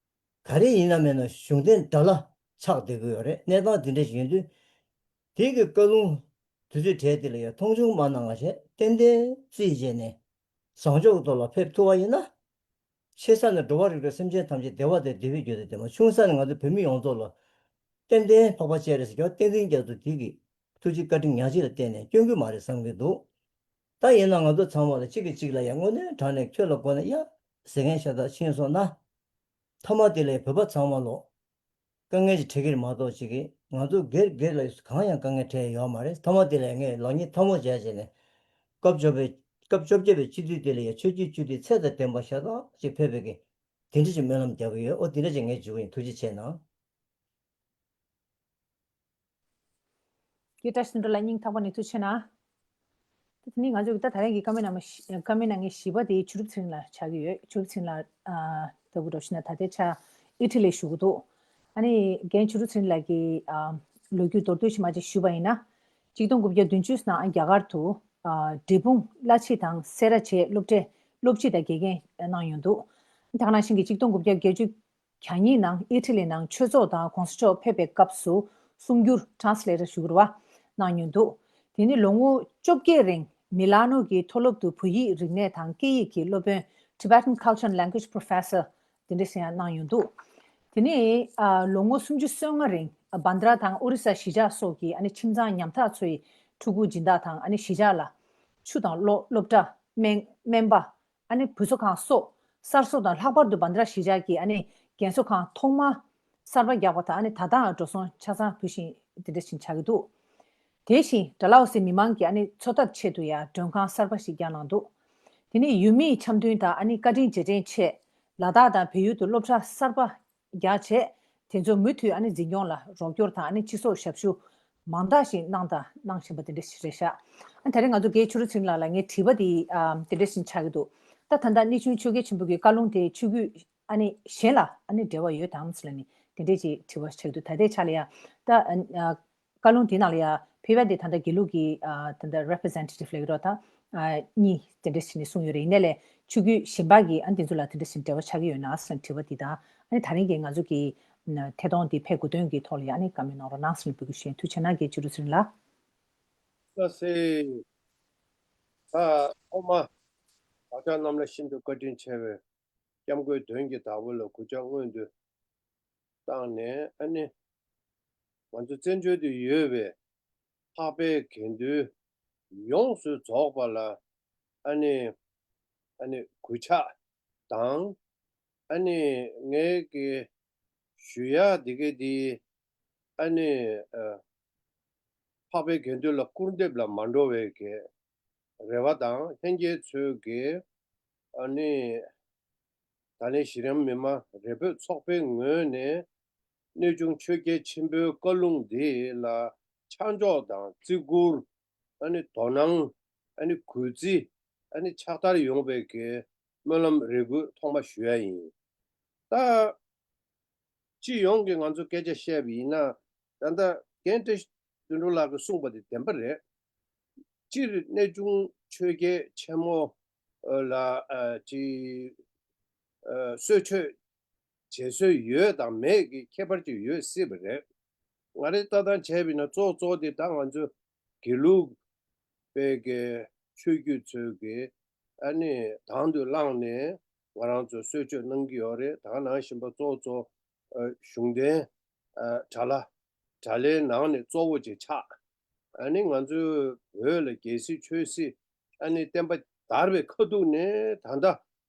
ག་རེ་ཡིན་ན་མིན་ན་གཞུང་དོན་དགྲ་ལ་ཆགས་བསྡད་ཀྱི་ཡོད་རེད། གནས་སྟངས་འདི་འདྲ་ཞིག་ཡིན་དུས། དེ་གི་བཀའ་ལུང་དུས་ཚོད་གྲས་དེ་ལ་ཡང་མཐོང་ཆུང་མ་གནང་བ་བྱས། ཏན་ཏན་རྩིས་བྱས་ནས་བཟང་ཕྱོགས་ཀྱི་ཐོག་ལ་ཕེབས་ཐུབ་པ་ཡིན་ན། ཆེ་ས་ནས་འགྲོ་བ་རིགས་དྲུག་སེམས་ཅན་ཐམས་ཅད་བདེ་བ་དང་བདེ་བའི་རྒྱུ་དང་ལྡན་པ། ཆུང་ས་ནས་ང་ཚོ་བོད་མི་ཡོངས་རྫོགས་ལ་ཏན་ཏན་འཕགས་པ་སྤྱན་རས་གཟིགས་རྒྱལ་བ་བསྟན་འཛིན་རྒྱ་མཚོ་དེ་གི་ཐུགས་རྗེ་བཀའ་དྲིན་ཉག་གཅིག་ལ་བརྟེན་ནས་སྐྱོན་གྱི་མ་རེད་བསམ་གྱི་འདུག་ད་ཡིན་ན་ང་ཚོ་ཚང་མ་ལ་གཅིག་གིས་གཅིག་ལ་ཡང་དངོས་གནས་དྲང་གནས་ཁྱོད་ལ་དགོས་ན་ཡ་ཟེར་མཁན་ཤ་སྟག་ཕྱིན་སོང་ན། མཐའ་མ་དེ་ལ་བོད་པ་ཚང་མ་ལོ། དཀའ་ངལ་ཅིག་འཕྲད་ཀྱི་རེད་མ་གཏོགས་ཅིག་གིས་ང་ཚོ་སྒེར་སྒེར་ལ་གང་ཡང་དཀའ་ངལ་འཕྲད་ཡོད་མ་རེད། མཐའ་མ་དེ་ལ་ངས་ལག་གཉིས་ཐལ་མོ་སྦྱར་བྱས་ནས། སྐབས་བཅོ་བའི་སྐབས་བཅོ་བརྒྱད་པའི་སྤྱི་འཐུས་དེ་ལ་ཡང་ཆོས་བརྒྱུད་སྤྱི་འཐུས་ཚད་དང་ལྡན་པ་ཤ་སྟག་ཅིག་ཕེབས་པའི་གི་དེ་འདྲ་ཅིག་སྨོན་ལམ་རྒྱག་གི་ཡོད། ཨོ་དེ་འདྲ་ཅིག་ངས་བརྗོད་ཀྱི་ཡིན། ཐུགས་རྗེ་ཆེ་གནང་། སྐད་བཀྲ་ཤིས་འགྲོ་ལ་སྙིང་ཐག་པ་ནས་ཐུགས་རྗེ་ཆེ་གནང་། དེ་ནི་ང་ཚོ་གི་ད་ད་རེས་ཀྱི་བཀའ་མོལ་ནང་མ་བཀའ་མོལ་ནང་གི་བཞི་པ་དེ་ཆུ་རུབ་ཚེ་རིང་ལགས་ཆགས་ཀྱི་ཡོད། ཆུ་རུབ་ཚེ་རིང་ལགས་ཨ་ལྟ་བུ་འགྲོ་ཤི་ན་ད་ལྟའི་ཆ་ཨི་ཊ་ལི་བཞུགས་ཀྱི་འདུག་ཨ་ནི་རྒན་ཆུ་རུབ་ཚེ་རིང་ལགས་ཀྱི་ཨ་ལོ་རྒྱུས་མདོར་བསྡུས་ཤིག་མ་ཅིག་ཞུས་པ་ཡིན་ན། གཅིག་སྟོང་དགུ་བརྒྱ་བདུན་ཅུ་ནང་རྒྱ་གར་དུ་ཨ་འབྲས་སྤུངས་བླ་སྤྱི་དང་སེ་ར་བྱེས་སློབ་གྲྭའི་སློབ་སྤྱི་དང་དགེ་རྒན་གནང་ཡོད་འདུག་ད་ག་ནང་བཞིན་གྱི་གཅིག་སྟོང་དགུ་བརྒྱ་བརྒྱད་ཅུ་གྱ་གཉིས་ནང་ཨི་ཊ་ལི་ནང་ཆོས་ཚོགས་དང་གོང་ས་མཆོག་ཕེབས་པའི་སྐབས་སུ་གསུང་སྒྱུར་ཊ་རན་སི་ལེ་ཊར་ཞུ་གི་རེད་བ། གནང་མྱོང་འདུག་དེ་ནི་ལོ་ངོ་བཅོ་བརྒྱད་རིང་མི་ལ་ནོ་གི་མཐོ་སློབ་ཏུ་བོད་ཡིག་རིག་གནས་དང་སྐད་ཡིག་གི་སློབ་དཔོན། Tibetan Culture and Language Professor དེ་འདྲ་ཞིག་ཡང་གནང་ཡོང་འདུག་དེ་ནས་ཨ་ལོ་ངོ་སུམ་ཅུ་སོ་ལྔ་རིང་བྷན་དྲ་དང་ཨོ་རི་ས་གཞིས་ཆགས་སོགས་ཀྱི་ཨ་ནི་ཁྱིམ་ཚང་ཉམ་ཐག་ཚོའི་ཕྲུ་གུ་སྦྱིན་བདག་དང་ཨ་ནི་གཞིས་ཆགས་ལ་ཆུ་དང་གློག་སློབ་གྲྭ། སྨན་སྨན་པ། ཨ་ནི་བུ་གསོ་ཁང་སོགས་གསར་བཟོ་དང་། ལྷག་པར་དུ་བྷན་དྲ་གཞིས་ཆགས་ཀྱི་ཨ་ནི་རྒན་གསོ་ཁང་ཐོག་མ་གསར་པ་རྒྱག་པ་དང་། ཨ་ནི་ད་ལྟའང་འགྲོ་སོང་ཆ་ཚང་འབུལ་བཞིན་དེ་འདྲ་ཞིག་ཆགས་ཀྱི་འདུག་དེ་བཞིན་ཌལ་ཧོ་སི་མི་མང་གི་ཨ་ནི་འཚོ་ཐབས་ཆེད་དུ་ཡང་མགྲོན་ཁང་གསར་པ་ཞིག་བརྒྱབ་གནང་འདུག་དེ་ནས་ཡུལ་མིའི་འཆམ་མཐུན་དང་ཨ་ནི་བཀའ་དྲིན་རྗེས་དྲན་ཆེད་ལ་དྭགས་དང་བལ་ཡུལ་དུ་སློབ་གྲྭ་གསར་པ་རྒྱག་བྱས། དེ་ཚོ་མུ་མཐུད་ཨ་ནི་འཛིན་སྐྱོང་ལ་རོགས་སྐྱོར་དང་། ཨ་ནི་སྤྱི་ཚོགས་ཞབས་ཞུ་མང་དག་ཞིག་གནང་དང་གནང་བཞིན་པ་དེ་འདྲ་ཞིག་རེད་ཤག་ཨ་ནི་ད་རེས་ང་ཚོ་རྒན་ཆོས་སྒྲོན་ཚེ་རིང་ལགས་ལ་ངའི་དྲི་བ་དེ་ཨ་དེ་འདྲ་ཞིག་ཆགས་ཀྱི་འདུག་ད་ད་ལྟ་གནས་ཆུང་ཆོས་རྒྱལ་ཆེན་པོ་གི་བཀའ་ལུང་དེ་ཆོས་བརྒྱུད་ཨ་ནི་གཞན་ལ་ཨ་ནི་འབྲེལ་བ་ཡོད་དམ་ཟེར་ལབ་ནས་དེ་འདྲས་ཀྱི་དྲི་བ་ཞིག་ཆགས་ཀྱི་འདུག་ད་ལྟའི་ཆ་ལ་ཡ་ད་ཨ་བཀའ་ལུང་དེ་ནང་ལ་ཡ་ཕལ་པ་དེ་ད་ལྟ་དགེ་ལུགས་ཀྱི་ཨ་ད་ལྟ་རེ་པི་རི་ཛེན་ཊེ་ཊིབ་ལབ་ཀྱི་རེད་པ། ད་ཨ་གཉིས་དེ་འདྲ་ཞིག་ནས་གསུངས་ཡོད་རེད། ཡིན་ནའི་ལས་ཆོས་བརྒྱུད་གཞན་པ་གི་ཨ་ནི་དེ་ཚོ་ལ་དེ་འདྲ་ཞིག་འབྲེལ་བ་ཆགས་ཀྱི་ཡོད་ན་ཟེར་དྲི་བ་དེ་དང་། ཨ་ནི་ད་རིང་གི་ང་ཚོ་གི་ཐད་གཏོང་དེ་ཕེབས་དགོས་དོན་གྱི་ཐོག་ལ་ཡ་ཨ་ནི་བཀའ་མོལ་གནང་རོགས་གནང་ཟེར་ནས་འབོད་སྐུལ་ཞུ་ཡིན། ཐུགས་རྗེ་གནང་། རྒན་ཆོས་སྒྲོན་ཚེ་རིང་ལགས། ལགས་སེ། ད་ཐོག་མ་བདག་ཅག་རྣམས་ལ་ཤིན་ཏུ་བཀའ་དྲིན་ཆེ་བའི་སྐྱབས་མགོན་དོན་གྱི་བདག་པོ་ལ་གུས་ཕྱག་སྔོན་དུ་བཏང་ནས། ཨ་ནི་ང་ཚོ་བཙན་བྱོལ་དུ་ཡོད་པའི་འཕགས་པའི་དགེ་འདུན་ཡོངས་སུ་རྫོགས་པ་ལ་ཨ་ནི་ཨ་ནི་གུས་ཕྱག་དང་། ཨ་ནི་ངའི་གི་ཞུ་ཡག་འདི་ག་འདི་ཨ་ནི་ཨ་འཕགས་པའི་དགེ་འདུན་ལ་སྐུར་འདེབས་ལ་མ་འགྲོ་བའི་གི་རེ་བ་དང་། ལྷན་རྒྱས་ཚོས་ཀྱིས་ཨ་ནི་ད་ལན་གཞི་རིམ་མི་མང་རེ་འབོད་ཚོགས་པའི་ངོས་ནས་གནས་ཆུང་ཆོས་རྒྱལ་ཆེན་པོའི་བཀའ་ལུང་འདི་ལ་ཆ་འཇོག་དང་བརྩི་བཀུར། ཨ་ནི་དོ་སྣང་། ཨ་ནི་གུས་བརྩི། ཨ་ནི་ཕྱག་བསྟར་ཡོང་བའི་གི་སྨོན་ལམ་རེ་སྐུལ་ཐོག་མ་ཞུ་ཡ་ཡིན། ད་སྤྱི་ཡོངས་ཀྱི་ང་ཚོ་སྐད་ཆ་བཤད་པ་ཡིན་ན། ད་ལྟ་རྒན་བཀྲ་ཤིས་དོན་གྲུབ་ལགས་ཀྱིས་གསུངས་པ་དེ་བདེན་པ་རེད། སྤྱིར་གནས་ཆུང་ཆོས་རྒྱལ་ཆེན་མོ་ལ་ཨ་ཅིག་ཨ་གསོལ་མཆོད་བྱེད་སྲོལ་ཡོད་དང་མེད་ཀྱི་ཁྱད་པར་ཅིག་ཡོད་སྲིད་པ་རེད། ང་རའི་ལྟ་སྟངས་བྱས་པ་ཡིན་ན་གཙོ་བོ་གཙོ་བོ་དེ་ད་ང་ཚོ་དགེ་ལུགས་པའི་གི་ཆོས་བརྒྱུད་ཚོས་ཀྱི་ཨ་ནི་དང་དུ་བླངས་ནས་ང་རང་ཚོ་གསོལ་མཆོད་གནང་གི་ཡོད་རེད། ད་ག་ནང་བཞིན་པ་གཙོ་བོ་གཙོ་ཨ་གཞུང་དོན་ཨ་དགྲ་ལྷ་དགྲ་ལྷའི་ནང་ནས་གཙོ་བོ་ཅིག་ཆགས། ཨ་ནི་ང་ཚོའི་བོད་ལ་རྒྱལ་སྲིད་ཆོས་སྲིད་ཨ་ནི་བསྟན་པ་དར་བའི་ཁ་ཐུག་ནས། ད་ལྟ་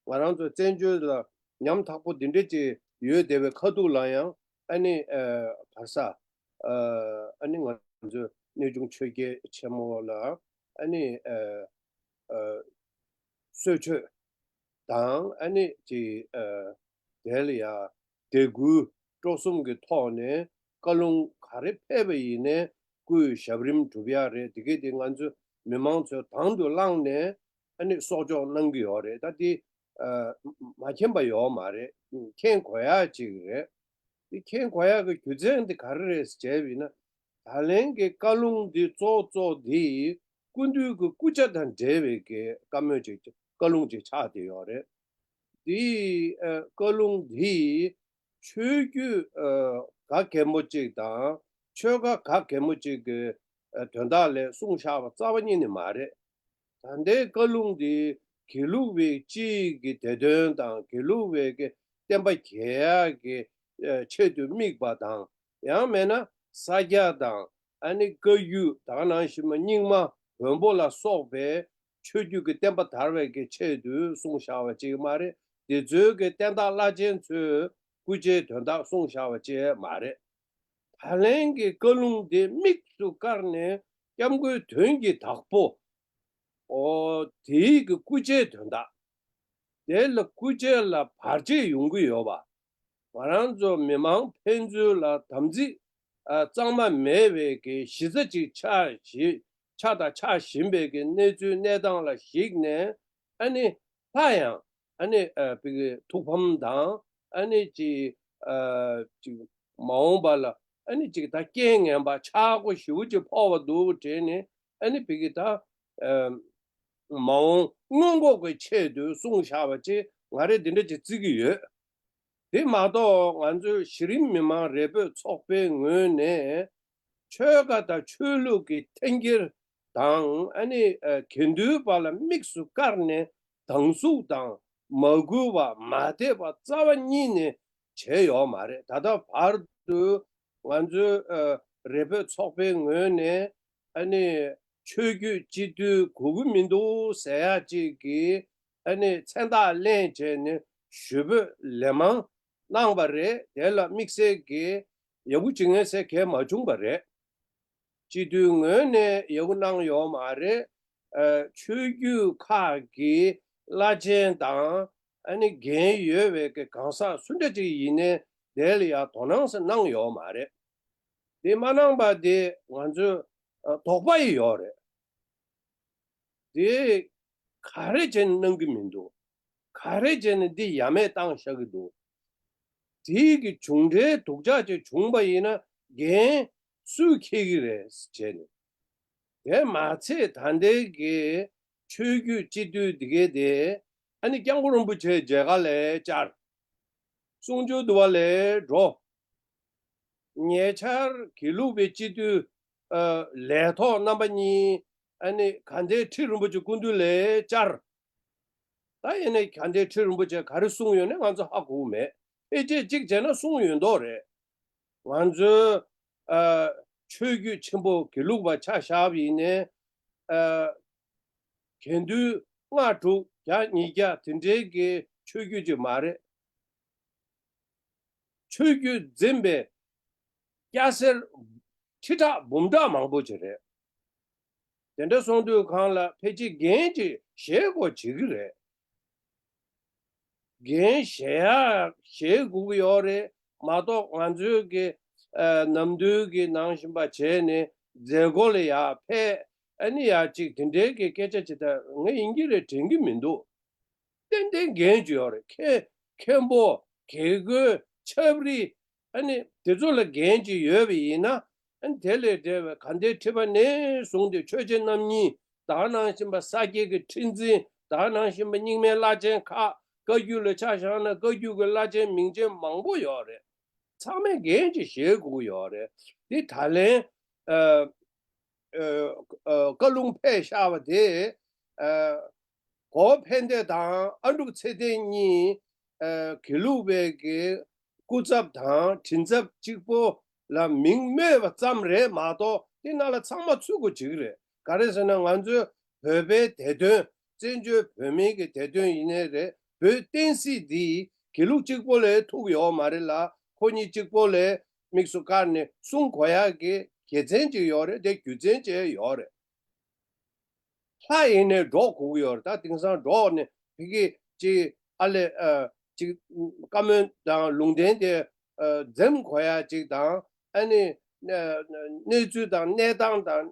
ང་རང་ཚོ་བཙན་བྱོལ་ལ་ཉམ་ཐག་པོ་འདི་འདྲ་ཅིག་ཡོད་བསྡད་པའི་ཁ་ཐུག་ལ་ཡང་ཨ་ནི་ཨ་ག་རེ་ཟ། ཨ་ནི་ང་ཚོའི་གནས་ཆུང་ཆོས་རྒྱལ་ཆེན་མོ་ལ་ཨ་ནི་ཨ་ཨ་གསོལ་མཆོད་དང་། ཨ་ནི་ཅིག་ཨ་དེ་ལ་ཡ་དད་གུས་སྤྲོ་གསུམ་གྱི་ཐོག་ནས་བཀའ་ལུང་ག་རེ་ཕེབས་པ་ཡིན་ནའི་སྐུའི་ཞབས་རིམ་སྒྲུབ་ཡག་རེད། དེ་གས་དེ་ང་ཚོ་མི་མང་ཚོས་དང་དུ་བླངས་ནས་ཨ་ནི་གསོག་འཇོག་གནང་གི་ཡོད་རེད། ད་དེ་ཨ་མ་མཁྱེན་པ་ཡོད་མ་རེད། མཁྱེན་དགོས་ཡག་ཅིག་རེད། དེ་མཁྱེན་དགོས་ཡག་གི་རྒྱུ་མཚན་དེ་ག་རེ་རེད་ཟེར་བྱས་པ་ཡིན་ན། ད་ལན་གྱི་བཀའ་ལུང་འདི་གཙོ་གཙོ་འདི་སྐུ་མདུན་གྱི་སྐུ་ཕྱྭ་དང་འབྲེལ་བའི་གི་བཀའ་མོལ་ཅིག་བཀའ་ལུང་ཅིག་ཆགས་བསྡད་ཡོད་རེད། འདི་ཨ་བཀའ་ལུང་འདི་ཆོས་བརྒྱུད་ཨ་ག་གེ་མོ་ཅིག་དང་ཆོལ་ཁ་ག་གེ་མོ་ཅིག་གི་ཨ་དོན་དག་ལ་གསུངས་བཞག་པ་རྩ་བ་ཉིད་ནས་མ་རེད། ད་ལྟའི་བཀའ་ལུང་འདི་དགེ་ལུགས་པའི་སྤྱིའི་གི་བདེ་དོན་དང་། དགེ་ལུགས་པའི་གི་བསྟན་པ་རྒྱས་ཡག་གི་ཨ་ཆེད་དུ་དམིགས་པ་དང་། ཡང་མིན་ན་ས་སྐྱ་དང་ཨ་ནི་བཀའ་བརྒྱུད། ད་ག་ནང་བཞིན་མ་རྙིང་མ་བོན་པོ་ལ་སོགས་པའི་ཆོས་བརྒྱུད་ཀྱི་བསྟན་པ་དར་བའི་གི་ཆེད་དུ་གསུངས་བཞག་པ་ཅིག་མ་རེད། དེ་ཚོའི་གི་བསྟན་བདག་བླ་ཆེན་ཚོའི་སྐུ་ཕྱྭའི་དོན་དག་གསུངས་བཞག་པ་ཅིག་མ་རེད། ད་ལན་གྱི་བཀའ་ལུང་དེ་དམིགས་སུ་བཀར་ནས་སྐྱབས་མགོན་དོན་གྱི་བདག་པོ། ཨོ་དེའི་གི་སྐུ་ཕྱྭའི་དོན་དག་དེ་ལ་སྐུ་ཕྱྭ་ལ་བར་ཆད་ཡོང་གི་ཡོད་པ། ང་རང་ཚོ་མི་མང་ཕན་ཚུན་ལ་དམ་ཚིག་ཨ་གཙང་མ་མེད་པའི་གི་གཞི་རྩ་ཅིག་ཆགས་བཞིན། ཆགས་དང་ཆགས་བཞིན་པའི་གི་གནས་ཚུལ་གནས་སྟངས་ལ་གཞིགས་ནས། ཨ་ནི་སླར་ཡང་ཨ་ནི་ཨ་བི་གི་ཐུགས་ཕམ་དང་། ཨ་ནི་ཅིག་ཨ་ཅིག་མ་འོངས་པ་ལ་ཨ་ནི་ཅིག་ད་རྐྱེན་ངན་པ་ཆག་སྒོ་ཞེ་པོ་ཅིག་ཕོག་པ་འདུག་དྲན་ནས། ཨ་ནི་བི་གི་ད་ཨ་མ་འོངས་སྔོན་འགོག་གི་ཆེད་དུ་གསུངས་བཞག་པ་ཅིག་ང་རས་འདི་འདྲ་ཅིག་བརྩི་གི་ཡོད། དེ་མ་གཏོགས་ང་ཚོའི་གཞི་རིམ་མི་མང་རེ་འབོད་ཚོགས་པའི་ངོས་ནས་ཆོལ་ཁ་དང་ཆོས་ལུགས་ཀྱི་འཐེན་འཁྱེར་དང་། ཨ་ནི་ཨ་དགེ་འདུན་པ་ལ་དམིགས་སུ་བཀར་ནས་སྡང་ཟུག་དང་མ་གུས་པ་མ་དད་པ་རྩ་བ་ཉིད་ནས་ བྱས་ཡོད་མ་རེད། ད་ལྟ་བར་དུ་ང་ཚོའི་ཨ་རེ་བོད་ཚོགས་པའི་ངོས་ནས་ཨ་ནི་ཆོས་བརྒྱུད་སྤྱི་འཐུས་དགོས་ཀྱི་མི་འདུག་ཟེར་ཡ་གཅིག་གིས་ཨ་ནི་མཚན་རྟགས་ལེན་བྱས་ནས་ཞུ་འབོད་ལན་མང་གནང་བ་རེད། དེ་ལ་དམིགས་བསལ་གྱི་ཡག་པོ་བྱེད་མཁན་ཟེར་གང་ཡང་མ་བྱུང་བ་རེད། སྤྱི་འཐུས་ངོས་ནས་ཡག་པོ་གནང་ཡོད་མ་རེད། ཨ་ཆོས་བརྒྱུད་ཁག་གི་བླ་ཆེན་དང་ཨ་ནི་འགན་ཡོད་པའི་གི་གང་ཟག་སུ་འདྲ་ཅིག་ཡིན་ནའི་དེ་ལ་ཡང་དོ་སྣང་ཟེར་གནང་ཡོད་མ་རེད། དེ་མ་གནང་པ་དེ་ང་ཚོས་ཨ་དོགས་པ་ཡི་ཡོད་རེད། དེ་ག་རེ་བྱས་ནས་གནང་གི་མི་འདུག་ག་རེ་བྱས་ནས་འདི་ཡ་མེད་བཏང་བཞག་གི་འདུག་དེའི་གི་བྱུང་འབྲས་སྡུག་ཅག་ཅིག་བྱུང་པ་ཡིན་ན་འགན་སུས་འཁྱེར་གི་རེད་བྱས་ནས། དེ་མ་ཚད་ད་ལྟའི་གི་ཆོས་བརྒྱུད་སྤྱི་འཐུས་འདི་གའི་དེ་ཨ་ནི་སྐྱབས་མགོན་རིན་པོ་ཆེ་མཇལ་ཁ་ལ་བཅར། གསུང་ཆོས་འདུལ་བ་ལ་འགྲོ། ཉེ་ཆར་དགེ་ལུགས་པའི་སྤྱི་འཐུས་ཨ་ལས་ཐོག་རྣམ་པ་གཉིས་ཨ་ནི་དགའ་ལྡན་ཁྲི་རིན་པོ་ཆེ་སྐུ་མདུན་ལ་བཅར། ད་ཡིན་ནའི་དགའ་ལྡན་ཁྲི་རིན་པོ་ཆེ་ག་རེ་གསུངས་ཡོད་ན་ང་ཚོ་ཧ་གོ་གི་མེད། ཕལ་ཆེར་གཅིག་བྱས་ན་གསུངས་ཡོད་མདོག་རེད། ང་ཚོའི་ཨ་ཆོས་བརྒྱུད་ཆེན་པོ་དགེ་ལུགས་པ་ཆ་བཞག་པ་ཡིན་ནའི་ཨ་དགེ་འདུན་ལྔ་དྲུག་བརྒྱ་ཉིས་བརྒྱ་དེ་འདྲའི་གི་ཆོས་བརྒྱུད་ཅིག་མ་རེད། ཆོས་བརྒྱུད་འཛིན་པའི་སྐྱ་སེར་ཁྲི་ཕྲག་འབུམ་ཕྲག་མང་པོ་ཅིག་རེད། དེ་འདྲ་སོང་དུས་གང་ལ་ཕལ་ཆེར་འགན་ཅིག་བཞེས་དགོས་བྱེད་ཀྱི་རེད། འགན་བཞེས་ཡ་བཞེས་དགོས་ཀྱི་ཡོད་རེད་མ་གཏོགས་ང་ཚོའི་གི་ཨ་ནམ་དུས་ཀྱི་ནང་བཞིན་པ་བྱས་ནས་མཛད་སྒོ་ལ་ཡར་ཕེབས་ཨ་ནི་ཡར་ཅིག་དེ་འདྲའི་གི་སྐད་ཆ་ཅིག་ད་ངས་ཡིན་གྱི་རེད་དྲན་གྱི་མི་འདུག་ཏན་ཏན་འགན་ཅིག་ཡོད་རེད། མཁན་མཁན་པོ་དགེ་བསྐོས་ཆབ་རིགས་ཨ་ནི་དེ་ཚོ་ལ་འགན་ཅིག་ཡོད་པ་ཡིན་ན་ཨ་ནི་དེ་ལས་འབྲེལ་བའི་དགའ་ལྡན་ཁྲི་པ་ནས་བཟུང་སྟེ་ཆོས་རྗེ་རྣམ་གཉིས་ད་ག་ནང་བཞིན་པ་ས་སྐྱའི་གི་ཁྲི་འཛིན་ད་ག་ནང་བཞིན་པ་རྙིང་མའི་བླ་ཆེན་ཁག་བཀའ་བརྒྱུད་ལ་ཆ་བཞག་ན་བཀའ་བརྒྱུད་ཀྱི་བླ་ཆེན་མིང་ཆེན་མང་པོ་ཡོད་རེད། ཚང་མས་འགན་ཅིག་བཞེས་དགོས་ཀྱི་ཡོད་རེད། འདི་ད་ལན་ཨ་ཨ་ཨ་བཀའ་ལུང་ཕེབས་བཞག་པ་དེ་ཨ་གོ་ཕན་བདེ་དང་ཨ་འབྲུག་ཚེ་བརྟན་གཉིས་ཨ་དགེ་ལུགས་པའི་གི་སྐུ་ཚབ་དང་མགྲིན་ཚབ་གཅིག་པོ་ལ་མིང་སྨོས་པ་ཙམ་རེད་མ་གཏོགས་དེ་ནང་ལ་ཚང་མ་ཚུད་དགོས་བྱེད་ཀྱི་རེད། ག་རེ་ཟེར་ན་ང་ཚོའི་བོད་པའི་བདེ་དོན་བཙན་བྱོལ་བོད་མིའི་གི་བདེ་དོན་ཡིན་ནའི་རེད། བོད་བསྟན་སྲིད་འདི་དགེ་ལུགས་གཅིག་པོ་ལས་ཐུག་ཡོད་མ་རེད་ལ་ཁོ་གཉིས་གཅིག་པོ་ལས་དམིགས་སུ་བཀར་ནས་གསུང་དགོས་ཡག་གི་དགེ་མཚན་ཅིག་ཡོད་རེད། དེ་རྒྱུ་མཚན་ཅིག་ཡོད་རེད། ལྷ་ཡིན་ནའི་འགྲོགས་དགོས་ཀྱི་ཡོད་རེད། ད་དེང་སང་འགྲོགས་ནས་ཕ་གི་ཅིག་ཨ་ལས་ཨ་ཅིག་བཀའ་མོལ་དང་ལུང་བསྟན་དེ་ཨ་འཛེམ་དགོས་ཡག་ཅིག་དང་ཨ་ནི་ཨ་གནས་ཚུལ་དང་གནས་སྟངས་དང་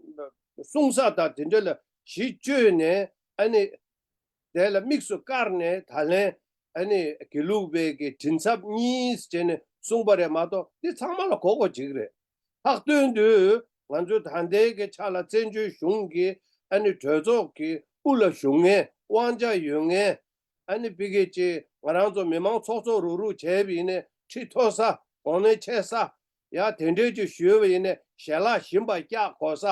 གསུང་ས་དང་དེ་འདྲ་ལ་གཞི་བཅོལ་ནས་ཨ་ནི་དེ་ལ་དམིགས་སུ་བཀར་ནས་ད་ལན་ཨ་ནི་དགེ་ལུགས་པའི་གི་མགྲིན་ཚབ་གཉིས་བྱས་ནས་གསུངས་པ་རེད་མ་གཏོགས་འདི་ཚང་མ་ལ་གོ་དགོས་ཅིག་རེད། ལྷག་དོན་དུ་ང་ཚོ་ད་ལྟའི་གི་ཆ་ལ་བཙན་བྱོལ་གཞུང་གི་ཨ་ནི་གྲོས་ཚོགས་ཀྱི་དབུ་ལ་བཞུགས་མཁན་དབང་ཆ་ཡོད་མཁན་ཨ་ནི་ཕ་གི་ཅིག་ང་རང་ཚོ་མི་མང་ཚོགས་གཙོ་རུག་རུག་བྱས་པ་ཡིན་ནའི་ཁྲི་མཐོ་ས་གོང་ནས་ཆེ་ས་ཡ་དེ་འདྲས་ཅིག་ཞུས་པ་ཡིན་ནའི་ཞལ་ལག་ཞིམ་པ་བཀྱག་དགོས་ས་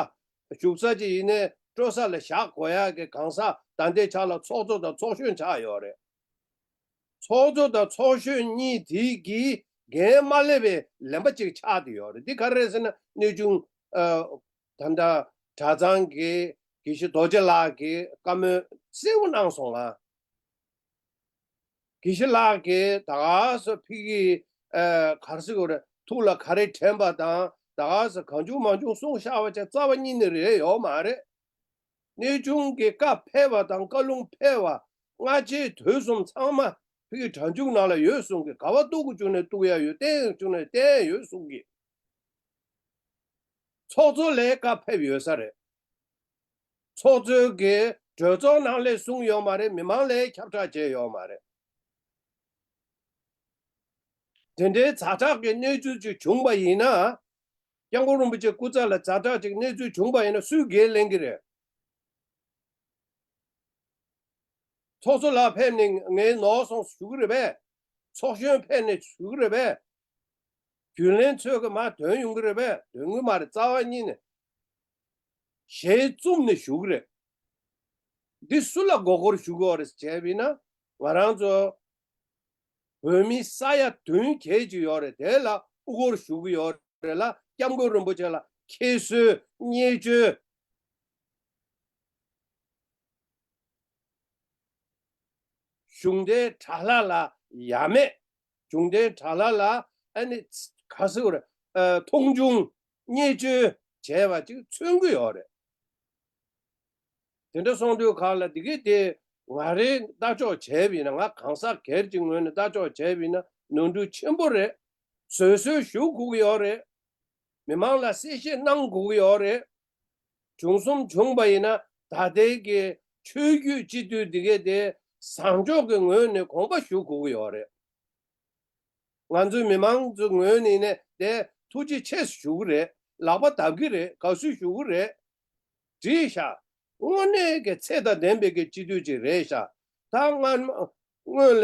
བཞུགས་ས་ཅིག་ཡིན་ནའི་སྤྲོ་ས་ལ་བཞག་དགོས་ཡག་གི་གང་ཟག་ད་ལྟའི་ཆ་ལ་ཚོགས་གཙོ་དང་ཚོགས་གཞོན་ཆགས་ཡོད་རེད། ཚོགས་གཙོ་དང་ཚོགས་གཞོན་གཉིས་དེ་གིས་འགན་མ་སླེབས་པའི་ལན་པ་གཅིག་ཆགས་བསྡད་ཡོད་རེད། འདི་ག་རེ་རེད་ཟེར་ན་གནས་ཆུང་ཨ་ད་ལྟ་གྲྭ་ཚང་གི་དགེ་བཤེས་རྡོ་རྗེ་ལགས་ཀྱིས་བཀའ་མོལ་གསལ་པོ་གནང་སོང་ང་། དགེ་བཤེས་ལགས་ཀྱིས་ད་ག་སེ་ཕ་གི་ཨ་ག་རེ་ཟེར་དགོས་རེད། ཐུགས་ལ་ག་རེ་དྲན་པ་དང་ད་ག་སེ་གང་བྱུང་མང་བྱུང་གསུངས་བཞག་པ་བྱས་རྩ་བ་ཉིད་ནས་རེད་ཡོད་མ་རེད། གནས་ཆུང་གི་བཀའ་ཕེབས་པ་དང་བཀའ་ལུང་ཕེབས་པ་སྔ་རྗེས་དུས་གསུམ་ཚང་མ་ཕ་གི་སྒྲ་འཇུག་ནང་ལ་ཡོད་གསུང་གི། ག་པར་གཏུག་དགོས་བྱུང་ནས་གཏུག་ཡ་ཡོད། བསྟན་དགོས་བྱུང་ནས་བསྟན་ཡ་ཡོད་གསུང་གི། ཚོགས་གཙོ་ལ་བཀའ་ཕེབས་ཡོད་ས་རེད། ཚོགས་གཙོའི་གི་གྲོས་ཚོགས་ནང་ལ་གསུངས་ཡོད་མ་རེད། མི་མང་ལ་ཁྱབ་བསྒྲགས་བྱས་ཡོད་མ་རེད། དེ་འདྲའི་ཛ་དྲག་གི་གནས་ཚུལ་ཅིག་བྱུང་པ་ཡིན་ན། སྐྱབས་མགོན་རིན་པོ་ཆེ་སྐུ་ཚབ་ལ་ཛ་དྲག་ཅིག་གནས་ཚུལ་བྱུང་པ་ཡིན་ན་སུས་འགན་ལེན་གྱི་རེད། ཚོགས་གཙོ་ལགས་ཕེབས་ནས་ངའི་ནོར་སོང་ཞུ་གི་རེད་པས། ཚོགས་གཞོན་ཕེབས་ནས་ཞུ་གི་རེད་པས། རྒྱུན་ལས་ཚོས་ཀྱིས་མར་འདོན་ཡོང་གི་རེད་པས། འདོན་གི་མ་རེད། རྩ་བ་ཉིད་ནས་ཞལ་བཙུམ་ནས་ཞུ་གི་རེད། འདི་སུ་ལ་མགོ་སྐོར་ཞུ་གི་ཡོད་རེད་ཟེར་བྱས་པ་ཡིན་ན་ང་རང་ཚོ་ བོད་མི་ས་ཡ་བདུན་བརྒྱད་ཅིག་ཡོད་རེད། དེ་ལ་དབུ་སྐོར་ཞུ་གི་ཡོད་རེད་ལ། སྐྱབས་མགོན་རིན་པོ་ཆེ་ལ་ཁྱད་གསོད་བརྙས་བཅོས། གཞུང་འབྲེལ་དྲ་ལྷག་ལ་ཡ་མེད། གཞུང་འབྲེལ་དྲ་ལྷག་ལ་ཨ་ནི་ག་ཟེར་དགོས་རེད། ཨ། མཐོང་ཆུང་བརྙས་བཅོས་བྱས་པ་ཅིག་མཚོན་གྱི་ཡོད་རེད། དེ་འདྲ་སོང་དུས་ག་ལ་འདི་གི་དེ་ང་རའི་ལྟ་ཕྱོགས་བྱས་པ་ཡིན་ན། ང་གང་ཟག་སྒེར་གྱི་ངོས་ནས་ལྟ་ཕྱོགས་བྱས་པ་ཡིན་ན་ནོར་འཁྲུལ་ཆེན་པོ་རེད། བཟོད་གསོལ་ཞུ་དགོས་ཀྱི་ཡོད་རེད། མི་མང་ལ་གསལ་བཤད་གནང་དགོས་ཀྱི་ཡོད་རེད། བྱུང་སོང་བྱུང་བ་ཡིན་ན་ད་ལྟའི་གི་ཆོས་བརྒྱུད་སྤྱི་འཐུས་འདི་གས་དེ་བཟང་ཕྱོགས་ཀྱི་ངོས་ནས་དགོངས་པ་ཞུ་དགོས་ཀྱི་ཡོད་རེད། ང་ཚོའི་མི་མང་ཚོའི་ངོས་ནས་ནས་དེ་ཐུགས་རྗེ་ཆེ་ཞུ་གི་རེད། ལག་པ་འདེགས་ཀྱི་རེད། དགའ་བསུ་ཞུ་གི་རེད། འགྲིག་ཤག་དངོས་གནས་ཀྱི་ཚད་དང་ལྡན་པའི་གི་སྤྱི་འཐུས་ཅིག་རེད་ཤག་ད་སྔ་མ་སྔོན་ལ་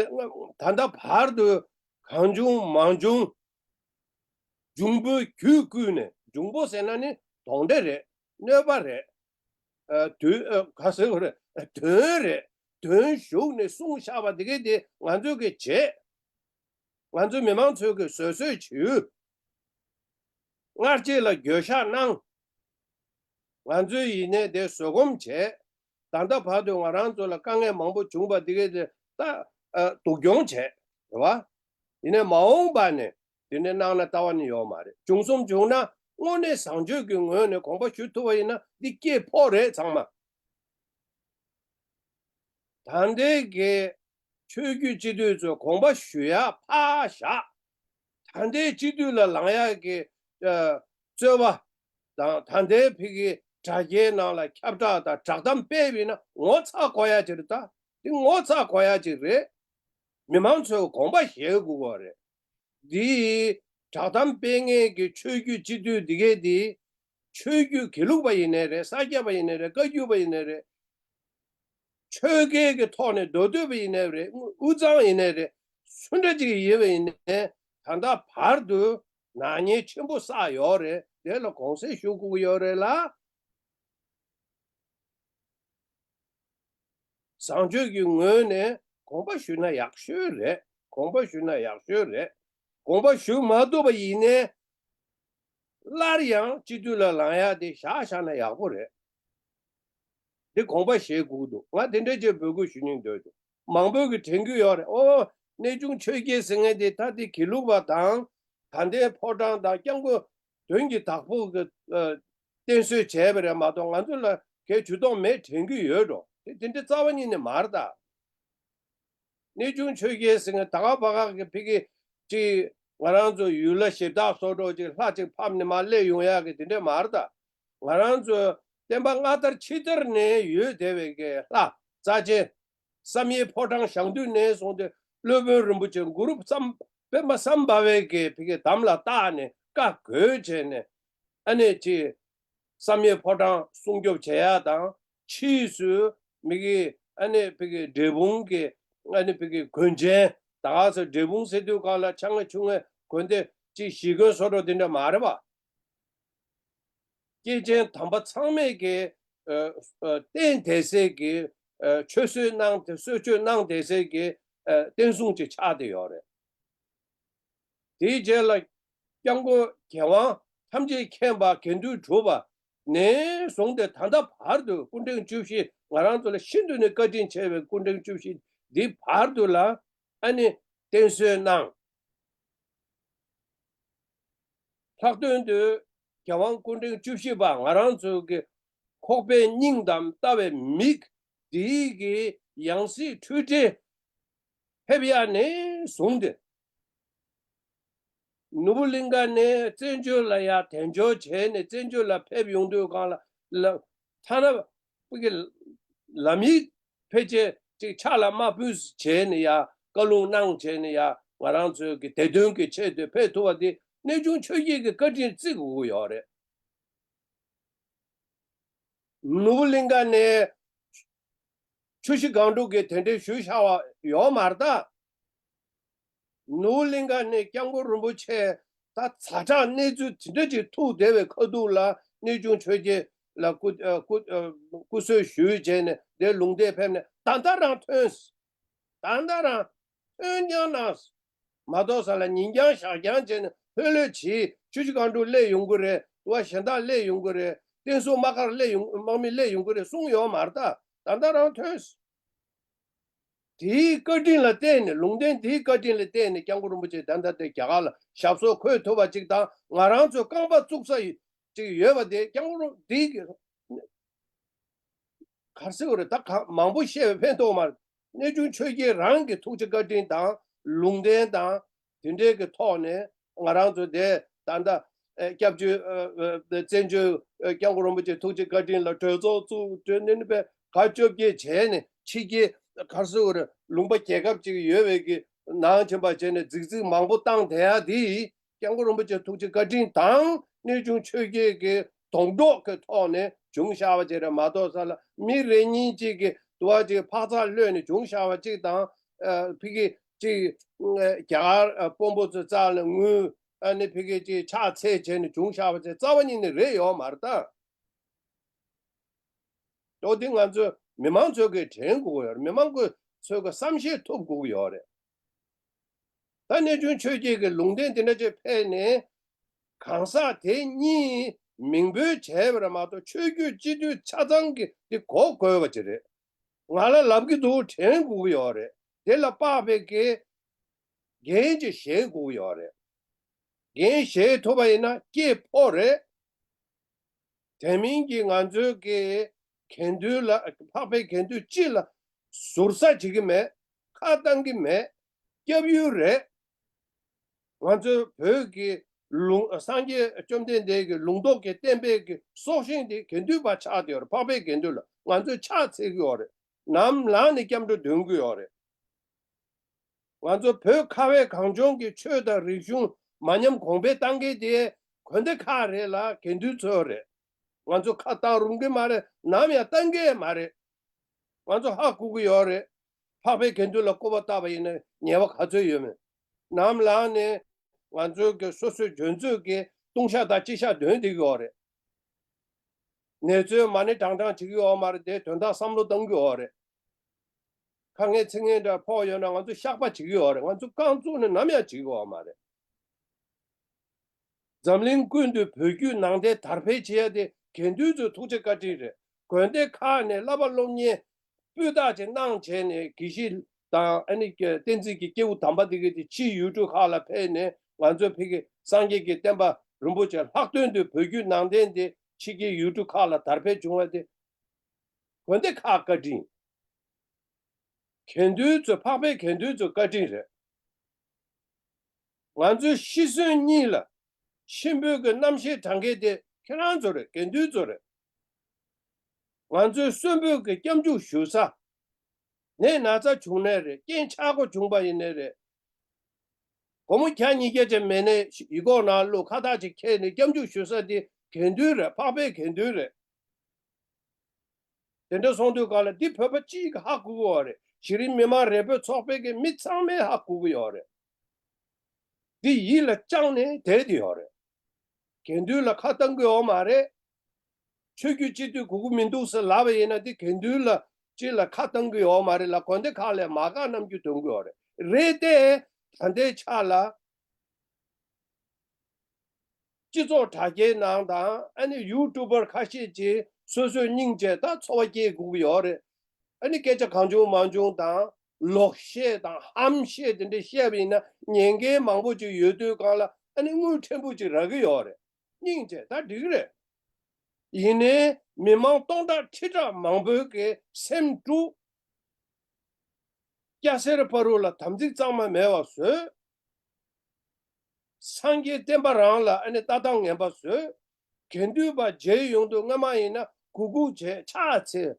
ད་ལྟ་བར་དུ་གང་བྱུང་མང་བྱུང་འབྱུང་པོའི་རྒྱུད་བསྐུལ་ནས། འབྱུང་པོ་ཟེར་ན་ནི་གདོན་འདྲེ་རེད། གནོད་པ་རེད། ཨ། བདུད། ཨ། ག་ཟེར་དགོས་རེད། གདོན་རེད། གདོན་ཞུགས་ནས་གསུངས་བཞག་པ་དེ་གས་དེ་ང་ཚོས་ཀྱི་བྱེད། ང་ཚོའི་མི་མང་ཚོས་ཀྱི་བཟོད་གསོལ་ཞུ། སྔར་རྗེས་ལ་འགྱོད་བཤགས་གནང་། ང་ཚོས་ཡིན་ནའི་དེ་བཟོད་སྒོམ་བྱས། ད་ལྟ་བར་དུ་ང་རང་ཚོ་ལ་དཀའ་ངལ་མང་པོ་བྱུང་བ་འདི་གས་དེ་ད། ཨ། སྡུག་གྱོང་བྱས། རེད་བ། ཡིན་ནའི་མ་འོངས་པ་ནས་དེ་འདྲ་གནང་ན་ལྟ་བ་ནི་ཡོད་མ་རེད། བྱུང་སོང་བྱུང་ན་དངོས་གནས་བཟང་སྤྱོད་ཀྱི་ངོས་ནས་དགོངས་པ་ཞུ་ཐུབ་པ་ཡིན་ན་འདི་སྐྱེ་ཕོག་རེད་ཚང་མ། ད་ལྟའི་གི་ཆོས་བརྒྱུད་སྤྱི་འཐུས་ཚོས་དགོངས་པ་ཞུ་ཡ་ཕར་བཞག་ད་ལྟའི་སྤྱི་འཐུས་ལ་ལངས་ཡ་གི། ཨ། རྩོད་པ་དང་། ད་ལྟའི་ཕ་གི་དྲ་རྒྱའི་ནང་ལ་ཁྱབ་བསྒྲགས་དང་བསྒྲགས་གཏམ་སྤེལ་བ་ཡིན་ན་ངོ་ཚ་དགོས་ཡ་ཅིག་རེད། ད་འདི་ངོ་ཚ་དགོས་ཡ་ཅིག་རེད། མི་མང་ཚོས་དགོངས་པ་བཞེས་དགོས་པ་རེད། འདི་བསྒྲགས་གཏམ་སྤེལ་མཁན་གྱི་ཆོས་བརྒྱུད་སྤྱི་འཐུས་འདི་གས་འདི་ཆོས་བརྒྱུད་དགེ་ལུགས་པ་ཡིན་ནའི་རེད། ས་སྐྱ་པ་ཡིན་ནའི་རེད། བཀའ་བརྒྱུད་པ་ཡིན་ནའི་རེད། ཆོལ་ཁའི་གི་ཐོག་ནས་མདོ་སྟོད་པ་ཡིན་ནའི་རེད། དབུས་གཙང་ཡིན་ནའི་རེད། སུ་འདྲ་ཅིག་ཡིན་པ་ཡིན་ནའི་ད་ལྟ་བར་དུ་ནག་ཉེས་ཆེན་པོ་བསགས་ཡོད་རེད། དེ་ལ་དགོངས་སེལ་ཞུ་དགོས་ཀྱི་ཡོད་རེད་ལ། བཟང་སྤྱོད་ཀྱི་ངོས་ནས་དགོངས་པ་ཞུས་ན་ཡག་ཤོས་རེད། དགོངས་པ་ཞུས་ན་ཡག་ཤོས་རེད། དགོངས་པ་ཞུ་མ་ཐུབ་པ་ཡིན་ནའི་སླར་ཡང་སྤྱི་འཐུས་ལ་ལངས་ཡ་དེ་བཞག་བཞག་ན་ཡག་པོ་རེད། འདི་དགོངས་པ་བཞེས་དགོས་འདུག་ང་དེ་འདྲ་ཅིག་འབོད་སྐུལ་ཞུ་སྙིང་འདོད་འདུག་མང་པོས་ཀྱིས་དྲན་གྱི་ཡོད་རེད། ཨོ། གནས་ཆུང་ཆོས་རྒྱལ་ཟེར་མཁན་དེ་ད་དེ་དགེ་ལུགས་པ་དང་། དད་ལྡན་ཕོ་བྲང་དང་། སྐྱབས་མགོན་དོན་གྱི་བདག་པོ་གི། ཨ། བསྟེན་གསོལ་བྱས་པ་རེད་མ་གཏོགས་ང་ཚོ་ལ་གའི་ཇུས་གཏོགས་མེད་དྲན་གྱི་ཡོད་འགྲོ། དེ་དེ་འདྲ་རྩ་བ་ཉིད་ནས་མ་རེད་ད། གནས་ཆུང་ཆོས་རྒྱལ་ཟེར་མཁན་ད་ག་ཕ་ག་གི་ཕ་གི་ཅིག་ང་རང་ཚོ་ཡུལ་ལྷ་གཞི་བདག་སོགས་འདྲ་ཅིག་ལྷ་ཅིག་ཕབ་ནས་མར་སླེབས་ཡོང་ཡག་གི་དེ་འདྲ་མ་རེད་ད། ང་རང་ཚོ་བསྟན་པ་སྔ་དར་ཕྱི་དར་ནས་ཡོད་བསྡད་པའི་གི་ལྷ་རྩ་ཆེན། བསམ་ཡས་ཕོ་བྲང་བཞེངས་དུས་ནས་བཟུང་སྟེ་སློབ་དཔོན་རིན་པོ་ཆེ་གུ་རུ་བསམ། པདྨ་སམྦྷ་ཝས་ཀྱི་ཕ་གི་དམ་ལ་བཏགས་ནས་བཀའ་བསྒོས་བྱས་ནས། ཨ་ནི་ཅིག་བསམ་ཡས་ཕོ་བྲང་སྲུང་སྐྱོབ་བྱེད་ཡ་དང་། ཕྱིས་སུ་མི་གི་ཨ་ནི་ཕ་གི་འབྲས་སྤུངས་ཀྱི་ཨ་ནི་ཕ་གི་དགོན་ཆེན། ད་ག་ཚོད་འབྲས་སྤུངས་ཟེར་དུས་གང་ལ་ཆ་ང་ཆུང་ངའི་དགོན་སྡེ་ཅིག་གཞིས་དགོན་སོགས་འདྲ་དེ་འདྲ་མ་རེད་པ། སྐྱེས་ཆེན་དམ་པ་ཚང་མས་ཀྱི། ཨ། ཨ། རྟེན་དེ་སའི་གི། ཨ། མཆོད་གསོལ་གནང་སྟེ། གསོལ་མཆོད་གནང་དེ་སའི་གི། ཨ། རྟེན་གསུང་ཅིག་ཆགས་བསྡད་ཡོད་རེད། དེའི་རྗེས་ལ་སྐྱབས་མགོན་རྒྱལ་དབང་ཐམས་ཅད་མཁྱེན་པ་དགེ་འདུན་གྲུབ་པ་ནས་བཟུང་སྟེ་ད་ལྟ་བར་དུ་སྐུ་ཕྲེང་བཅུ་བཞི། ང་རང་ཚོ་ལ་ཤིན་ཏུ་ནས་བཀའ་དྲིན་ཆེ་བའི་སྐུ་ཕྲེང་བཅུ་བཞི་འདི་བར་དུ་ལ། ཨ་ནི་བསྟེན་གསོལ་གནང་། ལྷག་དོན་དུ་རྒྱལ་དབང་སྐུ་ཕྲེང་བཅུ་བཞི་པ་ང་རང་ཚོའི་གི་ཁོག་པའི་སྙིང་དང་ལྟ་བའི་མིག་འདིའི་གི་ཡང་སྲིད་འཁྲུལ་བྲལ་ཕེབས་ཡ་ནས་བཟུང་སྟེ། ནོར་བུ་གླིང་ཁ་ནས་བཙན་བྱོལ་ལ་ཡར་དལ་འབྱོར་བྱས་ནས་བཙན་བྱོལ་ལ་ཕེབས་ཡོང་དུས་གང་ལ་ལ་ཐ་ན་ཕ་གི་ལམ་ཡིག་ཕལ་ཆེར་ཅིག་ཕྱག་ལ་མ་ཕུལ་བྱས་ནས་ཡ་བཀའ་ལུང་གནང་བྱས་ནས་ཡ་ང་རང་ཚོའི་གི་བདེ་དོན་གྱི་ཆེད་དུ་ཕེབས་ཐུབ་པ་འདི་གནས་ཆུང་ཆོས་རྒྱལ་གྱི་བཀའ་དྲིན་བརྩི་དགོས་ཀྱི་ཡོད་རེད། ནོར་བུ་གླིང་ཁ་ནས་ཆུ་བཞི་སྒང་དྲུག་གིས་དེ་འདྲའི་ཞུས་བཞག་པ་ཡོད་མ་རེད་ད། ནོར་བུ་གླིང་ཁ་ནས་སྐྱབས་མགོན་རིན་པོ་ཆེ་ད་ཛ་དྲག་གནས་ཚུལ་དེ་འདྲ་ཅིག་ཐུག་བསྡད་པའི་ཁ་ཐུག་ལ་གནས་ཆུང་ཆོས་རྒྱལ་ལ་སྐུ། ཨ། སྐུ། ཨ། སྐུ་གསོལ་ཞུས་བྱས་ནས་དེ་ལུང་བསྟན་ཕེབས་ནས་ད་ལྟ་རང་ཐོན། ད་ལྟ་རང་ཐོན་རྐྱང་གནང་། མ་གཏོགས་ས་ལ་ཉིན་རྐྱང་ཞག་རྐྱང་བྱས་ནས་ལྷོད་ལྷོད་བྱེད། ཆུ་བཞི་སྒང་དྲུག་སླེབས་ཡོང་གི་རེད། དུ་བ་གཞན་དག་སླེབས་ཡོང་གི་རེད། བསྟན་སྲུང་དམག་སྒར་སླེབས་ཡོང་། དམག་མི་སླེབས་ཡོང་གི་རེད་གསུངས་ཡོད་མ་རེད། ད་ད་ལྟ་རང་ཐོན། དེའི་བཀའ་དྲིན་ལ་བརྟེན་ནས། ལུང་བསྟན་དེའི་བཀའ་དྲིན་ལ་བརྟེན་ནས་སྐྱབས་མགོན་རིན་པོ་ཆེ་ད་ལྟ་དེ་རྒྱ་གར་ལ་ཞབས་སོར་འཁོད་ཐུབ་པ་ཅིག་དང་། ང་རང་ཚོའི་རྐང་པ་བཙུགས་ས་ཅིག་ཡོད་པ་དེ་སྐྱབས་མགོན་རིན་པོ་ཆེ་གི་ག་རེ་ཟེར་དགོས་རེད། ད་ག་མང་པོ་བཤད་པའི་ཕན་ཐོགས་མ་རེད། གནས་ཆུང་ཆོས་རྒྱལ་རང་གི་ཐུགས་རྗེ་བཀའ་དྲིན་དང་། ལུང་བསྟན་དང་། དེ་འདྲའི་གི་ཐོག་ནས་ང་རང་ཚོ་དེ་ད་ལྟ་ཨ་སྐྱབས་བཅོལ་ཨ་ཨ་བཙན་བྱོལ་ཨ་སྐྱབས་མགོན་རིན་པོ་ཆེ་ཐུགས་རྗེ་བཀའ་དྲིན་ལ་གྲོས་ཚོགས་བཙུགས། གྲོས་ནས་ནི་པའི་ག་བཅོ་བརྒྱད་བྱས་ནས། ཕྱི་རྒྱལ་ག་རེ་ཟེར་དགོས་རེད། ལུང་པ་རྒྱལ་ཁབ་ཅིག་ཡོད་པའི་གི་ནང་ཕྱིན་པ་བྱས་ནས་རྫིག་རྫིག་མང་པོ་བཏང་བསྡད་ཡ་དེ། སྐྱབས་མགོན་རིན་པོ་ཆེ་ཐུགས་རྗེ་བཀའ་དྲིན་དང་། གནས་ཆུང་ཆོས་རྒྱལ་གྱི་སྡོང་གྲོགས་ཀྱི་ཐོག་ནས་བྱུང་བཞག་པ་ཅིག་རེད་མ་གཏོགས་ས་ལ་མི་རེ་གཉིས་ཅིག་གིས་དུ་བ་ཅིག་འཕག་འཚག་གློད་ནས་བྱུང་བཞག་པ་ཅིག་དང་། ཨ་ཕ་གི་ཅིག་རྒྱ་གར་དཔོན་པོ་ཚོའི་རྩ་ལ་དངུལ། ཨ་ནི་ཕ་གི་ཅིག་ཕྱག་འཚལ་བྱས་ནས་བྱུང་བཞག་པ་ཅིག་རྩ་བ་ཉིད་ནས་རེད་ཡོད་མ་རེད་ད། ཨོ་དེ་ང་ཚོ་མི་མང་ཚོས་གི་དྲན་དགོས་ཀྱི་ཡོད་རེད། མི་མང་ཚོས་གི་བསམ་ཤེས་ཐུབ་དགོས་ཀྱི་ཡོད་རེད། ད་གནས་ཆུང་ཆོས་རྒྱལ་གྱི་ལུང་བསྟན་དེ་འདྲ་ཅིག་ཕེབས་ནས། གང་ཟག་དེ་གཉིས་མིང་འབོད་བྱས་པ་རེད་མ་གཏོགས། ཆོས་བརྒྱུད་སྤྱི་འཐུས་ཆ་ཚང་གི་དེ་གོ་དགོས་པ་ཅིག་རེད། ང་ལ་ལབ་ཀྱི་འདུག། དྲན་དགོས་ཀྱི་ཡོད་རེད། དེ་ལ་དཔག་པའི་གི་འགན་ཅིག་བཞེས་དགོས་ཀྱི་ཡོད་རེད། འགན་བཞེས་ཐུབ་པ་ཡིན་ན་སྐྱེས་ཕོ་རེད། དེ་མིན་གྱི་ང་ཚོའི་གི་འགན་འདུན་ལ། འཕགས་པའི་འགན་འདུན་སྤྱི་ལ་ཟུར་ཟ་བྱེད་ཀྱི་མེད། ཁ་བཏང་གི་མེད། སྐྱབས་ཡུལ་རེད། ང་ཚོའི་བོད་ཀྱི་ལུང་། སངས་རྒྱས་བཅོམ་ལྡན་འདས་ཀྱི་ལུང་རྟོགས་ཀྱི་བསྟན་པའི་གི་སྲོག་ཤིང་དེ་དགེ་འདུན་པ་ཆགས་བསྡད་ཡོད་རེད། འཕགས་པའི་དགེ་འདུན་ལ་ང་ཚོས་ཕྱག་འཚལ་གྱི་ཡོད་རེད། ནམ་ལངས་ནས་སྐྱབས་འགྲོ་འདོན་གྱི་ཡོད་རེད། ང་ཚོ་བོད་ཁ་བའི་གངས་ལྗོངས་ཀྱི་ཆོས་དང་རིག་གཞུང་མ་ཉམས་གོང་འཕེལ་གཏང་མཁན་དེ་དགོན་སྡེ་ཁག་རེད་ལ་དགེ་འདུན་ཚོ་རེད། ང་ཚོ་ཁ་བཏང་རུང་གི་མ་རེད། ནམ་ཡང་བཏང་གི་མ་རེད། ང་ཚོ་ཧ་གོ་གི་ཡོད་རེད། འཕགས་པའི་དགེ་འདུན་ལ་སྐུར་པ་བཏབ་པ་ཡིན་ན་ཉེས་པ་ག་ཚོད་ཡོད་མེད། ནམ་ལངས་ནས་ང་ཚོའི་གི་སོ་སོའི་འཇོན་ཚོད་ཀྱི་ལྟུང་བཤགས་དང་སྤྱི་བཤགས་འདོན་བསྡད་ཀྱི་ཡོད་རེད། ནེ་ཙོའི་མ་ཎི་བགྲང་བགྲང་བྱེད་ཀྱི་ཡོད་མ་རེད། དེ་དོན་དག་བསམ་བློ་གཏོང་གི་ཡོད་རེད། དཀའ་ངལ་ཚིག་ངན་འདྲ་ཕོག་ཡོད་ན་ང་ཚོ་བཤགས་པ་བྱེད་ཀྱི་ཡོད་རེད། ང་ཚོ་རྐང་བཙུགས་ནས་ནམ་ཡང་བྱེད་ཀྱི་ཡོད་མ་རེད། འཛམ་གླིང་ཀུན་ཏུ་བོད་བརྒྱུད་ནང་བསྟན་དར་འཕེལ་བྱེད་ཡ་དེ་དགེ་འདུན་ཚོའི་ཐུགས་རྗེ་བཀའ་དྲིན་རེད། དགོན་སྡེ་ཁག་ནས་བསླབ་པ་སློབ་གཉེར་སྤུས་དག་ཅིག་གནང་བྱས་ནས། དགེ་བཤེས་དང་ཨ་ནི་བསྟན་འཛིན་གྱི་སྐྱེས་བུ་དམ་པ་དེ་གས་དེ་ཕྱིའི་ཡུལ་གྲུ་ཁག་ལ་ཕེབས་ནས་ང་ཚོའི་ཕ་གི་སངས་རྒྱས་ཀྱི་བསྟན་པ་རིན་པོ་ཆེ་ལྷག་དོན་དུ་བོད་བརྒྱུད་ནང་བསྟན་དེ་ཕྱི་རྒྱལ་ཡུལ་གྲུ་ཁག་ལ་དར་འཕེལ་བྱུང་བ་དེ་དགོན་སྡེ་ཁག་བཀའ་དྲིན། དགེ་འདུན་ཚོ། འཕགས་པའི་དགེ་འདུན་ཚོའི་བཀའ་དྲིན་རེད། ང་ཚོའི་ཤི་གསོན་གཉིས་ལ་གཤིན་པོའི་གི་རྣམ་ཤེས་དྲངས་མཁན་དེ་ཁྱེད་རང་ཚོ་རེད། དགེ་འདུན་ཚོ་རེད། ང་ཚོའི་གསོན་པོའི་གི་སྐྱབས་འཇུག་ཞུ་ས། ནད་ན་ཚ་བྱུང་ནའི་རེད། རྐྱེན་ཆག་སྒོ་བྱུང་བ་ཡིན་ནའི་རེད། སྒོར་མོ་བརྒྱ་ཉིས་བརྒྱ་ཅིག་མེད་ནའི་ཡིག་ཁོག་ནང་བླུགས། ཁ་བཏགས་ཅིག་འཁྱེར་ནས་སྐྱབས་འཇུག་ཞུ་ས་དེ་དགེ་འདུན་རེད། འཕགས་པའི་དགེ་འདུན་རེད། དེ་འདྲ་སོང་དུས་ག་ལ་འདི་བོད་པ་སྤྱིའི་གི་ཧ་གོ་གི་ཡོད་རེད། གཞི་རིམ་མི་མང་རེ་འབོད་ཚོགས་པའི་གི་མི་ཚང་མས་ཧ་གོ་གི་ཡོད་རེད། འདི་ཡིད་ལ་བཅངས་ནས་བསྡད་དེ་ཡོད་རེད། དགེ་འདུན་ལ་ཁ་བཏང་གི་ཡོད་མ་རེད། ཆོས་བརྒྱུད་སྤྱི་འཐུས་དགོས་ཀྱི་མི་འདུག་ཟེར་ལབ་པ་ཡིན་ན། འདི་དགེ་འདུན་ལ་སྤྱི་ལ་ཁ་བཏང་གི་ཡོད་མ་རེད་ལ། དགོན་སྡེ་ཁག་ལ་མ་དགའ་རྣམ་འགྱུར་སྟོན་གི་ཡོད་རེད། རེད་དེ། ད་ལྟའི་ཆ་ལ་སྤྱི་ཚོགས་དྲ་རྒྱའི་ནང་དང་། ཨ་ནི་ཡུ་ཊུབ་པར་ཁ་ཤས་ཀྱིས་སོ་སོའི་སྙིང་བཅད་ད་འཚོ་བ་སྐྱེལ་དགོས་ཀྱི་ཡོད་རེད། ཨ་ནི་སྐད་ཆ་གང་བྱུང་མང་བྱུང་དང་། ལོག་བཤད་དང་ཧམ་བཤད་དེ་འདྲ་བཤད་པ་ཡིན་ན་ཉན་མཁན་མང་པོ་ཅིག་ཡོད་དུས་སྒང་ལ་ཨ་ནི་དངུལ་ཕྲན་བུ་ཅིག་རག་གི་ཡོད་རེད། སྙིང་བཅད་ད་འགྲིག་རེད། ཡིན་ནའི་མི་མང་སྟོང་ཕྲག་ཁྲི་ཕྲག་མང་པོའི་གི་སེམས་དཀྲུགས། སྐྱ་སེར་བར་དུ་ལ་དམ་ཚིག་གཙང་མ་མེད་པ་བཟོས། སངས་རྒྱས་བསྟན་པ་རང་ལ་ཨ་ནི་ལྟ་སྟངས་ངན་པ་བཟོས། དགེ་འདུན་པ་མཇལ་ཡོང་དུས་སྔ་མ་ཡིན་ན་གུས་བཀུར་བྱས། ཕྱག་འཚལ།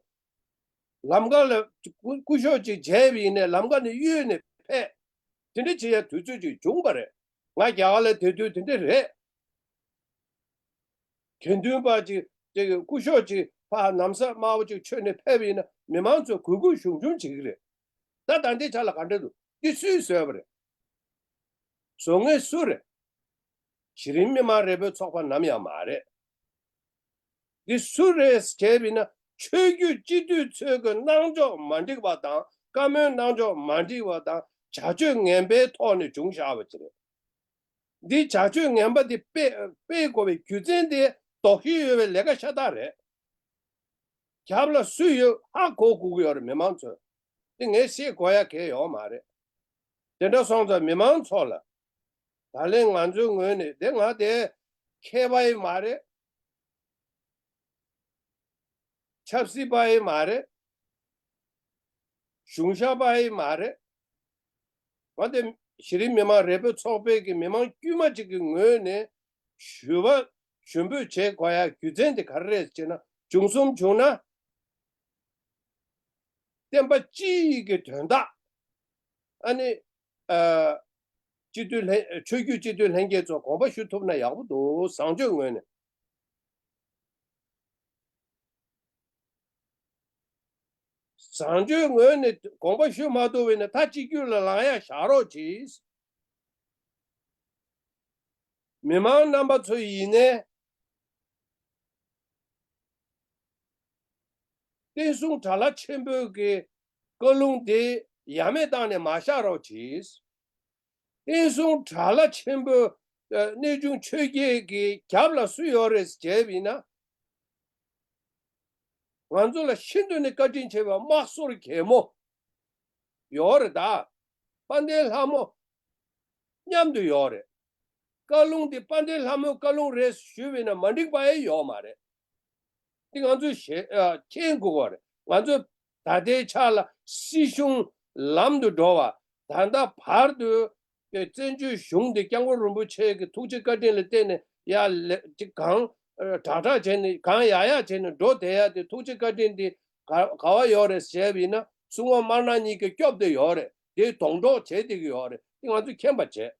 ལམ་ཁ་ལ་སྐུ་སྐུ་ཞབས་ཅིག་མཇལ་བ་ཡིན་ནའི་ལམ་ཁ་ནས་གཡོལ་ནས་ཕེབས། དེ་འདྲ་བྱེད་ཡ་དུས་ཚོད་ཅིག་བྱུང་བ་རེད། ང་རྒྱ་གར་ལ་བསྡད་དུས་དེ་འདྲ་རེད། དགེ་འདུན་པ་ཅིག་ཅིག་སྐུ་ཞབས་ཅིག་ཕར་ན་བཟའ་དམར་པོ་ཅིག་མཆོད་ནས་ཕེབས་པ་ཡིན་ན་མི་མང་ཚོས་གུས་བཀུར་ཞུམ་ཞུམ་བྱེད་ཀྱི་རེད། ད་ད་ལྟའི་ཆ་ལ་ག་འདྲ་འདུག། འདི་སུས་བཟོས་པ་རེད། བཟོ་མཁན་སུ་རེད། གཞི་རིམ་མི་མང་རེ་འབོད་ཚོགས་པ་ནམ་ཡང་མ་རེད། འདི་སུ་རེད་ཟེར་བ་ཡིན་ན། ཆོས་བརྒྱུད་སྤྱི་འཐུས་ཚོའི་གི་གནང་ཕྱོགས་མ་འགྲིག་པ་དང་། བཀའ་མོལ་གནང་ཕྱོགས་མ་འགྲིག་པ་དང་ བྱ་སྤྱོད་ངན་པའི་ཐོག་ནས་བྱུང་བཞག་པ་ཅིག་རེད། འདི་བྱ་སྤྱོད་ངན་པ་འདི་སྤེལ་སྤེལ་དགོས་པའི་རྒྱུ་མཚན་དེ་དོགས་གཞི་ཡོད་པའི་ལས་ཀ་ཤ་སྟག་རེད། རྒྱབ་ལ་སུ་ཡོད་ཧ་གོ་དགོས་ཀྱི་ཡོད་རེད་མི་མང་ཚོས། དེ་ངས་བཤད་དགོས་ཡ་གང་ཡང་ཡོད་མ་རེད། དེ་འདྲ་སོང་ཙང་མི་མང་ཚོ་ལ། ད་ལན་ང་ཚོའི་ངོས་ནས་དེ་ང་དེ་མཁས་པ་ཡིན་མ་རེད། ཆབ་སྲིད་པ་ཡིན་མ་རེད། གཞུང་ཞབས་པ་ཡིན་མ་རེད། ང་དེ་གཞི་རིམ་མི་མང་རེ་འབོད་ཚོགས་པའི་གི་མི་མང་དཀྱུས་མ་གཅིག་གི་ངོས་ནས་ཞུ་བ་ཞུ་འབོད་བྱེད་དགོས་ཡ་རྒྱུ་མཚན་དེ་ག་རེ་རེད་ཅེ་ན། བྱུང་གསུམ་བྱུང་ན། བསྟན་པ་སྤྱི་ཡི་གི་དོན་དག་ཨ་ནི། ཨ། སྤྱི་འཐུས་ལྷན་ཆོས་བརྒྱུད་སྤྱི་འཐུས་ལྷན་རྒྱས་ཚོ་དགོངས་པ་ཞུ་ཐུབ་ན་ཡག་པོ་འདུག་བཟང་སྤྱོད་ངོས་ནས། བཟང་སྤྱོད་ངོས་ནས་དགོངས་པ་ཞུ་མ་ཐུབ་པ་ཡིན་ན་ད་གཅིག་གྱུར་ལ་ལངས་ཡ་བཞག་རོགས་གྱིས། མི་མང་རྣམ་པ་ཚོ་ཡིན་ནའི། བསྟན་སྲུང་དགྲ་ལྷ་ཆེན་པོའི་གི་བཀའ་ལུང་དེ་ཡ་མེད་བཏང་ནས་མ་བཞག་རོགས་གྱིས། བསྟན་སྲུང་དགྲ་ལྷ་ཆེན་པོ། ཨ། གནས་ཆུང་ཆོས་རྒྱལ་གྱི་རྒྱབ་ལ་སུ་ཡོད་རེད་ཟེར་བྱས་པ་ཡིན་ན། ང་ཚོ་ལ་ཤིན་ཏུ་ནས་བཀའ་དྲིན་ཆེ་བ་དམག་ཟོར་གད་མོ་ཡོད་རེད་ད། དཔལ་ལྡན་ལྷ་མོ་མཉམ་དུ་ཡོད་རེད། བཀའ་ལུང་འདི་དཔལ་ལྡན་ལྷ་མོའི་བཀའ་ལུང་རེད་ཞུས་པ་ཡིན་ན་མ་འགྲིག་པ་ཡང་ཡོད་མ་རེད། འདི་ང་ཚོས་ཤེས་ཨ། མཁྱེན་དགོས་པ་རེད། ང་ཚོས་ད་ལྟའི་ཆ་ལ་སྲིད་གཞུང་ལམ་དུ་འགྲོ་བ། ད་ལྟ་བར་དུ་བཙན་བྱོལ་གཞུང་འདི་སྐྱབས་མགོན་རིན་པོ་ཆེ་གི་ཐུགས་རྗེ་བཀའ་དྲིན་ལ་བརྟེན་ནས་ཡ་ལེ་ཅིག་གང་དྲག་དྲག་བྱས་ནས་གང་ཡག་ཡག་བྱས་ནས་འགྲོ་བསྡད་ཡ་དེ་ཐུགས་རྗེ་བཀའ་དྲིན་འདི་ག་ག་བ་ཡོད་རེད་ཟེར་བ་ཡིན་ན། སྲུང་མ་དམར་ནག་གཉིས་ཀྱིས་སྐྱོབ་བསྡད་ཡོད་རེད། དེ་སྡོང་གྲོགས་བྱས་བསྡད་ཀྱི་ཡོད་རེད། དེ་ང་ཚོས་མཁྱེན་པ་བྱས། བྱས་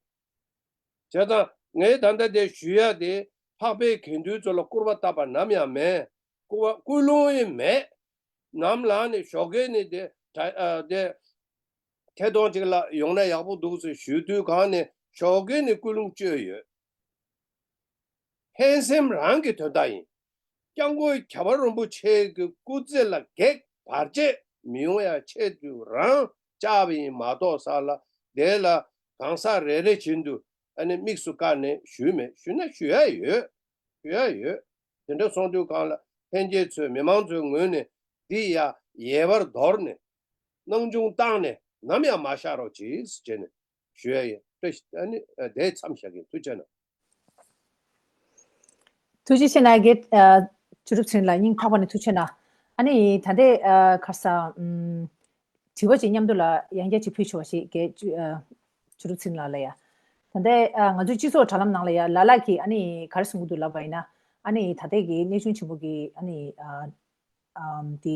ཙང་ངས་ད་ལྟ་དེ་ཞུ་ཡ་དེ་འཕགས་པའི་དགེ་འདུན་ཚོ་ལ་སྐུར་པ་བཏབ་པ་ནམ་ཡང་མེད། སྐུར་པ་སྐུལ་སློང་ཡང་མེད། ནམ་ལངས་ནས་ཞོགས་ཀས་ནས་དེ་ད་ཨ་དེ་ཐད་གཏོང་ཅིག་ལ་ཡོང་ན་ཡག་པོ་འདུག་ཟེར་ཞུ་དུས་གང་ནས་ཞོགས་ཀས་ནས་སྐུལ་སློང་བཅོས་ཡོད། ཕན་སེམས་རང་གི་དོན་དག་ཡིན། སྐྱབས་མགོན་གྱ་བ་རིན་པོ་ཆེ་གི་སྐུ་ཚེ་ལ་གེགས་བར་ཆད་མི་ཡོང་ཡ་ཆེད་དུ་རང་བཅག་པ་ཡིན་མ་གཏོགས་ས་ལ་དེ་ལ་གང་ཟག་རེ་རེ་བཞིན་དུ་ཨ་ནི་དམིགས་སུ་བཀར་ནས་ཞུས་མེད། ཞུས་ན་ཞུ་ཡ་ཡོད། ཞུ་ཡ་ཡོད། དེ་འདྲ་སོང་དུས་གང་ལ་ལྷན་རྒྱས་ཚོས་མི་མང་ཚོའི་ངོས་ནས་འདི་ཡ་ཡལ་བར་དོར་ནས་སྣང་ཆུང་བཏང་ནས་ནམ་ཡང་མ་བཞག་རོགས་གྱིས་ཞེས་ནས། ཞུ་ཡ་ཡིན། བཀྲ་ཤིས། ཨ་ནི་ཨ་དེ་མཚམས་བཞག་གི། ཐུགས་རྗེ་གནང་། ཐུགས་རྗེ་ཆེ་གནང་། རྒན་ཨ་ཆོས་གྲུབ་ཚེ་རིང་ལགས་སྙིང་ཐག་པ་ནས་ཐུགས་རྗེ་གནང་། ཨ་ནི་ད་ལྟའི་ཨ་ག་རེ་ཟེར་ཨམ་དྲི་བ་ཅིག་མཉམ་དུ་ལ་ཡང་བསྐྱར་ཅིག་ཕུལ་ཆོག་པ་ཞིག་རྒན་ཨ་ཆོས་གྲུབ་ཚེ་རིང་ལགས་ལ་ཡ། ད་ལྟའི་ཨ་ང་ཚོའི་སྤྱི་ཚོགས་དྲ་ལམ་ནང་ལ་ཡ་ལ་ལ་གིས་ཨ་ནི་ག་རེ་གསུང་གི་འདུག་ལབ་པ་ཡིན་ན། ཨ་ནི་ད་ལྟའི་གི་གནས་ཆུང་ཆེན་པོ་གི་ཨ་ནི་ཨ། ཨམ་དེ་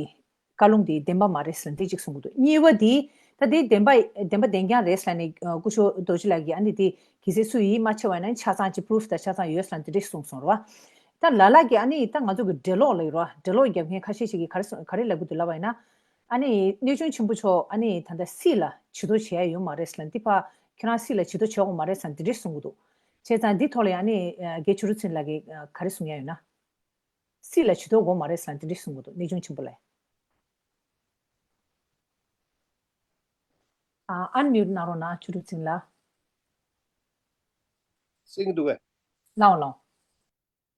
བཀའ་ལུང་དེ་བདེན་པ་མ་རེད་ཟེར་ན་དེ་གཅིག་གསུང་གི་འདུག་གཉིས་པ་དེ་ད་དེ་བདེན་པ་བདེན་པ་བདེན་རྐྱང་རེད་ཟེར་ནས་ཨ་སྐུ་ཞབས་རྡོ་རྗེ་ལགས་ཀྱིས་ཨ་ནི་དེ་གལ་སྲིད་སུ་ཡིད་མ་ཆེས་པ་ཡིན་ན་ཆ་ཚང་གཅིག་པུ་རུཕ་དང་ཆ་ཚང་ཡོད་ཟེར་ནས་དེ་འདྲས་གསུངས་སོང་རེད་བ། ད་ལ་ལ་གིས་ཨ་ནི་ད་ང་ཚོ་གི་འགྲེལ་ལོག་ལབ་ཡོད་རེད་བ། འགྲེལ་ལོག་རྒྱབ་མཁན་ཁ་ཤས་ཤིག་གིས་ག་རེ་གསུང་ག་རེ་ལབ་གི་འདུག་ལབ་པ་ཡིན་ན། ཨ་ནི་གནས་ཆུང་ཆེན་པོ་མཆོག་ཨ་ནི་ད་ལྟ་སྲིད་ལ་ཇུས་གཏོགས་བྱེད་ཡ་ཡོད་མ་རེད་ཟེར་ན་དེ་ཕ་ཁྱེད་རང་སྲིད་ལ་ཇུས་གཏོགས་བྱེད་དགོས་མ་རེད་ཟེར་ནས་དེ་འདྲས་གསུང་གི་འདུག་བྱས་ཙང་འདི་ཐོག་ལ་ཡང་ཨ་ནི་རྒན་ཆོས་གྲུབ་ཚེ་རིང་ལགས་ཀྱིས་ག་རེ་གསུང་ཡ་ཡོད་ན། སྲིད་ལ་ཇུས་གཏོགས་དགོས་མ་རེད་ཟེར་ན་དེ་འདྲས་གསུང་གི་འདུག་གནས་ཆུང་ཆེན་པོ་ལགས། ཨ་ཨན་མིའུ་ཊི་གནང་རོགས་གནང་ཆོས་གྲུབ་ཚེ་རིང་ལགས། གསན་གྱི་འདུག་གས། ལགས་འོང་ལགས་འོང་།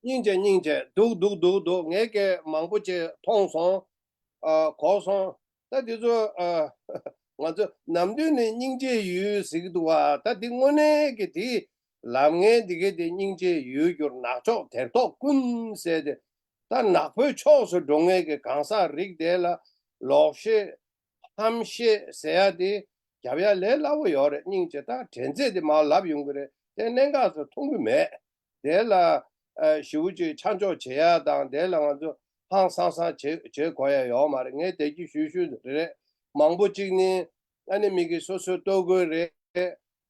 སྙིང་རྗེ་སྙིང་རྗེ། འདུག་འདུག་འདུག་འདུག་ངས་ཀྱི་མང་པོ་ཅིག་མཐོང་སོང་། ཨ་གོ་སོང་། ད་འདི་ཚོ་ཨ་ང་ཚོ་ནམ་རྒྱུན་ནས་སྙིང་རྗེའི་ཡུལ་ཟེར་གྱི་འདུག་བ། ད་འདི་དངོས་གནས་ཀྱི་དེ་ལབ་མཁན་འདི་གས་དེ་སྙིང་རྗེའི་ཡུལ་གྱུར་ནག་ཕྱོགས་དེར་ཐོག་ཀུན་ཟེར་ཏེ། ད་ནག་པོའི་ཕྱོགས་སུ་འགྲོ་མཁན་གྱི་གང་ཟག་རིགས་དེ་ལ་ལོག་བཤད་ཧམ་བཤད་ཟེར་ཡ་དེ་རྒྱབ་ཡ་ལས་སླ་བོ་ཡོད་རེད། སྙིང་རྗེ། ད་དྲན་ཚད་དེ་མར་ལབ་ཡོང་གི་རེད། དེ་གནད་འགག་ཚོ་མཐོང་གི་མེད། དེ་ལ་ཨ་ཞེ་པོ་ཅིག་ཆ་འཇོག་བྱེད་ཡ་དང་། དེ་ལ་ང་ཚོ་ཧང་སང་སང་བྱེད་བྱེད་དགོས་ཡ་ཡོད་མ་རེད། ངས་དེ་གི་ཞུ་ཞུ་རེད། མང་པོ་ཅིག་ནི་ཨ་ནི་མི་གི་སོ་སོའི་ལྟོ་གོས་རེད།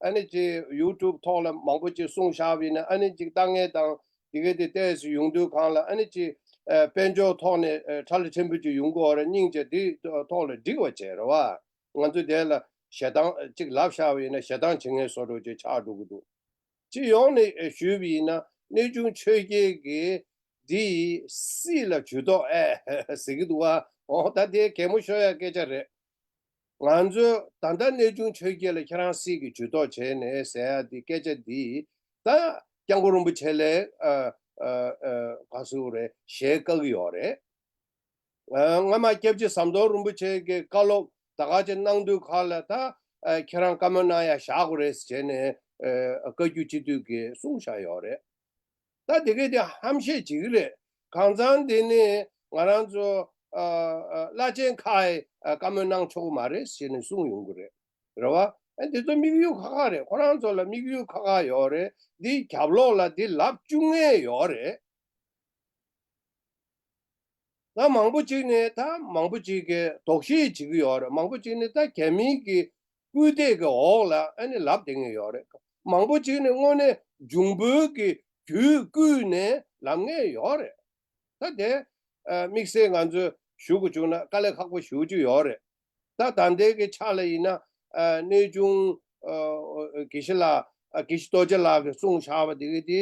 ཨ་ནི་ཅིག་ཡུ་ཊུབ་ཐོག་ལ་མང་པོ་ཅིག་གསུངས་བཞག་པ་ཡིན་ན། ཨ་ནི་ཅིག་ལྟ་མཁན་དང་དེ་གས་དེ་ཏོག་ཙམ་ཡོང་དུས་གང་ལ་ཨ་ནི་ཅིག་ཨ་དཔལ་འབྱོར་ཐོག་ནས་ཨ་ཁྲ་ལ་ཕྲན་བུ་ཅིག་ཡོང་གི་ཡོད་རེད། སྙིང་རྗེ། དེ་ཐོག་ལ་འགྲིག་པ་བྱས་རེད་བ། ང་ཚོ་དེ་ལ་ཞེ་སྡང་ཅིག་ལབ་བཞག་པ་ཡིན་ན་ཞེ་སྡང་བྱེད་མཁན་བཟོ་འདྲ་ཅིག་ཆགས་འགྲོ་གི་འདུག་སྤྱི་ཡོངས་ནས་ཞུས་པ་ཡིན་ན་གནས་ཆུང་ཆོས་རྒྱལ་གྱིས་འདི་ཡི་སྲིད་ལ་ཇུས་གཏོགས་ཨེ་ཟེར་གྱི་འདུག་བ། འོ་ད་དེ་གད་མོ་ཤོར་ཡ་སྐད་ཆ་རེད། ང་ཚོས་ད་ལྟ་གནས་ཆུང་ཆོས་རྒྱལ་ལ་ཁྱེད་རང་སྲིད་ཀྱི་ཇུས་གཏོགས་བྱས་ནས་ཟེར་ཡ་འདི་སྐད་ཆ་འདི་ད་སྐྱབས་མགོན་རིན་པོ་ཆེ་ལས་ཨ་ཨ་ཨ་ག་ཟེར་དགོས་རེད། ཞལ་བཀའ་གི་ཡོད་རེད། ཨ་སྔ་མ་སྐྱབས་རྗེ་ཟམ་གདོང་རིན་པོ་ཆེ་གི་བཀའ་སློབ་ད་ག་ཅིག་གནང་དུས་ཁ་ལ་ད་ཨ་ཁྱེད་རང་བཀའ་མོལ་གནང་ཡ་བཞག་དགོས་རེད་ཟེར་བྱས་ནས་ཨ་བཀའ་བརྒྱུད་སྤྱི་འཐུས་ཀྱིས་གསུངས་བཞག་ཡོད་རེད། ད་དེ་གས་དེ་ཧམ་བཤད་བྱེད་ཀྱི་རེད། གང་ཚང་དེ་ནི་ང་རང་ཚོ་ཨ་ཨ་བླ་ཆེན་ཁག་གིས་ཨ་བཀའ་མོལ་གནང་ཆོག་གི་མ་རེད་ཟེར་ནས་གསུངས་ཡོང་གི་རེད། རེད་བ། ཨ་འདི་ཚོ་དམིགས་ཡུལ་ཁག་ཁག་རེད། ཁོ་རང་ཚོ་ལ་དམིགས་ཡུལ་ཁག་ཁག་ཡོད་རེད། འདི་རྒྱབ་ལོགས་ལ་འདི་ལབ་བཅུག་མཁན་ཡོད་རེད། ད་མང་པོ་ཅིག་ནི་ད་མང་པོ་ཅིག་གིས་དོགས་གཞི་བྱེད་ཀྱི་ཡོད་རེད། མང་པོ་ཅིག་ནི་ད་རྒྱ་མིའི་གི་སྐུལ་འདེད་ཀྱི་འོག་ལ་ཨ་ནི་ལབ་བསྡད་མཁན་ཡོད་རེད། མང་པོ་ཅིག་ནི་དངོས་གནས་འབྱུང་པོའི་གི་རྒྱུད་བསྐུལ་ནས་ལབ་མཁན་ཡོད་རེད། ད་དེ་ཨ་དམིགས་བསལ་ང་ཚོས་ཞུ་དགོས་བྱུང་ན་དཀའ་ལས་ཁག་པོ་ཞེ་པོ་ཅིག་ཡོད་རེད། ད་ད་ལྟའི་གི་ཆ་ལ་ཡིན་ན་ཨ་གནས་ཆུང་ཨ་དགེ་བཤེས་ལགས་ཨ་དགེ་བཤེས་རྡོ་རྗེ་ལགས་ཀྱིས་གསུངས་བཞག་པ་དེ་གི་དེ་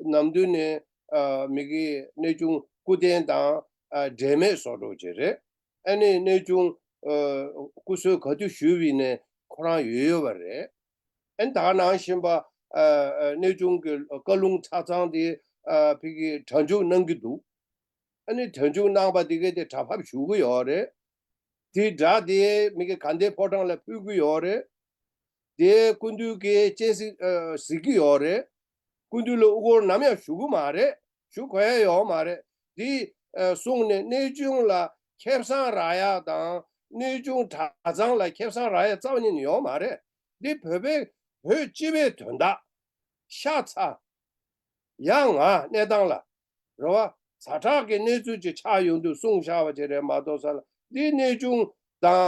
ནམ་རྒྱུན་ནས་ཨ་མི་གི་གནས་ཆུང་སྐུ་རྟེན་དང་ཨ་འབྲེལ་མེད་བཟོ་འདྲ་ཅིག་རེད། ཨ་ནི་གནས་ཆུང་ཨ་སྐུ་གསོལ་ག་དུས་ཞུས་པ་ཡིན་ནའི་ཁོ་རང་ཡོད་ཡོད་པ་རེད། ཨ་ནི་ད་ག་ནང་བཞིན་པ་ཨ་ཨ་གནས་ཆུང་གི་བཀའ་ལུང་ཆ་ཚང་དེ་ཨ་ཕ་གི་གྲ་འཇུག་གནང་གི་འདུག་ཨ་ནི་གྲ་འཇུག་གནང་པ་དེ་གས་དེ་གྲ་ཕབ་ཞུ་གི་ཡོད་རེད། དེ་སྒྲ་དེ་མི་གི་དགའ་ལྡན་ཕོ་བྲང་ལ་ཕུལ་གི་ཡོད་རེད། དེ་སྐུ་མདུན་གྱིས་སྤྱན་གཟིགས་ཨ་གཟིགས་ཀྱི་ཡོད་རེད། སྐུ་མདུན་ལ་དབུ་སྐོར་ནམ་ཡང་ཞུ་གི་མ་རེད། ཞུ་དགོས་ཡ་ཡོད་མ་རེད། དེ་ཨ་གསུངས་ནས་གནས་ཆུང་ལ་ཁེ་བཟང་རག་ཡ་དང་གནས་ཆུང་གྲྭ་ཚང་ལ་ཁེ་བཟང་རག་ཡ་རྩ་བ་ཉིད་ནས་ཡོད་མ་རེད། འདི་བོད་པའི་བོད་སྤྱི་པའི་དོན་དག་ཤ་ཚ། ཡ་ང་གནས་སྟངས་ལ། རེད་བ། ཛ་དྲག་གི་གནས་ཚུལ་ཅིག་ཆགས་ཡོང་དུས་གསུངས་བཞག་པ་ཅིག་རེད་མ་གཏོགས་ས་ལ་འདི་གནས་ཆུང་དང་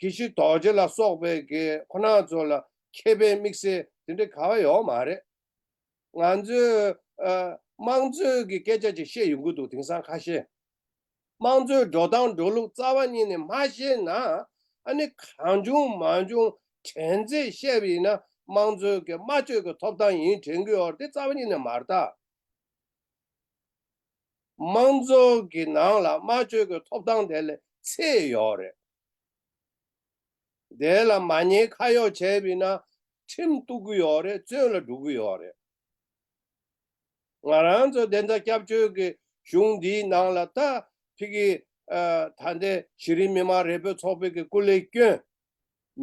དགེ་བཤེས་རྡོ་རྗེ་ལ་སོགས་པའི་གི་ཁོ་རང་ཚོ་ལ་ཁེ་ཕན་དམིགས་བསལ་དེ་འདྲ་ག་བ་ཡོད་མ་རེད། ང་ཚོས་ཨ་དམངས་གཙོའི་གི་སྐད་ཆ་ཅིག་བཤད་ཡོང་གི་འདུག་དེང་སང་ཁ་ཤས། དམངས་གཙོའི་འགྲོ་སྟངས་འགྲོ་ལུགས་རྩ་བ་ཉིད་ནས་མ་ཤེས་ན་ཨ་ནི་གང་བྱུང་མང་བྱུང་དྲན་ཚད་བཤད་པ་ཡིན་ན་དམངས་གཙོའི་གི་སྨྲ་བརྗོད་ཀྱི་ཐོབ་ཐང་ཡིན་དྲན་གྱི་ཡོད་རེད། དེ་རྩ་བ་ཉིད་ནས་མ་རེད་ད། དམངས་གཙོ་གི་ནང་ལ་སྨྲ་བརྗོད་ཀྱི་ཐོབ་ཐང་དེ་ལས་ཚད་ཡོད་རེད། དེ་ལ་མ་ཉན་ཁ་གཡོག་བྱས་པ་ཡིན་ན་ཁྲིམས་གཏུག་གི་ཡོད་རེད། བཙོན་ལ་འགྲོ་གི་ཡོད་རེད། ང་རང་ཚོ་བདེན་མཐའ་སྐྱབས་བཅོལ་གྱི་གཞུང་འདིའི་ནང་ལ་ད་ཕ་གི་ཨ་ད་ལྟའི་གཞི་རིམ་མི་མང་རེ་འབོད་ཚོགས་པའི་གི་སྐུ་ལས་བསྐྱོན།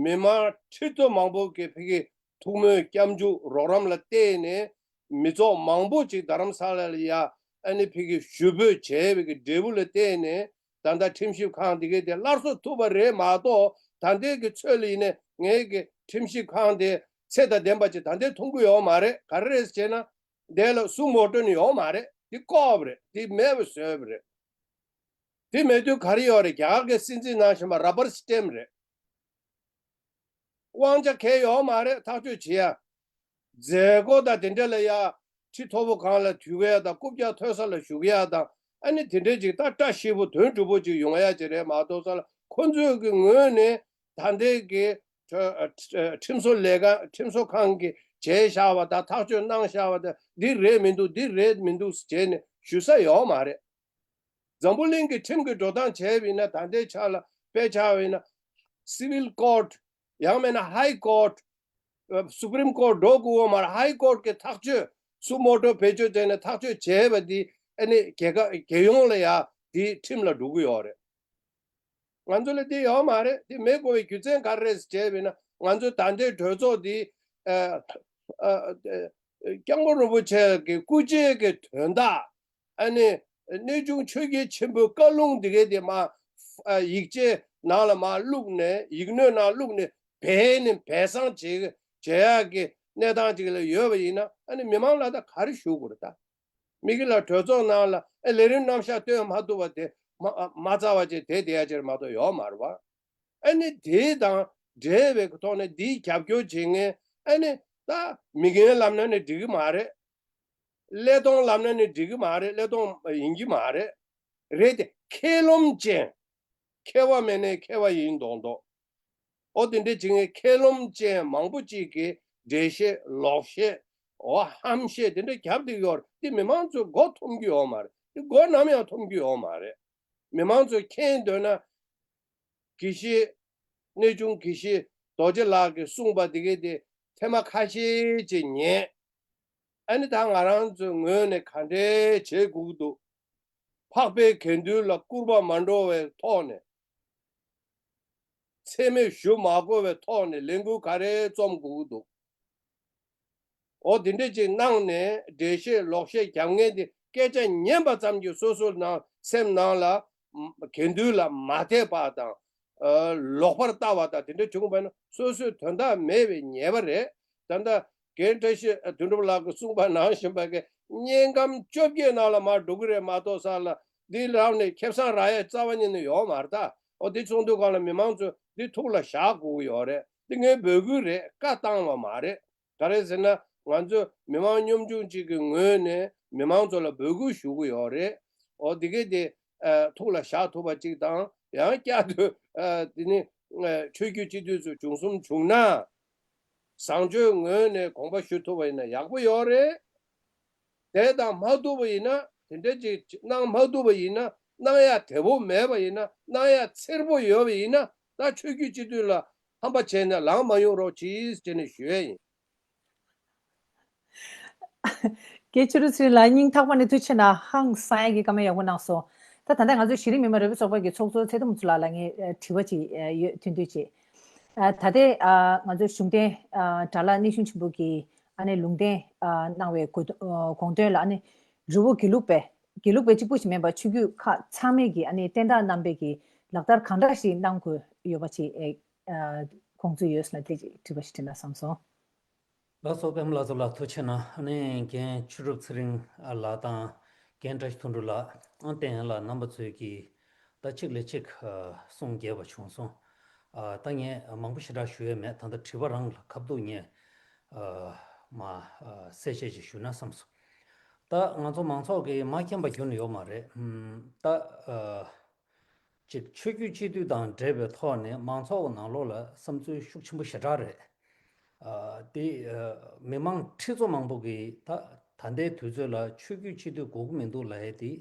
མི་མང་ཁྲི་ཚོ་མང་པོ་གི་ཕ་གི་ཐུགས་སྨོན་སྐྱབས་འཇུག་རོགས་རམ་ལ་བརྟེན་ནས་མི་ཚོགས་མང་པོ་ཅིག་རྡ་རམ་ས་ལ་ལ་ཡ་ཨ་ནི་ཕ་གི་ཞུ་འབོད་བྱས་པའི་གི་འབྲས་བུ་ལ་བརྟེན་ནས་ད་ལྟ་ཁྲིམས་ཞིབ་ཁང་འདི་གའི་དེ་སླར་གསོ་ཐུབ་པ་རེད་མ་གཏོགས་ད་ལྟའི་གི་ཚོད་ལ་ཡིན་ནས་ངའི་གི་ཁྲིམས་ཞིབ་ཁང་དེ་ཚད་དང་ལྡན་པ་ཅིག་ད་ལྟའི་མཐོང་གི་ཡོད་མ་རེད། ག་རེ་རེད་ཟེར་ན་དེ་ལ་སུ་མོ་ཊ་ནི་ཡོད་མ་རེད། དེ་བཀོག་པ་རེད། དེ་མེད་པ་བཟོས་པ་རེད། དེ་མེད་དུས་ག་རེ་ཡོད་རེད། རྒྱ་གར་གྱི་སྲིད་འཛིན་ནང་བཞིན་པ་ར་བར་སི་ཊེམ་རེད། དབང་ཆ་གང་ཡང་ཡོད་མ་རེད། ཐག་གཅོད་བྱེད་ཡ། མཛད་སྒོ་དང་དེ་འདྲ་ལ་ཡ་ཁྲི་མཐོ་པོ་གང་ལ་དུས་ཀ་ཡ་དང་རྐུབ་བཀྱག་ཐོན་ས་ལ་བཞུགས་ཡ་དང་ཨ་ནི་དེ་འདྲ་ཅིག་ད་བཀྲ་ཤིས་པོ་དོན་འགྲུབ་པོ་ཅིག་ཡོང་ཡ་ཅིག་རེད་མ་གཏོགས་ས་ལ་ཁོ་ཚོའི་གི་ངོས་ནས་ད་ལྟའི་གི་ཁྲིམས་བཟོ་ལས་ཀ་ཁྲིམས་བཟོ་ཁང་གི་བྱས་བཞག་པ་དང་ཐག་གཅོད་གནང་བཞག་པ་དང་འདི་རེད་མི་འདུག་འདི་རེད་མི་འདུག་བྱས་ནས་ཞུ་ས་ཡོད་མ་རེད། འཛམ་བུ་གླིང་གི་ཁྲིམས་ཀྱི་འགྲོ་སྟངས་བྱས་པ་ཡིན་ན་ད་ལྟའི་ཆ་ལ་དཔེ་ཆ་བ་ཡིན་ན་སི་ཝིལ་ཀོར་ཊི་ཡང་མིན་ན་ཧའི་ཀོར་ཊི་སུ་པྲིམ་ཀོར་ཊི་འགྲོ་དགོས་པ་མ་རེད། ཧའི་ཀོར་ཊི་གི་ཐག་གཅོད་སུ་མོ་ཊོ་བེད་སྤྱོད་བྱས་ནས་ཐག་གཅོད་བྱས་པ་འདི་ཨ་ནི་རྒྱལ་ཁབ་རྒྱལ་ཡོངས་ལ་ཡ་འདི་ཁྲིམས་ལ་འགྲོ་གི་ཡོད་རེད། ང་ཚོ་ལ་འདི་ཡོད་མ་རེད། འདི་མེད་དགོས་པའི་རྒྱུ་མཚན་ག་རེ་རེད་ཟེར་བྱས་པ་ཡིན་ན་ང་ཚོའི་ད་ལྟའི་གྲོས་ཚོགས་འདི་ཨ་ཨ་ཨ་སྐྱབས་མགོན་རིན་པོ་ཆེ་གི་སྐུ་ཕྱྭའི་གི་དོན་དག་ཨ་ནི་གནས་ཆུང་ཆོས་རྒྱལ་ཆེན་པོའི་བཀའ་ལུང་འདི་གའི་དེ་མ་ཨ་ཡིག་ཆའི་ནང་ལ་མ་བླུགས་ནས་ཡིག་སྣོད་ནང་བླུགས་ནས་སྦས་ནས་སྦས་གསང་བྱེད་བྱེད་ཡག་གི་གནས་སྟངས་ཅིག་ལ་ཡོད་པ་ཡིན་ན་ཨ་ནི་མི་མང་ལ་ད་ག་རེ་ཞུ་དགོས་རེད་ད། མི་གི་ལ་གྲོས་ཚོགས་ནང་ལ་ཨ་ལས་རིམ་རྣམ་གཞག་སྟོན་མ་ཐུབ་པ་དེ་མ་མ་རྩ་བ་ཅིག་དེ་དེ་ཡ་ཅིག་མ་གཏོགས་ཡོད་མ་རེད་བ། ཨ་ནི་དེ་དང་འབྲེལ་བའི་ཐོག་ནས་འདིའི་རྒྱབ་སྐྱོར་བྱེད་མཁན་ཨ་ནི་ད་མི་རྒན་ལབ་ན་ནི་འགྲིག་གི་མ་རེད། ཀླད་སྟོང་ལབ་ན་ནི་འགྲིག་གི་མ་རེད། ཀླད་སྟོང་ཡིན་གྱི་མ་རེད། རེད་དེ་མཁས་རློམ་ཅན། མཁས་པ་མེད་ནའི་མཁས་པ་ཡིན་མདོག་མདོག་འོ་དེ་འདྲ་བྱེད་མཁན་མཁས་རློམ་ཅན་མང་པོ་ཅིག་གིས་འགྲེལ་བཤད་ལོག་བཤད་འོ་ཧམ་བཤད་དེ་འདྲ་རྒྱབ་བསྡད་ཡོད་རེད། དེ་མི་མང་ཚོས་མགོ་འཐོམ་གྱི་ཡོད་མ་རེད། དེ་མགོ་ནམ་ཡང་འཐོམ་གྱི་ཡོད་མ་རེད། མི་མང་ཚོས་མཁྱེན་འདོད་ན་དགེ་བཤེས་ གནས་ཆུང་དགེ་བཤེས་རྡོ་རྗེ་ལགས་ཀྱིས་གསུངས་པ་དེ་གའི་དེ་ཐེངས་མ་ཁ་ཤས་ཅིག་ཉན། ཨ་ནི་ད་ང་རང་ཚོའི་ངོས་ནས་ག་འདྲས་བྱེད་དགོས་ཀྱི་འདུག་འཕགས་པའི་དགེ་འདུན་ལ་སྐུར་པ་མ་འགྲོ་བའི་ཐོག་ནས། མཚན་སྨད་ཞུ་མ་དགོས་པའི་ཐོག་ནས་ལས་འགུལ་ག་རེ་རྩོམ་དགོས་ཀྱི་འདུག་འོ་དེ་འདྲས་ཅིག་གནང་ནས་འགྲེལ་བཤད་ལོག་བཤད་རྒྱབ་མཁན་དེ་སྐད་ཆ་ཉན་པ་ཙམ་གྱིས་སོ་སོ་ནང་སེམས་ནང་ལ་དགེ་འདུན་ལ་མ་དད་པ་དང་། ལོག་པར་ལྟ་བ་དང་དེ་འདྲ་བྱུང་བ་ན་སོ་སོའི་དོན་དག་མེད་པའི་ཉེས་པ་རེད། ད་ལྟ་རྒན་བཀྲ་ཤིས་དོན་གྲུབ་ལགས་ཀྱིས་གསུངས་པ་ནང་བཞིན་པ་གི་དམྱལ་ཁམས་བཅོ་བརྒྱད་ནང་ལ་མར་འགྲོ་གི་རེད་མ་གཏོགས་ས་ལ་འདི་རང་ནས་ཁེ་བཟང་རག་ཡས་རྩ་བ་ཉིད་ནས་ཡོད་མ་རེད་ད། འོ་དེ་ཚོགས་འདུ་སྒང་ལ་མི་མང་ཚོས་འདི་ཐུགས་ལ་བཞག་དགོས་ཀྱི་ཡོད་རེད། འདི་ངས་འབོད་སྐུལ་རེད། བཀའ་བཏང་བ་མ་རེད། ག་རེ་ཟེར་ན་ང་ཚོ་མི་མང་ཉམ་ཆུང་གཅིག་གི་ངོས་ནས་མི་མང་ཚོ་ལ་འབོད་སྐུལ་ཞུ་གི་ཡོད་རེད། འོ་དེ་གས་དེ་ཐུགས་ལ་བཞག་ཐུབ་པ་གཅིག་དང་ཡང་བསྐྱར་དུ་དེ་ནི་ཆོས་བརྒྱུད་སྤྱི་འཐུས་ཚོ་བྱུང་གསུམ་བྱུང་ན་བཟང་སྤྱོད་ངོས་ནས་དགོངས་པ་ཞུ་ཐུབ་པ་ཡིན་ན་ཡག་པོ་ཡོད་རེད། དེ་དང་མ་ཐུབ་པ་ཡིན་ན་དེ་འདྲ་ཅིག་གནང་མ་ཐུབ་པ་ཡིན་ན་གནང་ཡ་དེ་པོ་མེད་པ་ཡིན་ན་གནང་ཡ་འཚེར་པོ་ཡོད་པ་ཡིན་ན་ད་ཆོས་བརྒྱུད་སྤྱི་འཐུས་ལ་ཧམ་པ་བྱས་ནས་ལངས་མ་ཡོང་རོགས་གྱིས་ཅེས་ནས་ཞུ་ཡས་ཡིན། དགེ་ཆོས་གྲུབ་ཚེ་རིང་ལགས་སྙིང་ཐག་པ་ནས་ཐུགས་ཆེ་གནང་། ཧང་སང་ཡག་གི་བཀའ་མོལ་ཡག་པོ་གནང་སོང་། ད་ད་ལྟ་ང་ཚོ་གཞི་རིམ་མི་མང་རོགས་པའི་ཚོགས་པ་གི་ཚོགས་གཙོ་ཚེ་རྡོ་རྨུགས་ཚོ་ལགས་ལ་ངས་དྲི་བ་ཅིག་ཡོད། ཐུང་ཐུང་ཅིག་ད་ལྟའི་ང་ཚོ་གཞུང་བསྟེན་དགྲ་ལྷ་གནས་ཆུང་ཆེན་པོ་གི་ཨ་ནི་ལུང་བསྟན་གནང་བའི་དགོངས་དོན་ལ་ཨ་ནི་རི་བོ་དགེ་ལུགས་པའི་དགེ་ལུགས་པའི་གཅིག་པུ་ཞིག་མིན་པར་ཆོས་བརྒྱུད་ཁག་ཚང་མས་ཀྱི་ཨ་ནི་བསྟན་བདག་རྣམ་པས་ཀྱི་ལག་བསྟར་གང་འདྲ་ཞིག་གནང་དགོས་ཡོད་པ་ཅིག་དགོངས་ཚུལ་ཡོད་ན་དེ་ཅིག་དྲི་བ་ཞིག་དྲིས་ན་བསམ་སོང་། ལགས་སོ། པད་མ་ལགས་ཚོ་ལ་ཐུགས་ཆེ་གནང་། ཨ་ནི་རྒན་ཆོས་གྲུབ་ཚེ་རིང་ལགས་དང་རྒན་བཀྲ་ཤིས་དོན་གྲུབ་ལགས་ཨང་བསྟན་ལགས་རྣམ་པ་ཚོས་ཀྱིས་ད་གཅིག་ལས་གཅིག་གསུང་རྒྱས་པ་བྱུང་སོང་། ད་ངས་མང་པོ་ཞེ་དྲག་ཞུ་ཡས་མེད། ད་ལྟ་དྲི་བ་རང་ལ་ཁ་ཐུག་ངས་མ་གསལ་བཤད་ཅིག་ཞུས་ན་བསམ་སོང་། ད་ང་ཚོ་མང་ཚོགས་ཀྱིས་མ་མཁྱེན་པ་ཁྱོན་ནས་ཡོད་མ་རེད། ད་ཅིག་ཆོས་བརྒྱུད་སྤྱི་འཐུས་དང་འབྲེལ་བའི་ཐོག་ནས་མང་ཚོགས་ནང་ལོགས་ལ་བསམ་ཚུལ་ཤུགས་ཆེན་པོ་ཞེ་དྲག་རེད། དེ་མི་མང་ཁྲི་ཚོ་མང་པོ་གིས་ད་ད་ལྟའི་དུས་ཚོད་ལ་ཆོས་བརྒྱུད་སྤྱི་འཐུས་དགོས་ཀྱི་མི་འདུག་ལབ་ཡས་དེ་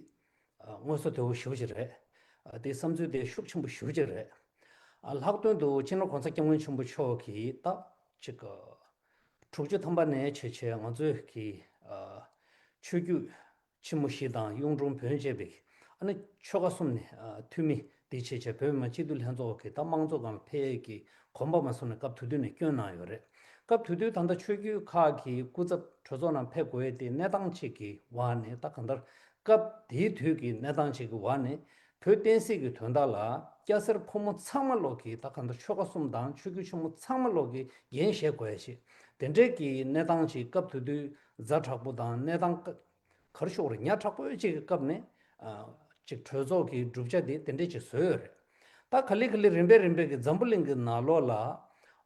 མངོན་གསལ་དོད་པོ་ཞེ་པོ་ཅིག་རེད། དེ་བསམ་ཚུལ་དེ་ཤུགས་ཆེན་པོ་ཞེ་པོ་ཅིག་རེད། ལྷག་དོན་དུ་སྤྱི་ནོར་གོང་ས་སྐྱབས་མགོན་ཆེན་པོ་མཆོག་གིས་ད་ཅིག་དྲུག་ཅུ་ཐམ་པ་ནས་བྱས་བྱས་ང་ཚོའི་གི་ཆོས་བརྒྱུད་ཆེན་མོ་བཞི་དང་གཡུང་དྲུང་བོན་བཅས་པའི་ཨ་ནི་ཆོལ་ཁ་གསུམ་ནས་འཐུས་མི་དེ་བྱས་བྱས་བོད་མི་མང་སྤྱི་འཐུས་ལྷན་ཚོགས་ཀྱི་ད་དམངས་གཙོ་སྒང་ལ་ཕེབས་ཡས་ཀྱི་གོམ་པ་མ་སོང་ནས་སྐབས་དེ་དུས་ནས་བསྐྱོན་གནང་ཡོད་རེད། སྐབས་དེ་དུས་ད་ལྟ་ཆོས་བརྒྱུད་ཁག་གི་སྐུ་ཚབ་གྲོས་ཚོགས་ནང་ཕེབས་དགོས་ཡས་དེ་གནས་སྟངས་གཅིག་གི་འོག་ནས་ད་གང་ལྟར་སྐབས་དེའི་དུས་ཀྱི་གནས་སྟངས་གཅིག་གི་འོག་ནས་བོད་བསྟན་སྲིད་ཀྱི་དོན་དག་ལ་སྐྱ་སེར་ཕོ་མོ་ཚང་མ་ལོག་གིས་ད་གང་ལྟར་ཆོལ་ཁ་གསུམ་དང་ཆོས་བརྒྱུད་ཆེན་མོ་ཚང་མ་ལོག་གིས་འགན་བཞེས་དགོས་ཡ་ཞིག་དེ་འདྲའི་གི་གནས་སྟངས་ཅིག་སྐབས་དེ་དུས་ཛ་དྲག་པོ་དང་གནས་སྟངས་ཀ་ག་རེ་ཞུ་དགོས་རེད། ཉག་ཕྲ་པོ་ཅིག་གི་སྐབས་ནས་ཅིག་གྲོས་ཚོགས་ཀྱི་གྲུབ་ཆ་དེ་དེ་འདྲས་ཅིག་བཟོས་ཡོད་རེད། ད་ག་ལེ་ག་ལེ་རིམ་པས་རིམ་པས་ཀྱི་འཛམ་བུ་གླིང་གི་ནང་ལོགས་ལ་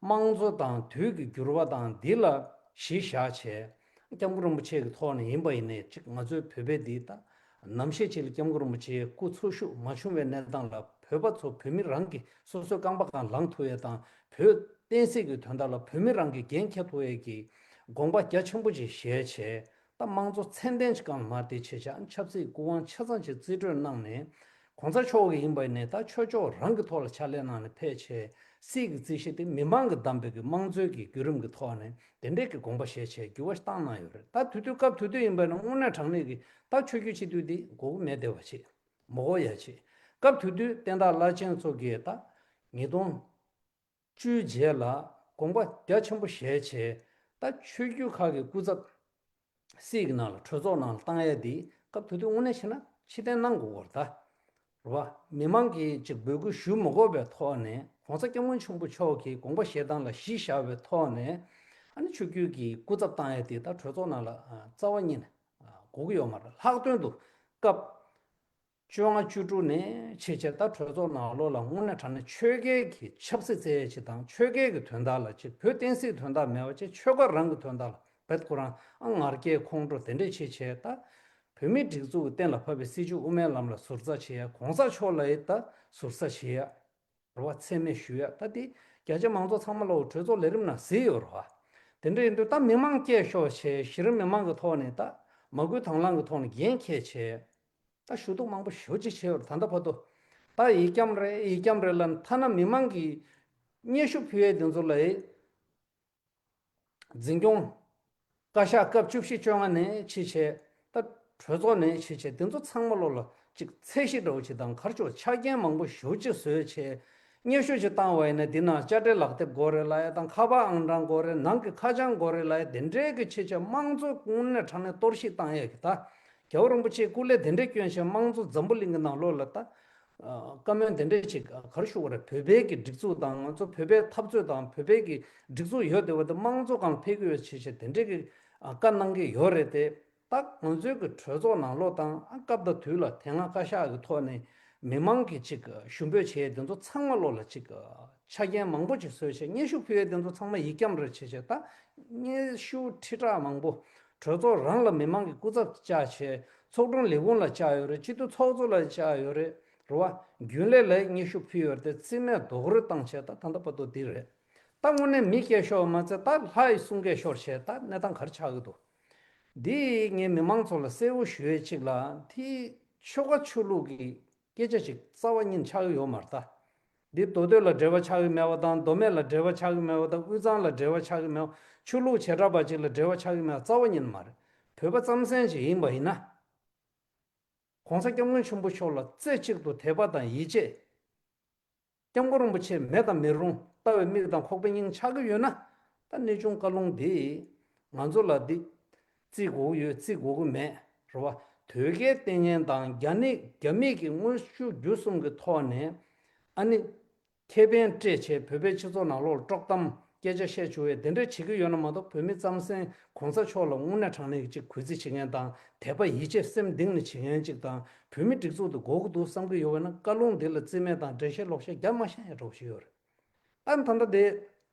དམངས་གཙོ་དང་དུས་ཀྱི་འགྱུར་བ་དང་འདི་ལ་གཞི་བཞག་བྱས། སྐྱབས་མགོན་རིན་པོ་ཆེ་གི་ཐོག་ནས་ཡིན་པ་ཡིན་ནའི་ཅིག་ང་ཚོའི་བོད་པའི་འདི་ད་ནམ་ཞིག་ཅིག་ལ་སྐྱབས་མགོན་རིན་པོ་ཆེའི་སྐུ་འཚོ་བཞུགས་མ་བྱུང་བའི་གནས་སྟངས་ལ་བོད་པ་ཚོ་བོད་མི་རང་གིས་སོ་སོའི་རྐང་པ་སྒང་ལངས་ཐུབ་ཡས་དང་བོད་བསྟན་སྲིད་ཀྱི་དོན་དག་ལ་བོད་མི་རང་གིས་འགན་འཁྱེར་ཐུབ་ཡས་ཀྱི་དགོངས་པ་རྒྱ་ཆེན་པོ་ཅིག་བཞེས་བྱས། ད་དམངས་གཙོ་ཚད་ལྡན་ཅིག་སྒང་ལ་མར་དེ་བྱས་བྱས་ཆབ་སྲིད་སྐུ་དབང་ཆ་ཚང་ཅིག་རྩིས་སྤྲོད་གནང་ནས། གོང་ས་མཆོག་གིས་ཡིན་པ་ཡིན་ནའི་ད་ཆོས་ཕྱོགས་རང་གི་ཐོག་ལ་ཕྱག་ལས་གནང་ནས་ཕེབས་བྱས་སྲིད་ཀྱི་རྩིས་གཞི་དེ་མི་མང་གིས་བདམས་པའི་གི་དམངས་གཙོའི་གི་བརྒྱུད་རིམ་གི་ཐོག་ནས་དེ་འདྲའི་གི་དགོངས་པ་བཞེས་བྱས་འགྱུར་བ་བཏང་གནང་ཡོད་རེད། ད་དུས་དུས་སྐབས་དུས་དུས་ཡིན་པ་ཡིན་ན་དངོས་གནས་དྲང་གནས་ཀྱི་ད་ཆོས་བརྒྱུད་སྤྱི་འཐུས་དེ་དགོས་ཀྱི་མེད་བསྡད་པ་བྱེད་མ་དགོས་ཡ་བྱེད། སྐབས་དུས་དུས་བསྟན་བདག་བླ་ཆེན་ཚོ་གིས་ད་ཉིས་སྟོང་བཅུའི་རྗེས་ལ་དགོངས་པ་རྒྱ་ཆེན་པོ་བཞེས་བྱས་ད་ཆོས་བརྒྱུད་ཁག་གི་སྐུ་ཚབ་སྲིད་ཀྱི་ནང་ལ་གྲོས་ཚོགས་ནང་ལ་བཏང་ཡ་དེ་སྐབས་དེ་དུས་དངོས་གནས་བྱས་ན་ཕྱིར་འཐེན་གནང་དགོས་པ་རེད་ད། རེད་བ། མི་མང་གིས་ཅིག་འབོད་སྐུལ་ཞུ་མ་དགོས་པའི་ཐོག་ནས་གོང་ས་སྐྱབས་མགོན་ཆེན་པོ་མཆོག་གིས་དགོངས་པ་བཞེས་སྟངས་ལ་གཞི་བཞག་པའི་ཐོག་ནས་ཨ་ནི་ཆོས་བརྒྱུད་ཀྱི་སྐུ་ཚབ་བཏང་ཡ་དེ་ད་གྲོས་ཚོགས་ནང་ལ་རྩ་བ་ཉིད་ནས་དགོས་ཀྱི་ཡོད་མ་རེད། ལྷག་དོན་དུ་སྐབས་བཅོ་ལྔ་བཅུ་དྲུག་ནས་ཆེས་ཆེར་ད་གྲོས་ཚོགས་ནང་ལོགས་ལ་དངོས་གནས་དྲང་གནས་ཆོལ་ཁའི་གི་ཆབ་སྲིད་བཙལ་ཡས་ཅིག་དང་ཆོལ་ཁའི་གི་དོན་དག་ལ་ཅིག་བོད་བསྟན་སྲིད་དོན་དག་མེད་པ་ཅིག་ཆོལ་ཁ་རང་གི་དོན་དག་ལ་བེད་ཁོ་རང་ཨ་ངར་སྐད་ཁོང་ཁྲོ་དེ་འདྲས་བྱེད་བྱས་ད་བོད་མིའི་སྒྲིག་འཛུགས་ཀྱི་གཏན་ལ་ཕབ་པའི་སྲིད་བྱུས་དབུ་མའི་ལམ་ལ་ཟུར་ཟ་བྱེད་ཡ་གོང་ས་མཆོག་ལ་ཡི་ད་ཟུར་ཟ་བྱེད་ཡ་རེད་བ། མཚན་སྨད་ཞུ་ཡ་ད་དེ་རྒྱ་ཆེ་མང་ཚོགས་ཚང་མ་ལོག་གྲོས་ཚོགས་ལས་རིམ་ནང་གཟིགས་ཡོད་རེད་བ། དེ་འདྲ་ཡིན་དུས་ད་མི་མང་སྐད་ཤོར་བྱས་གཞི་རིམ་མི་མང་གི་ཐོག་ནས་ད་མ་བསྐུལ་དང་བླངས་ཀྱི་ཐོག་ནས་འགན་འཁྱེར་བྱས། ད་ཞུ་གཏུག་མང་པོ་ཞེ་པོ་ཅིག་བྱས་ཡོད་རེད། ད་ལྟ་བར་དུ་ད་ཡིག་སྐྱོན་རེད་ཡིག་སྐྱོན་རེད་ལབ་ཐ་ན་མི་མང་གིས་ སྙན་ཞུ་ཕུལ་ཡས་དེ་ཚོ་ལ་འཛིན་སྐྱོང་བཀའ་ཤག་སྐབས་བཅུ་བཞི་བཅོ་ལྔ་ནས་ཕྱི་བྱས། ད་གྲོས་ཚོགས་ནས་ཕྱི་བྱས། དེ་ཚོ་ཚང་མ་ལོ་ལ་ཅིག་ཚད་གཞི་འདྲ་བོ་ཅིག་དང་ག་རེ་ཆོག་ཆ་རྐྱེན་མང་པོ་ཞེ་པོ་ཅིག་བཟོས་བྱས། སྙན་ཞུ་ཅིག་བཏང་བ་ཡིན་ན་འདི་ནང་དཔྱ་ཁྲལ་ལག་དེབ་དགོས་རེད་ལབ་ཡ་དང་། ཁ་པར་ཨང་གྲངས་དགོས་རེད། ནང་གི་ཁ་བྱང་དགོས་རེད་ལབ་ཡ། དེ་འདྲའི་གི་ཕྱི་བྱས་དམངས་གཙོ་དངོས་གནས་དྲང་གནས་གཏོར་བཤིག་བཏང་ཡས་ཀྱི། ད་རྒྱལ་བ་རིན་པོ་ཆེས་སྐུ་ལས་དེ་འདྲས་བསྐྱོན་བྱས་དམངས་གཙོ་འཛམ་བུ་གླིང་གི་ནང་ལོགས་ལ་ད། ཨ། བཀའ་མོལ་དེ་འདྲས་ཅིག་ག་རེ་ཞུ་དགོས་རེད། བོད་པའི་གི་སྒྲིག་འཛུགས་དང་། ང་ཚོ་བོད་པའི་འཐབ་རྩོད་དང་བོད་པའི་གི་སྒྲིག་འཛུགས་ཡོད་བསྡད་པ་དེ་དམངས་གཙོ་སྒང་ལ་ཕེབས་ཀྱི་ཡོད་ཅེས་བྱས་དེ་འདྲས་ཀྱི་བཀའ་གནང་གི་ཡོད་རེད་དེ། ད་ང་ཚོའི་གི་གྲོས་ཚོགས་ནང་ལོགས་དང་། ཨ། སྐབས་དང་དུས་ལ་དེ་སྔ་བཀའ་ཤག་གི་ཐོག་ནས་མི་མང་གི་ཅིག་ཞུ་འབོད་བྱས་དེ་ཚོ་ཚང་མ་ལོ་ལ་ཅིག་ཆ་རྐྱེན་མང་པོ་ཅིག་བཟོས་བྱས། སྙན་ཞུ་ཕུལ་ཡས་དེ་ཚོ་ཚང་མ་ཡིག་སྐྱོར་རེ་བྱས་བྱས། ད་སྙན་ཞུ་ཁྲི་ཕྲག་མང་པོ། གྲོས་ཚོགས་རང་ལ་མི་མང་གི་སྐུ་ཚབ་བཅར་བྱས། ཚོགས་དྲུང་ལས་ཁུངས་ལ་བཅར་ཡོད་རེད། སྤྱི་འཐུས་ཚོགས་གཙོ་ལ་བཅར་ཡོད་རེད། རེད་བ། རྒྱུན་ལས་ལ་སྙན་ཞུ་ཕུལ་ཡོད་རེད་དེ། རྩིས་མེད་རྡོག་རོལ་བཏང་བྱས་ད་ད་ལྟ་བར་དུ་འདི་རེད། ད་དངོས་གནས་མི་སྐད་ཤོར་མ་ཚད་ད་ལྷ་ཡི་གསུང་སྐད་ཤོར་བྱས་ད་གནས་སྟངས་ག་རེ་ཆགས་ཀྱི་འདུག་འདི་ངས་མི་མང་ཚོ་ལ་གསལ་བོ་ཞུ་ཡས་གཅིག་ལ། དེ་ཆོལ་ཁ་ཆོས་ལུགས་ཀྱི་སྐད་ཆ་ཅིག་རྩ་བ་ཉིད་ཆགས་ཀྱི་ཡོད་མ་རེད་ད། འདི་མདོ་སྟོད་ལ་འབྲེལ་བ་ཆགས་ཀྱི་མེད་པ་དང་། མདོ་སྨད་ལ་འབྲེལ་བ་ཆགས་ཀྱི་མེད་པ་དང་། དབུས་གཙང་ལ་འབྲེལ་བ་ཆགས་ཀྱི་མེད་པ། ཆོས་ལུགས་བྱེ་བྲག་པ་ཅིག་ལ་འབྲེལ་བ་ཆགས་ཀྱི་མེད་པ་རྩ་བ་ཉིད་མ་རེད། བོད་པ་རྩམ་ཟན་ཅིག་ཡིན་པ་ཡིན་ན། ༸གོང་ས་༸སྐྱབས་མགོན་ཆེན་པོ་མཆོག་ལ་རྩེ་གཅིག་ཏུ་དད་པ་དང་ཡིད་ཆེས། སྐྱབས་མགོན་རིན་པོ་ཆེ་མེད་དང་མི་རུང་ལྟ་བའི་མིག་དང་ཁོག་པའི་སྙིང་ཆགས་ཀྱི་ཡོད་ན། ད་གནས་ཆུང་བཀའ་ལུང་འདི་ང་ཚོ་ལ་འདི་བརྩི་དགོས་ཀྱི་ཡོད། བརྩི་དགོས་ཀྱི་མེད། རེད་བ། དོལ་རྒྱལ་བསྟེན་མཁན་དང་རྒྱ་ནི་རྒྱ་མི་གི་དངོས་ཤུགས་བརྒྱུད་གསུམ་གྱི་ཐོག་ནས། ཨ་ནི་ཁེ་ཕན་སྤྲད་བྱས་བོད་པའི་སྤྱི་ཚོགས་ནང་ལོགས་ལ་དཀྲོག་གཏམ་སྐད་ཆ་བཤད་བཅུག་ཡས་དེ་འདྲ་བྱེད་ཀྱི་ཡོད་ན་མ་གཏོགས། བོད་མི་རྩམ་ཟན་༸གོང་ས་མཆོག་ལ་དངོས་གནས་དྲང་གནས་ཀྱི་ཅིག་གུས་བརྩི་བྱེད་མཁན་དང་། དད་པ་ཡིད་ཆེས་སེམས་གཏིང་ནས་བྱེད་མཁན་ཅིག་དང་། བོད་མི་སྒྲིག་འཛུགས་དེ་དགོས་ཀྱི་འདུག་བསམ་གྱི་ཡོད་པ་ན། བཀའ་ལུང་འདི་ལ་རྩིས་མེད་དང་འགྲེལ་བཤད་ལོག་བཤད་རྒྱབ་མ་ཤེས་ཡ་འདྲ་བོ་ཞིག་ཡོད་རེད། ཨ་ནི་ད་ལྟ་དེ་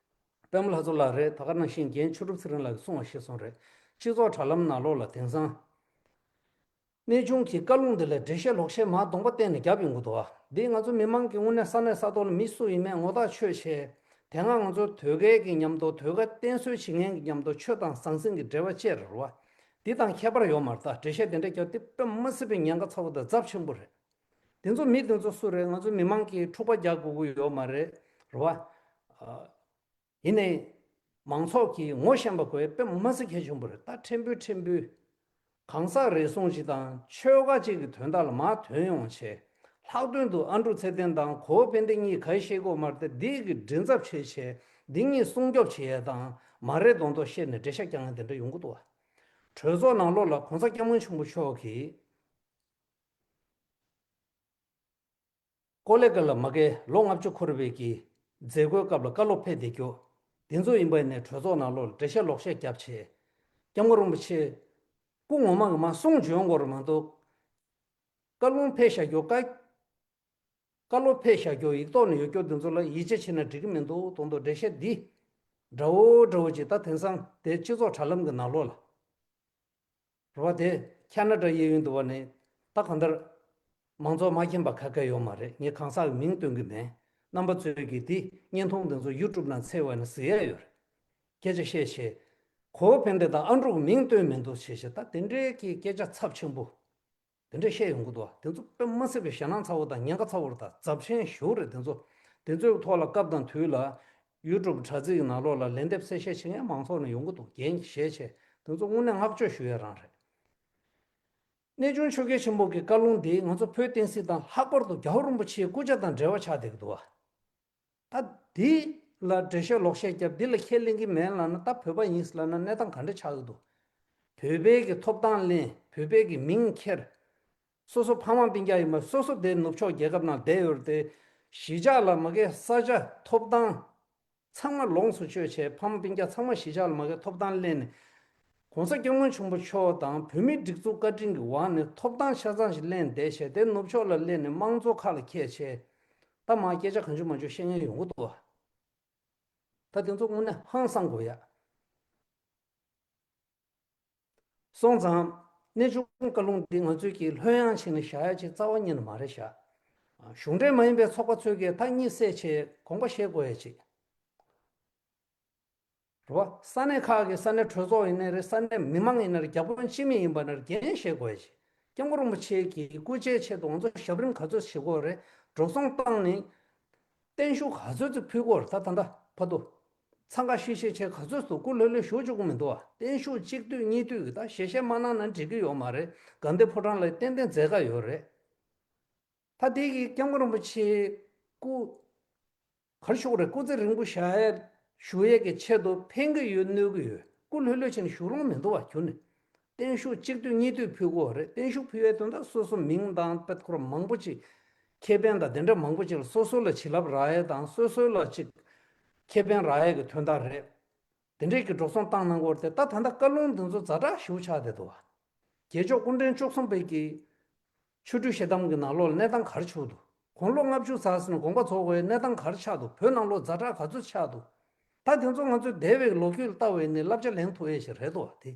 པད་མ་ལྷ་མཚོ་ལགས་རེད། ད་ག་ནང་བཞིན་རྒན་ཆོས་གྲུབ་ཚེ་རིང་ལགས་ཀྱིས་གསུངས་པ་ཤེས་སོང་རེད། སྤྱི་ཚོགས་དྲ་ལམ་ནང་ལོགས་ལ་དེང་སང་གནས་ཆུང་གི་བཀའ་ལུང་འདི་ལ་འགྲེལ་བཤད་ལོག་བཤད་མར་གདོང་པ་བསྟན་ནས་རྒྱབ་ཡོང་གི་འདུག་བ། འདི་ང་ཚོ་མི་མང་གི་དངོས་གནས་ས་གནས་ས་ཐོག་ལ་མི་སུ་ཡིན་མིན་ངོ་ཐག་ཆོད་བྱས། དེ་སྔ་ང་ཚོ་དོལ་རྒྱལ་གྱི་མཉམ་དུ། དོལ་རྒྱལ་བསྟེན་གསོལ་བྱེད་མཁན་གྱི་མཉམ་དུ་ཆོས་དང་ཟང་ཟིང་གི་འབྲེལ་བ་བཅད་རེད་བ། འདི་དང་ཁྱད་པར་ཡོད་མ་རེད། ད་འགྲེལ་བཤད་དེ་འདྲ་རྒྱབ་དེ་དཔེ་མི་སྲིད་པའི་ཉེན་ཁ་ཚ་བོ་དང་ཚབས་ཆེན་པོ་རེད། དེ་ཚོ་མི་དེ་ཚོ་སུ་རེད། ང་ཚོ་མི་མང་གིས་འཁྲུག་པ་རྒྱག་དགོས་ཀྱི་ཡོད་མ་རེད། རེད་བ། ཨ། ཡིན་ནའི་མང་ཚོགས་ཀྱིས་ངོ་ཤེས་པ་དགོས་དཔེ་མི་སྲིད་གལ་ཆེན་པོ་རེད། ད་ཕྲན་བུ་ཕྲན་བུ་གང་ཟག་རེ་ཟུང་ཅིག་དང་ཆོལ་ཁ་ཅིག་གི་དོན་དག་ལ་མར་ཐོན་ཡོང་བྱས། ལྷག་དོན་དུ་ཨ་འབྲུག་ཚེ་བརྟན་དང་གོ་བོ་ཕན་བདེ་གཉིས་ག་རེ་བཤད་ཀྱི་ཡོད་མ་རེད་དེ། འདི་གི་མགྲིན་ཚབ་བྱས་བྱས་འདི་གཉིས་སྲུང་སྐྱོབ་བྱེད་ཡས་དང་། མ་རེད་མདོག་མདོག་བཤད་ནས་འགྲེལ་བཤད་རྒྱག་མཁན་དེ་འདྲ་ཡོང་གི་འདུག་བ། གྲོས་ཚོགས་ནང་ལོགས་ལ་༸གོང་ས་༸སྐྱབས་མགོན་ཆེན་པོ་མཆོག་གིས་ཀོ་ལེ་གྷལ་ལ་མ་གི་ལོ་ལྔ་བཅུ་འཁོར་བའི་གི་མཛད་སྒོའི་སྐབས་ལ་བཀའ་སློབ་ཕེབས་བསྡད་རྒྱུ་དེ་ཚོ་ཡིན་པ་ཡིན་ནའི་གྲོས་ཚོགས་ནང་ལོགས་ལ་འགྲེལ་བཤད་ལོག་བཤད་བརྒྱབ་བྱས། སྐྱབས་མགོན་རིན་པོ་ཆེ་སྐུ་ངོ་མ་གི་མར་གསུང་བྱོན་དགོས་རེད་མ་གཏོགས། བཀའ་ལུང་ཕེབས་བཞག་རྒྱུ། བཀའ་བཀའ་སློབ་ཕེབས་བཞག་རྒྱུ་ཡིག་ཐོག་ནས་ཡོད་རྒྱུ་དེ་ཚོ་ལ་ཡིད་ཆེས་བྱས་ན་འགྲིག་གི་མི་འདུག་མདོག་མདོག་འགྲེལ་བཤད་འདི་འདྲ་བོ་འདྲ་བོ་ཅིག་ད་དེང་སང་དེ་སྤྱི་ཚོགས་དྲ་ལམ་གི་ནང་ལོགས་ལ། རེད་བ། དེ་ཁ་ན་ཌ་གཡས་གཡོན་དུ་བ་ནས་ད་གང་ལྟར་མང་ཚོགས་མ་མཁྱེན་པ་ག་གེ་ཡོད་མ་རེད། ངས་གང་ཟག་གི་མིང་སྟོན་གི་མེད། རྣམ་པ་ཚོས་ཀྱིས་དེ་བརྙན་ཐུང་དེ་ཚོ་ཡུ་ཊུབ་ནང་འཚོལ་བ་ནས་གཟིགས་ཡ་ཡོད་རེད། སྐད་ཆ་བཤད་བྱས། གོ་བོ་ཕན་བདེ་དང་ཨ་འབྲུག་མིང་སྟོན་མི་འདུག་བྱས་བྱས། ད་དེ་འདྲའི་གི་སྐད་ཆ་ཚབས་ཆེན་པོ་དེ་འདྲ་བཤད་ཡོང་གི་འདུག་བ། དེ་ཚོ་དཔེ་མ་སྲིད་པའི་ཞེད་སྣང་ཚ་བོ་དང་ཉེན་ཁ་ཚ་བོ་རེད། ད་ཚབས་ཆེན་ཞེ་པོ་རེད། དེ་ཚོ་དེ་ཚོའི་ཐོག་ལ་སྐབས་དང་དུས་ལ་ཡུ་ཊུབ་དྲ་ཚིགས་ཀྱི་ནང་ལོགས་ལ་ལན་འདེབས་གསལ་བཤད་བྱེད་མཁན་མང་ཚོགས་ནས་ཡོང་གི་འདུག་རྒན་གཞས་བྱས། དེ་ཚོ་དངོས་གནས་བསྔགས་བརྗོད་ཞུ་ཡ་རང་རེད། གནས་ཆུང་ཆོས་རྒྱལ་ཆེན་པོ་གི་བཀའ་ལུང་འདི་ང་ཚོ་བོད་བསྟན་སྲིད་དང་ལྷག་པར་དུ་རྒྱལ་བ་རིན་པོ་ཆེའི་སྐུ་ཕྱྭ་དང་འབྲེལ་བ་ཆགས་བསྡད་ཀྱི་འདུག་བ། ད་འདི་ལ་འགྲེལ་བཤད་ལོག་བཤད་རྒྱབ། འདི་ལ་ཁས་ལེན་གྱི་མེད་ལབ་ན། ད་བོད་པ་ཡིན་ལབ་ན་གནས་སྟངས་ག་འདྲ་ཆགས་ཀྱི་འདུག་བོད་པའི་གི་ཐོབ་ཐང་ལེན། བོད་པའི་གི་མིང་འཁྱེར། སོ་སོ་ཕ་མ་སྤུན་ཀྱག་ཡིན་པ་སོ་སོ་དེ་ནུབ་ཕྱོགས་རྒྱལ་ཁབ་ནང་བསྡད་ཡོད་རེད་དེ། གཞིས་ཆགས་ལ་མ་གི་ས་ཆ་ཐོབ་ཐང་ཚང་མ་ལོངས་སུ་སྤྱོད་བྱས། ཕ་མ་སྤུན་ཀྱག་ཚང་མ་གཞིས་ཆགས་ལ་མ་གི་ཐོབ་ཐང་ལེན་ནས། ༸གོང་ས་༸སྐྱབས་མགོན་ཆེན་པོ་མཆོག་དང་བོད་མིའི་སྒྲིག་འཛུགས་བཀའ་དྲིན་གྱི་འོག་ནས་ཐོབ་ཐང་ཆ་ཚང་ཞིག་ལེན་བསྡད་བྱས། དེ་ནུབ་ཕྱོགས་ལ་སླེབས་ནས་དམངས་གཙོ་ཁ་ལ་འཁྱེར་བྱས། ད་མར་སྐད་ཆ་གང་བྱུང་མང་བྱུང་བཤད་མཁན་ཡོང་གི་འདུག་བ། ད་དེ་ཚོ་དངོས་གནས་ཧང་སང་དགོས་ཡ། སོང་ཙང་གནས་ཆུང་བཀའ་ལུང་འདི་ང་ཚོས་ཀྱིས་ལྷོད་ཡངས་བྱས་ནས་བཞག་ཡ་ཅིག་རྩ་བ་ཉིད་ནས་མ་རེད་བཞག་གཞུང་འབྲེལ་མ་ཡིན་པའི་ཚོགས་པ་ཚོས་ཀྱིས་ད་གཉིད་སད་བྱས་དགོངས་པ་བཞེས་དགོས་ཡ་ཅིག་རེད་བ། ས་གནས་ཁག་གི་ས་གནས་གྲོས་ཚོགས་ཡིན་ནའི་རེད། ས་གནས་མི་མང་ཡིན་ནའི་རེད། བརྒྱ་དཔོན་སྤྱི་མི་ཡིན་པ་ན་རེད། འགན་བཞེས་དགོས་ཡ་ཅིག་སྐྱབས་མགོན་རིན་པོ་ཆེ་གི་སྐུ་ཕྱྭའི་ཆེད་དུ་ང་ཚོ་ཞབས་རིམ་ག་ཚོད་བྱེད་དགོས་རེད། འགྲོ་སོང་བཏང་ནས། བརྟན་བཞུགས་ག་ཚོད་ཅིག་ཕུལ་དགོས་རེད། ད་ད་ལྟ་བར་དུ་འཚང་ཁ་ཤིག་ཤིག་བྱས་ག་ཚོད་སུ་སྐུ་ལྷོད་ལྷོད་བཞུགས་བཅུག་གི་མི་འདུག་བ། བརྟན་བཞུགས་གཅིག་བསྡུས་གཉིས་བསྡུས་ཀྱི་ད་ཞལ་བཞེས་མ་གནང་ན་འགྲིག་གི་ཡོད་མ་རེད། དགའ་ལྡན་ཕོ་བྲང་ལ་ཏན་ཏན་མཛད་ག་ཡོད་རེད། ད་དེ་གི་སྐྱབས་མགོན་རིན་པོ་ཆེ་སྐུ་གར་ཤོག་རེད། སྐུ་ཚེ་རིང་པོ་བཞུགས་ཡས་བཞུགས་ཡས་ཀྱི་ཆེད་དུ་ཕན་གྱི་ཡོད་གནོད་ཀྱི་ཡོད། སྐུ་ལྷོད་ལྷོད་བྱས་ནས་བཞུགས་རུང་མི་འདུག་བ་ཁྱོན་ནས། བརྟན་བཞུགས་གཅིག་བསྡུས་གཉིས་བསྡུས་ཕུལ་དགོས་རེད། བརྟན་བཞུགས་ཕུལ་ཡས་དོན་དག་སོ་སོ་མིང་དང་དཔེ་ཁོ་རང་མང་པོ་ཅིག་ཁེ་ཕན་དང་དེ་འདྲ་མང་པོ་ཅིག་ལ་སོ་སོ་ལ་བྱིན་རླབས་རག་ཡས་དང་སོ་སོ་ལ་ཅིག་ཁེ་ཕན་རག་ཡས་ཀྱི་དོན་དག་རེད། དེ་འདྲས་ཀྱི་འགྲོ་སོང་བཏང་གནང་གི་ཡོད་རེད་དེ། ད་ད་ལྟ་བཀའ་ལུང་འདི་ཚོ་ཛ་དྲག་ཞེ་པོ་ཆགས་བསྡད་འདུག་བ། རྒྱལ་མཆོག་སྐུ་ཕྲེང་བཅུ་གསུམ་པའི་གི་ཆོ་འཕྲུལ་ཞལ་གདམས་ཀྱི་ནང་ལོགས་ལ་གནས་སྟངས་ག་རེ་བྱུང་འདུག་དགུང་ལོ་ལྔ་བཅུ་ཙམ་ཟིན་ནས་དགོངས་པ་རྫོགས་པའི་གནས་སྟངས་ག་རེ་ཆགས་འདུག་བོད་ནང་ལོགས་ཛ་དྲག་ག་ཚོད་ཆགས་འདུག་ད་དེ་ཚོ་ང་ཚོས་འདས་པའི་ལོ་རྒྱུས་ལ་ལྟ་བ་ཡིན་ན་བསླབ་བྱ་ལེན་ཐུབ་ཡས་ཞིག་རེད་འདུག་བ་དེ།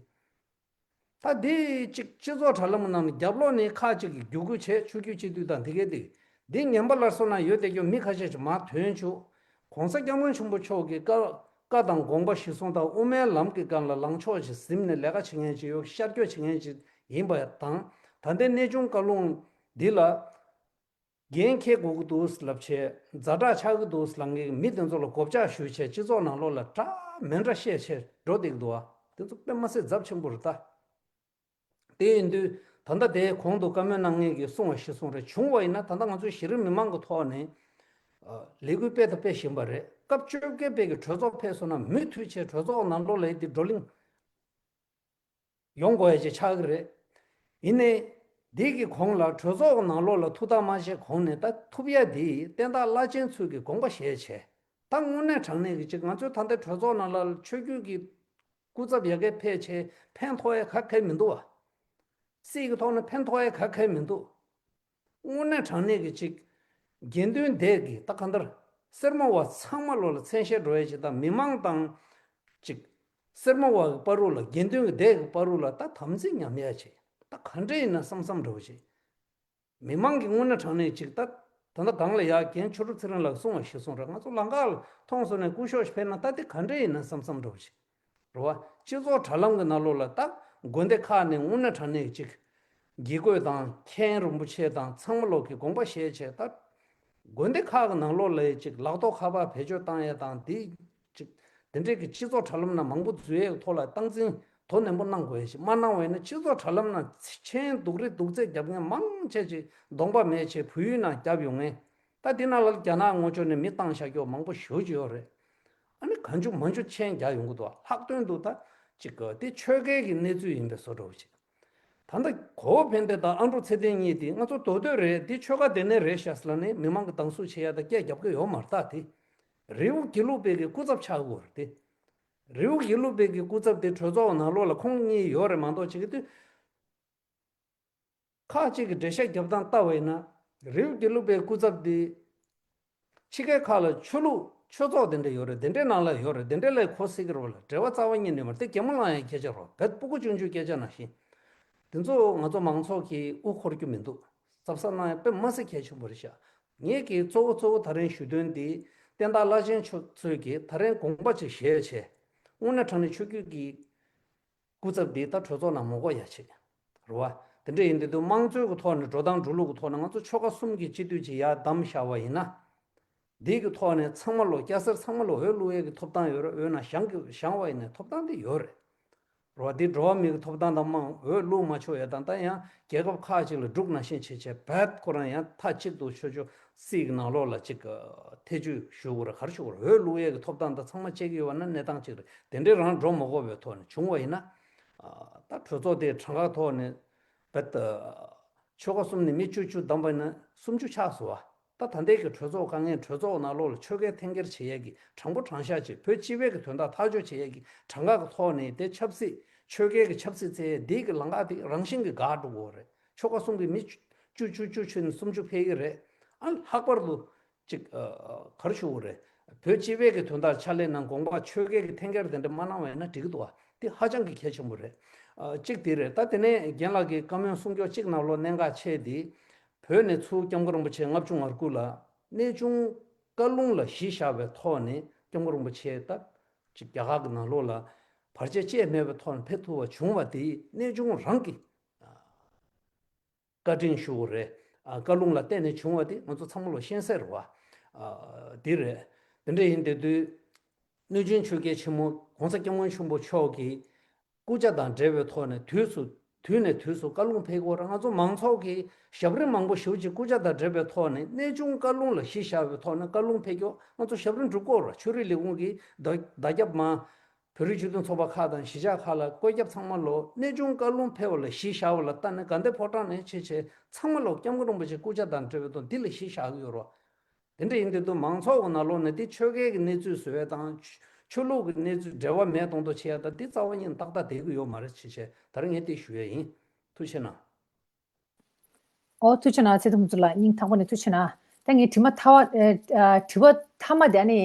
ད་འདི་གཅིག་སྤྱི་ཚོགས་དྲ་ལམ་ནང་ནས་རྒྱབ་ལོགས་ནས་ཁག་ཅིག་གིས་བརྒྱུད་སྐུལ་བྱས། ཆོས་བརྒྱུད་སྤྱི་འཐུས་དང་དེ་གའི་དེ། འདི་ངན་པ་སླར་གསོ་ནང་ཡོད་བསྡད་རྒྱུ་མི་ཁ་ཤས་ཅིག་མར་ཐོན་བྱུང་། ༸གོང་ས་༸སྐྱབས་མགོན་ཆེན་པོ་མཆོག་གི་བཀའ། བཀའ་དང་དགོངས་པ་གཞིར་བཟུང་དང་དབུ་མའི་ལམ་གྱི་སྒང་ལ་ལངས་ཕྱོགས་ཅིག་ཟིན་ནས་ལས་ཀ་བྱེད་མཁན་ཅིག་ཡོད། ཤར་བསྐྱོད་བྱེད་མཁན་ཅིག་ཡིན་པ་དང་། ད་ལྟའི་གནས་ཆུང་བཀའ་ལུང་འདི་ལ་འགན་འཁྱེར་དགོས་ཀྱི་འདུག་ལབ་བྱས། ཛ་དྲག་ཆགས་ཀྱི་འདུག་ལབ་མཁན་གྱི་མི་དེ་ཚོ་ལ་གོ་བཅག་ཞུས་བྱས། སྤྱི་ཚོགས་ནང་ལོགས་ལ་འདྲ་མི་འདྲ་བཤད་བྱས་འགྲོ་བསྡད་ཀྱི་འདུག་བ། དེ་ཚོ་དཔེ་མ་སྲིད་ཚབས་ཆེན་པོ་རེད་ད། དེ་ཡིན་དུས་ད་ལྟ་དེའི་གོང་དུ་བཀའ་མོལ་གནང་མཁན་གྱིས་གསུངས་པ་གཞིར་བཟུང་རེད། བྱུང་བ་ཡིན་ན་ད་ལྟ་ང་ཚོའི་གཞི་རིམ་མི་མང་གི་ཐོག་ནས་ལས་འགུལ་སྤེལ་དང་སྤེལ་བཞིན་པ་རེད། སྐབས་བཅོ་བརྒྱད་པའི་གི་གྲོས་ཚོགས་ཕེབས་སོང་ན་མུ་མཐུད་བྱས་གྲོས་ཚོགས་ནང་ལོགས་ལ་དེ་བགྲོ་གླེང་ཡོང་དགོས་ཡ་ཅིག་ཆགས་ཀྱི་རེད། ཡིན་ནའི་འདི་གི་གོང་ལ་གྲོས་ཚོགས་ནང་ལོགས་ལ་ཐུགས་ཐག་མ་བཅད་གོང་ནས་ད་ཐུབ་ཡ་དེ་བསྟན་བདག་བླ་ཆེན་ཚོས་ཀྱི་དགོངས་པ་བཞེས་བྱས། ད་དངོས་གནས་དྲང་གནས་ཀྱི་ཅིག་ང་ཚོའི་ད་ལྟའི་གྲོས་ཚོགས་ནང་ལ་ཆོས་བརྒྱུད་ཀྱི་སྐུ་ཚབ་ཡ་གིར་ཕེབས་བྱས་ཕན་ཐོགས་ཡ་ག་གེ་མི་འདུག་བ། སྲིད་ཀྱི་ཐོག་ནས་ཕན་ཐོགས་ཡ་ག་གེ་མི་འདུག་དངོས་གནས་དྲང་གནས་ཀྱི་ཅིག་དགེ་འདུན་སྡེ་གི་ད་གང་ལྟར་སེར་མོ་བ་ཚང་མ་ལོ་ལ་མཚན་ཤས་འགྲོ་ཡ་ཅིག་དང་། མི་མང་དང་ཅིག་སེར་མོ་བ་གི་བར་རུ་ལ་དགེ་འདུན་གྱི་སྡེ་གི་བར་རུ་ལ་ད་དམ་ཚིག་ཉམས་ཡ་ཅིག་ད་ག་འདྲ་ཡིན་ན་བསམ་བསམ་འདྲ་བོ་ཅིག་མི་མང་གི་དངོས་གནས་དྲང་གནས་ཅིག་ད་ད་ལྟ་སྒང་ལ་ཡ་རྒན་ཆོས་གྲུབ་ཚེ་རིང་ལགས་གསུངས་པ་གཞིར་བཟུང་རེད། ང་ཚོ་ལམ་ཁ་ལ་མཐོང་སོང་ནས་སྐུ་ཞབས་ཕེབས་ན་ད་དེ་ག་འདྲ་ཡིན་ན་བསམ་བསམ་འདྲ་བོ་ཅིག་རེད་བ། སྤྱི་ཚོགས་དྲ་ལམ་གྱི་ནང་ལོགས་ལ་ད་དགོན་སྡེ་ཁག་ནས་དངོས་གནས་དྲང་གནས་ཅིག་དགེ་བསྐོས་དང་མཁན་རིན་པོ་ཆེ་དང་ཚང་མ་ལོག་གི་དགོངས་པ་བཞེས་བྱས། ད་དགོན་སྡེ་ཁག་གི་ནང་ལོགས་ལ་ཅིག་ལག་ཐོག་ཁ་པར་བེད་སྤྱོད་བཏང་ཡས་དང་དེ་ཅིག་དེ་འདྲས་ཀྱི་སྤྱི་ཚོགས་དྲ་ལམ་ནང་མང་པོ་འཛུལ་ཡས་ཐོག་ལ་སྟངས་འཛིན་དོ་ནན་པོ་གནང་དགོས་ཡས་ཞིག་མ་གནང་བ་ཡིན་ན། སྤྱི་ཚོགས་དྲ་ལམ་ནང་མཆན་སྡུག་རེ་སྡུག་ཚད་རྒྱབ་མཁན་མང་ཆེ་ཅིག་གདོང་པ་མེད་བྱས་བལ་ཡུལ་ནང་རྒྱབ་ཡོང་མཁན། ད་དེ་ནང་ལ་རྒྱ་ནག་ངོ་ཅོག་ནས་མི་བཏང་བཞག་རྒྱུ་མང་པོ་ཞེ་པོ་ཅིག་ཡོད་རེད། ཨ་ནི་གང་བྱུང་མང་བྱུང་མཆན་རྒྱག་ཡོང་གི་འདུག་ལྷག་དོན་དུ་ད་ཅིག་གི་དེ་ཆོལ་ཁའི་གི་གནས་ཚུལ་ཡིན་པའི་བཟོ་འདྲ་བོ་ཅིག་ད་ལྟ་གོ་བོ་ཕན་བདེ་དང་ཨ་འབྲུག་ཚེ་བརྟན་གཉིས་དེ་ང་ཚོ་མདོ་སྟོད་རེད། དེ་ཆོལ་ཁ་དེ་ནས་རེད་ཤག་ཟེར་ལབ་ནས་མི་མང་གི་སྡང་ཟུག་བྱེད་ཡ་དང་སྐད་རྒྱབ་ཀྱི་ཡོད་མ་རེད། ད་དེ་རི་བོ་དགེ་ལུགས་པའི་གི་སྐུ་ཚབ་ཆགས་དགོས་རེད་དེ། རི་བོ་དགེ་ལུགས་པའི་གི་སྐུ་ཚབ་དེ་གྲོས་ཚོགས་ནང་ལོགས་ལ་ཁོང་གཉིས་ཡོད་རེད་མ་གཏོགས་ཅིག་གི་དུས། ཁག་ཅིག་གི་འགྲེལ་བཤད་རྒྱབ་སྟངས་ལྟ་བ་ཡིན་ན། རི་བོ་དགེ་ལུགས་པའི་སྐུ་ཚབ་འདི་ཕྱི་རྒྱལ་ཁག་ལ་ཆོས་ལུགས་ཆོས་ཚོགས་དེ་འདྲ་ཡོད་རེད། དེ་འདྲའི་ནང་ལ་ཡོད་རེད། དེ་འདྲའི་ལ་གོ་སྲིད་ཀྱི་རེད་བ། ལ་འབྲེལ་བ་རྩ་བ་ཉིད་ནས་མ་རེད། དེ་གད་མོ་ལངས་ཡའི་སྐད་ཆ་རེད་བ། བེད་སྤུ་གུ་ཆུང་ཆུང་སྐད་ཆ་ནང་བཞིན། དེ་ཚོ་ང་ཚོ་མང་ཚོགས་ཀྱིས་དབུ་འཁོར་རྒྱུ་མི་འདུག་ཟབ་ཟབ་གནང་ཡ་དཔེ་མ་སྲིད་གལ་ཆེན་པོ་རེད་ཤག་ངེད་ཀྱིས་གཙོ་བོ་གཙོ་བོ་ད་རིང་ཞུ་དོན་འདི་བསྟན་བདག་བླ་ཆེན་མཆོག་ཚོས་ཀྱིས་ད་རིང་དགོངས་པ་ཅིག་བཞེས་བྱས། དངོས་གནས་དྲང་གནས་ཆོས་བརྒྱུད་ཀྱི་སྐུ་ཚབ་འདི་ད་གྲོས་ཚོགས་ནང་མ་དགོས་ཡ་ཆེད་རེད་བ། དེ་འདྲ་ཡིན་དུས་དུས་དམངས་གཙོའི་གི་ཐོག་ནས་འགྲོ་སྟངས་འགྲོ་ལུགས་ཀྱི་ཐོག་ནས་ང་ཚོ་ཆོལ་ཁ་གསུམ་གྱི་སྤྱི་འཐུས་ཅིག་ཡར་བདམས་བཞག་པ་ཡིན་ན། འདི་གི་ཐོག་ནས་ཚང་མ་ལོ་སྐྱ་སེར་ཚང་མ་ལོ་འོས་བླུག་ཡས་ཀྱི་ཐོབ་ཐང་ཡོད་རེད། འོས་ནང་བཞེངས་ཀྱི་བཞེངས་པ་ཡིན་ནའི་ཐོབ་ཐང་དེ་ཡོད་རེད། རེད་བ། འདི་འགྲོ་བ་མི་གི་ཐོབ་ཐང་དང་མང་འོས་བླུག་མ་ཆོག་ཡས་དང་། ད་ཡང་རྒྱལ་ཁབ་ཁག་ཅིག་ལ་འབྲུག་ནང་བཞིན་བྱས་བྱས་བེད་ཁོ་རང་ཡང་མཐའ་གཅིག་ཏུ་ཆོས་ཕྱོགས་སྲིད་ཀྱི་ནང་ལོགས་ལ་ཅིག་ཐེ་ཇུས་ཞུ་དགོས་རེད། ག་རེ་ཞུ་དགོས་རེད། འོས་བླུག་ཡས་ཀྱི་ཐོབ་ཐང་དང་ཚང་མ་བཅད་ཀྱི་ཡོད་པ་ན་གནས་སྟངས་གཅིག་རེད། དེ་འདྲའི་རང་འགྲོ་མ་དགོས་པའི་ཐོག་ནས་བྱུང་བ་ཡིན་ན། ད་གྲོས་ཚོགས་དེ་གྲངས་ཀ་ཐོག་ནས་བེད་ཆོལ་ཁ་གསུམ་ནས་མི་བཅུ་བཅུ་བདམས་པ་ཡིན་ན་སུམ་ཅུ་ཆགས་སོང་བ། ད་ད་ལྟའི་གི་གྲོས་ཚོགས་དཀའ་ངལ། གྲོས་ཚོགས་ནང་ལོགས་ལ་ཆོལ་ཁའི་འཐེན་འཁྱེར་བྱེད་ཡས་ཀྱི་དྲང་པོ་དྲང་བཞག་ཅིག་བོད་སྤྱི་པའི་གི་དོན་དག་ཐག་གཅོད་བྱེད་ཡས་ཀྱི་གྲངས་ཀ་གི་ཐོག་ནས་དེ་ཆབ་སྲིད་ཆོལ་ཁའི་གི་ཆབ་སྲིད་བཙལ་ཡས་འདི་གི་ལམ་ཁ་དེ་རང་བཞིན་གྱི་འགག་འགྲོ་གི་ཡོད་རེད། ཆོལ་ཁ་གསུམ་གྱི་མི་བཅུ་བཅུ་བཅུ་བཅུ་ནས་སུམ་ཅུ་ཕེབས་ཀྱི་རེད། ཨ་ལྷག་པར་དུ་ཅིག་ག་རེ་ཞུ་དགོས་རེད། བོད་སྤྱི་པའི་གི་དོན་དག་ཕྱག་ལས་གནང་དགོངས་པ་ཆོལ་ཁའི་གི་འཐེན་འཁྱེར་དེ་འདྲ་མ་གནང་བ་ཡིན་ན་འགྲིག་གི་འདུག་བ། དེ་ཧ་ཅང་གི་གལ་ཆེན་པོ་རེད། གཅིག་དེ་རེད། ད་དེ་ནས་རྒན་ལགས་ཀྱིས་བཀའ་མོལ་གསུང་སྐྱོར་གཅིག་ནང་ལོགས་གནད་འགག་ཆེ་དེ། བོད་ནས་ཚུར་སྐྱབས་མགོན་རིན་པོ་ཆེ་ལྔ་བཅུ་ང་དགུ་ལ་གནས་ཆུང་བཀའ་ལུང་ལ་གཞི་བཞག་པའི་ཐོག་ནས་སྐྱབས་མགོན་རིན་པོ་ཆེ་ད་ཅིག་རྒྱ་གར་གྱི་ནང་ལོགས་ལ་བར་ཆད་ཅི་ཡང་མེད་པའི་ཐོག་ནས་ཕེབས་ཐུབ་པ་བྱུང་བ་དེ་གནས་ཆུང་རང་གི་བཀའ་དྲིན་ཞུ་དགོས་རེད། ཨ། བཀའ་ལུང་ལ་བརྟེན་ནས་བྱུང་བ་དེ་ང་ཚོ་ཚང་མ་ལོ་ཤེས་གསལ་རེད་བ། ཨ་འདི་རེད། དེ་འདྲ་ཡིན་དེ་དུས་གནས་ཆུང་ཆོས་རྒྱལ་ཆེན་མོ་གོང་ས་སྐྱབས་མགོན་ཆེན་པོ་མཆོག་གིས་སྐུ་ཕྱྭ་དང་འབྲེལ་བའི་ཐོག་ནས་དུས་སུ་དུས་ནས་དུས་སུ་བཀའ་ལུང་ཕེབས་དགོས་ར། ང་ཚོ་མང་ཚོགས་ཀྱིས་ཞབས་རིམ་མང་པོ་ཞེ་པོ་ཅིག་སྐུ་ཕྱྭ་དང་འབྲེལ་བའི་ཐོག་ནས་གནས་ཆུང་བཀའ་ལུང་ལ་གཞི་བཞག་པའི་ཐོག་ནས་བཀའ་ལུང་ཕེབས་སྐྱོར་ང་ཚོ་ཞབས་རིམ་སྒྲུབ་དགོས་ར། ཆོས་རིག་ལས་ཁུངས་ཀྱིས་བརྡ་བརྡ་ཁྱབ་མ་བོད་རིགས་སྤྱི་མཐུན་ཚོགས་པ་ཁག་དང་གཞིས་ཆགས་ཁག་ལ་བཀོད་ཁྱབ་ཚང་མ་ལོ་གནས་ཆུང་བཀའ་ལུང་ཕེབས་པ་ལ་གཞི་བཞག་པ་ལ་ལྟ་ནས་དགའ་ལྡན་ཕོ་བྲང་ནས་ཆེ་ཆེ་ཚང་མ་ལོ་སྐྱབས་མགོན་རིན་པོ་ཆེ་སྐུ་ཕྱྭ་དང་འབྲེལ་བའི་ཐོག་འདི་ལ་གཞི་བཞག་གི་ཡོད་རོགས། དེ་འདྲ་ཡིན་དུས་དུ་མང་ཚོགས་ཀྱི་ནང་ལོགས་ནས་དེ་ཆོལ་ཁའི་གི་གནས་ཚུལ་བཟོ་ཡ་དང་ཆོས་ལུགས་ཀྱི་གནས་ཚུལ་འབྲེལ་བ་མེད་གཏོང་དོ་བྱེད་ཡ་དང་དེ་རྩ་བ་ཉིད་ཏག་ཏག་བསྡད་ཀྱི་ཡོད་མ་རེད། ཆེ་ཆེ་ད་རེས་ངས་དེ་ཞུ་ཡ་ཡིན། ཐུགས་ཆེ་གནང་། ཨོ་ཐུགས་ཆེ་གནང་། ཚེ་ཐུབ་ཚོ་ལ་སྙིང་ཐག་པ་ནས་ཐུགས་ཆེ་གནང་། ད་ངས་དྲི་མ་ཐ་བ་ཨ་དྲི་བ་མཐའ་མ་དེ་ཨ་ནི་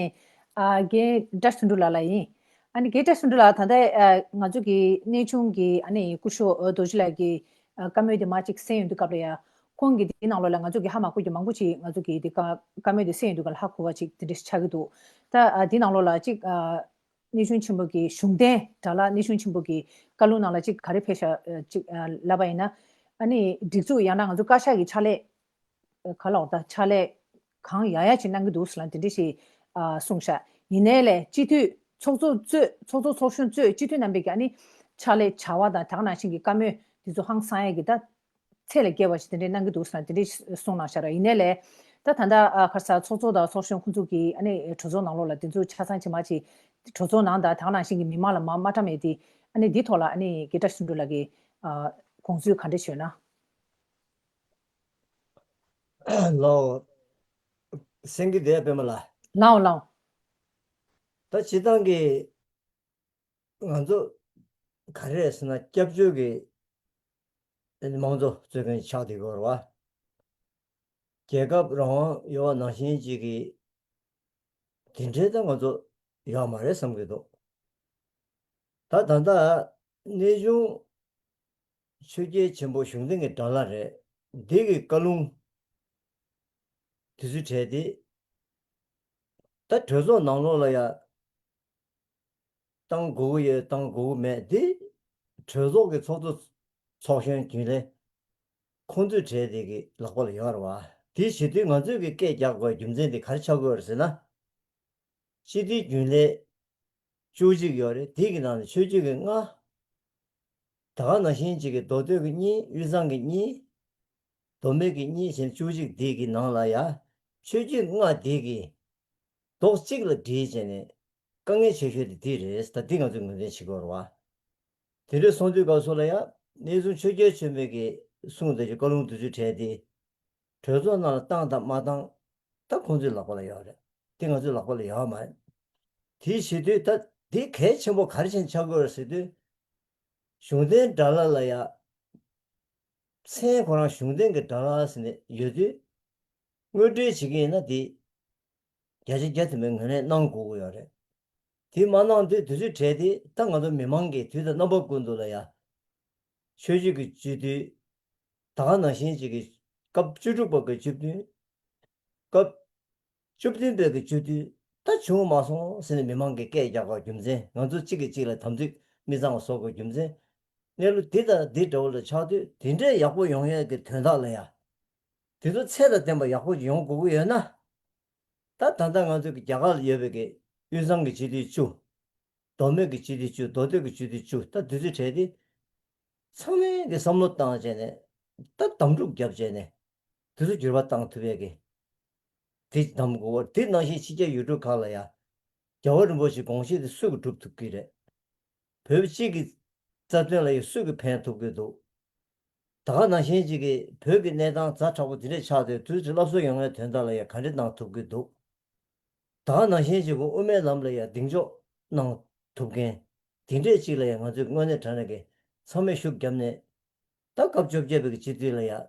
ཨ་རྒན་བཀྲ་ཤིས་དོན་གྲུབ་ལགས་ལ་ཡིན། ཨ་ནི་རྒན་བཀྲ་ཤིས་དོན་གྲུབ་ལགས་ད་ལྟ་ཨ་ང་ཚོ་གི་གནས་ཆུང་གི་ཨ་ནི་སྐུ་ཞབས་རྡོ་རྗེ་ལགས་ཀྱི་ཨ་བཀའ་མོལ་དེ་མ་གཅིག་གསན་ཡོང་དུས་སྐབས་ལ་ཡ་ཁོང་གི་དེའི་ནང་ལོགས་ལ་ང་ཚོ་གི་ཧ་མ་གོ་རྒྱུ་མང་པོ་ཅིག་ང་ཚོ་གི་དེ་བཀའ་བཀའ་མོལ་དེ་གསན་ཡོང་དུས་སྐབས་ལ་ཧ་གོ་བ་ཅིག་དེ་འདྲ་ཆགས་ཀྱི་འདུག་ད་ཨ་དེའི་ནང་ལོགས་ལ་གཅིག་ཨ། གནས་ཆུང་ཆེན་པོ་གི་གཞུང་འབྲེལ་དགྲ་ལྷ་གནས་ཆུང་ཆེན་པོ་གི་བཀའ་ལུང་ནང་ལ་གཅིག་ག་རེ་ཕེབས་ཤག་ཅིག་ལབ་པ་ཡིན་ན། ཨ་ནི་སྒྲིག་འཛུགས་ཡང་ན་ང་ཚོ་བཀའ་ཤག་གི་ཕྱག་ལས་ག་ལ་འོག་ད་ཕྱག་ལས་གང་ཡག་ཡག་ཅིག་གནང་གི་འདུག་ཟེར་ལ་དེ་འདྲ་ཞིག་གསུངས་ཤག་ཡིན་ནའི་ལས་སྤྱི་འཐུས་ཚོགས་གཙོ་གཙོས་ཚོགས་གཙོ་ཚོགས་གཞོན་གཙོས་སྤྱི་འཐུས་རྣམ་པས་ཀྱི་ཨ་ནི་ཕྱག་ལས་བྱ་བ་དང་དེ་ག་ནང་བཞིན་གྱི་བཀའ་མོལ་དེ་ཚོ་ཧང་སང་ཡག་གི་ད། ཚད་ལས་བརྒལ་བ་ཞིག་དེ་འདྲའི་གནང་གི་འདུག་ཟེར་ན་དེ་འདྲའི་གསུངས་གནང་ཤག་ར། ཡིན་ནའི་ལས་ད་ད་ལྟ་ཨ་ཁ་སང་ཚོགས་གཙོ་དང་ཚོགས་གཞོན་ཁོང་ཚོ་གིས་ཨ་ནི་གྲོས་ཚོགས་ནང་ལོགས་ལ་དེ་ཚོ་ཆ་ཚང་ཇི་མ་ཇི་གྲོས་ཚོགས་ནང་དང་དེ་ག་ནང་བཞིན་གྱི་མི་མང་ལ་མ་མ་བཀྲམ་ཡས་དེ་ཨ་ནི་འདི་ཐོག་ལ་ཨ་ནི་རྒན་བཀྲ་ཤིས་དོན་གྲུབ་ལགས་ཀྱིས་ཨ་དགོངས་ཚུལ་ག་འདྲ་ཞུས་ན། ལའོ། སེང་གེ་དེ་པད་མ་ལགས། ལའོ་ལའོ། ད་སྤྱིར་བཏང་གི་ང་ཚོ་ག་རེ་རེད་ཟེར་ན་སྐྱབས་བཅོལ་གྱི་དམངས་གཙོ་རྩོད་མཁན་ཆགས་བསྡད་ཡོད་རེད་བ། རྒྱལ་ཁབ་རང་དབང་ཡོད་པ་ནང་བཞིན་ཅིག་གི་དེ་འདྲའི་ད་ང་ཚོ་ཡོད་མ་རེད་བསམ་གྱི་འདུག་ད་ད་ལྟ་གནས་ཆུང་ཆོས་རྒྱལ་ཆེན་པོ་གཞུང་བསྟེན་གྱི་དགྲ་ལྷ་རེད། འདི་གི་བཀའ་ལུང་དེ་ཚོའི་གྲས་དེ་ད་གྲོས་ཚོགས་ནང་ལོགས་ལ་ཡ་བཏང་དགོས་ཀྱི་ཡོད་བཏང་དགོས་ཀྱི་མེད་དེ་གྲོས་ཚོགས་ཀྱི་ཚོགས་གཙོ་ཚོགས་གཞོན་རྒྱུན་ལས་ཁོང་ཚོའི་གྲས་དེ་གི་ལག་པ་ལ་ཡོད་རེད་བ། དེ་བྱེད་དུས་ང་ཚོས་ཀྱི་སྐད་རྒྱག་དགོས་རྒྱུ་མཚན་དེ་ག་རེ་ཆགས་ཀྱི་ཡོད་རེད་ཟེར་ན། སྤྱི་འཐུས་རྒྱུན་ལས་བཅུ་གཅིག་ཡོད་རེད། དེ་གི་ནང་ནས་ཆོས་བརྒྱུད་ཀྱི་ལྔ། ད་ག་ནང་བཞིན་གཅིག་གི་མདོ་སྟོད་ཀྱི་གཉིས། དབུས་གཙང་གི་གཉིས། མདོ་སྨད་ཀྱི་གཉིས་བྱས་ནས་བཅུ་གཅིག་དེ་གི་ནང་ལ་ཡ་ཆོས་བརྒྱུད་ལྔ་དེ་གི་རྡོག་གཅིག་ལ་སྒྲིལ་བྱས་ནས་དཀའ་ངལ་ཆེ་ཤོས་དེ་འདི་རེད། ད་འདི་ང་ཚོས་ངོས་འཛིན་བྱེད་དགོས་རེད་བ། དེ་འདྲ་སོང་དུས་སྐབས་སུ་ལ་ཡ་གནས་ཆུང་ཆོས་རྒྱལ་ཆེན་པོའི་གི་གསུང་དེ་ཚོ་བཀའ་ལུང་དེ་ཚོའི་གྲས་དེ་གྲོས་ཚོགས་ནང་ལ་བཏང་དང་མ་བཏང་ད་ཁོང་ཚོའི་ལག་པ་ལ་ཡོད་རེད། དེ་ང་ཚོའི་ལག་པ་ལ་ཡོད་མ་རེད། དེ་བྱེད་དུས་ད་དེ་གལ་ཆེན་པོ་ག་རེ་བྱས་ནས་ཆགས་ཀྱི་ཡོད་རེད་ཟེར་དུས། གཞུང་བསྟེན་དགྲ་ལྷ་ལ་ཡ་མཚན་ཁོ་རང་གཞུང་བསྟེན་གྱི་དགྲ་ལྷ་ཟེར་ནས་ཡོད་དུས། དངོས་འབྲེལ་བྱེད་ཀྱི་ཡིན་ན་དེ་བརྒྱ་ཆ་བརྒྱ་ཐམ་པའི་ངོས་ལེན་གནང་དགོས་ཀྱི་ཡོད་རེད། དེ་མ་གནང་དུས་དུས་ཚོད་བྲལ་ཏེ་ད་ང་ཚོ་མི་མང་གིས་དུས་དང་རྣམ་པ་ཀུན་ཏུ་ལ་ཡ་ཆོས་བརྒྱུད་ཀྱི་སྤྱི་འཐུས་ད་ག་ནང་བཞིན་ཅིག་གི་སྐབས་བཅུ་དྲུག་པ་གི་སྤྱི་འཐུས་སྐབས་བཅུ་བདུན་པའི་གི་སྤྱི་འཐུས་ད་བྱུང་མ་སོང་ཟེར་ནས་མི་མང་གིས་སྐད་རྒྱག་པའི་རྒྱུ་མཚན། ང་ཚོ་གཅིག་གིས་གཅིག་ལ་དམ་ཚིག་མི་གཙང་བ་བཟོ་དགོས་རྒྱུ་མཚན། གནས་ལུགས་འདི་དང་འདི་འདྲ་བོ་ལ་ཆགས་དུས་དེ་འདྲའི་ཡག་པོ་ཡོང་ཡས་ཀྱི་དོན་དག་ལ་ཡ། དེ་ཚོ་ཚད་དང་ལྡན་པ་ཡག་པོ་ཡོང་དགོས་ཀྱི་ཡོད་ན། ད་ད་ལྟ་ང་ཚོ་གི་རྒྱ་གར་ལ་ཡོད་པའི་གི་དབུས་གཙང་གི་སྤྱི་འཐུས་བཅུ། མདོ་སྨད་ཀྱི་སྤྱི་འཐུས་བཅུ། མདོ་སྟོད་ཀྱི་སྤྱི་འཐུས་བཅུ། ད་དེ་ཚོའི་གྲས་དེ་ཚང་མས་གི་བསམ་བློ་བཏང་བྱས་ནས་ད་དམ་ཕྲུག་བརྒྱབ་བྱས་ནས་དེ་ཚོ་འགྱུར་བ་བཏང་ཐུབ་ཡས་གི་དེ་གདམ་དགོས། དེ་ནང་བཞིན་ཕྱི་རྒྱལ་ཡུལ་གྲུ་ཁག་ལ་ཡ་རྒྱལ་བ་རིན་པོ་ཆེའི་དགོངས་གཞི་དེ་སུ་གིས་སྒྲུབ་ཐུབ་ཀྱི་རེད། བོད་གཅིག་གི་རྩ་དོན་ལ་ཡང་སུས་ཀྱིས་ཕན་ཐོགས་ཀྱི་འདུག་ད་ག་ནང་བཞིན་ཅིག་གིས་བོད་ཀྱི་གནས་སྟངས་ཛ་དྲག་པོ་དེ་འདྲ་ཆགས་ཏེ་དུས་ཚོད་སླར་གསོ་ཡོང་བའི་དོན་དག་ལ་ཡང་ག་འདྲ་གནང་ཐུབ་ཀྱི་འདུག་ད་ག་ནང་བཞིན་ཅིག་གིས་དབུ་མའི་ལམ་ལ་ཡང་གདེང་འཇོག་གནང་ཐུབ་མཁན། དེ་འདྲས་ཅིག་ལ་ཡང་ང་ཚོས་དངོས་གནས་དྲང་གནས་ཀྱི་ཚང་མས་ཤུགས་བརྒྱབ་ནས། ད་སྐབས་བཅོ་བརྒྱད་པའི་གི་སྤྱི་འཐུས་ལ་ཡང་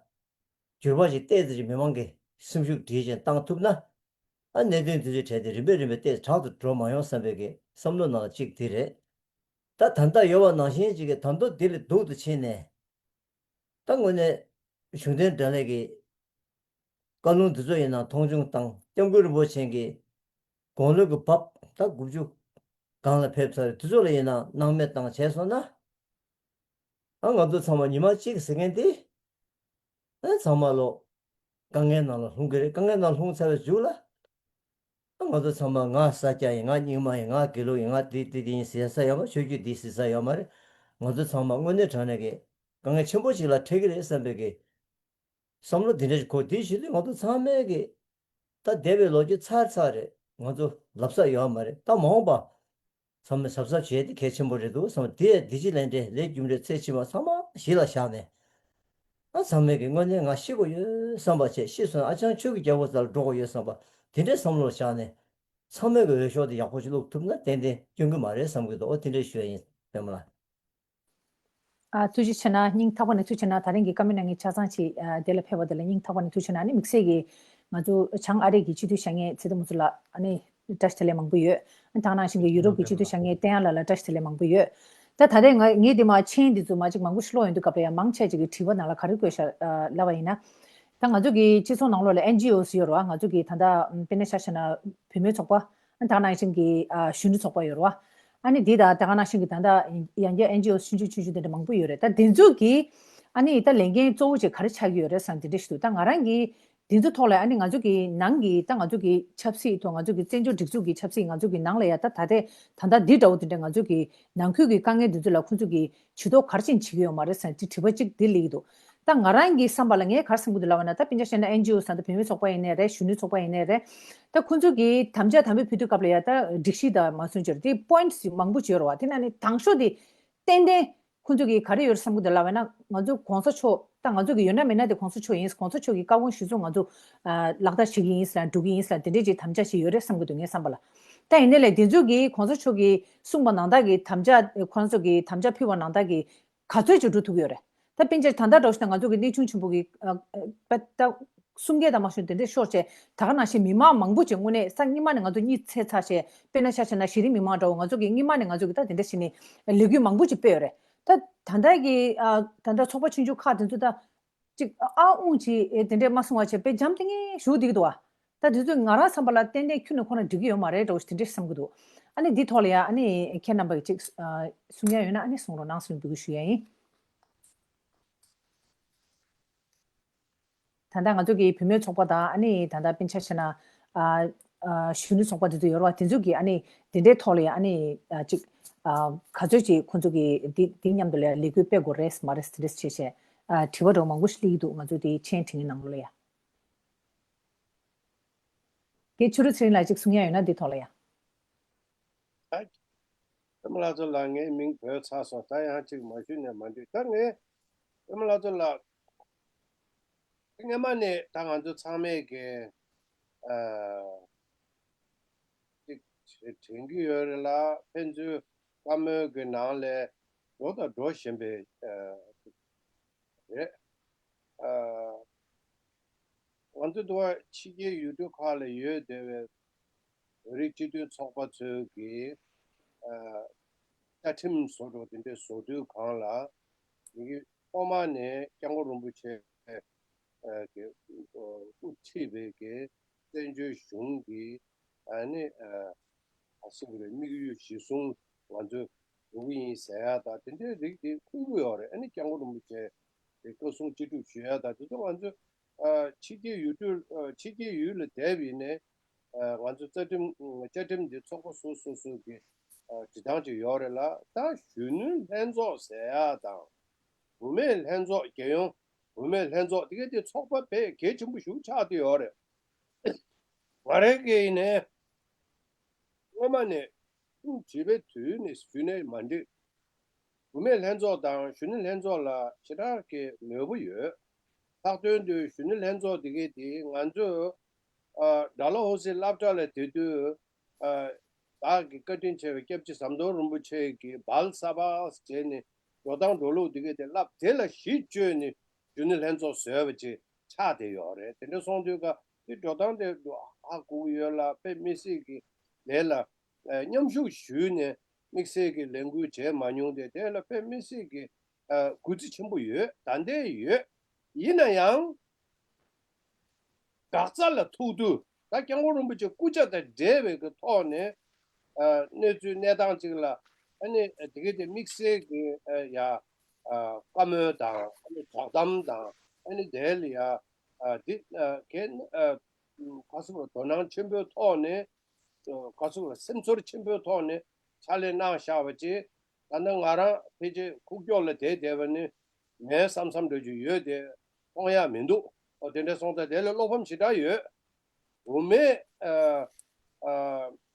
འགྱུར་བ་ཞིག་ཏོག་ཙམ་ཅིག་མི་མང་གི་སེམས་ཤུགས་སྒྲིལ་ཅིང་བཏང་ཐུབ་ན། ཨ་གནད་དོན་དེ་ཚོའི་གྲས་དེ་རིམ་པས་རིམ་པས་ཏོག་ཙམ་དྲག་ཏུ་འགྲོ་མ་ཡོང་བསམ་པའི་གི་བསམ་བློ་ནང་ལ་གཅིག་དེ་རེད། ད་ད་ལྟ་ཡོད་པ་ནང་བཞིན་ཅིག་གི་ད་མདོ་འདི་ལས་སྡུག་ཏུ་ཕྱིན་ནས། ད་དངོས་གནས་གཞུང་བསྟེན་དགྲ་ལྷའི་གི་བཀའ་ལུང་འདི་ཚོ་ཡིན་ན་མཐོང་ཆུང་བཏང་། སྐྱབས་མགོན་རིན་པོ་ཆེ་གི་དགུང་ལོ་གི་བབ་ད་དགུ་བཅུ་སྒང་ལ་ཕེབས་ཚར། དེ་ཚོ་ལ་ཡིན་ན་སྣང་མེད་བཏང་བྱས་སོང་ན། ཨ་ང་ཚོ་ཚང་མ་ཉི་མ་གཅིག་ཟེར་མཁན་དེ། ཨ་ཚང་མ་ལོ་དཀའ་ངལ་ནང་ལ་ལྷུང་གི་རེད། དཀའ་ངལ་ནང་ལྷུང་ཚར་བའི་མཇུག་ལ། ང་ཚོ་ཚང་མ་ང་ས་སྐྱ་ཡིན། ང་རྙིང་མ་ཡིན། ང་དགེ་ལུགས་ཡིན། ང་འདི་འདི་འདི་ཡིན་ཟེར་ས་ཡོད་མ། ཆོས་བརྒྱུད་འདི་ཟེར་ས་ཡོད་མ་རེད། ང་ཚོ་ཚང་མ་དངོས་གནས་དྲང་གནས་ཀྱི་དཀའ་ངལ་ཆེན་པོ་ཞིག་ལ་འཕྲད་ཀྱི་རེད་བསམ་པའི་གི་བསམ་བློ་འདི་འདྲ་ཞིག་འཁོར། དེའི་ཕྱིར་ལ་ང་ཚོ་ཚང་མས་གི་ད་འདས་པའི་ལོ་རྒྱུས་ཚར་ཚར་རེད། ང་ཚོ་ལབ་ས་ཡོད་མ་རེད། ད་མ་འོངས་པ་ཚང་མས་གཟབ་གཟབ་བྱེད་དེ་གལ་ཆེན་པོ་རེད་འདུག་བསམ། དེ་འདི་ཕྱི་ལན་འདྲེ་ལས་རྒྱུ་འབྲས་ཚེ་ཕྱི་མ་ཚང་མ་གཞི་ལ་བཞག་ནས། ཨ་ཚང་མས་ཀྱི་དངོས་གནས་ང་ཤི་དགོས་ཡོད་བསམ་པ་བྱས། ཤི་སོང་ཨ་ཅང་ཆོས་ཀྱི་རྒྱལ་པོ་རྩ་ལ་འགྲོ་དགོས་ཡོད་བསམ་པ་དེ་འདྲའི་བསམ་བློ་བཞག་ནས། ཚང་མས་ཀྱི་འོས་ཤོག་དེ་ཡག་པོ་ཞིག་བླུག་ཐུབ་ན་ཏན་ཏན་སྐྱོན་གྱི་མ་རེད་བསམ་གྱི་འདུག་འོ་དེ་འདྲའི་ཞུ་ཡ་ཡིན། པད་མ་ལགས། ཨ་ཐུགས་རྗེ་ཆེ་གནང་། སྙིང་ཐག་པ་ནས་ཐུགས་རྗེ་ཆེ་གནང་། ད་རིང་གི་བཀའ་མོལ་གནང་མཁན་ཆ་ཚང་ཅིག་ཨ་དེ་ལ་ཕེབས་པ་དེ་ལ་སྙིང་ཐག་པ་ནས་ཐུགས་རྗེ་ཆེ་གནང་། ཨ་ནི་དམིགས་བསལ་གྱིས་ང་ཚོ་བྱང་ཨ་རི་གི་སྤྱི་འཐུས་བཞེངས་མཁན་ཚེ་བརྟན་དབང་ཕྱུག་ལགས། ཨ་ནི་བཀྲ་ཤིས་བདེ་ལེགས་མང་པོ་ཡོད། ཨ་ནི་ད་ག་ནང་བཞིན་གྱི་ཡུ་རོབ་ཀྱི་སྤྱི་འཐུས་བཞེངས་མཁན་བསྟན་དབྱངས་ལགས་ལ་བཀྲ་ཤིས་བདེ་ལེགས་མང་པོ་ཡོད། ད་ད་ལྟའི་ང་ངས་འདི་མ་མཆན་འདི་ཚོ་མ་ཅིག་མང་པོ་ཞིག་ཀློག་ཡོང་དུས་སྐབས་ལ་ཡང་མང་ཆེ་ཅིག་གིས་དྲི་བ་ནང་ལ་ག་རེ་བཀོད་ཤག་ལབ་པ་ཡིན་ན། ད་ང་ཚོ་གི་སྤྱི་ཚོགས་ནང་ལོགས་ལ་ཨེན་ཇི་ཨོ་སི་ཡོད་རེད་བ། ང་ཚོ་གི་ད་ལྟ་དཔེར་ན་ཆ་བཞག་ན་བུད་མེད་ཚོགས་པ། ད་ག་ནང་བཞིན་གྱི་ཨ་གཞོན་ནུ་ཚོགས་པ་ཡོད་རེད་བ། ཨ་ནི་འདི་དང་ད་ག་ནང་བཞིན་གྱི་ད་ལྟ་ཡང་བསྐྱར་ཨེན་ཇི་ཨོ་ཆུང་ཆུང་ཆུང་ཆུང་དེ་འདྲ་མང་པོ་ཡོད་རེད། ད་དེ་ཚོ་གི་ཨ་ནི་ད་ལས་འགན་གཙོ་བོ་ཅིག་ག་རེ་ཆགས་ཀྱི་ཡོད་རེད་བསམ་དེ་འདྲ་ཞིག་འདུག་ད་ང་རང་གི་དེ་ཚོ་ཐོག་ལ་ཨ་ནི་ང་ཚོ་གི་ནང་གི་ད་ང་ཚོ་གི་ཆབ་སྲིད་ཐོག་ང་ཚོ་གི་བཙན་བྱོལ་སྒྲིག་འཛུགས་ཀྱི་ཆབ་སྲིད་ང་ཚོ་གི་ནང་ལ་ཡ་ད་ད་ལྟའི་ད་ལྟ་འདི་འདྲ་བོ་དེ་འདྲ་ང་ཚོ་གི་ནང་ཁུལ་གྱི་དཀའ་ངལ་འདི་ཚོ་ལ་ཁོང་ཚོ་གི་ཇུས་གཏོགས་ག་རེ་བྱས་ནས་བྱེད་ཀྱི་ཡོད་མ་རེད་ཟེར་ནས་དྲི་བ་གཅིག་འདི་སླེབས་ཀྱི་འདུག་ད་ང་རང་གི་བསམ་པ་ལ་ངས་ག་རེ་བསམ་གྱི་འདུག་ལབ་པ་ན། ད་སྤུན་ཀྱག་བཤད་ན་ཨེན་ཇི་ཨོ་ཟེར་ན་ད་བུད་མེད་ཚོགས་པ་ཡིན་ནའི་རེད། གཞོན་ནུ་ཚོགས་པ་ཡིན་ནའི་རེད། ད་ཁོང་ཚོ་གིས་དམ་བཅའ་དམ་པའི་ཕུལ་དུས་སྐབས་ལ་ཡ་ད་སྒྲིག་གཞི་དང་མ་སོན་ཅིག་རེད། དེ་པོ་ཡིན་ཊི་མང་པོ་ཅིག་ཡོད་རེད་བ། དེ་ནང་ནས་དང་ཤོས་དེ་ཏན་ཏན་ཁོང་ཚོ་གིས་ག་རེ་ཡོད་རེད་བསམ་གྱི་འདུག་ལབ་པ་ན། ང་ཚོ་གོང་ས་མཆོག་ད་ང་ཚོ་གི་ཡོད་ན་མེད་ན་དེ་གོང་ས་མཆོག་ཡིན། གོང་ས་མཆོག་གི་བཀའ་དགོངས་གཞི་བཟུང་ང་ཚོ་ཨ་ལག་བསྟར་བྱེད་ཀྱི་ཡིན་ཟེར་ན་འགྲོ་གི་ཡིན་ཟེར་ན་དེ་འདྲས་ཅིག་དམ་བཅའ་ཞིག་ཡོད་རེད་བསམ་གྱི་འདུག་ངས་བསམ་པ་ལ། ད་ཡིན་ནའི་ལས་དེ་ཚོ་གིས་གོང་ས་མཆོག་གིས་གསུངས་པ་ནང་ལྟར་གྱི་དམ་བཅའ་ཁོང་ཚོ་གིས་དམ་བཅའ་ཕུལ་བ་ནང་ལྟར་གྱི་ག་ཚོད་ཅིག་འགྲོ་ཐུབ་ཀྱི་ཡོད་རེད། ད་སྤུན་ཀྱག་ད་ལྟ་འདྲ་བོ་ཞིག་ན་ང་ཚོ་གི་གནས་ཆུང་ཆེན་པོ་གི་ཨ་ཨ་ད་གསུམ་བརྒྱ་དང་མ་ཞུ་དེ་འདྲས་ཤོར་བྱས། ད་ག་ནང་བཞིན་མི་མང་མང་པོ་ཅིག་དངོས་གནས་ས་སྔོན་མ་ནས་ང་ཚོ་གཉིད་སད་ཚར་བྱས། དཔེར་ན་ཆ་བཞག་ན་གཞི་རིམ་མི་མང་འདྲ་བོ་ང་ཚོ་གི་སྔོན་མ་ནས་ང་ཚོ་གི་ད་དེ་འདྲ་བྱས་ནས་ལས་འགུལ་མང་པོ་ཅིག་སྤེལ་ཡོད་རེད། ད་ད་ལྟ་གི་ཨ་ད་ལྟ་ཚོགས་པ་ཆུང་ཆུང་ཁག་དེ་ཚོ་ད་ཅིག་ཨ་ཨ་འུང་ཅིག་ཨེ་དེ་འདྲས་མ་གསུང་བ་བྱས་དཔེ་འཇམ་ཐིང་ངེ་བཞུགས་བསྡད་ཀྱི་འདུག་བ། ད་དེ་ཚོ་ང་རང་བསམ་པ་ལ་ཏན་ཏན་ཁྱོན་ནས་ཁོ་རང་འགྲིག་གི་ཡོད་མ་རེད་འདྲ་བོ་ཞིག་དེ་འདྲས་བསམ་གྱི་འདུག་ཨ་ནི་འདི་ཐོག་ལ་ཡ་ཨ་ནི་ཁྱེད་རྣམ་པ་གི་ཅིག་ཨ་གསུང་ཡ་ཡོད་ན་ཨ་ནི་གསུང་རོགས་གནང་ཟེར་ནས་འབོད་སྐུལ་ཞུ་ཡ་ཡིན། ད་ལྟ་ང་ཚོ་གི་བུད་མེད་ཚོགས་པ་དང་ཨ་ནི་ད་ལྟ་སྤུན་ཀྱག་བཤད་ན་ཨ་ཨ་གཞོན་ནུ་ཚོགས་པ་དེ་ཚོ་ཡོད་རེད་བ། དེ་ཚོ་གི་ཨ་ནི་དེ་འདྲའི་ཐོག་ལ་ཡ་ཨ་ནི་ཨ་ཅིག་ཨ་ག་ཚོད་ཅིག་ཁོང་ཚོ་གི་འདི་འདི་མཉམ་དུ་ལ་ཡ་ལས་འགུལ་སྤེལ་དགོས་རེད་མ་རེད་དེ་འདྲས་བྱས་བྱས་ཨ་དྲི་བ་འདྲ་བོ་མང་པོ་ཞིག་སླེབས་ཀྱི་འདུག་ང་ཚོ་དེ་མཆན་བྲིས་མཁན་ནང་ལོགས་ལ་ཡ། དེ་ཕྱི་རུ་ཚེ་རིང་ལགས་ཅིག་གསུང་ཡ་ཡོད་ན་འདི་ཐོག་ལ་ཡ། ཨ། པད་མ་ལྷ་མཚོ་ལགས་ངའི་མིང་བོས་ཚར་སོང་། ད་ཡང་ཅིག་མ་ཞུས་ནས་མ་འགྲིག་ད་ངས་པད་མ་ལྷ་མཚོ་ལགས་སྔན་མ་ནས་ད་ང་ཚོ་ཚང་མས་ཀྱི་ཨ་ཅིག་དྲན་གྱི་ཡོད་རེད་ལ། ཕན་ཚུན་བཀའ་མོལ་གྱི་ནང་ལས་འགྲོ་དང་འགྲོ་བཞིན་པའི་ཨ་རེད། ཨ་ང་ཚོ་འདི་བ་ཕྱི་རྒྱལ་ཡུལ་གྲུ་ཁག་ལ་ཡོད་བསྡད་པའི་བོད་རིགས་སྤྱི་མཐུན་ཚོགས་པ་ཚོའི་གི་ཨ་བཅའ་ཁྲིམས་བཟོ་འགྲོ་དེ་འདྲ་བཟོ་དུས་གང་ལ་ཡི་གེ་ཐོག་མ་ནས་སྐྱབས་མགོན་རིན་པོ་ཆེ་ཨ་གི་དབུ་ཁྲིད་པའི་གི་བཙན་བྱོལ་གཞུང་གི་ཨ་ནི་ཨ་ཨ་སི་གི་དམིགས་ཡུལ་གཞི་བཟུང་ང་ཚོས་འགྲོ་གི་ཡིན་ཟེར་ཡ་དང་དེ་འདྲའི་རིགས་དེ་ཁུར་གི་ཡོད་རེད། ཨ་ནི་སྐྱབས་མགོན་རིན་པོ་ཆེ་གི་བཀའ་གསུང་ཅི་སྒྲུབ་ཞུ་ཡ་དང་དེ་ཚོ་ང་ཚོ་ཨ་ཕྱི་རྒྱལ་ཡུལ་གྲུ་ཨ་ཕྱི་རྒྱལ་ཡུལ་ལ་བསྡད་པ་ཡིན་ནའི་ཨ་ང་ཚོ་རྩ་ཁྲིམས་བཅའ་ཁྲིམས་འདི་ཚོགས་པ་སོ་སོ་སོ་གི་ཨ་འབྲི་སྟངས་ཅིག་ཡོད་རེད་ལ། ད་གཞོན་ནུ་ལྷན་ཚོགས་ཟེར་ཡ་དང་བུད་མེད་ལྷན་ཚོགས་རྒྱལ་ཡོངས་བུད་མེད་ལྷན་ཚོགས་དེ་ག་དེ་ཚོགས་པ་དཔེ་གལ་ཆེན་པོ་ཞིག་ཆགས་བསྡད་ཡོད་རེད། ང་རང་གིས་ཡིན་ནའི་སྔོན་མ་ནས་ཁུངས་བྱེད་པའི་དུས་ནས་ཞུས་ནའི་མ་འགྲིག་བུད་མེད་ལྷན་ཚོགས་དང་གཞོན་ནུ་ལྷན་ཚོགས་ལ་ཞེ་དྲག་གི་མོས་པོ་ཡོད། ལྷག་དོན་དུ་གཞོན་ནུ་ལྷན་ཚོགས་འདི་གའི་དེ་ང་ཚོས་ཨ་ཌལ་ཧོ་སི་སློབ་གྲྭ་ལ་བསྡད་དུས་ཨ་བདག་གི་བཀའ་དྲིན་ཆེ་བའི་སྐྱབས་རྗེ་ཟམ་གདོང་རིན་པོ་ཆེ་གིས་བལ་ས་བག་བྱས་ནས་འགྲོ་སྟངས་འགྲོ་ལུགས་འདི་གའི་དེ་བསླབ་དེ་ལ་གཞི་བཅོལ་ནས་གཞོན་ནུ་ལྷན་ཚོགས་བཟོས་པ་ཅིག་ཆགས་བསྡད་ཡོད་རེད། དེ་འདྲ་སོང་དུས་ཀ་དེ་འགྲོ་སྟངས་དེ་ཧ་གོ་གི་ཡོད་ལ། དཔེ་མི་སྲིད་ཀྱི་ལས་ལ་ཨ་མཉམ་ཞུགས་ཞུས་ནས་དམིགས་བསལ་གྱི་ལས་འགུལ་བྱས་མ་མྱོང་སྟེ། དེ་ལ་དཔེ་མི་སྲིད་ཀྱི་ཨ་གུས་བརྩི་ཆེན་པོ་ཡོད། ད་ལྟའི་ཡོད། ཡིན་ན་ཡང་འགག་རྩ་ལ་ཐུག་དུས་ད་སྐྱབས་མགོན་རིན་པོ་ཆེ་སྐུ་ཕྱྭ་དང་འབྲེལ་བའི་གི་ཐོག་ནས་ཨ་གནས་ཚུལ་གནས་སྟངས་ཅིག་ལ་ཨ་ནི་དེ་གའི་དེ་དམིགས་བསལ་གྱི་ཨ་ཡ་ཨ་བཀའ་མོལ་དང་ཨ་ནི་དོགས་གཏམ་དང་ཨ་ནི་དེ་ལ་ཡ་ཨ་འདི་ཨ་གལ་ཨ་ཁ་སུ་དོ་སྣང་ཆེན་པོའི་ཐོག་ནས་ ག་ཚོད་ལ་སེམས་ཚོར་ཆེན་པོའི་ཐོག་ནས་ཕྱག་ལས་གནང་བཞག་པ་ཅིག་ད་ལྟ་ང་རང་ཕལ་ཆེར་ཁུག་ཀྱོག་ལ་བསྡད་བསྡད་པ་ནི་མེད་བསམ་བསམ་འདྲ་ཅིག་ཡོད་དེ་མཐོང་ཡག་མི་འདུག་ཨོ་དེ་འདྲ་སོང་ཙང་དེ་ལ་བློ་ཕམ་ཞེ་དྲག་ཡོད། བུད་མེད་ཨ་ཨ་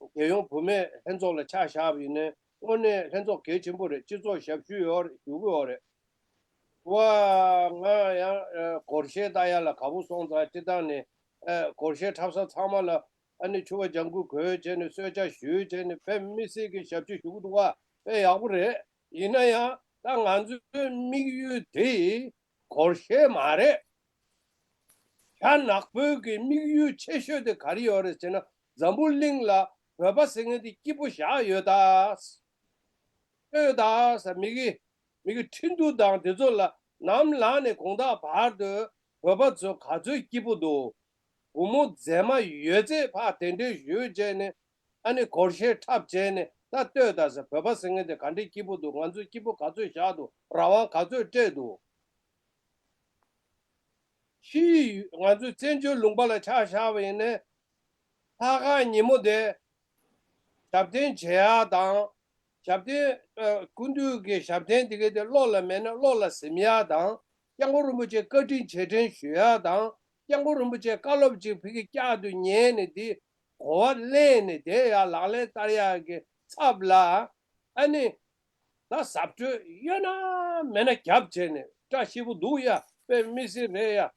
རྒྱལ་ཡོངས་བུད་མེད་ལྷན་ཚོགས་ལ་ཆ་བཞག་པ་ཡིན་ན་དངོས་གནས་ལྷན་ཚོགས་གལ་ཆེན་པོ་རེད། སྤྱི་ཚོགས་ཞབས་ཞུ་ཡོད་རེད། ཞུ་གི་ཡོད་རེད། ཝ། ང་ཡང་ཨ་སྒོར་གཞས་ལྟ་ཡག་ལ་དགའ་པོ་སོང་ཙང་སྤྱིར་བཏང་ནས་ཨ་སྒོར་གཞས་འཁྲབ་ས་ཚང་མ་ལ་ཨ་ནི་ཕྱུ་པ་ལྗང་ཁུ་གོན་བྱས་ནས་གསོལ་ཇ་ཞུས་བྱས་ནས་དཔེ་མི་སྲིད་ཀྱི་ཞབས་ཕྱི་ཞུ་གི་འདུག་བ། དཔེ་ཡག་པོ་རེད། ཡིན་ན་ཡང་ད་ང་ཚོའི་དམིགས་ཡུལ་དེ་སྒོར་གཞས་མ་རེད། རྒྱ་ནག་པོའི་གི་དམིགས་ཡུལ་ཆེ་ཤོས་དེ་ག་རེ་ཡོད་རེད་ཟེར་ན། འཛམ་བུ་གླིང་ལ་བོད་པ་ཟེར་མཁན་དེ་སྐྱིད་པོ་བཞག་ཡོད་ད། ལྟོས་དང་ཟེར། མི་གི་མི་གི་ཁྲིན་ཏུ་དང་དེ་ཚོ་ལ་ནམ་ལངས་ནས་དགོང་དག་བར་དུ་བོད་པ་ཚོ་ག་ཚོད་སྐྱིད་པོ་འདུག་སྒོར་མོ་རྫས་མ་ཡོད་ཚད་ཕར་དེ་འདྲས་ཞུས་བྱས་ནས་ཨ་ནི་སྒོར་གཞས་འཁྲབ་བྱས་ནས་ད་ལྟོས་དང་ཟེར། བོད་པ་ཟེར་མཁན་དེ་ག་འདྲས་སྐྱིད་པོ་འདུག་ང་ཚོས་སྐྱིད་པོ་ག་ཚོད་བཞག་འདུག་རང་དབང་ག་ཚོད་སྤྲད་འདུག་ཕྱིའི་ང་ཚོའི་བཙན་བྱོལ་ལུང་པ་ལ་ཆ་བཞག་པ་ཡིན་ནའི་ལྷག་དཀར་ཉིན་མོ་དེ་ཞབས་བརྟན་བྱེད་ཡག་དང་། ཞབས་བརྟན་ཨ་སྐུ་མདུན་གྱི་ཞབས་བརྟན་དེ་གའི་དེ་བློ་ལ་མེད་ན་བློ་ལ་ཟིན་ཡག་དང་། སྐྱབས་མགོན་རིན་པོ་ཆེ་བཀའ་དྲིན་རྗེས་དྲན་ཞུ་ཡག་དང་། སྐྱབས་མགོན་རིན་པོ་ཆེ་བཀའ་སློབ་ཅིག་ཕ་གི་བསྐྱར་དུ་ཉན་ནས་དེ་གོ་བ་ལེན་ནས་དེ་ཡང་ལག་ལེན་བསྟར་ཡག་གི་ཚབ་ལ་ཨ་ནི། ད་གཟབ་སྤྲོས་ཡོད་ན་མེད་ན་རྒྱབ་བྱས་ནས་བཀྲ་ཤིས་པོ་འདུག་ཡ། དཔེ་མི་སྲིད་རེད་ཡ།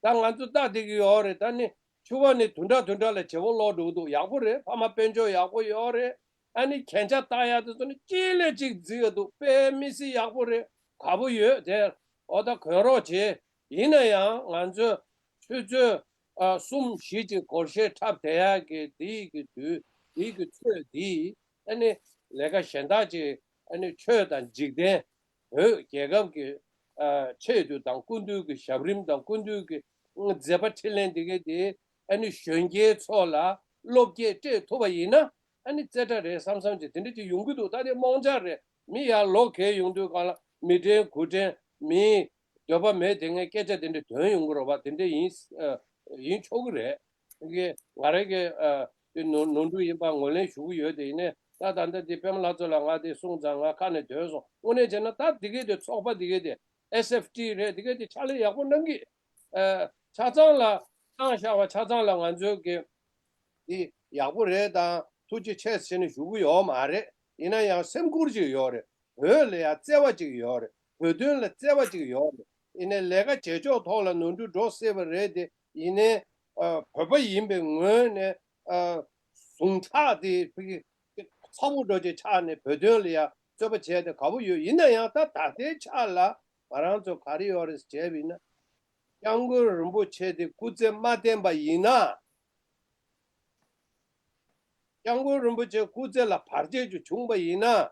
ད་ང་ཚོ་ལྟ་བསྡད་ཀྱི་ཡོད་རེད། ད་ནི་ཕྱུ་པ་ནི་དུ་འདྲ་དུ་འདྲ་ལ་བྱེད་པོ་ལོག་འགྲོ་གི་འདུག་ཡག་པོ་རེད། ཕ་མ་དཔལ་འབྱོར་ཡག་པོ་ཡོད་རེད། ཨ་ནི་རྒྱན་ཆ་བཏགས་ཡག་དེ་ཚོ་ནི་གཅིག་ལས་གཅིག་བརྫིས་ཡོད་འདུག་དཔེ་མི་སྲིད་ཡག་པོ་རེད། དགའ་པོ་ཡོད་དེ། འོ་ད་གོན་རོགས་བྱེད། ཡིན་ན་ཡང་ང་ཚོས་ཆུ་ཚོད་ཨ་གསུམ་བཞི་ཅིག་སྒོར་གཞས་འཁྲབ་བསྡད་ཡག་གི་དེའི་གི་དུས་དེའི་གི་ཚོད་དེ་ཨ་ནི་ལས་ཀ་གཞན་དག་ཅིག་ཨ་ནི་ཆོས་དང་འཇིག་རྟེན། བོད་རྒྱལ་ཁབ་ཀྱི་ཨ་ཆེད་དུ་དང་སྐུ་མདུན་གྱི་ཞབས་རིམ་དང་སྐུ་མདུན་གྱི་མཛད་པ་འཕྲིན་ལས་འདི་གའི་དེ་ཨ་ནི་གཞོན་སྐྱེས་ཚོ་ལ་བློ་སྐྱེད་སྤྲད་ཐུབ་པ་ཡིན་ན་ཨ་ནི་རྩེ་གྲ་རེད་བསམ་བསམ་ཅིག་དེ་འདྲ་ཅིག་ཡོང་གི་འདུག་ད་དེ་རྨོངས་འཆར་རེད། མི་ཡར་ལོ་རྒས་ཡོང་དུས་སྒང་ལ་མི་དྲན་དགུ་དྲན་མིའི་འདོད་པ་མེད་དེ་ངས་སྐད་ཆ་དེ་འདྲ་འདོན་ཡོང་གི་རེད་པ། དེ་འདྲ་ཡིན་ཨ་ཡིན་ཆོག་གི་རེད། ངས་ང་རང་གི་ཨ་དེ་ནོར་ནོར་འཁྲུལ་ཡིན་པ་ངོས་ལེན་ཞུ་གི་ཡོད། དེ་ཡིན་ནའི་ད་ད་ལྟ་དེ་པད་མ་ལྷ་མཚོ་ལགས་ང་དེ་གསུངས་ཙང་ང་ཁ་ནས་འདོན་སོང་། དངོས་གནས་བྱས་ན་ད་དེ་གའི་དེ་ཚོགས་པ་དེ་གའི་དེ་ཨེས་ཨེཕ་ཊི་རེད། དེ་གའི་དེ་ཕྱག་ལས་ཡག་པོ་གནང་གི། ཨ་ཆ་ཚང་ལ་བཏང་བཞག་པ་ཆ་ཚང་ལ་ང་ཚོའི་གི་དེ་ཡག་པོ་རེད་དང་ཐུགས་རྗེ་ཆེ་ཟེར་ནས་ཞུ་གི་ཡོད་མ་རེད། ཡིན་ན་ཡང་སེམས་ཁུར་ཅིག་ཡོད་རེད། བོད་ལ་ཡང་བརྩེ་བ་ཅིག་ཡོད་རེད། བོད་དོན་ལ་བརྩེ་བ་ཅིག་ཡོད་རེད། ཡིན་ནའི་ལས་ཀ་བྱེད་ཕྱོགས་ཐོག་ལ་ནོར་འཁྲུལ་འགྲོ་སྲིད་པ་རེད་དེ། ཡིན་ནའི་ཨ་བོད་པ་ཡིན་པའི་ངོས་ནས་ཨ་ཟུངས་ཁྲག་དེ་ཕ་གི་ཚ་པོ་འགྲོ་ཅིག་ཆགས་ནས་བོད་དོན་ལ་ཡང་རྩོད་པ་བྱས་ཏེ་དགའ་པོ་ཡོད། ཡིན་ན་ཡང་ད་ད་ལྟའི་ཆ་ལ་ང་རང་ཚོ་ག་རེ་ཡོད་རེད་བྱས་པ་ཡིན་ན། སྐྱབས་མགོན་རིན་པོ་ཆེ་དེ་སྐུ་ཚེ་མ་བརྟན་པ་ཡིན་ན། སྐྱབས་མགོན་རིན་པོ་ཆེ་སྐུ་ཚེ་ལ་བར་ཆད་ཅིག་བྱུང་བ་ཡིན་ན།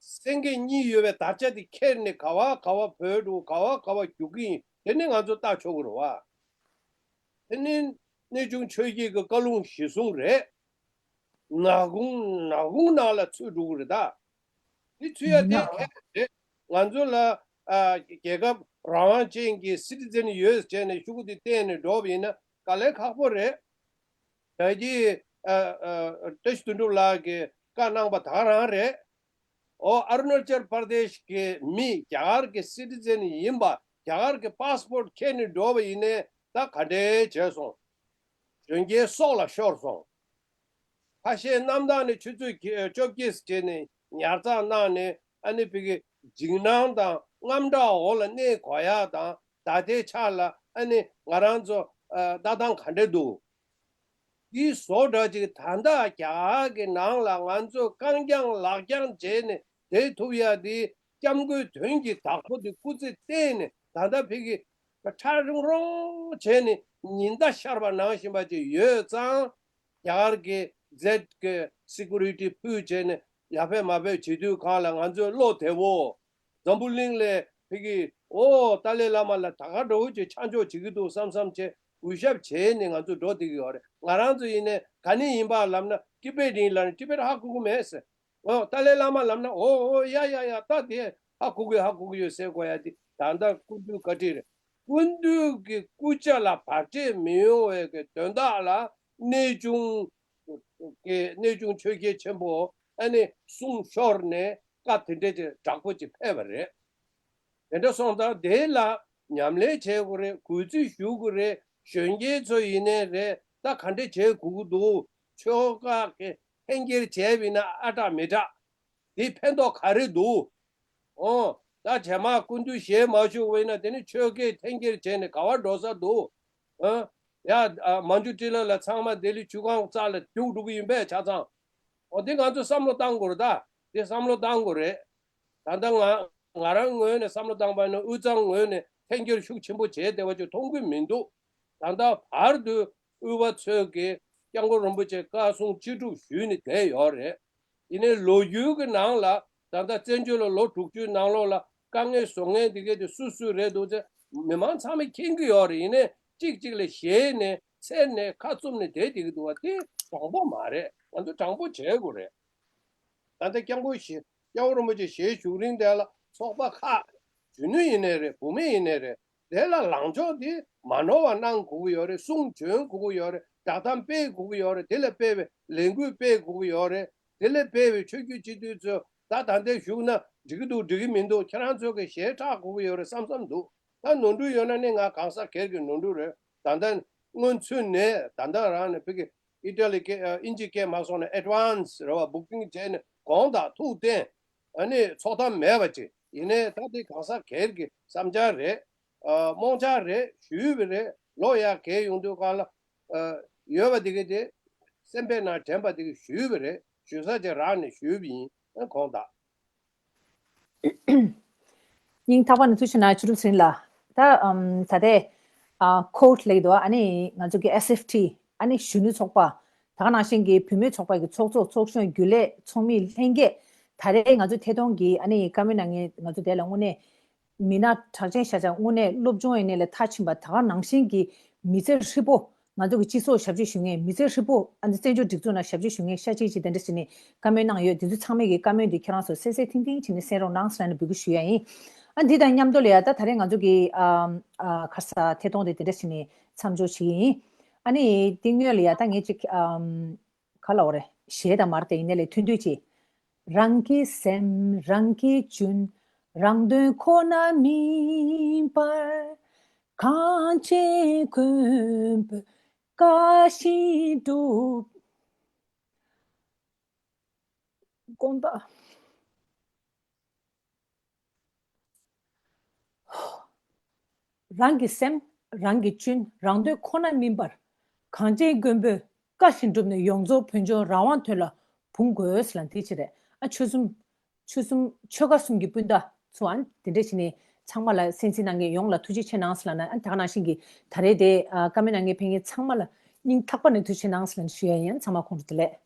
སེང་གེ་གཉིས་ཡོད་པའི་དར་ཆ་དེ་ཁྱེར་ནས་ག་བ་ག་བ་བུད་འགྲོ། ག་བ་ག་བ་རྒྱུག་གི་ཡིན། དེ་ནི་ང་ཚོ་ལྟ་ཆོག་གི་རེད་བ། དེ་ནི་གནས་ཆུང་ཆོས་རྒྱལ་གྱི་བཀའ་ལུང་གཞི་བཟུང་རེད། ནག་ཁུང་ནག་ཁུང་ནང་ལ་ཚུད་འགྲོ་གི་རེད་ད། དེ་ཚུད་ཡ་དེ་ཁྱད་རེད། ང་ཚོ་ལ་ཨ་རྒྱལ་ཁབ་རང་དབང་ཅན་གྱི་སི་ཊི་ཛེན་ཡོད་ཟེར་ནས་ཤོག་གུ་དེ་བསྟན་ནས་འགྲོ་བ་ཡིན་ན་དཀའ་ལས་ཁག་པོ་རེད། ད་གི་ཨ་ཨ་བཀྲ་ཤིས་དོན་གྲུབ་ལགས་ཀྱིས་བཀའ་གནང་པ་ད་ག་རང་རེད། ཨོ་ཨ་རུ་ན་ཅལ་པར་དེཤ་གི་མི་རྒྱ་གར་གྱི་སི་ཊི་ཛེན་ཡིན་པ། རྒྱ་གར་གྱི་པཱ་སི་པོར་ཊི་ཁྱེར་ནས་འགྲོ་བ་ཡིན་ནའི་ད་ག་འདྲས་བྱས་སོང་། གཞོན་སྐྱེས་སྲོག་ལ་ཤོར་སོང་། ཁ་ཤས་གནམ་ཐང་ནས་ཆུ་ཚོད་བཅོ་བརྒྱད་བྱས་ནས་ཉར་ཚགས་གནང་ནས་ཨ་ནི་ཕ་གི་འཇིགས་སྣང་དང་དངངས་སྐྲག་འོག་ལ་གནས་དགོས་ཡ་དང་ད་ལྟའི་ཆ་ལ་ཨ་ནི་ང་རང་ཚོ་ཨ་ལྟ་སྟངས་ག་འདྲས་འདུག་འདིའི་བཟོ་འདྲ་ཅིག་ད་ལྟ་རྒྱ་གར་གྱི་ནང་ལ་ང་ཚོས་རྐང་བརྐྱངས་ལག་བརྐྱངས་བྱས་ནས་བསྡད་ཐུབ་ཡ་དེ་སྐྱབས་མགོན་དོན་གྱི་བདག་པོ་དེ་སྐུ་ཚེ་བརྟན་ནས་ད་ལྟ་ཕ་གི་ཁྲ་རོང་རོང་བྱས་ནས་ཉི་ཟླ་ཤར་བ་ནང་བཞིན་པ་ཅིག་ཡོད་ཙང་། རྒྱ་གར་གྱི་རྫས་ཀྱི་སི་ཀུ་རི་ཊི་ཕུལ་བྱས་ནས་ཡར་ཕེབས་མར་ཕེབས་བྱེད་དུས་སྒང་ལ་ང་ཚོས་བློ་བདེ་བོ། འཛམ་བུ་གླིང་ལ་ཕ་གི་ཨོ་ཏཱ་ལའི་བླ་མ་ལ་ད་ག་འདྲ་བོ་ཅིག་ཆ་འཇོག་བྱེད་ཀྱི་འདུག་བསམ་བསམ་བྱས་གུས་ཞབས་བྱས་ནས་ང་ཚོ་འགྲོ་བསྡད་ཀྱི་ཡོད་རེད། ང་རང་ཚོ་ཡིན་ནའི་ག་ནས་ཡིན་པ་ལབ་ན་ཊི་བེཊ་ཡིན་ལབ་ན་ཊི་བེཊ་ཧ་གོ་གི་མེད་ཟེར། ཨོ་ཏཱ་ལའི་བླ་མ་ལབ་ན་ཨོ་ཨོ་ཡ་ཡ་ཡ་ད་དེ་ཧ་གོ་གི་ཧ་གོ་གི་ཡོད་ཟེར་དགོས་ཡ་དེ་ད་ལྟ་སྐུ་མདུན་བཀའ་དྲིན་རེད། སྐུ་མདུན་གྱི་སྐུ་ཕྱྭ་ལ་བར་ཆད་མི་ཡོང་བའི་གི་དོན་དག་ལ་ གནས་ཆུང་གི་གནས་ཆུང་ཆོས་རྒྱལ་ཆེན་པོ་ཨ་ནི་གསུང་ཤོར་ནས་བཀའ་དེ་འདྲ་ཅིག་དྲག་པོ་ཅིག་ཕེབས་པ་རེད། དེ་འདྲ་སོང་ཙང་དེ་ལ་ཉམས་ལེན་བྱེད་དགོས་རེད། གུས་བརྩི་ཞུ་དགོས་རེད། གཞོན་སྐྱེས་ཚོ་ཡིན་ནའི་རེད། ད་ག་འདྲ་བྱེད་དགོས་ཀྱི་འདུག་ཆོལ་ཁ་གི་འཐེན་འཁྱེར་བྱས་པ་ཡིན་ན་ཨ་དྲག་མི་དྲག་དེ་ཕན་ཐོགས་ག་རེ་འདུག་ཨོ། ད་རྗེས་མ་སྐུ་མདུན་ཞལ་མ་བཞུགས་པ་ཡིན་ན་དེ་ནི་ཆོལ་ཁའི་འཐེན་འཁྱེར་བྱས་ནས་ག་བར་འགྲོ་ས་འདུག་ཨ། ཡ། ཨ། མ་འཇུ་ཊི་ལ་ལ་ཚང་མ་ལྡི་ལི་ཆུ་སྒང་རྩ་ལ་རྒྱུག་འགྲོ་གི་ཡིན་པས་ཆ་ཚང་། ཨོ། འདི་ང་ཚོས་བསམ་བློ་བཏང་དགོས་རེད་ད། འདི་བསམ་བློ་བཏང་དགོས་རེད། ད་ལྟ་ང་ང་རང་ངོས་ནས་བསམ་བློ་བཏང་པ་ཡིན་ན་དབུས་གཙང་ངོས་ནས་འཐེན་འཁྱེར་ཤུགས་ཆེན་པོ་བྱས་བསྡད་པ་ཅིག་མཐོང་གི་མི་འདུག་ད་ལྟ་བར་དུ་དབུས་པ་ཚོས་ཀྱིས་སྐྱབས་མགོན་རིན་པོ་ཆེ་བཀའ་གསུང་ཅི་སྒྲུབ་ཞུས་ནས་བསྡད་ཡོད་རེད། ཡིན་ནའི་ལོ་རྒྱུས་ཀྱི་ནང་ལ་ད་ལྟ་བཙན་བྱོལ་ལ་ལོ་དྲུག་ཅུའི་ནང་ལོགས་ལ་དཀའ་ངལ་བཟོ་མཁན་དེ་གས་དེ་སུ་སུ་རེད་འདུག་ཚེ་མི་མང་ཚང་མས་མཁྱེན་གྱི་ཡོད་རེད། ཡིན་ནའི་གཅིག་གཅིག་ལ་ཞེད་ནས་འཚེར་ནས་ཁ་བཙུམ་ནས་བསྡད་བསྡད་ཀྱི་འདུག་བ་དེ་དྲང་པོ་མ་རེད། ང་ཚོ་དྲང་པོ་བྱེད་དགོས་རེད། ད་ལྟ་སྐྱབས་མགོན་ཞེ་སྐྱབས་མགོན་རིན་པོ་ཆེ་ཞལ་བཞུགས་རིང་དེ་ལ་ཚོགས་པ་ཁག་གཞོན་ནུ་ཡིན་ནའི་རེད། བུད་མེད་ཡིན་ནའི་རེད། དེ་ལ་ལངས་ཕྱོགས་དེ་མ་ནོར་བ་གནང་དགོས་ཀྱི་ཡོད་རེད། གསུང་འབྱོན་དགོས་ཀྱི་ཡོད་རེད། བསྒྲགས་གཏམ་སྤེལ་དགོས་ཀྱི་ཡོད་རེད། དེ་ལ་སྤེལ་བའི་ལས་འགུལ་སྤེལ་དགོས་ཀྱི་ཡོད་རེད། དེ་ལ་སྤེལ་བའི་ཆོས་བརྒྱུད་སྤྱི་འཐུས་ཚོ་ད་ད་ལྟའི་བཞུགས་ན་འགྲིག་གི་འདུག་འགྲིག་གི་མི་འདུག་ཁྱེད་རང་ཚོ་གི་ཞལ་ཁྲག་དགོས་ཀྱི་ཡོད་རེད་བསམ་བསམ་འདུག་ད་ནོར་འཁྲུལ་ཡོད་ན་ནི་ང་གང་ཟག་སྒེར་གྱི་ནོར་འཁྲུལ་རེད། ད་ལྟ་སྔོན་ཚུད་ནས་ད་ལྟ་རང་ནས་ཕ་གི་ཨི་ཊ་ལི་སྐད་ཨ། ཨིན་ཇི་སྐད་མ་སོང་ན་ཨེཌ་ཝན་སི་རེད་བ། བུ་ཀིང་བྱས་ནས་དགོངས་དག་ཐུགས་བསྟན། ཨ་ནི་ཚོགས་གཏམ་མེད་པ་ཅིག་ཡིན་ནའི་ད་དེ་གང་ཟག་སྒེར་གྱི་བསམ་འཆར་རེད། ཨ། རྨོངས་འཆར་རེད། ཞུས་པ་རེད། ལོ་ཡར་རྒས་ཡོང་དུས་སྒང་ལ་ཨ། ཡོད་པ་དེ་ག་དེ་སེམས་པའི་ནང་དྲན་པ་དེ་ག་ཞུས་པ་རེད། ཞུ་ས་ཅིག་རག་ནས་ཞུས་པ་ཡིན། ཨ། དགོངས་དག་སྙིང་ཐག་པ་ནས་ཐུགས་རྗེ་གནང་ཆོས་གྲུབ་ཚེ་རིང་ལགས། ད་ཨམ། ད་ལྟའི་ཨ། ཁོ་ཊི་ལབ་ཀྱི་འདུག་ཨ་ནི་ང་ཚོ་གི་ཨེས་ཨེཕ་ཊི་ཨ་ནི་གཞོན་ནུ་ཚོགས་པ། ད་ག་ནང་བཞིན་གྱི་བུད་མེད་ཚོགས་པ་གི་ཚོགས་གཙོ་ཚོགས་གཞོན་རྒྱུན་ལས་ཚོགས་མི་ལྷན་རྒྱས། ད་རེས་ང་ཚོ་ཐད་གཏོང་གི་ཨ་ནི་བཀའ་མོལ་གནང་མཁན་ང་ཚོ་དེ་ལ་དངོས་གནས་མི་སྣ་གྲགས་ཅན་ཤ་ཆགས་དངོས་གནས་སློབ་སྦྱོང་ཡིན་ནའི་ལས་མཐར་ཕྱིན་པ། ད་ག་ནང་བཞིན་གྱི་མི་ཚེ་ཧྲིལ་པོ་ང་ཚོ་གི་སྤྱི་ཚོགས་ཞབས་ཕྱི་ཞུ་མཁན། མི་ཚེ་ཧྲིལ་པོ་ཨ་ནི་བཙན་བྱོལ་སྒྲིག་འཛུགས་ནང་ཞབས་ཕྱི་ཞུ་མཁན་ཤ་ཅིག་ཅིག་དེ་འདྲ་ཞིག་ནས་བཀའ་མོལ་གནང་ཡོད། དེ་ཚོ་ཚང་མས་ཀྱི་བཀའ་མོལ་འདི་ཁྱེད་རང་ཚོ་གསལ་གསལ་ཐིང་ཐིང་བྱས་ནས་གསན་རོགས་གནང་ཟེར་ནས་འབོད་སྐུལ་ཞུ་ཡ་ཡིན། ཨ་འདི་དང་མཉམ་དུ་ལ་ཡ་ད་ད་རེས་ང་ཚོ་གི་ཨ་ཨ་ཁ་ས་ཐད་གཏོང་དེ་དེ་འདྲ་ཞིག་ནས་མཚམས་འཇོག་བྱེད་ཀྱི་ཡིན། ཨ་ནི་དེ་སྔོན་ལ་ཡ་ད་ངས་ཅིག་ཨམ། ག་ལབ་དགོས་རེད། གཞས་དང་མ་རེད་དེ། ཡིན་ནའི་ལས་ཐུང་ཐུང་ཅིག་རང་གི་སེམས་རང་གིས་བཅུན། རང་དོན་ཁོ་ན་མིན་པར། གངས་ཅན་མགོན་པོས་བཀའ་བཞིན་སྒྲུབ། དགོངས་དག་རང་གི་སེམས་རང་གིས་བཅུན། རང་དོན་ཁོ་ན་མིན་པར། གངས་ཅན་མགོན་པོས་བཀའ་བཞིན་བསྒྲུབས་ནས། ཡོངས་རྫོགས་བོད་ལྗོངས་རང་དབང་དོན་ལ་འབུངས་དགོས་ལབ་འདི་བྱེད་རེད། ཨ་ཆོལ་གསུམ་ཆོལ་གསུམ་ཆོལ་ཁ་གསུམ་གྱི་སྤུན་ཟླ་ཚོ་ཨ་དེ་འདྲ་བྱས་ནས་ཚང་མ་ལ་གསན་གཟིགས་གནང་མཁན་ཡོངས་ལ་ཐུགས་རྗེ་ཆེ་གནང་ཟེར་ལབ་ན། ཨ་ད་ག་ནང་བཞིན་གྱི་ད་རེས་དེ་ཨ་བཀའ་མོལ་གནང་མཁན་ཕན་ངེད་ཚང་མ་ལ་སྙིང་ཐག་པ་ནས་ཐུགས་རྗེ་ཆེ་གནང་ཟེར་ལབ་ནས་ཞུ་ཡ་ཡིན། ཚང་མ་ཁོང་ཁྲོ་བདེ་ལེགས།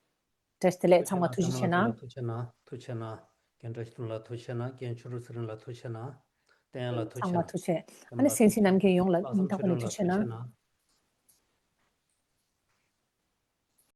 བཀྲ་ཤིས་བདེ་ལེགས། ཚང་མ་ཐུགས་རྗེ་ཆེ་གནང་། ཐུགས་རྗེ་ཆེ་གནང་། རྒན་བཀྲ་ཤིས་ལགས་ཐུགས་རྗེ་ཆེ་གནང་། རྒན་ཆོས་གྲུབ་ཚེ་རིང་ལགས་ཐུགས་རྗེ་ཆེ་གནང་། བསྟན་ཡག་ལགས་ཐུགས་རྗེ་ཆེ་གནང་། ཚང་མ་ཐུགས་རྗེ་ཆེ། ཨ་ནི་གསན་གཟིགས་གནང་མཁན་ཡོངས་ལ་སྙིང་ཐག་པ་ནས་ཐུགས་རྗེ་ཆེ་གནང་།